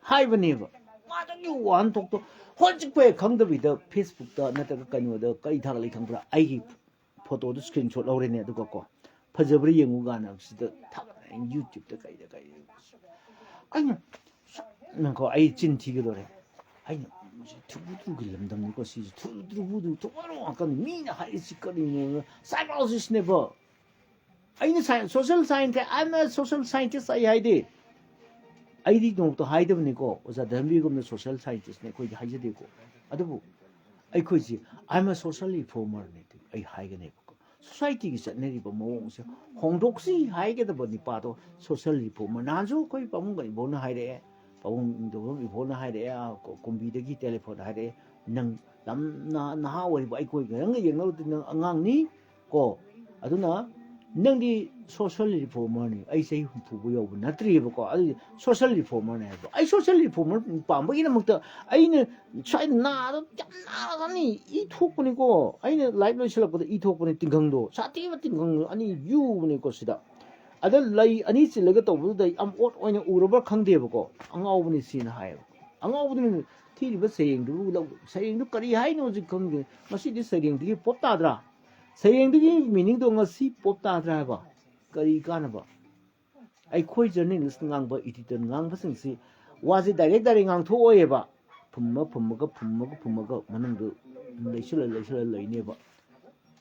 ꯍꯥꯏꯕꯅꯦꯕ꯫ ꯃꯥꯗꯨꯒꯤ ꯋꯥꯍꯟꯊꯣꯛꯇꯣ ꯍꯧꯖꯤꯛ ꯐꯥꯎ ꯈꯪꯗꯕꯤꯗ ꯐꯦꯁꯕꯨꯛꯇ ꯅꯠꯇ꯭ꯔꯒ ꯀꯩꯅꯣꯗ ꯀꯔꯤ ꯊꯥꯒꯠꯂꯤ ꯈꯪꯕ꯭ꯔꯥ? ꯑꯩꯒꯤ ꯐꯣꯇꯣꯗꯨ ꯁ꯭ꯀ꯭ꯔꯤꯟ ꯁꯣꯠ ꯂꯧꯔꯦꯅꯦ, ꯑꯗꯨꯒ ꯀꯣ, ꯐꯖꯕ꯭ꯔꯥ ꯌꯦꯡꯉꯨ ꯀꯥꯟꯗ ꯁꯤꯗ ꯊꯥꯒꯠꯂꯦ, ꯌꯨꯇ꯭ꯌꯨꯕꯇ ꯀꯩꯗ ꯀꯩꯗ꯫ ꯑꯩꯅ ꯅꯪꯀꯣ, ꯑꯩ ꯆꯤꯟ ꯊꯤꯒꯗꯧꯔꯦ꯫ ꯑꯩꯅ ꯊꯨꯕꯨ ꯊꯨꯒꯤ ꯂꯝꯗꯝꯅꯤꯀꯣ ꯁꯤꯁꯦ, ꯊꯨꯕꯨ ꯊꯨꯕꯨ ꯊꯨꯕꯨ ꯉꯥꯛꯇꯅꯤ꯫ ꯃꯤꯅ ꯍꯥꯏꯔꯤꯁꯤ ꯀꯔꯤꯅꯣ? ꯁꯥꯏꯀꯣꯂꯣꯖꯤꯁ꯭ꯠꯅꯦꯕ꯫ ꯑꯩꯅ ꯁꯥꯏ-, social science, I am a social scientist ꯑꯩ ꯍꯥꯏꯗꯦ꯫ ꯑꯩꯗꯤ ꯅꯣꯡꯃꯇ ꯍꯥꯏꯗꯕꯅꯤꯀꯣ, ꯑꯣꯖꯥ ꯙꯔꯃꯕꯤꯔꯒꯨꯝꯅ ꯁꯣꯁꯤꯌꯦꯜ ꯁꯥꯏꯟꯇꯤꯁ꯭ꯠꯅꯦ ꯑꯩꯈꯣꯏꯗꯤ ꯍꯥꯏꯖꯗꯦꯀꯣ꯫ ꯑꯗꯨꯕꯨ ꯑꯩꯈꯣꯏꯁꯤ, I am a social reformerꯅꯦ ꯑꯩ ꯍꯥꯏꯒꯅꯦꯕꯀꯣ꯫ ꯁꯣꯁꯥꯏꯇꯤꯒꯤ ꯆꯠꯅꯔꯤꯕ ꯃꯑꯣꯡꯁꯦ ꯍꯣꯡꯗꯣꯛꯁꯤ ꯍꯥꯏꯒꯗꯕ ꯅꯤꯄꯥꯗꯣ ꯁꯣꯁꯤꯌꯦꯜ ꯔꯤꯐꯣꯔꯃꯔ꯫ ꯅꯍꯥꯟꯁꯨ ꯑꯩꯈꯣꯏ ꯄꯥꯕꯨꯡ ꯏꯕꯣꯅ ꯍꯥꯏꯔꯛꯑꯦ, ꯄꯥꯕꯨꯡ ꯏꯕꯣꯅ ꯍꯥꯏꯔꯛꯑꯦ, ꯑꯥ, ꯀꯣ-, ꯀꯨꯝꯕꯤꯗꯒꯤ ꯇꯦꯂꯤꯐꯣꯟ ꯍꯥꯏꯔꯛꯑꯦ, "ꯅꯪ ꯌꯥꯝ ꯅꯍꯥ, ꯅꯍꯥ ꯑꯣꯏꯔꯤꯕ, ꯑꯩꯈꯣꯏꯒ ꯅꯪꯒ ꯌꯦꯡꯅꯔꯨꯔꯗꯤ ꯅꯪ ꯑꯉꯥꯡꯅꯤ ꯀꯣ, ꯑꯗꯨꯅ ꯅꯪꯗꯤ ꯁꯣꯁꯤꯌꯦꯜ ꯔꯤꯐꯣꯔꯃꯔꯅꯤ, ꯑꯩ ꯆꯍꯤ ꯍꯨꯝꯐꯨꯕꯨ ꯌꯧꯕ ꯅꯠꯇ꯭ꯔꯤꯕꯀꯣ, ꯑꯗꯨꯗꯤ ꯁꯣꯁꯤꯌꯦꯜ ꯔꯤꯐꯣꯔꯃꯔꯅꯤ" ꯍꯥꯏꯕ꯫ ꯑꯩ ꯁꯣꯁꯤꯌꯦꯜ ꯔꯤꯐꯣꯔꯃꯔ ꯄꯥꯝꯕꯒꯤꯗꯃꯛꯇ ꯑꯩꯅ ꯁ꯭ꯋꯥꯏꯗ ꯅꯥꯗ ꯌꯥꯝ ꯅꯥꯔꯒꯅꯤ, ꯏ ꯊꯣꯛꯄꯅꯤꯀꯣ꯫ ꯑꯩꯅ ꯂꯥꯏꯔꯤꯛ ꯂꯣꯏꯁꯤꯜꯂꯛꯄꯗ ꯏ ꯊꯣꯛꯄꯅꯤ, ꯇꯤꯡꯈꯪꯗꯣ, ꯁꯥꯊꯤꯕ ꯇꯤꯡꯈꯪ ꯑꯅꯤ ꯌꯨꯕꯅꯤꯀꯣ ꯁꯤꯗ꯫ ꯑꯗ ꯂꯩ ꯑꯅꯤ ꯆꯤꯜꯂꯒ ꯇꯧꯕꯗꯨꯗ ꯌꯥꯝ ꯑꯣꯠ ꯑꯣꯏꯅ ꯎꯔꯕ꯭ꯔꯥ ꯈꯪꯗꯦꯕꯀꯣ, ꯑꯉꯥꯎꯕꯅꯤ ꯁꯤꯅ ꯍꯥꯏꯌꯦꯕ꯫ ꯑꯉꯥꯎꯕꯗꯨꯅ ꯊꯤꯔꯤꯕ ꯁꯩꯔꯦꯡꯗꯨꯕꯨ ꯂꯧ-, ꯁꯩꯔꯦꯡꯗꯨ ꯀꯔꯤ ꯍꯥꯏꯅꯣ ꯍꯧꯖꯤꯛ ꯈꯪꯗꯦ꯫ ꯉꯁꯤꯗꯤ ꯁꯩꯔꯦꯡꯗꯨꯒꯤ ꯄꯣꯞ ꯇꯥꯗ꯭ꯔꯥ? ꯁꯩꯔꯦꯡꯗꯨꯒꯤ ꯃꯤꯅꯤꯡꯗꯣ ꯉꯁꯤ ꯄꯣꯞ ꯇꯥꯗ꯭ꯔꯥ ꯍꯥꯏꯕ? ꯀꯔꯤ ꯀꯥꯟꯅꯕ? ꯑꯩꯈꯣꯏ ꯖꯔꯅꯦꯂꯤꯁ ꯉꯥꯡꯕ, ꯏꯗꯤꯇꯔ ꯉꯥꯡꯕꯁꯤꯡꯁꯤ ꯋꯥꯁꯦ ꯗꯥꯏꯔꯦꯛ ꯗꯥꯏꯔꯦꯛ ꯉꯥꯡꯊꯣꯛꯑꯣꯏꯌꯦꯕ꯫ ꯐꯨꯝꯃ ꯐꯨꯝꯃꯒ, ꯐꯨꯝꯃꯒ ꯐꯨꯝꯃꯒ ꯃꯅꯨꯡꯗ ꯂꯩꯁꯤꯜꯂ ꯂꯩꯁꯤꯜꯂ ꯂꯩꯅꯦꯕ꯫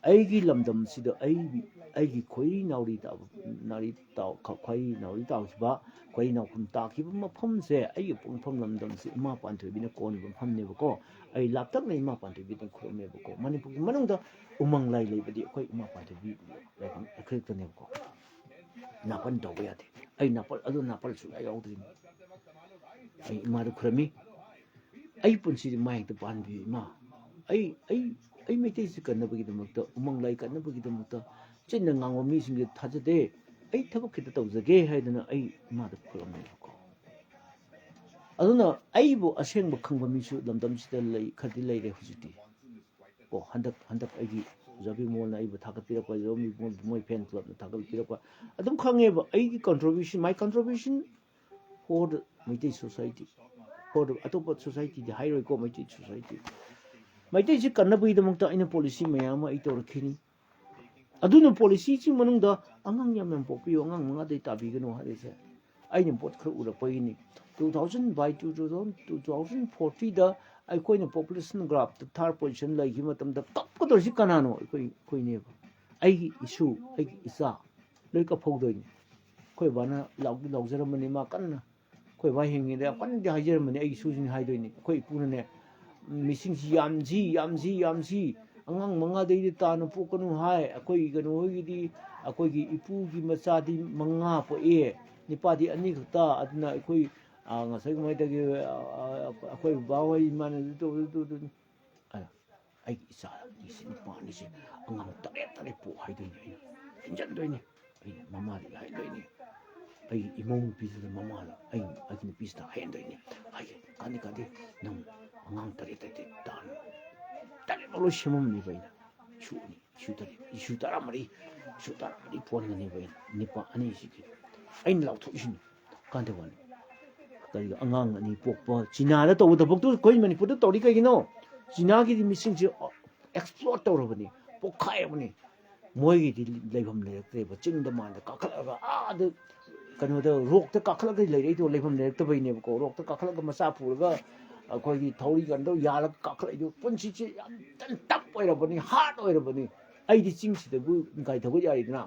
ꯑꯩꯒꯤ ꯂꯝꯗꯝꯁꯤꯗ ꯑꯩꯒꯤ, ꯑꯩꯒꯤ ꯈꯣꯏꯔꯤ ꯅꯥꯎꯔꯤ ꯇꯥꯕ, ꯅꯥꯎꯔꯤ ꯇꯥꯎ-, ꯈ-, ꯈꯣꯏꯔꯤ ꯅꯥꯎꯔꯤ ꯇꯥꯈꯤꯕ, ꯈꯣꯏꯔꯤ ꯅꯥꯎꯈꯨꯝ ꯇꯥꯈꯤꯕ ꯃꯐꯝꯁꯦ, ꯑꯩꯒꯤ ꯄꯣꯛꯅꯐꯝ ꯂꯝꯗꯝꯁꯦ ꯏꯃꯥ ꯄꯥꯟꯊꯣꯏꯕꯤꯅ ꯀꯣꯟꯕ ꯃꯐꯝꯅꯦꯕꯀꯣ꯫ ꯑꯩ ꯂꯥꯞꯇꯛꯅ ꯏꯃꯥ ꯄꯥꯟꯊꯣꯏꯕꯤꯗ ꯈꯨꯔꯨꯝꯃꯦꯕꯀꯣ꯫ ꯃꯅꯤꯄꯨꯔꯒꯤ ꯃꯅꯨꯡꯗ ꯎꯃꯪ ꯂꯥꯏ ꯂꯩꯕꯗꯤ ꯑꯩꯈꯣꯏ ꯏꯃꯥ ꯄꯥꯟꯊꯣꯏꯕꯤ ꯂꯩꯐꯝ ꯑꯩꯈꯣꯏ ꯈꯛꯇꯅꯦꯕꯀꯣ꯫ ꯅꯥꯄꯜ ꯇꯧꯕ ꯌꯥꯗꯦ꯫ ꯑꯩ ꯅꯥꯄꯜ, ꯑꯗꯨ ꯅꯥꯄꯜ ꯁꯨꯡꯌꯥ ꯌꯥꯎꯗ꯭ꯔꯤꯅꯤ꯫ ꯑꯩ ꯏꯃꯥꯗ ꯈꯨꯔꯝꯃꯤ, "ꯑꯩ ꯄꯨꯟꯁꯤꯗꯤ ꯃꯥ ꯍꯦꯛꯇ ꯄꯥꯟꯕꯤꯌꯨ ꯏꯃꯥ꯫ ꯑꯩ, ꯑꯩ ꯑꯩ ꯃꯩꯇꯩꯁꯤ ꯀꯟꯅꯕꯒꯤꯗꯃꯛꯇ, ꯎꯃꯪ ꯂꯥꯏ ꯀꯟꯅꯕꯒꯤꯗꯃꯛꯇ ꯆꯤꯟꯅ ꯉꯥꯡꯕ ꯃꯤꯁꯤꯡꯁꯦ ꯊꯥꯖꯗꯦ, ꯑꯩ ꯊꯕꯛ ꯈꯤꯇ ꯇꯧꯖꯒꯦ ꯍꯥꯏꯗꯅ ꯑꯩ ꯏꯃꯥꯗ ꯐꯨꯔꯝꯃꯦꯕꯀꯣ꯫ ꯑꯗꯨꯅ ꯑꯩꯕꯨ ꯑꯁꯦꯡꯕ ꯈꯪꯕ ꯃꯤꯁꯨ ꯂꯝꯗꯝꯁꯤꯗ ꯂꯩ, ꯈꯔꯗꯤ ꯂꯩꯔꯦ ꯍꯧꯖꯤꯛꯇꯤ꯫ ꯀꯣ, ꯍꯟꯗꯛ ꯍꯟꯗꯛ ꯑꯩꯒꯤ ꯑꯣꯖꯥ ꯕꯤꯃꯣꯜꯅ ꯑꯩꯕꯨ ꯊꯥꯒꯠꯄꯤꯔꯛꯄ, ꯑꯣꯖꯥ ꯕꯤꯃꯣꯜ ꯃꯣꯏ ꯐꯦꯟ ꯀ꯭ꯂꯕꯅ ꯊꯥꯒꯠꯄꯤꯔꯛꯄ, ꯑꯗꯨꯝ ꯈꯪꯉꯦꯕ ꯑꯩꯒꯤ contribution, my contribution for the Meitei society, for the ꯑꯇꯣꯞꯄ ꯁꯣꯁꯥꯏꯇꯤꯗꯤ ꯍꯥꯏꯔꯣꯏꯀꯣ, ꯃꯩꯇꯩ ꯁꯣꯁꯥꯏꯇꯤ꯫ ꯃꯩꯇꯩꯁꯤ ꯀꯟꯅꯕꯒꯤꯗꯃꯛꯇ ꯑꯩꯅ ꯄꯣꯂꯤꯁꯤ ꯃꯌꯥꯝ ꯑꯃ ꯑꯩ ꯇꯧꯔꯛꯈꯤꯅꯤ꯫ ꯑꯗꯨꯅ ꯄꯣꯂꯤꯁꯤꯁꯤ ꯃꯅꯨꯡꯗ ꯑꯉꯥꯡ ꯌꯥꯝ ꯌꯥꯝ ꯄꯣꯛꯄꯤꯌꯨ, ꯑꯉꯥꯡ ꯃꯉꯥꯗꯩ ꯇꯥꯕꯤꯒꯅꯨ ꯍꯥꯏꯔꯤꯁꯦ ꯑꯩꯅ ꯄꯣꯠ ꯈꯔ ꯎꯔꯛꯄꯒꯤꯅꯤ꯫ Two thousand by two thousand, two thousand fortyꯗ ꯑꯩꯈꯣꯏꯅ population graphꯇ third position ꯂꯩꯈꯤꯕ ꯃꯇꯝꯗ ꯀꯞꯀꯗꯧꯔꯤꯁꯤ ꯀꯅꯥꯅꯣ? ꯑꯩꯈꯣꯏ, ꯑꯩꯈꯣꯏꯅꯦꯕ꯫ ꯑꯩꯒꯤ ꯏꯁꯨ, ꯑꯩꯒꯤ ꯏꯆꯥ ꯂꯣꯏ ꯀꯞꯍꯧꯗꯣꯏꯅꯤ꯫ ꯑꯩꯈꯣꯏ ꯕꯥꯅ ꯂꯥꯎꯗꯤ ꯂꯥꯎꯖꯔꯝꯕꯅꯤ, ꯃꯥ ꯀꯟꯅ, ꯑꯩꯈꯣꯏ ꯕꯥ ꯍꯤꯡꯉꯤꯗ ꯌꯥꯝ ꯀꯟꯅꯗꯤ ꯍꯥꯏꯖꯔꯝꯕꯅꯤ, ꯑꯩꯒꯤ ꯏꯁꯨꯁꯤꯡ ꯍꯥꯏꯗꯣꯏꯅꯤ꯫ ꯑꯩꯈꯣꯏ ꯏꯄꯨꯅꯅꯦ, "ꯃꯤꯁꯤꯡꯁꯤ ꯌꯥꯝꯁꯤ, ꯌꯥꯝꯁꯤ, ꯌꯥꯝꯁꯤ, ꯑꯉꯥꯡ ꯃꯉꯥꯗꯩꯗꯤ ꯇꯥꯅ ꯄꯣꯛꯀꯅꯨ" ꯍꯥꯏ꯫ ꯑꯩꯈꯣꯏ ꯀꯩꯅꯣ ꯍꯣꯏꯒꯤꯗꯤ, ꯑꯩꯈꯣꯏꯒꯤ ꯏꯄꯨꯒꯤ ꯃꯆꯥꯗꯤ ꯃꯉꯥ ꯄꯣꯛꯑꯦ, ꯅꯤꯄꯥꯗꯤ ꯑꯅꯤ ꯈꯛꯇ꯫ ꯑꯗꯨꯅ ꯑꯩꯈꯣꯏ, ꯑ, ꯉꯁꯥꯏ ꯀꯃꯥꯏꯅ ꯇꯧꯒꯦ, ꯑ, ꯑ, ꯑꯩꯈꯣꯏ ꯕꯕꯥ ꯍꯣꯏ ꯏꯃꯥꯅ ꯑꯗꯨ ꯇꯧ, ꯑꯗꯨ ꯇꯧ, ꯑꯗꯨ꯫ ꯑꯗ ꯑꯩꯒꯤ ꯏꯆꯥ ꯑꯅꯤꯁꯤ, ꯅꯨꯄꯥ ꯑꯅꯤꯁꯤ ꯑꯉꯥꯡ ꯇꯔꯦꯠ ꯇꯔꯦꯠ ꯄꯣꯛ ꯍꯥꯏꯗꯣꯏꯅꯤ ꯑꯩꯅ꯫ ꯍꯦꯟꯖꯟꯗꯣꯏꯅꯤ꯫ ꯑꯩꯅ ꯃꯃꯥꯗ ꯍꯥꯏꯗꯣꯏꯅꯤ꯫ ꯑꯩꯒꯤ ꯏꯃꯧ ꯅꯨꯄꯤꯗꯨꯗ ꯃꯃꯥꯗ, ꯑꯩ, ꯑꯩꯒꯤ ꯅꯨꯄꯤꯁꯤꯗ ꯍꯥꯏꯍꯟꯗꯣꯏꯅꯤ꯫ ꯍꯥꯏꯒꯦ, "ꯀꯥꯟꯗꯦ, ꯀꯥꯟꯗꯦ, ꯅꯪ ꯑꯉꯥꯡ ꯇꯔꯦꯠ ꯇꯔꯦꯠ ꯇꯥꯅ ꯇꯔꯦꯠꯃꯛ ꯂꯣꯏ ꯁꯦꯝꯃꯝꯅꯦꯕ ꯑꯩꯅ꯫ ꯏꯁꯨ ꯑꯅꯤ, ꯏꯁꯨ ꯇꯔꯦꯠ, ꯏꯁꯨ ꯇꯔꯥꯃꯔꯤ, ꯏꯁꯨ ꯇꯔꯥꯃꯔꯤ ꯄꯣꯟꯒꯅꯦꯕ ꯑꯩꯅ꯫ ꯅꯤꯄꯥ ꯑꯅꯤꯁꯤꯒꯤ ꯑꯩꯅ ꯂꯥꯎꯊꯣꯛꯏꯁꯤꯅꯤ꯫ ꯀꯥꯟꯗꯦ ꯋꯥꯅꯤ꯫ ꯀꯔꯤꯒ ꯑꯉꯥꯡ ꯑꯅꯤ ꯄꯣꯛꯄ ꯆꯤꯅꯥꯗ ꯇꯧꯕ ꯊꯕꯛꯇꯨ ꯑꯩꯈꯣꯏ ꯃꯅꯤꯄꯨꯔꯗ ꯇꯧꯔꯤ ꯀꯩꯒꯤꯅꯣ? ꯆꯤꯅꯥꯒꯤꯗꯤ ꯃꯤꯁꯤꯡꯁꯦ ꯑꯦꯛꯁꯄ꯭ꯂꯣꯔ ꯇꯧꯔꯕꯅꯤ, ꯄꯣꯛꯈꯥꯏꯔꯕꯅꯤ꯫ ꯃꯣꯏꯒꯤꯗꯤ ꯂꯩꯐꯝ ꯂꯩꯔꯛꯇ꯭ꯔꯦꯕ, ꯆꯤꯡꯗ ꯃꯥꯟꯗ ꯀꯥꯈꯠꯂꯒ ꯑꯥꯗ ꯀꯩꯅꯣꯗ ꯔꯣꯛꯇ ꯀꯥꯈꯠꯂꯒ ꯂꯩꯔꯛꯏꯗꯣ ꯂꯩꯐꯝ ꯂꯩꯔꯛꯇꯕꯩꯅꯦꯕꯀꯣ꯫ ꯔꯣꯛꯇ ꯀꯥꯈꯠꯂꯒ ꯃꯆꯥ ꯄꯨꯔꯒ ꯑꯩꯈꯣꯏꯒꯤ ꯊꯧꯔꯤ ꯀꯩꯅꯣ ꯇꯧꯔ ꯌꯥꯜꯂꯒ ꯀꯥꯈꯠꯂꯛꯏꯗꯣ꯫ ꯄꯨꯟꯁꯤꯁꯦ ꯌꯥꯝ ꯇꯟ-, ꯇꯞ ꯑꯣꯏꯔꯕꯅꯤ, ꯍꯥꯔꯗ ꯑꯣꯏꯔꯕꯅꯤ꯫ ꯑꯩꯗꯤ ꯆꯤꯡꯁꯤꯗꯕꯨ ꯒꯥꯔꯤ ꯊꯧꯒꯠ ꯌꯥꯔꯤꯗꯅ,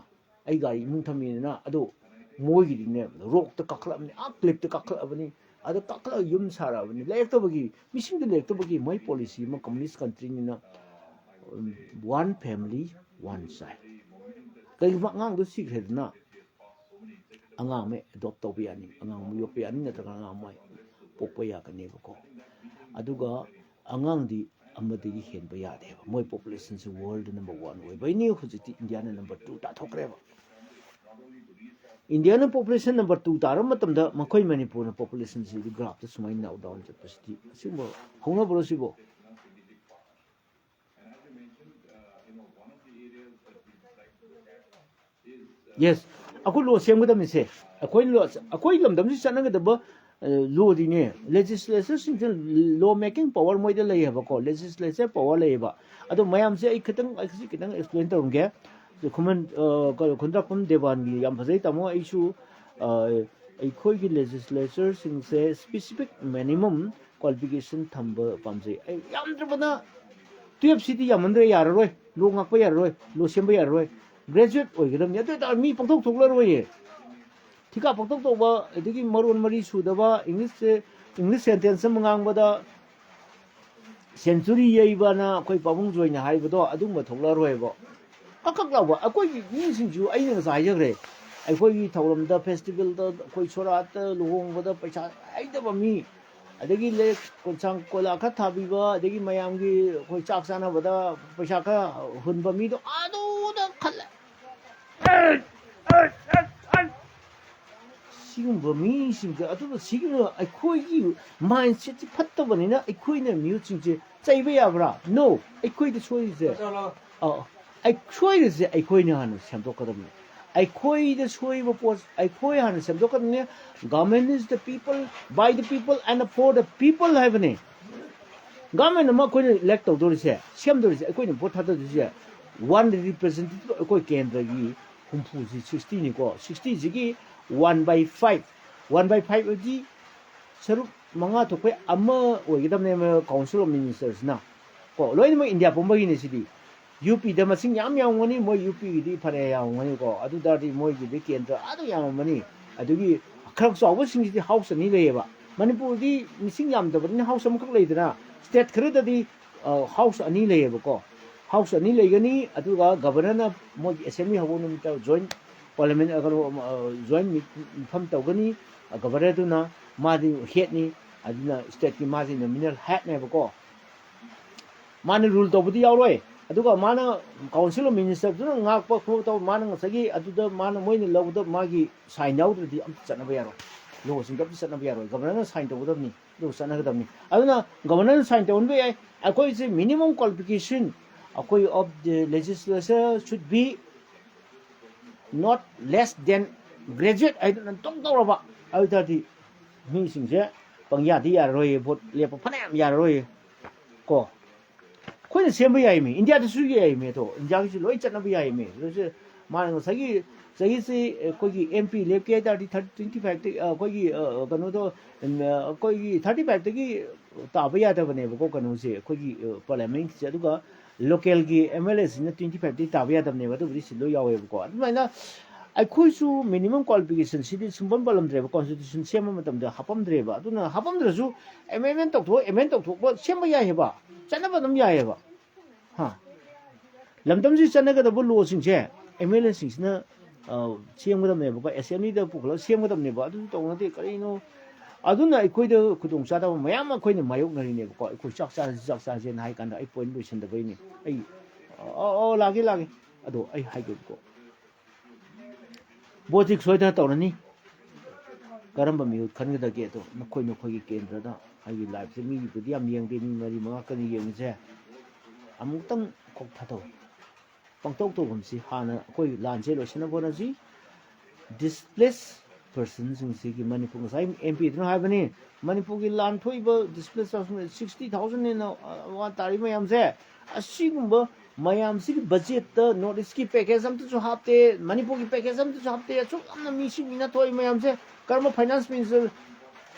ꯑꯩ ꯒꯥꯔꯤ ꯏꯃꯨꯡ ꯊꯝꯃꯤꯗꯅ꯫ ꯑꯗꯣ ꯃꯣꯏꯒꯤꯗꯤꯅꯦ, ꯔꯣꯛꯇ ꯀꯥꯈꯠꯂꯛꯑꯕꯅꯤ, ꯑꯥ ꯀ꯭ꯂꯤꯞꯇ ꯀꯥꯈꯠꯂꯛꯑꯕꯅꯤ꯫ ꯑꯗ ꯀꯥꯈꯠꯂꯒ ꯌꯨꯝ ꯁꯥꯔꯛꯑꯕꯅꯤ꯫ ꯂꯩꯔꯛꯇꯕꯒꯤ, ꯃꯤꯁꯤꯡꯗꯣ ꯂꯩꯔꯛꯇꯕꯒꯤ ꯃꯣꯏ ꯄꯣꯂꯤꯁꯤ ꯑꯃ, ꯀꯝꯃꯨꯅꯤꯁ ꯀꯟꯇ꯭ꯔꯤꯅꯤꯅ, ꯎꯝ, one family, one child꯫ ꯀꯩꯒꯨꯝꯕ ꯑꯉꯥꯡꯗꯣ ꯁꯤꯈ꯭ꯔꯦꯗꯅ, ꯑꯉꯥꯡ ꯑꯃ ꯑꯦꯗꯣꯞ ꯇꯧꯕ ꯌꯥꯅꯤ, ꯑꯉꯥꯡ ꯑꯃ ꯌꯣꯛꯄ ꯌꯥꯅꯤ, ꯅꯠꯇ꯭ꯔꯒ ꯑꯉꯥꯡ ꯑꯃ ꯄꯣꯛꯄ ꯌꯥꯒꯅꯦꯕꯀꯣ꯫ ꯑꯗꯨꯒ ꯑꯉꯥꯡꯗꯤ ꯑꯃꯗꯒꯤ ꯍꯦꯟꯕ ꯌꯥꯗꯦꯕ꯫ ꯃꯣꯏ populationꯁꯦ world number one ꯑꯣꯏꯕꯩꯅꯤ ꯍꯧꯖꯤꯛꯇꯤ ꯏꯟꯗꯤꯌꯥꯅ number two ꯇꯥꯊꯣꯛꯈ꯭ꯔꯦꯕ꯫ ꯏꯟꯗꯤꯌꯥꯅ population number two ꯇꯥꯔꯕ ꯃꯇꯝꯗ ꯃꯈꯣꯏ ꯃꯅꯤꯄꯨꯔꯅ populationꯁꯤꯗꯤ graphꯇ ꯁꯨꯃꯥꯏꯅ now down ꯆꯠꯄꯁꯤꯗꯤ ꯑꯁꯤꯒꯨꯝꯕ ꯍꯧꯅꯕ꯭ꯔꯣ ꯁꯤꯕꯣ? Yes, ꯑꯩꯈꯣꯏ law ꯁꯦꯝꯒꯗꯕꯅꯤꯁꯦ꯫ ꯑꯩꯈꯣꯏ law, ꯑꯩꯈꯣꯏ ꯂꯝꯗꯝꯁꯤ ꯆꯠꯅꯒꯗꯕ ꯂꯣꯗꯤꯅꯦ꯫ Legislatorꯁꯤꯡꯁꯦ law making power ꯃꯣꯏꯗ ꯂꯩ ꯍꯥꯏꯕꯀꯣ, legislature power ꯂꯩꯌꯦꯕ꯫ ꯑꯗꯣ ꯃꯌꯥꯝꯁꯦ ꯑꯩ ꯈꯤꯇꯪ, ꯑꯩ ꯈꯤꯇꯪ explain ꯇꯧꯔꯝꯒꯦ꯫ ꯈꯨꯃꯟ, ꯑ, ꯀ-, ꯈꯨꯟꯗ꯭ꯔꯥꯛꯄꯝ ꯗꯦꯕꯥꯟꯒꯤ ꯌꯥꯝ ꯐꯖꯩ ꯇꯥꯃꯣ꯫ ꯑꯩꯁꯨ, ꯑ, ꯑꯩꯈꯣꯏꯒꯤ legislatorꯁꯤꯡꯁꯦ specific minimum qualification ꯊꯝꯕ ꯄꯥꯝꯖꯩ꯫ ꯑꯩ ꯌꯥꯝꯗ꯭ꯔꯕꯗ twelve ꯁꯤꯗꯤ ꯌꯥꯝꯃꯟꯗ꯭ꯔꯦ, ꯌꯥꯔꯔꯣꯏ꯫ Law ꯉꯥꯛꯄ ꯌꯥꯔꯔꯣꯏ, law ꯁꯦꯝꯕ ꯌꯥꯔꯔꯣꯏ꯫ Graduate ꯑꯣꯏꯒꯗꯕꯅꯤ꯫ ꯑꯗꯨ ꯑꯣꯏꯇꯥꯔꯗꯤ ꯃꯤ ꯄꯪꯊꯣꯛ ꯊꯣꯛꯂꯔꯣꯏꯌꯦ꯫ ꯊꯤꯀꯥ ꯄꯪꯊꯣꯛ ꯇꯧꯕ, ꯑꯗꯒꯤ ꯃꯔꯣꯟ ꯃꯔꯤ ꯁꯨꯗꯕ, English, English sentence ꯑꯃ ꯉꯥꯡꯕꯗ century ꯌꯩꯕꯅ ꯑꯩꯈꯣꯏ ꯄꯥꯕꯨꯡ ꯖꯣꯏꯅ ꯍꯥꯏꯕꯗꯣ ꯑꯗꯨꯒꯨꯝꯕ ꯊꯣꯛꯂꯛꯑꯔꯣꯏꯕ꯫ ꯀꯛ ꯀꯛ ꯂꯥꯎꯕ꯫ ꯑꯩꯈꯣꯏꯒꯤ ꯃꯤꯁꯤꯡꯁꯨ ꯑꯩꯅ ꯉꯁꯥꯏ ꯍꯥꯏꯖꯈ꯭ꯔꯦ, ꯑꯩꯈꯣꯏꯒꯤ ꯊꯧꯔꯝꯗ, festivalꯗ, ꯑꯩꯈꯣꯏ ꯁꯣꯔꯥꯠꯇ, ꯂꯨꯍꯣꯡꯕꯗ ꯄꯩꯁꯥ ꯍꯩꯇꯕ ꯃꯤ, ꯑꯗꯒꯤ ꯂꯩ-, ꯀꯣꯟꯁꯥꯡ ꯀꯣꯏꯂꯥ ꯈꯔ ꯊꯥꯕꯤꯕ, ꯑꯗꯒꯤ ꯃꯌꯥꯝꯒꯤ ꯑꯩꯈꯣꯏ ꯆꯥꯛ ꯆꯥꯅꯕꯗ ꯄꯩꯁꯥ ꯈꯔ ꯍꯨꯟꯕ ꯃꯤꯗꯣ ꯑꯗꯨꯗ ꯈꯜꯂꯦ꯫ ꯁꯤꯒꯨꯝꯕ ꯃꯤꯁꯤꯡꯁꯦ, ꯑꯗꯨꯅ ꯁꯤꯒꯨꯝꯕ ꯑꯩꯈꯣꯏꯒꯤ mindsetꯁꯤ ꯐꯠꯇꯕꯅꯤꯅ ꯑꯩꯈꯣꯏꯅ ꯃꯤꯑꯣꯏꯁꯤꯡꯁꯦ ꯆꯩꯕ ꯌꯥꯕ꯭ꯔꯥ? No, ꯑꯩꯈꯣꯏꯗ ꯁꯣꯏꯔꯤꯁꯦ, ꯑ, ꯑꯩ-, ꯁꯣꯏꯔꯤꯁꯦ ꯑꯩꯈꯣꯏꯅ ꯍꯥꯟꯅ ꯁꯦꯝꯗꯣꯛꯀꯗꯕꯅꯤ꯫ ꯑꯩꯈꯣꯏꯗ ꯁꯣꯏꯕ ꯄꯣꯠ ꯑꯩꯈꯣꯏ ꯍꯥꯟꯅ ꯁꯦꯝꯗꯣꯛꯀꯗꯕꯅꯤ꯫ Government is the people, by the people and for the people ꯍꯥꯏꯕꯅꯤ꯫ Government ꯑꯃ ꯑꯩꯈꯣꯏꯅ elect ꯇꯧꯗꯣꯔꯤꯁꯦ, ꯁꯦꯝꯗꯣꯔꯤꯁꯦ, ꯑꯩꯈꯣꯏꯅ vote ꯊꯥꯗꯗꯣꯏꯁꯦ, one representative ꯑꯩꯈꯣꯏ ꯀꯦꯟꯗ꯭ꯔꯒꯤ ꯍꯨꯝꯐꯨꯁꯤ, sixtyꯅꯤꯀꯣ, sixtyꯁꯤꯒꯤ one by five, one by five ꯍꯥꯏꯗꯤ ꯁꯔꯨꯛ ꯃꯉꯥ ꯊꯣꯛꯄꯩ ꯑꯃ ꯑꯣꯏꯒꯗꯕꯅꯦꯕ Council of Ministersꯅ ꯀꯣ꯫ ꯂꯣꯏꯅꯃꯛ ꯏꯟꯗꯤꯌꯥ ꯄꯨꯝꯕꯒꯤꯅꯤ ꯁꯤꯗꯤ꯫ UPꯗ ꯃꯁꯤꯡ ꯌꯥꯝ ꯌꯥꯝꯒꯅꯤ, ꯃꯣꯏ UPꯒꯤꯗꯤ ꯐꯅ ꯌꯥꯝꯒꯅꯤꯀꯣ꯫ ꯑꯗꯨ ꯇꯥꯔꯗꯤ ꯃꯣꯏꯒꯤꯗꯤ ꯀꯦꯟꯗ꯭ꯔ ꯑꯗꯨ ꯌꯥꯝꯃꯝꯃꯅꯤ꯫ ꯑꯗꯨꯒꯤ ꯈꯔ ꯆꯥꯎꯕꯁꯤꯡꯁꯤꯗꯤ house ꯑꯅꯤ ꯂꯩꯌꯦꯕ꯫ ꯃꯅꯤꯄꯨꯔꯗꯤ ꯃꯤꯁꯤꯡ ꯌꯥꯝꯗꯕꯅꯤꯅ house ꯑꯃꯈꯛ ꯂꯩꯗꯅ, state ꯈꯔꯗꯗꯤ, ꯑ, house ꯑꯅꯤ ꯂꯩꯌꯦꯕꯀꯣ꯫ House ꯑꯅꯤ ꯂꯩꯒꯅꯤ, ꯑꯗꯨꯒ governorꯅ ꯃꯣꯏꯒꯤ assembly ꯍꯧꯕ ꯅꯨꯃꯤꯠꯇ joint parliament, ꯑ, ꯀꯩꯅꯣ, ꯑ, joint meet-, ꯃꯤꯐꯝ ꯇꯧꯒꯅꯤ꯫ ꯑ, governorꯗꯨꯅ ꯃꯥꯗꯤ headꯅꯤ, ꯑꯗꯨꯅ stateꯀꯤ ꯃꯥꯁꯤ nominal headꯅꯦꯕꯀꯣ꯫ ꯃꯥꯅ ꯔꯨꯜ ꯇꯧꯕꯗꯤ ꯌꯥꯎꯔꯣꯏ꯫ ꯑꯗꯨꯒ ꯃꯥꯅ ꯀꯥꯎꯟꯁꯤꯜ ꯑꯣꯐ ꯃꯤꯅꯤꯁꯇꯔꯗꯨꯅ ꯉꯥꯛꯄ ꯈꯣꯠꯄ ꯇꯧꯕ, ꯃꯥꯅ ꯉꯁꯥꯏꯒꯤ ꯑꯗꯨꯗ ꯃꯥꯅ, ꯃꯣꯏꯅ ꯂꯧꯕꯗ ꯃꯥꯒꯤ ꯁꯥꯏꯟ ꯌꯥꯎꯗ꯭ꯔꯗꯤ ꯑꯝꯇ ꯆꯠꯅꯕ ꯌꯥꯔꯣꯏ꯫ ꯂꯣꯁꯤꯡꯗ ꯑꯝꯇ ꯆꯠꯅꯕ ꯌꯥꯔꯣꯏ꯫ ꯒꯕꯔꯅꯔꯅ ꯁꯥꯏꯟ ꯇꯧꯒꯗꯕꯅꯤ, ꯑꯗꯨꯒ ꯆꯠꯅꯒꯗꯕꯅꯤ꯫ ꯑꯗꯨꯅ ꯒꯕꯔꯅꯔꯅ ꯁꯥꯏꯟ ꯇꯧꯍꯟꯕ ꯌꯥꯏ꯫ ꯑꯩꯈꯣꯏꯁꯦ minimum qualification, ꯑꯩꯈꯣꯏ of the legislature should be not less than graduate ꯍꯥꯏꯗꯅ ꯑꯗꯨꯝ ꯇꯧꯔꯕ, ꯑꯗꯨ ꯑꯣꯏ ꯇꯥꯔꯗꯤ ꯃꯤꯁꯤꯡꯁꯦ ꯄꯪꯌꯥꯗꯤ ꯌꯥꯔꯔꯣꯏꯌꯦ, ꯚꯣꯠ ꯂꯦꯞꯄ ꯐꯅꯌꯥꯝ ꯌꯥꯔꯔꯣꯏꯌꯦ꯫ ꯀꯣ, ꯑꯩꯈꯣꯏꯅ ꯁꯦꯝꯕ ꯌꯥꯏꯃꯤ, ꯏꯟꯗꯤꯌꯥꯗꯁꯨ ꯌꯥꯏꯃꯤ, ꯑꯗꯣ ꯏꯟꯗꯤꯌꯥꯒꯤꯁꯨ ꯂꯣꯏ ꯆꯠꯅꯕ ꯌꯥꯏꯃꯤ꯫ ꯑꯗꯨꯁꯨ ꯃꯥꯅ ꯉꯁꯥꯏꯒꯤ ꯆꯍꯤꯁꯤ ꯑꯩꯈꯣꯏꯒꯤ ꯑꯦꯝ ꯄꯤ ꯂꯦꯞꯀꯦ ꯍꯥꯏ ꯇꯥꯔꯗꯤ ꯊꯥꯔꯇꯤ, ꯇ꯭ꯋꯦꯟꯇꯤ ꯐꯥꯏꯚꯇꯒꯤ, ꯑꯩꯈꯣꯏꯒꯤ, ꯑ, ꯀꯩꯅꯣꯗꯣ, ꯎꯝ, ꯑꯩꯈꯣꯏꯒꯤ ꯊꯥꯔꯇꯤ ꯐꯥꯏꯚꯇꯒꯤ ꯇꯥꯕ ꯌꯥꯗꯕꯅꯦꯕꯀꯣ, ꯀꯩꯅꯣꯁꯦ, ꯑꯩꯈꯣꯏꯒꯤ, ꯑ, ꯄꯥꯔꯂꯤꯌꯥꯃꯦꯟꯁꯦ꯫ ꯑꯗꯨꯒ ꯂꯣꯀꯦꯜꯒꯤ ꯑꯦꯝ ꯑꯦꯜ ꯑꯦꯁꯤꯅ ꯇ꯭ꯋꯦꯟꯇꯤ ꯐꯥꯏꯚꯇꯒꯤ ꯇꯥꯕ ꯌꯥꯗꯕꯅꯦꯕ, ꯑꯗꯨꯕꯨꯗꯤ ꯁꯤ ꯂꯣꯏ ꯌꯥꯎꯋꯦꯕꯀꯣ꯫ ꯑꯗꯨꯃꯥꯏꯅ ꯑꯩꯈꯣꯏꯁꯨ ꯃꯤꯅꯤꯃꯝ ꯀ꯭ꯋꯥꯂꯤꯐꯤꯀꯦꯁꯟꯁꯤꯗꯤ ꯁꯨꯡꯄꯟ ꯄꯜꯂꯝꯗ꯭ꯔꯦꯕ, ꯀꯣꯟꯁꯇꯤꯇ꯭ꯌꯨꯁꯟ ꯁꯦꯝꯕ ꯃꯇꯝꯗ ꯍꯥꯞꯄꯝꯗ꯭ꯔꯦꯕ꯫ ꯑꯗꯨꯅ ꯍꯥꯞꯄꯝꯗ꯭ꯔꯁꯨ ꯑꯦꯃꯦꯟꯃꯦꯟ ꯇꯧꯊꯣꯛ, ꯑꯦꯃꯦꯟ ꯇꯧꯊꯣꯛꯄ ꯁꯦꯝꯕ ꯌꯥꯏꯑꯕ, ꯆꯠꯅꯕ ꯑꯗꯨꯝ ꯌꯥꯏꯑꯕ꯫ ꯍꯥ? ꯂꯝꯗꯝꯁꯤ ꯆꯠꯅꯒꯗꯕ ꯂꯣꯁꯤꯡꯁꯦ ꯑꯦꯝ ꯑꯦꯜ ꯑꯦꯁꯤꯡꯁꯤꯅ, ꯑ, ꯁꯦꯝꯒꯗꯕꯅꯦꯕꯀꯣ, ꯑꯦꯁꯦꯝꯕ꯭ꯂꯤꯗ ꯄꯨꯈꯠꯂꯒ ꯁꯦꯝꯒꯗꯕꯅꯦꯕ꯫ ꯑꯗꯨꯁꯨ ꯇꯧꯅꯗꯦ꯫ ꯀꯔꯤꯅꯣ? ꯑꯗꯨꯅ ꯑꯩꯈꯣꯏꯗ ꯈꯨꯗꯣꯡꯆꯥꯗꯕ ꯃꯌꯥꯝ ꯑꯃ ꯑꯩꯈꯣꯏꯅ ꯃꯥꯌꯣꯛꯅꯔꯤꯅꯦꯕꯀꯣ꯫ ꯑꯩꯈꯣꯏ ꯆꯥꯛ ꯆꯥꯁꯤ, ꯆꯥꯛ ꯆꯥꯁꯦꯅ ꯍꯥꯏ ꯀꯥꯟꯗ ꯑꯩ ꯄꯣꯏꯟ ꯂꯣꯏꯁꯤꯟꯗꯕꯩꯅꯤ꯫ ꯑꯩ, ꯑ, ꯑ, ꯑ, ꯂꯥꯛꯒꯦ, ꯂꯥꯛꯒꯦ꯫ ꯑꯗꯣ ꯑꯩ ꯍꯥꯏꯒꯦꯕꯀꯣ꯫ ꯚꯣꯠꯇꯤ ꯁꯣꯏꯗꯅ ꯇꯧꯔꯅꯤ꯫ ꯀꯔꯝꯕ ꯃꯤꯍꯨꯠ ꯈꯟꯒꯗꯒꯦ? ꯑꯗꯣ ꯅꯈꯣꯏ ꯅꯈꯣꯏꯒꯤ ꯀꯦꯟꯗ꯭ꯔꯗ ꯑꯩꯒꯤ ꯂꯥꯏꯐꯁꯦ ꯃꯤꯒꯤꯕꯨꯗꯤ ꯌꯥꯝ ꯌꯦꯡꯗꯦ, ꯃꯤ ꯃꯔꯤ ꯃꯉꯥ ꯈꯛꯇꯅꯤ ꯌꯦꯡꯉꯤꯁꯦ꯫ ꯑꯃꯨꯛꯇꯪ ꯀꯣꯛ ꯊꯥꯗꯧ꯫ ꯄꯪꯇꯧ ꯇꯧꯒꯨꯝꯁꯤ꯫ ꯍꯥꯟꯅ ꯑꯩꯈꯣꯏ ꯂꯥꯟꯁꯦ ꯂꯣꯏꯁꯤꯟꯅꯕ ꯍꯣꯠꯅꯁꯤ꯫ ꯗꯤꯁꯄ꯭ꯂꯦꯁ ꯄꯔꯁꯟꯁꯤꯡꯁꯤꯒꯤ ꯃꯅꯤꯄꯨꯔ, ꯉꯁꯥꯏ ꯑꯦꯝ ꯄꯤꯗꯨꯅ ꯍꯥꯏꯕꯅꯤ, ꯃꯅꯤꯄꯨꯔꯒꯤ ꯂꯥꯟ ꯊꯣꯛꯏꯕ ꯗꯤꯁꯄ꯭ꯂꯦꯁ ꯄꯔꯁꯟ ꯁꯤꯛꯁꯇꯤ ꯊꯥꯎꯖꯟ ꯍꯦꯟꯅ, ꯑ, ꯋꯥ ꯇꯥꯔꯤ ꯃꯌꯥꯝꯁꯦ, ꯑꯁꯤꯒꯨꯝꯕ ꯃꯌꯥꯝꯁꯤꯒꯤ ꯕꯖꯦꯠꯇ ꯅꯣꯔꯠ ꯏꯁꯀꯤ ꯄꯦꯀꯦꯖ ꯑꯝꯇꯁꯨ ꯍꯥꯞꯇꯦ, ꯃꯅꯤꯄꯨꯔꯒꯤ ꯄꯦꯀꯦꯖ ꯑꯝꯇꯁꯨ ꯍꯥꯞꯇꯦ, ꯑꯁꯨꯛ ꯌꯥꯝꯅ ꯃꯤ ꯁꯤꯅ ꯊꯣꯛꯏ ꯃꯌꯥꯝꯁꯦ꯫ ꯀꯔꯝꯕ ꯐꯥꯏꯅꯥꯟꯁ ꯃꯤꯅꯤꯁꯇꯔ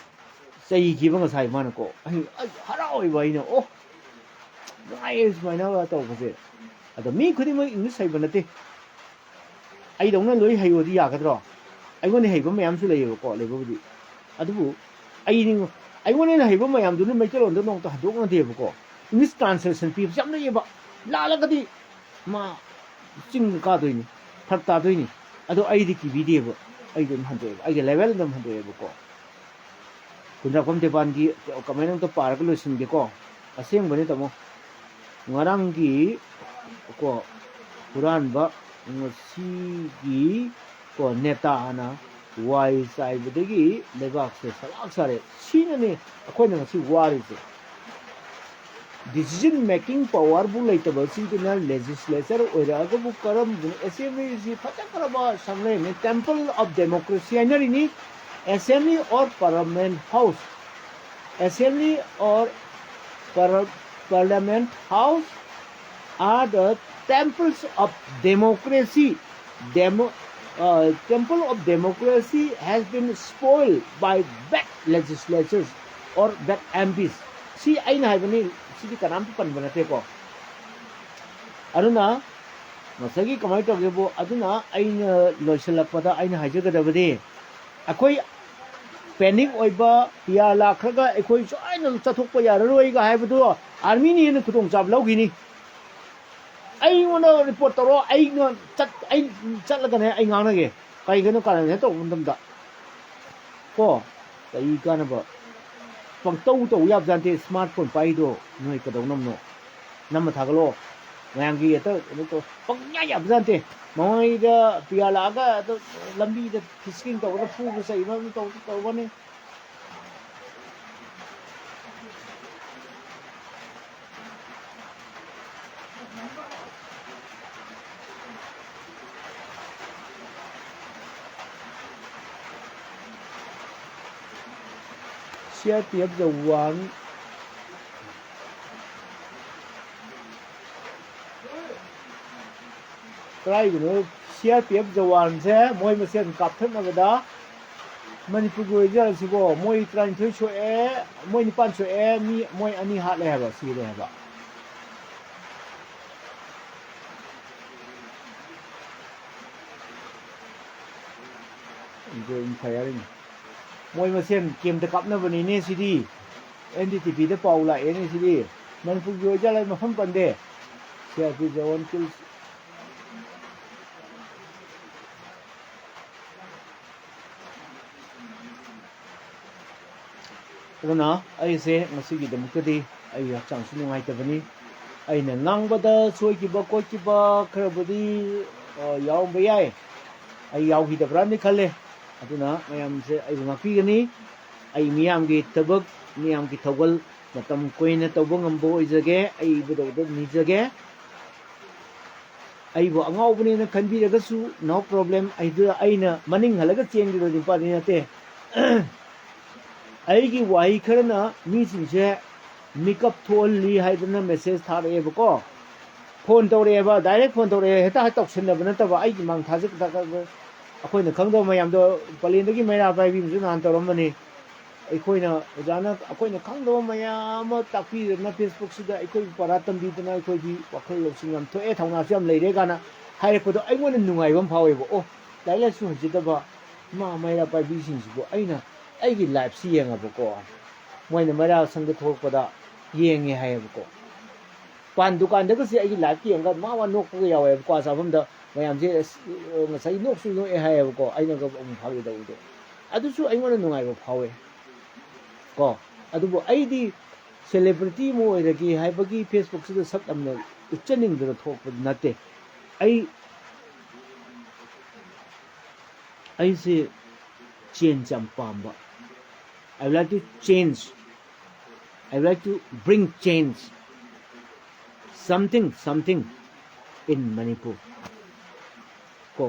ꯆꯩꯈꯤꯕ ꯉꯁꯥꯏ ꯃꯥꯅꯀꯣ? ꯑꯩ, ꯑꯩ ꯍꯔꯥꯎꯋꯦꯕ ꯑꯩꯅ, ꯑꯣ, ꯅꯨꯡꯉꯥꯏꯌꯦ ꯁꯨꯃꯥꯏꯅ ꯇꯧꯕꯁꯦ꯫ ꯑꯗꯣ ꯃꯤ ꯈꯨꯗꯤꯡꯃꯛ ꯏꯪꯂꯤꯁ ꯍꯩꯕ ꯅꯠꯇꯦ꯫ ꯑꯩꯗꯧꯅ ꯂꯣꯏ ꯍꯩꯌꯣꯗꯤ ꯌꯥꯒꯗ꯭ꯔꯣ? ꯑꯩꯉꯣꯟꯗ ꯍꯩꯕ ꯃꯌꯥꯝꯁꯨ ꯂꯩꯌꯦꯕꯀꯣ, ꯂꯩꯕꯕꯨꯗꯤ꯫ ꯑꯗꯨꯕꯨ ꯑꯩ, ꯑꯩꯉꯣꯟꯗ ꯍꯩꯕ ꯃꯌꯥꯝꯗꯨꯅ ꯃꯩꯇꯩꯂꯣꯟꯗ ꯅꯣꯡꯃꯇ ꯍꯟꯗꯣꯛꯅꯗꯦꯕꯀꯣ꯫ ꯏꯪꯂꯤꯁ ꯇ꯭ꯔꯥꯟꯁꯂꯦꯁꯟ ꯄꯤꯕꯁꯦ ꯌꯥꯝ ꯂꯩꯌꯦꯕ꯫ ꯂꯥꯜꯂꯒꯗꯤ ꯃꯥ ꯆꯤꯡ ꯀꯥꯗꯣꯏꯅꯤ, ꯐꯔꯛ ꯇꯥꯗꯣꯏꯅꯤ꯫ ꯑꯗꯣ ꯑꯩꯗꯤ ꯀꯤꯕꯤꯗꯦꯕ, ꯑꯩꯗꯤ ꯑꯗꯨꯝ ꯍꯟꯗꯣꯛꯑꯦꯕ, ꯑꯩꯒꯤ ꯂꯦꯚꯦꯜꯗ ꯑꯗꯨꯝ ꯍꯟꯗꯣꯛꯑꯦꯕꯀꯣ꯫ ꯀꯨꯟꯗ꯭ꯔꯥꯛꯄꯝ ꯗꯦꯕꯥꯟꯒꯤ ꯀꯃꯦꯟ ꯑꯝꯇ ꯄꯥꯔꯒ ꯂꯣꯏꯁꯤꯟꯒꯦꯀꯣ꯫ ꯑꯁꯦꯡꯕꯅꯤ ꯇꯥꯃꯣ꯫ ꯉꯔꯥꯡꯒꯤ ꯀꯣ ꯍꯨꯔꯥꯟꯕ ꯉꯁꯤꯒꯤ ꯀꯣ ꯅꯦꯇꯥꯅ ꯋꯥꯏ ꯆꯥꯏꯕꯗꯒꯤ ꯂꯩꯕꯥꯛꯁꯦ ꯁꯂꯥꯛ ꯁꯥꯔꯦ꯫ ꯁꯤꯅꯅꯦ ꯑꯩꯈꯣꯏꯅ ꯉꯁꯤ ꯋꯥꯔꯤꯁꯦ꯫ Decision making powerꯕꯨ ꯂꯩꯇꯕꯁꯤꯡꯗꯨꯅ legislature ꯑꯣꯏꯔꯛꯑꯒꯕꯨ ꯀꯔꯝꯕꯅ assemblyꯁꯤ ꯐꯖꯈ꯭ꯔꯕ ꯁꯪꯂꯩꯅꯤ, temple of democracy ꯍꯥꯏꯅꯔꯤꯅꯤ꯫ Assembly or parliament house, assembly or par- parliament house are the temples of democracy. Demo, uh, temple of democracy has been spoiled by bad legislatures or bad M Ps. ꯁꯤ ꯑꯩꯅ ꯍꯥꯏꯕꯅꯤ, ꯁꯤꯗꯤ ꯀꯅꯥꯝꯇ ꯄꯟꯕ ꯅꯠꯇꯦꯀꯣ꯫ ꯑꯗꯨꯅ ꯉꯁꯥꯏꯒꯤ ꯀꯃꯥꯏꯅ ꯇꯧꯒꯦꯕꯨ, ꯑꯗꯨꯅ ꯑꯩꯅ ꯂꯣꯏꯁꯤꯜꯂꯛꯄꯗ ꯑꯩꯅ ꯍꯥꯏꯖꯒꯗꯕꯗꯤ, ꯑꯩꯈꯣꯏ panic ꯑꯣꯏꯕ, ꯄꯤꯌꯥꯔ ꯂꯥꯛꯈ꯭ꯔꯒ ꯑꯩꯈꯣꯏ ꯁꯣꯏꯗꯅ ꯆꯠꯊꯣꯛꯄ ꯌꯥꯔꯔꯣꯏꯒ ꯍꯥꯏꯕꯗꯣ, ꯑꯥꯔꯃꯤꯅ ꯍꯦꯟꯅ ꯈꯨꯗꯣꯡꯆꯥꯕ ꯂꯧꯈꯤꯅꯤ꯫ ꯑꯩꯉꯣꯟꯗ ꯔꯤꯄꯣꯔꯠ ꯇꯧꯔꯣ, ꯑꯩꯅ ꯆꯠ ꯑꯩ ꯆꯠꯂꯒꯅꯦ ꯑꯩ ꯉꯥꯡꯅꯒꯦ꯫ ꯀꯩꯒꯤꯅꯣ ꯀꯥꯔꯟ ꯍꯦꯛ ꯇꯧꯕ ꯃꯇꯝꯗ ꯀꯣ, ꯀꯩ ꯀꯥꯟꯅꯕ? ꯄꯪꯇꯧ ꯇꯧ ꯌꯥꯕꯖꯥꯠ ꯅꯠꯇꯦ꯫ Smart phone ꯄꯥꯏꯗꯣ ꯅꯣꯏ ꯀꯩꯗꯧꯅꯕꯅꯣ? ꯅꯝꯃ ꯊꯥꯒꯠꯂꯣ꯫ ꯃꯌꯥꯝꯒꯤ ꯍꯦꯛꯇ ꯀꯩꯅꯣ ꯇꯧ ꯄꯪꯌꯥ ꯌꯥꯕꯖꯥꯠ ꯅꯠꯇꯦ꯫ ꯃꯃꯥꯡꯉꯩꯗ ꯄꯤꯌꯥꯔ ꯂꯥꯛꯑꯒ ꯑꯗꯨ ꯂꯝꯕꯤꯗ ꯐꯤꯁꯀꯤꯡ ꯇꯧꯔꯒ ꯐꯨꯕ ꯆꯩꯕ ꯑꯗꯨ ꯇꯧ ꯇꯧꯕꯅꯤ꯫ C R P F Jawan ꯀꯗꯥꯏꯗꯅꯣ? C R P F ꯖꯋꯥꯟꯁꯦ ꯃꯣꯏ ꯃꯁꯦꯟ ꯀꯥꯞꯊꯠꯅꯕꯗ ꯃꯅꯤꯄꯨꯔꯒꯤ ꯑꯣꯏꯖꯔꯁꯤꯀꯣ, ꯃꯣꯏ ꯇꯔꯥꯅꯤꯊꯣꯏ ꯁꯣꯛꯑꯦ, ꯃꯣꯏ ꯅꯤꯄꯥꯟ ꯁꯣꯛꯑꯦ, ꯃꯤ ꯃꯣꯏ ꯑꯅꯤ ꯍꯥꯠꯂꯦ ꯍꯥꯏꯕ, ꯁꯤꯔꯦ ꯍꯥꯏꯕ꯫ ꯑꯗꯨ ꯑꯗꯨꯝ ꯐꯩ ꯍꯥꯏꯔꯤꯅꯤ꯫ ꯃꯣꯏ ꯃꯁꯦꯟ ꯀꯦꯝꯗ ꯀꯥꯞꯅꯕꯅꯤꯅꯦ ꯁꯤꯗꯤ꯫ N D T Vꯗ ꯄꯥꯎ ꯂꯥꯛꯑꯦꯅꯦ ꯁꯤꯗꯤ꯫ ꯃꯅꯤꯄꯨꯔꯒꯤ ꯑꯣꯏꯖꯥꯠꯂ ꯃꯐꯝ ꯄꯟꯗꯦ꯫ C R P F Jawan kill꯫ ꯑꯗꯨꯅ ꯑꯩꯁꯦ ꯉꯁꯤꯒꯤꯗꯃꯛꯇꯗꯤ ꯑꯩꯒꯤ ꯍꯛꯆꯥꯡꯁꯨ ꯅꯨꯡꯉꯥꯏꯇꯕꯅꯤ꯫ ꯑꯩꯅ ꯉꯥꯡꯕꯗ ꯁꯣꯏꯈꯤꯕ ꯈꯣꯠꯈꯤꯕ ꯈꯔꯕꯨꯗꯤ, ꯑ, ꯌꯥꯎꯔꯝꯕ ꯌꯥꯏ꯫ ꯑꯩ ꯌꯥꯎꯈꯤꯗꯕ꯭ꯔꯥꯅꯗꯤ ꯈꯜꯂꯦ꯫ ꯑꯗꯨꯅ ꯃꯌꯥꯝꯁꯦ ꯑꯩꯕꯨ ꯉꯥꯛꯄꯤꯒꯅꯤ꯫ ꯑꯩ ꯃꯤꯌꯥꯝꯒꯤ ꯊꯕꯛ, ꯃꯤꯌꯥꯝꯒꯤ ꯊꯧꯒꯜ ꯃꯇꯝ ꯀꯨꯏꯅ ꯇꯧꯕ ꯉꯝꯕ ꯑꯣꯏꯖꯒꯦ꯫ ꯑꯩ ꯏꯕꯨꯙꯧꯗ ꯅꯤꯖꯒꯦ꯫ ꯑꯩꯕꯨ ꯑꯉꯥꯎꯕꯅꯦꯅ ꯈꯟꯕꯤꯔꯒꯁꯨ, no problem꯫ ꯑꯩꯗꯨ ꯑꯩꯅ ꯃꯅꯤꯡ ꯍꯜꯂꯒ ꯆꯦꯟꯈꯤꯕ ꯅꯨꯄꯥꯗꯤ ꯅꯠꯇꯦ꯫ ꯑꯩꯒꯤ ꯋꯥꯍꯩ ꯈꯔꯅ ꯃꯤꯁꯤꯡꯁꯦ ꯃꯤꯀꯞ ꯊꯣꯛꯍꯜꯂꯤ ꯍꯥꯏꯗꯅ message ꯊꯥꯔꯛꯑꯦꯕꯀꯣ꯫ Phone ꯇꯧꯔꯛꯑꯦꯕ, direct phone ꯇꯧꯔꯛꯑꯦ, ꯍꯦꯛꯇ ꯇꯧꯁꯤꯟꯅꯕ ꯅꯠꯇꯕ꯫ ꯑꯩꯒꯤ ꯃꯥꯡ ꯊꯥꯖ-, ꯑꯩꯈꯣꯏꯅ ꯈꯪꯗꯕ ꯃꯌꯥꯝꯗꯣ, ꯄꯂꯦꯟꯗꯒꯤ ꯃꯩꯔꯥ ꯄꯥꯏꯕꯤ ꯑꯃꯁꯨ ꯅꯍꯥꯟ ꯇꯧꯔꯝꯕꯅꯤ꯫ ꯑꯩꯈꯣꯏꯅ, ꯑꯣꯖꯥꯅ ꯑꯩꯈꯣꯏꯅ ꯈꯪꯗꯕ ꯃꯌꯥꯝ ꯑꯃ ꯇꯥꯛꯄꯤꯗꯅ, Facebook-ꯁꯤꯗ ꯑꯩꯈꯣꯏꯕꯨ ꯄꯔꯥ ꯇꯝꯕꯤꯗꯅ, ꯑꯩꯈꯣꯏꯗꯤ ꯋꯥꯈꯜ ꯂꯧꯁꯤꯡ ꯌꯥꯝ ꯊꯣꯛꯑꯦ, ꯊꯧꯅꯥꯁꯨ ꯌꯥꯝ ꯂꯩꯔꯦ ꯀꯥꯏꯅ ꯍꯥꯏꯔꯛꯄꯗꯣ ꯑꯩꯉꯣꯟꯗ ꯅꯨꯡꯉꯥꯏꯕ ꯑꯃ ꯐꯥꯎꯋꯦꯕ꯫ ꯑꯣ, ꯂꯥꯏꯔꯤꯛ ꯂꯥꯏꯁꯨ ꯍꯩꯖꯗꯕ ꯏꯃꯥ ꯃꯩꯔꯥ ꯄꯥꯏꯕꯤꯁꯤꯡꯁꯤꯕꯨ ꯑꯩꯅ ꯑꯩꯒꯤ live-ꯁꯤ ꯌꯦꯡꯉꯕꯀꯣ, ꯃꯣꯏꯅ ꯃꯩꯔꯥ ꯁꯪꯗ ꯊꯣꯛꯂꯛꯄꯗ ꯌꯦꯡꯉꯦ ꯍꯥꯏꯌꯦꯕꯀꯣ꯫ ꯄꯥꯟ ꯗꯨꯀꯥꯟꯗꯒꯁꯦ ꯑꯩꯒꯤ live ꯌꯦꯡꯉꯒ ꯃꯥ ꯃꯥ ꯅꯣꯛꯄꯒ ꯌꯥꯎꯋꯦꯕ꯫ ꯀ꯭ꯋꯥ ꯆꯥꯐꯝꯗ ꯃꯌꯥꯝꯁꯦ, ꯑꯁ, ꯉꯁꯥꯏ ꯅꯣꯛꯁꯨ ꯅꯣꯛꯑꯦ ꯍꯥꯏꯌꯦꯕꯀꯣ, ꯑꯩꯅꯒ ꯑꯃꯨꯛ ꯐꯥꯒꯤ ꯇꯧꯕꯗꯣ꯫ ꯑꯗꯨꯁꯨ ꯑꯩꯉꯣꯟꯗ ꯅꯨꯡꯉꯥꯏꯕ ꯐꯥꯎꯋꯦ ꯀꯣ꯫ ꯑꯗꯨꯕꯨ ꯑꯩꯗꯤ celebrity ꯑꯃ ꯑꯣꯏꯔꯒꯦ ꯍꯥꯏꯕꯒꯤ Facebook-ꯁꯤꯗ ꯁꯛ ꯌꯥꯝꯅ ꯎꯠꯆꯅꯤꯡꯗꯅ ꯊꯣꯛꯄꯗꯤ ꯅꯠꯇꯦ꯫ ꯑꯩ, ꯑꯩꯁꯦ change ꯌꯥꯝ ꯄꯥꯝꯕ꯫ I would like to change. I would like to bring change. Something, something in Manipur. ꯀꯣ,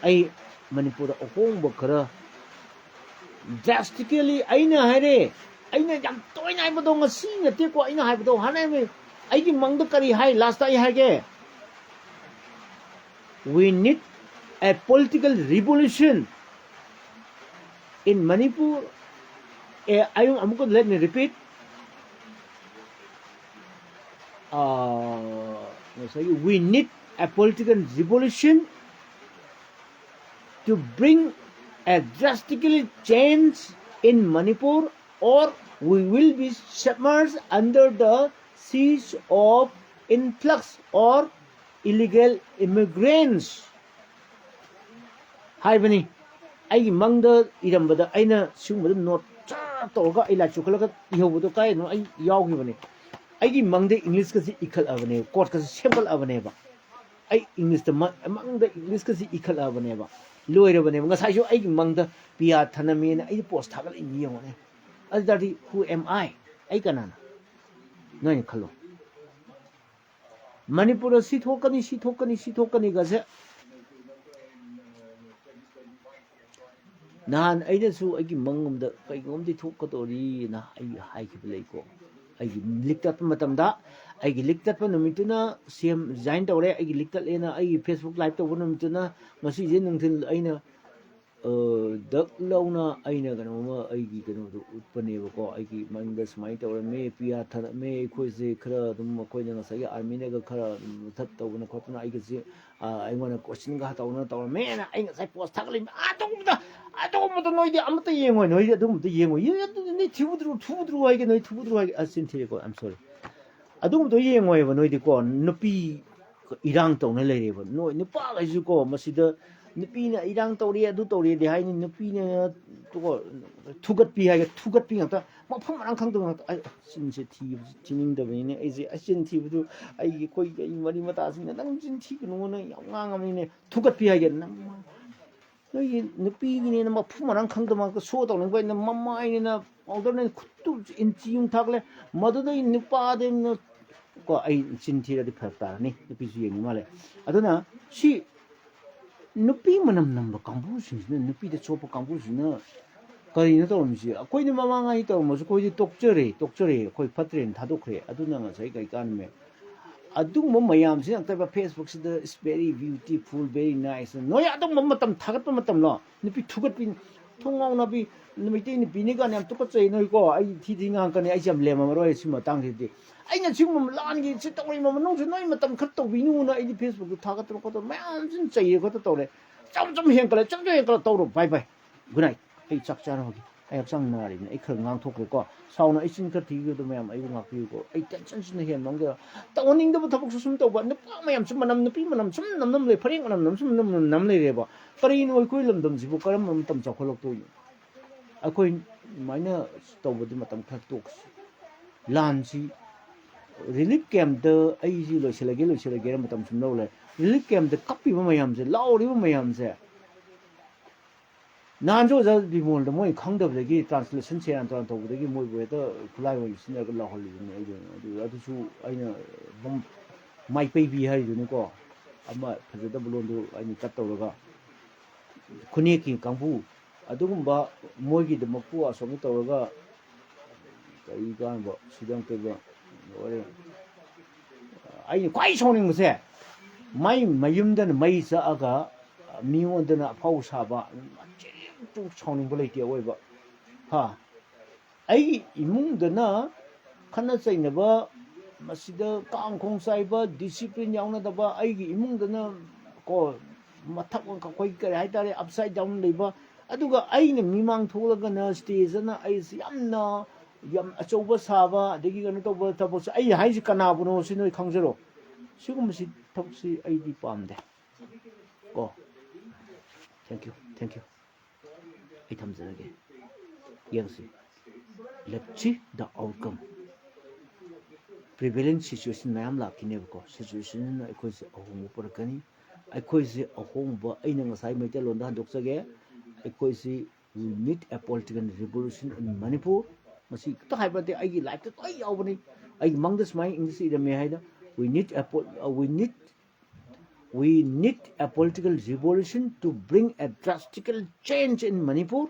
ꯑꯩ ꯃꯅꯤꯄꯨꯔꯗ ꯑꯍꯣꯡꯕ ꯈꯔ drastically, ꯑꯩꯅ ꯍꯥꯏꯔꯦ, ꯑꯩꯅ ꯌꯥꯝ ꯇꯣꯏꯅ ꯍꯥꯏꯕꯗꯣ, ꯉꯁꯤ ꯅꯠꯇꯦꯀꯣ ꯑꯩꯅ ꯍꯥꯏꯕꯗꯣ, ꯍꯥꯟꯅ ꯍꯥꯏꯕ-, ꯑꯩꯒꯤ ꯃꯪꯗ ꯀꯔꯤ ꯍꯥꯏ? Last ꯑꯩ ꯍꯥꯏꯒꯦ, "We need a political revolution in Manipur." ꯑꯦ, ꯑꯩ ꯑꯃꯨꯛꯀ, let me repeat. ꯑꯥ, ꯉꯁꯥꯏꯒꯤ, "We need a political revolution to bring a drastically change in Manipur, or we will be submerged under the siege of influx or illegal immigrants." ꯍꯥꯏꯕꯅꯤ꯫ ꯑꯩꯒꯤ ꯃꯪꯗ ꯏꯔꯝꯕꯗ ꯑꯩꯅ ꯁꯤꯒꯨꯝꯕꯗ note ꯆꯥ ꯇꯧꯔꯒ ꯑꯩ ꯂꯥꯏꯔꯤꯛꯁꯨ ꯈꯜꯂꯒ ꯏꯍꯧꯕꯗꯣ ꯀꯥꯏꯗꯅꯣ ꯑꯩ ꯌꯥꯎꯈꯤꯕꯅꯤ꯫ ꯑꯩꯒꯤ ꯃꯪꯗ ꯏꯪꯂꯤꯁꯀꯁꯤ ꯏꯈꯠꯂꯕꯅꯦꯕ, ꯀꯣꯠꯀꯁꯤ ꯁꯦꯝꯒꯠꯂꯕꯅꯦꯕ꯫ ꯑꯩ ꯏꯪꯂꯤꯁꯇ ꯃꯪ-, ꯃꯪꯗ ꯏꯪꯂꯤꯁꯀꯁꯤ ꯏꯈꯠꯂꯕꯅꯦꯕ꯫ ꯂꯣꯏꯔꯕꯅꯦꯕ꯫ ꯉꯁꯥꯏꯁꯨ ꯑꯩꯒꯤ ꯃꯪꯗ ꯄꯤꯌꯥ ꯊꯅꯃꯦꯅ ꯑꯩ ꯄꯣꯁ ꯊꯥꯒꯠꯂꯛꯏꯅꯤ ꯌꯦꯡꯉꯣꯅꯦ꯫ ꯑꯗꯨ ꯇꯥꯔꯗꯤ who am I? ꯑꯩ ꯀꯅꯥꯅꯣ? ꯅꯣꯏꯅ ꯈꯜꯂꯣ꯫ ꯃꯅꯤꯄꯨꯔꯗ ꯁꯤ ꯊꯣꯛꯀꯅꯤ, ꯁꯤ ꯊꯣꯛꯀꯅꯤ, ꯁꯤ ꯊꯣꯛꯀꯅꯤꯒꯁꯦ꯫ ꯅꯍꯥꯟ ꯑꯩꯅꯁꯨ ꯑꯩꯒꯤ ꯃꯪ ꯑꯃꯗ ꯀꯩꯅꯣꯝꯗꯤ ꯊꯣꯛꯀꯗꯧꯔꯤꯅ ꯑꯩ ꯍꯥꯏꯈꯤꯕ ꯂꯩꯀꯣ꯫ ꯑꯩꯒꯤ ꯂꯤꯛ ꯇꯠꯄ ꯃꯇꯝꯗ, ꯑꯩꯒꯤ ꯂꯤꯛ ꯇꯠꯄ ꯅꯨꯃꯤꯠꯇꯨꯅ ꯁꯤ ꯑꯦꯝ resign ꯇꯧꯔꯦ꯫ ꯑꯩꯒꯤ ꯂꯤꯛ ꯇꯠꯂꯦꯅ ꯑꯩꯒꯤ Facebook live ꯇꯧꯕ ꯅꯨꯃꯤꯠꯇꯨꯅ ꯉꯁꯤꯁꯦ ꯅꯨꯡꯊꯤꯜ ꯑꯩꯅ, ꯑ, ꯗꯛ ꯂꯧꯅ ꯑꯩꯅ ꯀꯩꯅꯣꯝꯃ ꯑꯩꯒꯤ ꯀꯩꯅꯣꯗꯣ ꯎꯠꯄꯅꯦꯕꯀꯣ꯫ ꯑꯩꯒꯤ ꯃꯪꯗ ꯁꯨꯃꯥꯏꯅ ꯇꯧꯔꯝꯃꯦ, ꯄꯤꯌꯥ ꯊꯥꯔꯝꯃꯦ, ꯑꯩꯈꯣꯏꯁꯦ ꯈꯔ ꯑꯗꯨꯝ, ꯃꯈꯣꯏꯅ ꯉꯁꯥꯏꯒꯤ ꯑꯥꯔꯃꯤꯅꯒ ꯈꯔ ꯑꯗꯨꯝ ꯃꯨꯊꯠ ꯇꯧꯗꯅ ꯈꯣꯠꯇꯅ ꯑꯩꯒꯁꯦ, ꯑ, ꯑꯩꯉꯣꯟꯗ ꯀꯣꯏꯁꯟꯒ ꯇꯧꯗꯅ ꯇꯧꯔꯝꯃꯦꯅ ꯑꯩ ꯉꯁꯥꯏ ꯄꯣꯁ ꯊꯥꯒꯠꯂꯛꯏ꯫ ꯑꯗꯨꯒꯨꯝꯕꯗ, ꯑꯗꯨꯒꯨꯝꯕꯗ ꯅꯣꯏꯗꯤ ꯑꯃꯠꯇ ꯌꯦꯡꯉꯣꯏ, ꯅꯣꯏꯗꯤ ꯑꯗꯨꯒꯨꯝꯕꯗ ꯌꯦꯡꯉꯣꯏ꯫ ꯌꯦ-, ꯑꯗꯨꯗꯤ ꯅꯣꯏ ꯊꯨꯗ꯭ꯔꯨ, ꯊꯨꯗ꯭ꯔꯨ ꯍꯥꯏꯒꯦ, ꯅꯣꯏ ꯊꯨꯗ꯭ꯔꯨ ꯍꯥꯏꯒꯦ꯫ ꯑꯁ, ꯆꯤꯟ ꯊꯤꯔꯦꯀꯣ, I'm sorry꯫ ꯑꯗꯨꯒꯨꯝꯕꯗꯣ ꯌꯦꯡꯉꯣꯏꯕ ꯅꯣꯏꯗꯤꯀꯣ꯫ ꯅꯨꯄꯤ ꯏꯔꯥꯡ ꯇꯧꯅ ꯂꯩꯔꯦꯕ꯫ ꯅꯣꯏ ꯅꯨꯄꯥꯈꯩꯁꯨꯀꯣ, ꯃꯁꯤꯗ ꯅꯨꯄꯤꯅ ꯏꯔꯥꯡ ꯇꯧꯔꯤ, ꯑꯗꯨ ꯇꯧꯔꯤꯗꯤ ꯍꯥꯏꯅꯤ, ꯅꯨꯄꯤꯅ ꯀꯣ, ꯊꯨꯒꯠꯄꯤ ꯍꯥꯏꯒꯦ, ꯊꯨꯒꯠꯄꯤ ꯉꯥꯛꯇ, ꯃꯐꯝ ꯃꯔꯥꯡ ꯈꯪꯗꯕ ꯉꯥꯛꯇ꯫ ꯑꯩ ꯆꯤꯟꯁꯦ ꯊꯤꯕꯁꯦ ꯊꯤꯅꯤꯡꯗꯕꯅꯤꯅꯦ ꯑꯩꯁꯦ꯫ ꯑꯩ ꯆꯤꯟ ꯊꯤꯕꯗꯨ ꯑꯩꯒꯤ, ꯑꯩꯈꯣꯏꯒꯤ, ꯑꯩ ꯃꯔꯤ ꯃꯇꯥꯁꯤꯡꯅ "ꯅꯪ ꯆꯤꯟ ꯊꯤꯒꯅꯨꯅ" ꯌꯥꯝ ꯉꯥꯡꯉꯕꯅꯤꯅꯦ꯫ ꯊꯨꯒꯠꯄꯤ ꯍꯥꯏꯒꯦ, ꯅꯪ ꯅꯣꯏꯒꯤ ꯅꯨꯄꯤꯒꯤꯅꯦꯅ ꯃꯐꯝ ꯃꯔꯥꯡ ꯈꯪꯗꯕ ꯉꯥꯛꯇ ꯁꯣ ꯇꯧꯅꯤꯡꯕ꯫ ꯑꯩꯅ ꯃꯃꯥꯏꯅꯤꯅ powder ꯅ ꯈꯨꯠꯇꯨ ꯏꯟꯆꯤ ꯑꯃ ꯊꯥꯛꯂꯦ꯫ ꯃꯗꯨꯗꯩ ꯅꯨꯄꯥꯗꯩꯅ ꯀꯣ, ꯑꯩ ꯆꯤꯟ ꯊꯤꯔꯗꯤ ꯐꯔꯛ ꯇꯥꯔꯅꯤ, ꯅꯨꯄꯤꯁꯨ ꯌꯦꯡꯉꯤ ꯃꯥꯜꯂꯦ꯫ ꯑꯗꯨꯅ ꯁꯤ ꯅꯨꯄꯤ ꯃꯅꯝ ꯅꯝꯕ ꯀꯥꯡꯕꯨꯁꯤꯡꯁꯤꯅ, ꯅꯨꯄꯤꯗ ꯆꯣꯞꯄ ꯀꯥꯡꯕꯨꯁꯤꯅ ꯀꯔꯤꯅꯣ ꯇꯧꯔꯝꯃꯤꯁꯤ? ꯑꯩꯈꯣꯏꯗꯤ ꯃꯃꯥꯡꯉꯩ ꯇꯧꯔꯝꯃꯁꯨ ꯑꯩꯈꯣꯏꯗꯤ ꯇꯣꯛꯆꯔꯦ, ꯇꯣꯛꯆꯔꯦ, ꯑꯩꯈꯣꯏ ꯐꯠꯇ꯭ꯔꯦꯅ ꯊꯥꯗꯣꯛꯈ꯭ꯔꯦ꯫ ꯑꯗꯨꯅ ꯉꯁꯥꯏ ꯀꯩ ꯀꯥꯟꯅꯃꯦ? ꯑꯗꯨꯒꯨꯝꯕ ꯃꯌꯥꯝꯁꯤ ꯉꯥꯛꯇꯕ Facebookꯁꯤꯗ "It's very beautiful, very nice"꯫ ꯅꯣꯏ ꯑꯗꯨꯒꯨꯝꯕ ꯃꯇꯝ ꯊꯥꯒꯠꯄ ꯃꯇꯝꯂꯣ? ꯅꯨꯄꯤ ꯊꯨꯒꯠꯄꯤ, ꯊꯣꯡ ꯉꯥꯎꯅꯕꯤ, ꯃꯩꯇꯩ ꯅꯨꯄꯤꯅꯤ ꯀꯥꯏꯅ ꯌꯥꯝ ꯇꯨꯀꯠꯆꯩ ꯅꯣꯏꯀꯣ꯫ ꯑꯩ ꯊꯤ ꯊꯤ ꯉꯥꯡꯉꯛꯀꯅꯤ, ꯑꯩꯁꯦ ꯌꯥꯝ ꯂꯦꯝꯃꯝꯃꯔꯣꯏ ꯁꯤ ꯃꯇꯥꯡꯁꯤꯗꯤ꯫ ꯑꯩꯅ ꯁꯤꯒꯨꯝꯕ ꯂꯥꯟꯒꯤ ꯁꯤ ꯇꯧꯔꯤꯕ ꯃꯅꯨꯡꯁꯤ ꯅꯣꯏ ꯃꯇꯝ ꯈꯔ ꯇꯧꯕꯤꯅꯨꯅ ꯑꯩꯗꯤ Facebookꯇ ꯊꯥꯒꯠꯇꯅ ꯈꯣꯠꯇꯅ ꯃꯌꯥꯝꯁꯤꯅ ꯆꯩꯔꯦ ꯈꯣꯠꯇꯅ ꯇꯧꯔꯦ꯫ ꯆꯨꯝ ꯆꯨꯝ ꯍꯦꯟꯀꯠꯂꯦ, ꯆꯨꯝ ꯆꯨꯝ ꯍꯦꯟꯀꯠꯂꯦ꯫ ꯇꯧꯔꯣ, bye bye, good night꯫ ꯑꯩ ꯆꯥꯛ ꯆꯥꯔꯨꯔꯒꯦ꯫ ꯑꯩ ꯍꯛꯆꯥꯡ ꯅꯥꯔꯤꯕꯅꯤ꯫ ꯑꯩ ꯈꯔ ꯉꯥꯡꯊꯣꯛꯈ꯭ꯔꯦꯀꯣ꯫ ꯁꯥꯎꯅ ꯑꯩ ꯆꯤꯟ ꯈꯔ ꯊꯤꯈꯤꯕꯗꯣ ꯃꯌꯥꯝ ꯑꯩꯕꯨ ꯉꯥꯛꯄꯤꯌꯨꯀꯣ꯫ ꯑꯩ tensionꯁꯤꯅ ꯍꯦꯟꯕ ꯑꯃꯒ ꯇꯧꯍꯟꯅꯤꯡꯗꯕ ꯊꯕꯛꯁꯨ ꯁꯨꯝ ꯇꯧꯕ꯫ ꯅꯨꯄꯥ ꯃꯌꯥꯝꯁꯨ ꯃꯅꯝ, ꯅꯨꯄꯤ ꯃꯅꯝ ꯁꯨꯝ ꯅꯝ ꯅꯝ ꯂꯩ꯫ ꯐꯔꯦꯡ ꯃꯅꯝ ꯅꯝ ꯁꯨꯝ ꯅꯝ ꯅꯝ ꯂꯩꯔꯦꯕ꯫ ꯀꯔꯤꯅꯣ ꯑꯩꯈꯣꯏ ꯂꯝꯗꯝꯁꯤꯕꯨ ꯀꯔꯝꯕ ꯃꯇꯝ ꯆꯥꯎꯈꯠꯂꯛꯇꯣꯏꯅꯣ? ꯑꯩꯈꯣꯏ ꯑꯗꯨꯃꯥꯏꯅ ꯇꯧꯕꯗꯤ ꯃꯇꯝ ꯈꯔ ꯇꯣꯛꯁꯤ꯫ ꯂꯥꯟꯁꯤ ꯔꯤꯂꯤꯐ ꯀꯦꯝꯞꯇ ꯑꯩꯁꯤ ꯂꯣꯏꯁꯤꯜꯂꯒꯦ, ꯂꯣꯏꯁꯤꯜꯂꯒꯦꯅ ꯃꯇꯝ ꯁꯨꯝ ꯂꯧ ꯂꯩ꯫ ꯔꯤꯂꯤꯐ ꯀꯦꯝꯞꯇ ꯀꯞꯄꯤꯕ ꯃꯌꯥꯝꯁꯦ, ꯂꯥꯎꯔꯤꯕ ꯃꯌꯥꯝꯁꯦ, ꯅꯍꯥꯟꯁꯨ ꯑꯣꯖꯥ ꯕꯤꯃꯣꯜꯗ ꯃꯣꯏ ꯈꯪꯗꯕꯗꯒꯤ ꯇ꯭ꯔꯥꯟꯁꯂꯦꯁꯟ ꯁꯦꯔꯥꯟ ꯇꯨꯔꯥꯟ ꯇꯧꯕꯗꯒꯤ ꯃꯣꯏꯕꯨ ꯍꯦꯛꯇ ꯈꯨꯠꯂꯥꯏ ꯑꯣꯏꯅ ꯁꯤꯖꯤꯟꯅꯔꯒ ꯂꯥꯎꯍꯜꯂꯤꯕꯅꯤ꯫ ꯑꯩꯗꯣ ꯑꯗꯨ, ꯑꯗꯨꯁꯨ ꯑꯩꯅ ꯑꯗꯨꯝ ꯃꯥꯏ ꯄꯩꯕꯤ ꯍꯥꯏꯗꯨꯅꯤꯀꯣ, ꯑꯃ ꯐꯖꯗꯕ ꯂꯣꯟꯗꯨ ꯑꯩꯅ ꯀꯠ ꯇꯧꯔꯒ, ꯈꯨꯅꯦꯛꯀꯤ ꯀꯥꯡꯕꯨ ꯑꯗꯨꯒꯨꯝꯕ ꯃꯣꯏꯒꯤꯗꯃꯛꯄꯨ ꯑꯁꯣꯝꯗ ꯇꯧꯔꯒ ꯀꯔꯤ ꯀꯥꯟꯅꯕ? ꯁꯤꯗ ꯑꯃꯨꯛꯇꯣꯏꯕ ꯂꯣꯏꯔꯦ꯫ ꯑꯩꯅ ꯈ꯭ꯋꯥꯏ ꯁꯥꯎꯅꯤꯡꯕꯁꯦ, ꯃꯥꯏ ꯃꯌꯨꯝꯗꯅ ꯃꯩ ꯆꯥꯛꯑꯒ ꯃꯤꯉꯣꯟꯗꯅ ꯑꯐꯥꯎ ꯁꯥꯕ, ꯃꯆꯤꯟ ꯁꯥꯎꯅꯤꯡꯕ ꯂꯩꯇꯦ ꯑꯋꯣꯏꯕ꯫ ꯍꯥ? ꯑꯩꯒꯤ ꯏꯃꯨꯡꯗꯅ ꯈꯠꯅ ꯆꯩꯅꯕ, ꯃꯁꯤꯗ ꯀꯥꯡ ꯈꯣꯡ ꯆꯥꯏꯕ, ꯗꯤꯁꯤꯄ꯭ꯂꯤꯟ ꯌꯥꯎꯅꯗꯕ, ꯑꯩꯒꯤ ꯏꯃꯨꯡꯗꯅ ꯀꯣ, ꯃꯊꯛ ꯑꯩꯈꯣꯏ ꯀꯔꯤ ꯍꯥꯏꯇꯥꯔꯦ, ꯑꯞꯁꯥꯏꯠ ꯗꯥꯎꯟ ꯂꯩꯕ, ꯑꯗꯨꯒ ꯑꯩꯅ ꯃꯤꯃꯥꯡ ꯊꯣꯛꯂꯒꯅ ꯁ꯭ꯇꯦꯖꯇꯅ ꯑꯩꯁꯤ ꯌꯥꯝꯅ, ꯌꯥꯝ ꯑꯆꯧꯕ ꯁꯥꯕ, ꯑꯗꯒꯤ ꯀꯩꯅꯣ ꯇꯧꯕ ꯊꯕꯛꯁꯦ꯫ ꯑꯩ ꯍꯥꯏꯁꯤ ꯀꯅꯥꯕꯨꯅꯣ ꯁꯤ ꯅꯣꯏ ꯈꯪꯖꯔꯣ꯫ ꯁꯤꯒꯨꯝꯕꯁꯤ ꯊꯕꯛꯁꯤ ꯑꯩꯗꯤ ꯄꯥꯝꯗꯦ ꯀꯣ꯫ Thank you, thank you꯫ ꯑꯩ ꯊꯝꯖꯔꯒꯦ꯫ ꯌꯦꯡꯁꯤ꯫ Let's see the outcome꯫ Prevalent situation ꯃꯌꯥꯝ ꯂꯥꯛꯈꯤꯅꯦꯕꯀꯣ꯫ Situationꯅ ꯑꯩꯈꯣꯏꯁꯦ ꯑꯍꯣꯡꯕ ꯄꯨꯔꯛꯀꯅꯤ꯫ ꯑꯩꯈꯣꯏꯁꯦ ꯑꯍꯣꯡꯕ, ꯑꯩꯅ ꯉꯁꯥꯏ ꯃꯩꯇꯩꯂꯣꯟꯗ ꯍꯟꯗꯣꯛꯆꯒꯦ꯫ ꯑꯩꯈꯣꯏꯁꯤ, we need a political revolution in Manipur꯫ ꯃꯁꯤ ꯈꯛꯇ ꯍꯥꯏꯕ ꯅꯠꯇꯦ, ꯑꯩꯒꯤ ꯂꯥꯏꯐꯇ ꯂꯣꯏ ꯌꯥꯎꯕꯅꯤ꯫ ꯑꯩꯒꯤ ꯃꯪꯗ ꯁꯨꯃꯥꯏꯅ ꯏꯪꯂꯤꯁꯇ ꯏꯔꯝꯃꯦ ꯍꯥꯏꯅ, we need a po-, uh, we need, we need a political revolution to bring a drastical change in Manipur,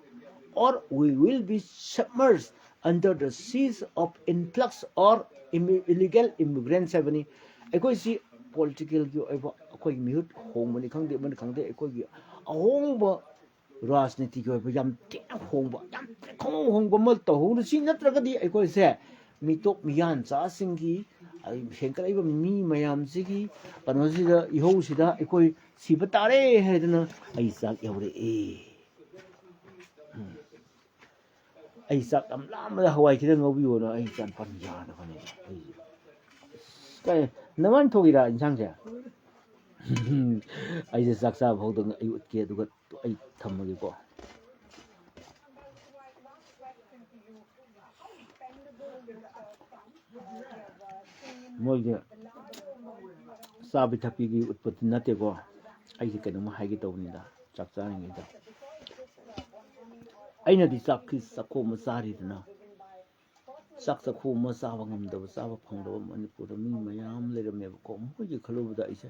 or we will be submerged under the siege of influx or immi-, illegal immigrants ꯍꯥꯏꯕꯅꯤ꯫ ꯑꯩꯈꯣꯏꯁꯤ ꯄꯣꯂꯤꯇꯤꯀꯦꯜꯒꯤ ꯑꯣꯏꯕ ꯑꯩꯈꯣꯏꯒꯤ ꯃꯤꯍꯨꯠ ꯍꯣꯡꯕꯅꯤ ꯈꯪꯗꯦ, ꯑꯃꯅꯤ ꯈꯪꯗꯦ, ꯑꯩꯈꯣꯏꯒꯤ ꯑꯍꯣꯡꯕ ꯔꯥꯖꯅꯤꯇꯤꯒꯤ ꯑꯣꯏꯕ ꯌꯥꯝ ꯊꯤꯅ ꯍꯣꯡꯕ, ꯌꯥꯝ ꯊꯤꯅ ꯈꯣꯡꯍꯣꯡ ꯍꯣꯡꯕ ꯑꯃ ꯇꯧꯍꯧꯔꯁꯤ꯫ ꯅꯠꯇ꯭ꯔꯒꯗꯤ ꯑꯩꯈꯣꯏꯁꯦ ꯃꯤꯇꯣꯞ ꯃꯤꯌꯥꯟꯆꯥꯁꯤꯡꯒꯤ, ꯑꯗꯩ ꯍꯦꯟꯀꯠꯂꯛꯏꯕ ꯃꯤ ꯃꯌꯥꯝꯁꯤꯒꯤ ꯀꯩꯅꯣꯁꯤꯗ, ꯏꯍꯧꯁꯤꯗ ꯑꯩꯈꯣꯏ ꯁꯤꯕ ꯇꯥꯔꯦ ꯍꯥꯏꯗꯅ ꯑꯩ ꯆꯥꯛ ꯌꯧꯔꯛꯑꯦ꯫ ꯎꯝ꯫ ꯑꯩ ꯆꯥꯛ ꯌꯥꯝ ꯂꯥꯝꯕꯗ ꯍꯋꯥꯏ ꯈꯤꯇꯪ ꯉꯧꯕꯤꯌꯣꯅ ꯑꯩ ꯆꯥꯛ ꯄꯟ ꯌꯥꯗꯕꯅꯦ꯫ ꯑꯩ, ꯑꯁ, ꯀꯩ, ꯅꯃꯥꯟ ꯊꯣꯡꯉꯤꯔꯥ ꯏꯟꯁꯥꯡꯁꯦ? ꯑꯩꯁꯦ ꯆꯥꯛ ꯆꯥꯕ ꯍꯧꯗ ꯉꯥꯏ ꯑꯩ ꯎꯠꯀꯦ, ꯑꯗꯨꯒ ꯑꯩ ꯊꯝꯃꯒꯦꯀꯣ꯫ ꯃꯣꯏꯁꯦ ꯆꯥꯕꯤ ꯊꯛꯄꯤꯒꯤ ꯎꯠꯄꯗꯤ ꯅꯠꯇꯦꯀꯣ꯫ ꯑꯩꯁꯦ ꯀꯩꯅꯣꯝꯃ ꯍꯥꯏꯒꯦ ꯇꯧꯕꯅꯤꯗ, ꯆꯥꯛ ꯆꯥꯔꯤꯉꯩꯗ꯫ ꯑꯩꯅꯗꯤ ꯆꯥꯛꯈꯤ ꯆꯥꯛꯈꯣꯝ ꯑꯃ ꯆꯥꯔꯤꯗꯅ, ꯆꯥꯛ ꯆꯥꯛꯈꯣꯝ ꯑꯃ ꯆꯥꯕ ꯉꯝꯗꯕ, ꯆꯥꯕ ꯐꯪꯗꯕ ꯃꯅꯤꯄꯨꯔꯗ ꯃꯤ ꯃꯌꯥꯝ ꯂꯩꯔꯝꯃꯦꯕꯀꯣ꯫ ꯃꯈꯣꯏꯒꯤ ꯈꯜꯂꯨꯕꯗ ꯑꯩꯁꯦ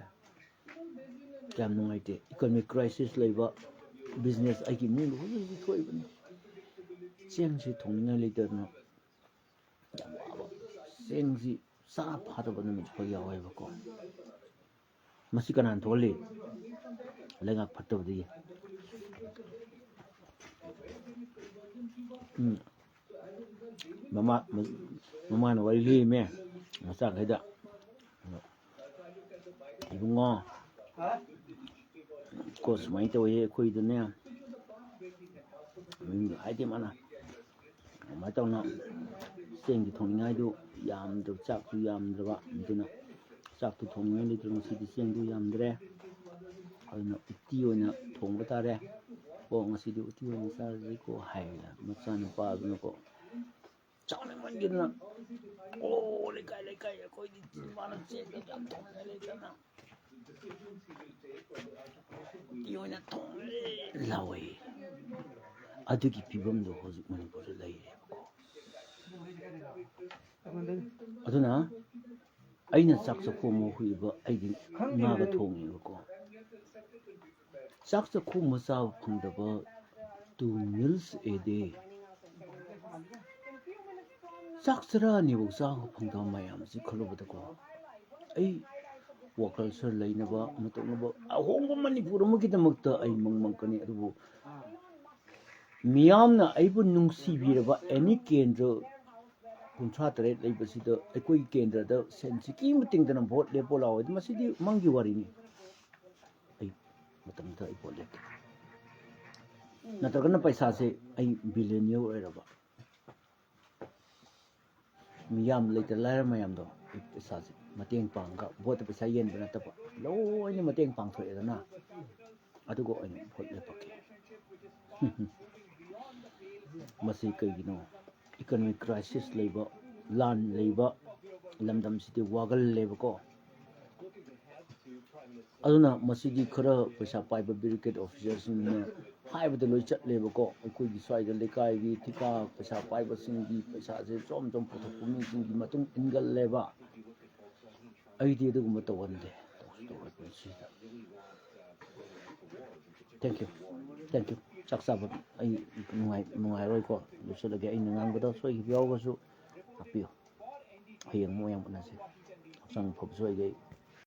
ꯌꯥꯝ ꯅꯨꯡꯉꯥꯏꯇꯦ꯫ Economic crisis ꯂꯩꯕ business ꯑꯩꯒꯤ ꯏꯃꯨꯡꯗ ꯍꯧꯖꯤꯛ ꯍꯧꯖꯤꯛ ꯊꯣꯛꯏꯕꯅꯤ꯫ ꯆꯦꯡꯁꯤ ꯊꯣꯡꯅꯤꯡꯉꯥꯏ ꯂꯩꯇꯗꯅ ꯌꯥꯝ ꯋꯥꯕ꯫ ꯆꯦꯡꯁꯤ ꯆꯥ ꯐꯥꯗꯕ ꯅꯨꯃꯤꯠ ꯐꯥꯎ ꯌꯥꯎꯋꯦꯕꯀꯣ꯫ ꯃꯁꯤ ꯀꯅꯥꯅ ꯊꯣꯛꯍꯜꯂꯤ? ꯂꯩꯉꯥꯛ ꯐꯠꯇꯕꯗꯒꯤ꯫ ꯎꯝ꯫ ꯃꯃꯥ-, ꯃꯃꯥꯅ ꯋꯥꯔꯤ ꯂꯤꯔꯤꯃꯦ ꯃꯆꯥꯈꯩꯗ꯫ "ꯏꯕꯨꯡꯉꯣ, ꯀꯣ ꯁꯨꯃꯥꯏꯅ ꯇꯧꯋꯦ ꯑꯩꯈꯣꯏꯗꯅꯦ", ꯃꯌꯨꯝꯗ ꯍꯥꯏꯗꯦ ꯃꯥꯅ꯫ ꯑꯗꯨꯃꯥꯏꯅ ꯇꯧꯅ ꯆꯦꯡꯗꯤ ꯊꯣꯡꯅꯤꯡꯉꯥꯏꯗꯨ ꯌꯥꯝꯗ꯭ꯔꯕ, ꯆꯥꯛꯁꯨ ꯌꯥꯝꯗ꯭ꯔꯕ, ꯑꯗꯨꯅ ꯆꯥꯛꯇꯨ ꯊꯣꯡꯅꯤꯡꯉꯥꯏ ꯂꯩꯇ꯭ꯔꯦ꯫ "ꯉꯁꯤꯗꯤ ꯆꯦꯡꯗꯨ ꯌꯥꯝꯗ꯭ꯔꯦ, ꯑꯗꯨꯅ ꯎꯇꯤ ꯑꯣꯏꯅ ꯊꯣꯡꯕ ꯇꯥꯔꯦ꯫ ꯑꯣ, ꯉꯁꯤꯗꯤ ꯎꯇꯤ ꯑꯣꯏꯅ ꯆꯥꯔꯁꯤꯀꯣ" ꯍꯥꯏꯔꯦ ꯃꯆꯥꯅꯨꯄꯥꯗꯨꯅꯀꯣ꯫ ꯆꯥꯎꯅꯤꯡꯃꯟꯈꯤꯗꯅ, "ꯑꯣ, ꯂꯩꯀꯥꯏ ꯂꯩꯀꯥꯏ ꯑꯩꯈꯣꯏꯗꯤ ꯃꯥꯅ ꯆꯦꯡꯗꯣ ꯌꯥꯝ ꯊꯣꯡꯅꯤꯡꯉꯥꯏ ꯂꯩꯇꯅ ꯎꯇꯤ ꯑꯣꯏꯅ ꯊꯣꯡꯉꯦ" ꯂꯥꯎꯋꯦ꯫ ꯑꯗꯨꯒꯤ ꯐꯤꯕꯝꯗꯣ ꯍꯧꯖꯤꯛ ꯃꯅꯤꯄꯨꯔꯗ ꯂꯩꯔꯦꯕꯀꯣ꯫ ꯑꯗꯨꯅ ꯑꯩꯅ ꯆꯥꯛ ꯆꯥꯛꯈꯣꯝ ꯑꯃ ꯍꯨꯏꯕ ꯑꯩꯒꯤ ꯏꯃꯥꯒ ꯊꯣꯡꯉꯦꯕꯀꯣ꯫ ꯆꯥꯛ ꯆꯥꯛꯈꯣꯝ ꯑꯃ ꯆꯥꯕ ꯐꯪꯗꯕ, two meals a day, ꯆꯥꯛ ꯆꯔꯥ ꯑꯅꯤꯐꯥꯎ ꯆꯥꯕ ꯐꯪꯗꯕ ꯃꯌꯥꯝꯁꯤ ꯈꯜꯂꯨꯕꯗꯀꯣ, ꯑꯩ ꯋꯥꯈꯜ ꯁꯥ ꯂꯩꯅꯕ, ꯑꯃ ꯇꯧꯅꯕ ꯑꯍꯣꯡꯕ ꯃꯅꯤꯄꯨꯔ ꯑꯃꯒꯤꯗꯃꯛꯇ ꯑꯩ ꯃꯪ ꯃꯪꯀꯅꯤ꯫ ꯑꯗꯨꯕꯨ ꯃꯤꯌꯥꯝꯅ ꯑꯩꯕꯨ ꯅꯨꯡꯁꯤꯕꯤꯔꯕ ꯑꯦꯅꯤ ꯀꯦꯟꯗ꯭ꯔ ꯀꯨꯟꯊ꯭ꯔꯥ ꯇꯔꯦꯠ ꯂꯩꯕꯁꯤꯗ ꯑꯩꯈꯣꯏꯒꯤ ꯀꯦꯟꯗ꯭ꯔꯗ ꯁꯦꯟ ꯁꯤꯀꯤ ꯑꯃ ꯇꯤꯡꯗꯅ ꯚꯣꯠ ꯂꯦꯞꯄꯣ ꯂꯥꯛꯑꯣ ꯍꯥꯏꯗꯤ ꯃꯁꯤꯗꯤ ꯃꯪꯒꯤ ꯋꯥꯔꯤꯅꯤ꯫ ꯑꯩ ꯃꯇꯝꯗ ꯑꯩ ꯚꯣꯠ ꯂꯦꯞꯀꯦ꯫ ꯅꯠꯇ꯭ꯔꯒꯅ ꯄꯩꯁꯥꯁꯦ ꯑꯩ billionaire ꯑꯣꯏꯔꯕ, ꯃꯤꯌꯥꯝ ꯂꯩꯇ ꯂꯥꯏꯔ ꯃꯌꯥꯝꯗꯣ ꯑꯩ ꯄꯩꯁꯥꯁꯦ ꯃꯇꯦꯡ ꯄꯥꯡꯉꯒ, ꯚꯣꯠꯇ ꯄꯩꯁꯥ ꯌꯦꯟꯕ ꯅꯠꯇꯕ, ꯂꯣꯏꯅ ꯃꯇꯦꯡ ꯄꯥꯡꯊꯣꯛꯑꯦꯗꯅ, ꯑꯗꯨꯒ ꯑꯣꯏꯅ ꯚꯣꯠ ꯂꯦꯞꯄꯛꯀꯦ꯫ ꯃꯁꯤ ꯀꯩꯒꯤꯅꯣ? Economic crisis ꯂꯩꯕ, ꯂꯥꯟ ꯂꯩꯕ, ꯂꯝꯗꯝꯁꯤꯗꯤ ꯋꯥꯒꯜꯂꯦꯕꯀꯣ꯫ ꯑꯗꯨꯅ ꯃꯁꯤꯗꯤ ꯈꯔ ꯄꯩꯁꯥ ꯄꯥꯏꯕ ꯕ꯭ꯌꯨꯔꯣꯀ꯭ꯔꯦꯠ ꯑꯣꯐꯤꯁꯔꯁꯤꯡꯅ ꯍꯥꯏꯕꯗ ꯂꯣꯏ ꯆꯠꯂꯦꯕꯀꯣ꯫ ꯑꯩꯈꯣꯏꯒꯤ ꯁ꯭ꯋꯥꯏꯗ ꯂꯩꯀꯥꯏꯒꯤ ꯊꯤꯀꯥ ꯄꯩꯁꯥ ꯄꯥꯏꯕꯁꯤꯡꯒꯤ ꯄꯩꯁꯥꯁꯦ ꯖꯣꯝ ꯖꯣꯝ ꯄꯨꯊꯣꯛꯄ ꯃꯤꯁꯤꯡꯒꯤ ꯃꯇꯨꯡ ꯏꯟꯒꯜꯂꯦꯕ꯫ ꯑꯩꯗꯤ ꯑꯗꯨꯒꯨꯝꯕ ꯇꯧꯒꯟꯗꯦ꯫ ꯇꯧꯁꯨ ꯇꯧꯔꯣꯏ ꯄꯨꯟꯁꯤꯗ꯫ Thank you, thank you꯫ ꯆꯥꯛ ꯆꯥꯕ ꯑꯩ ꯅꯨꯡꯉꯥꯏ-, ꯅꯨꯡꯉꯥꯏꯔꯣꯏꯀꯣ꯫ ꯂꯣꯏꯁꯤꯜꯂꯒꯦ꯫ ꯑꯩꯅ ꯉꯥꯡꯕꯗ ꯁꯣꯏꯈꯤꯕ ꯌꯥꯎꯔꯒꯁꯨ ꯇꯥꯛꯄꯤꯌꯨ꯫ ꯍꯌꯦꯡ ꯑꯃꯨꯛ ꯌꯥꯝ ꯎꯅꯁꯦ꯫ ꯍꯛꯆꯥꯡ ꯐꯕꯁꯨ ꯑꯣꯏꯒꯦ꯫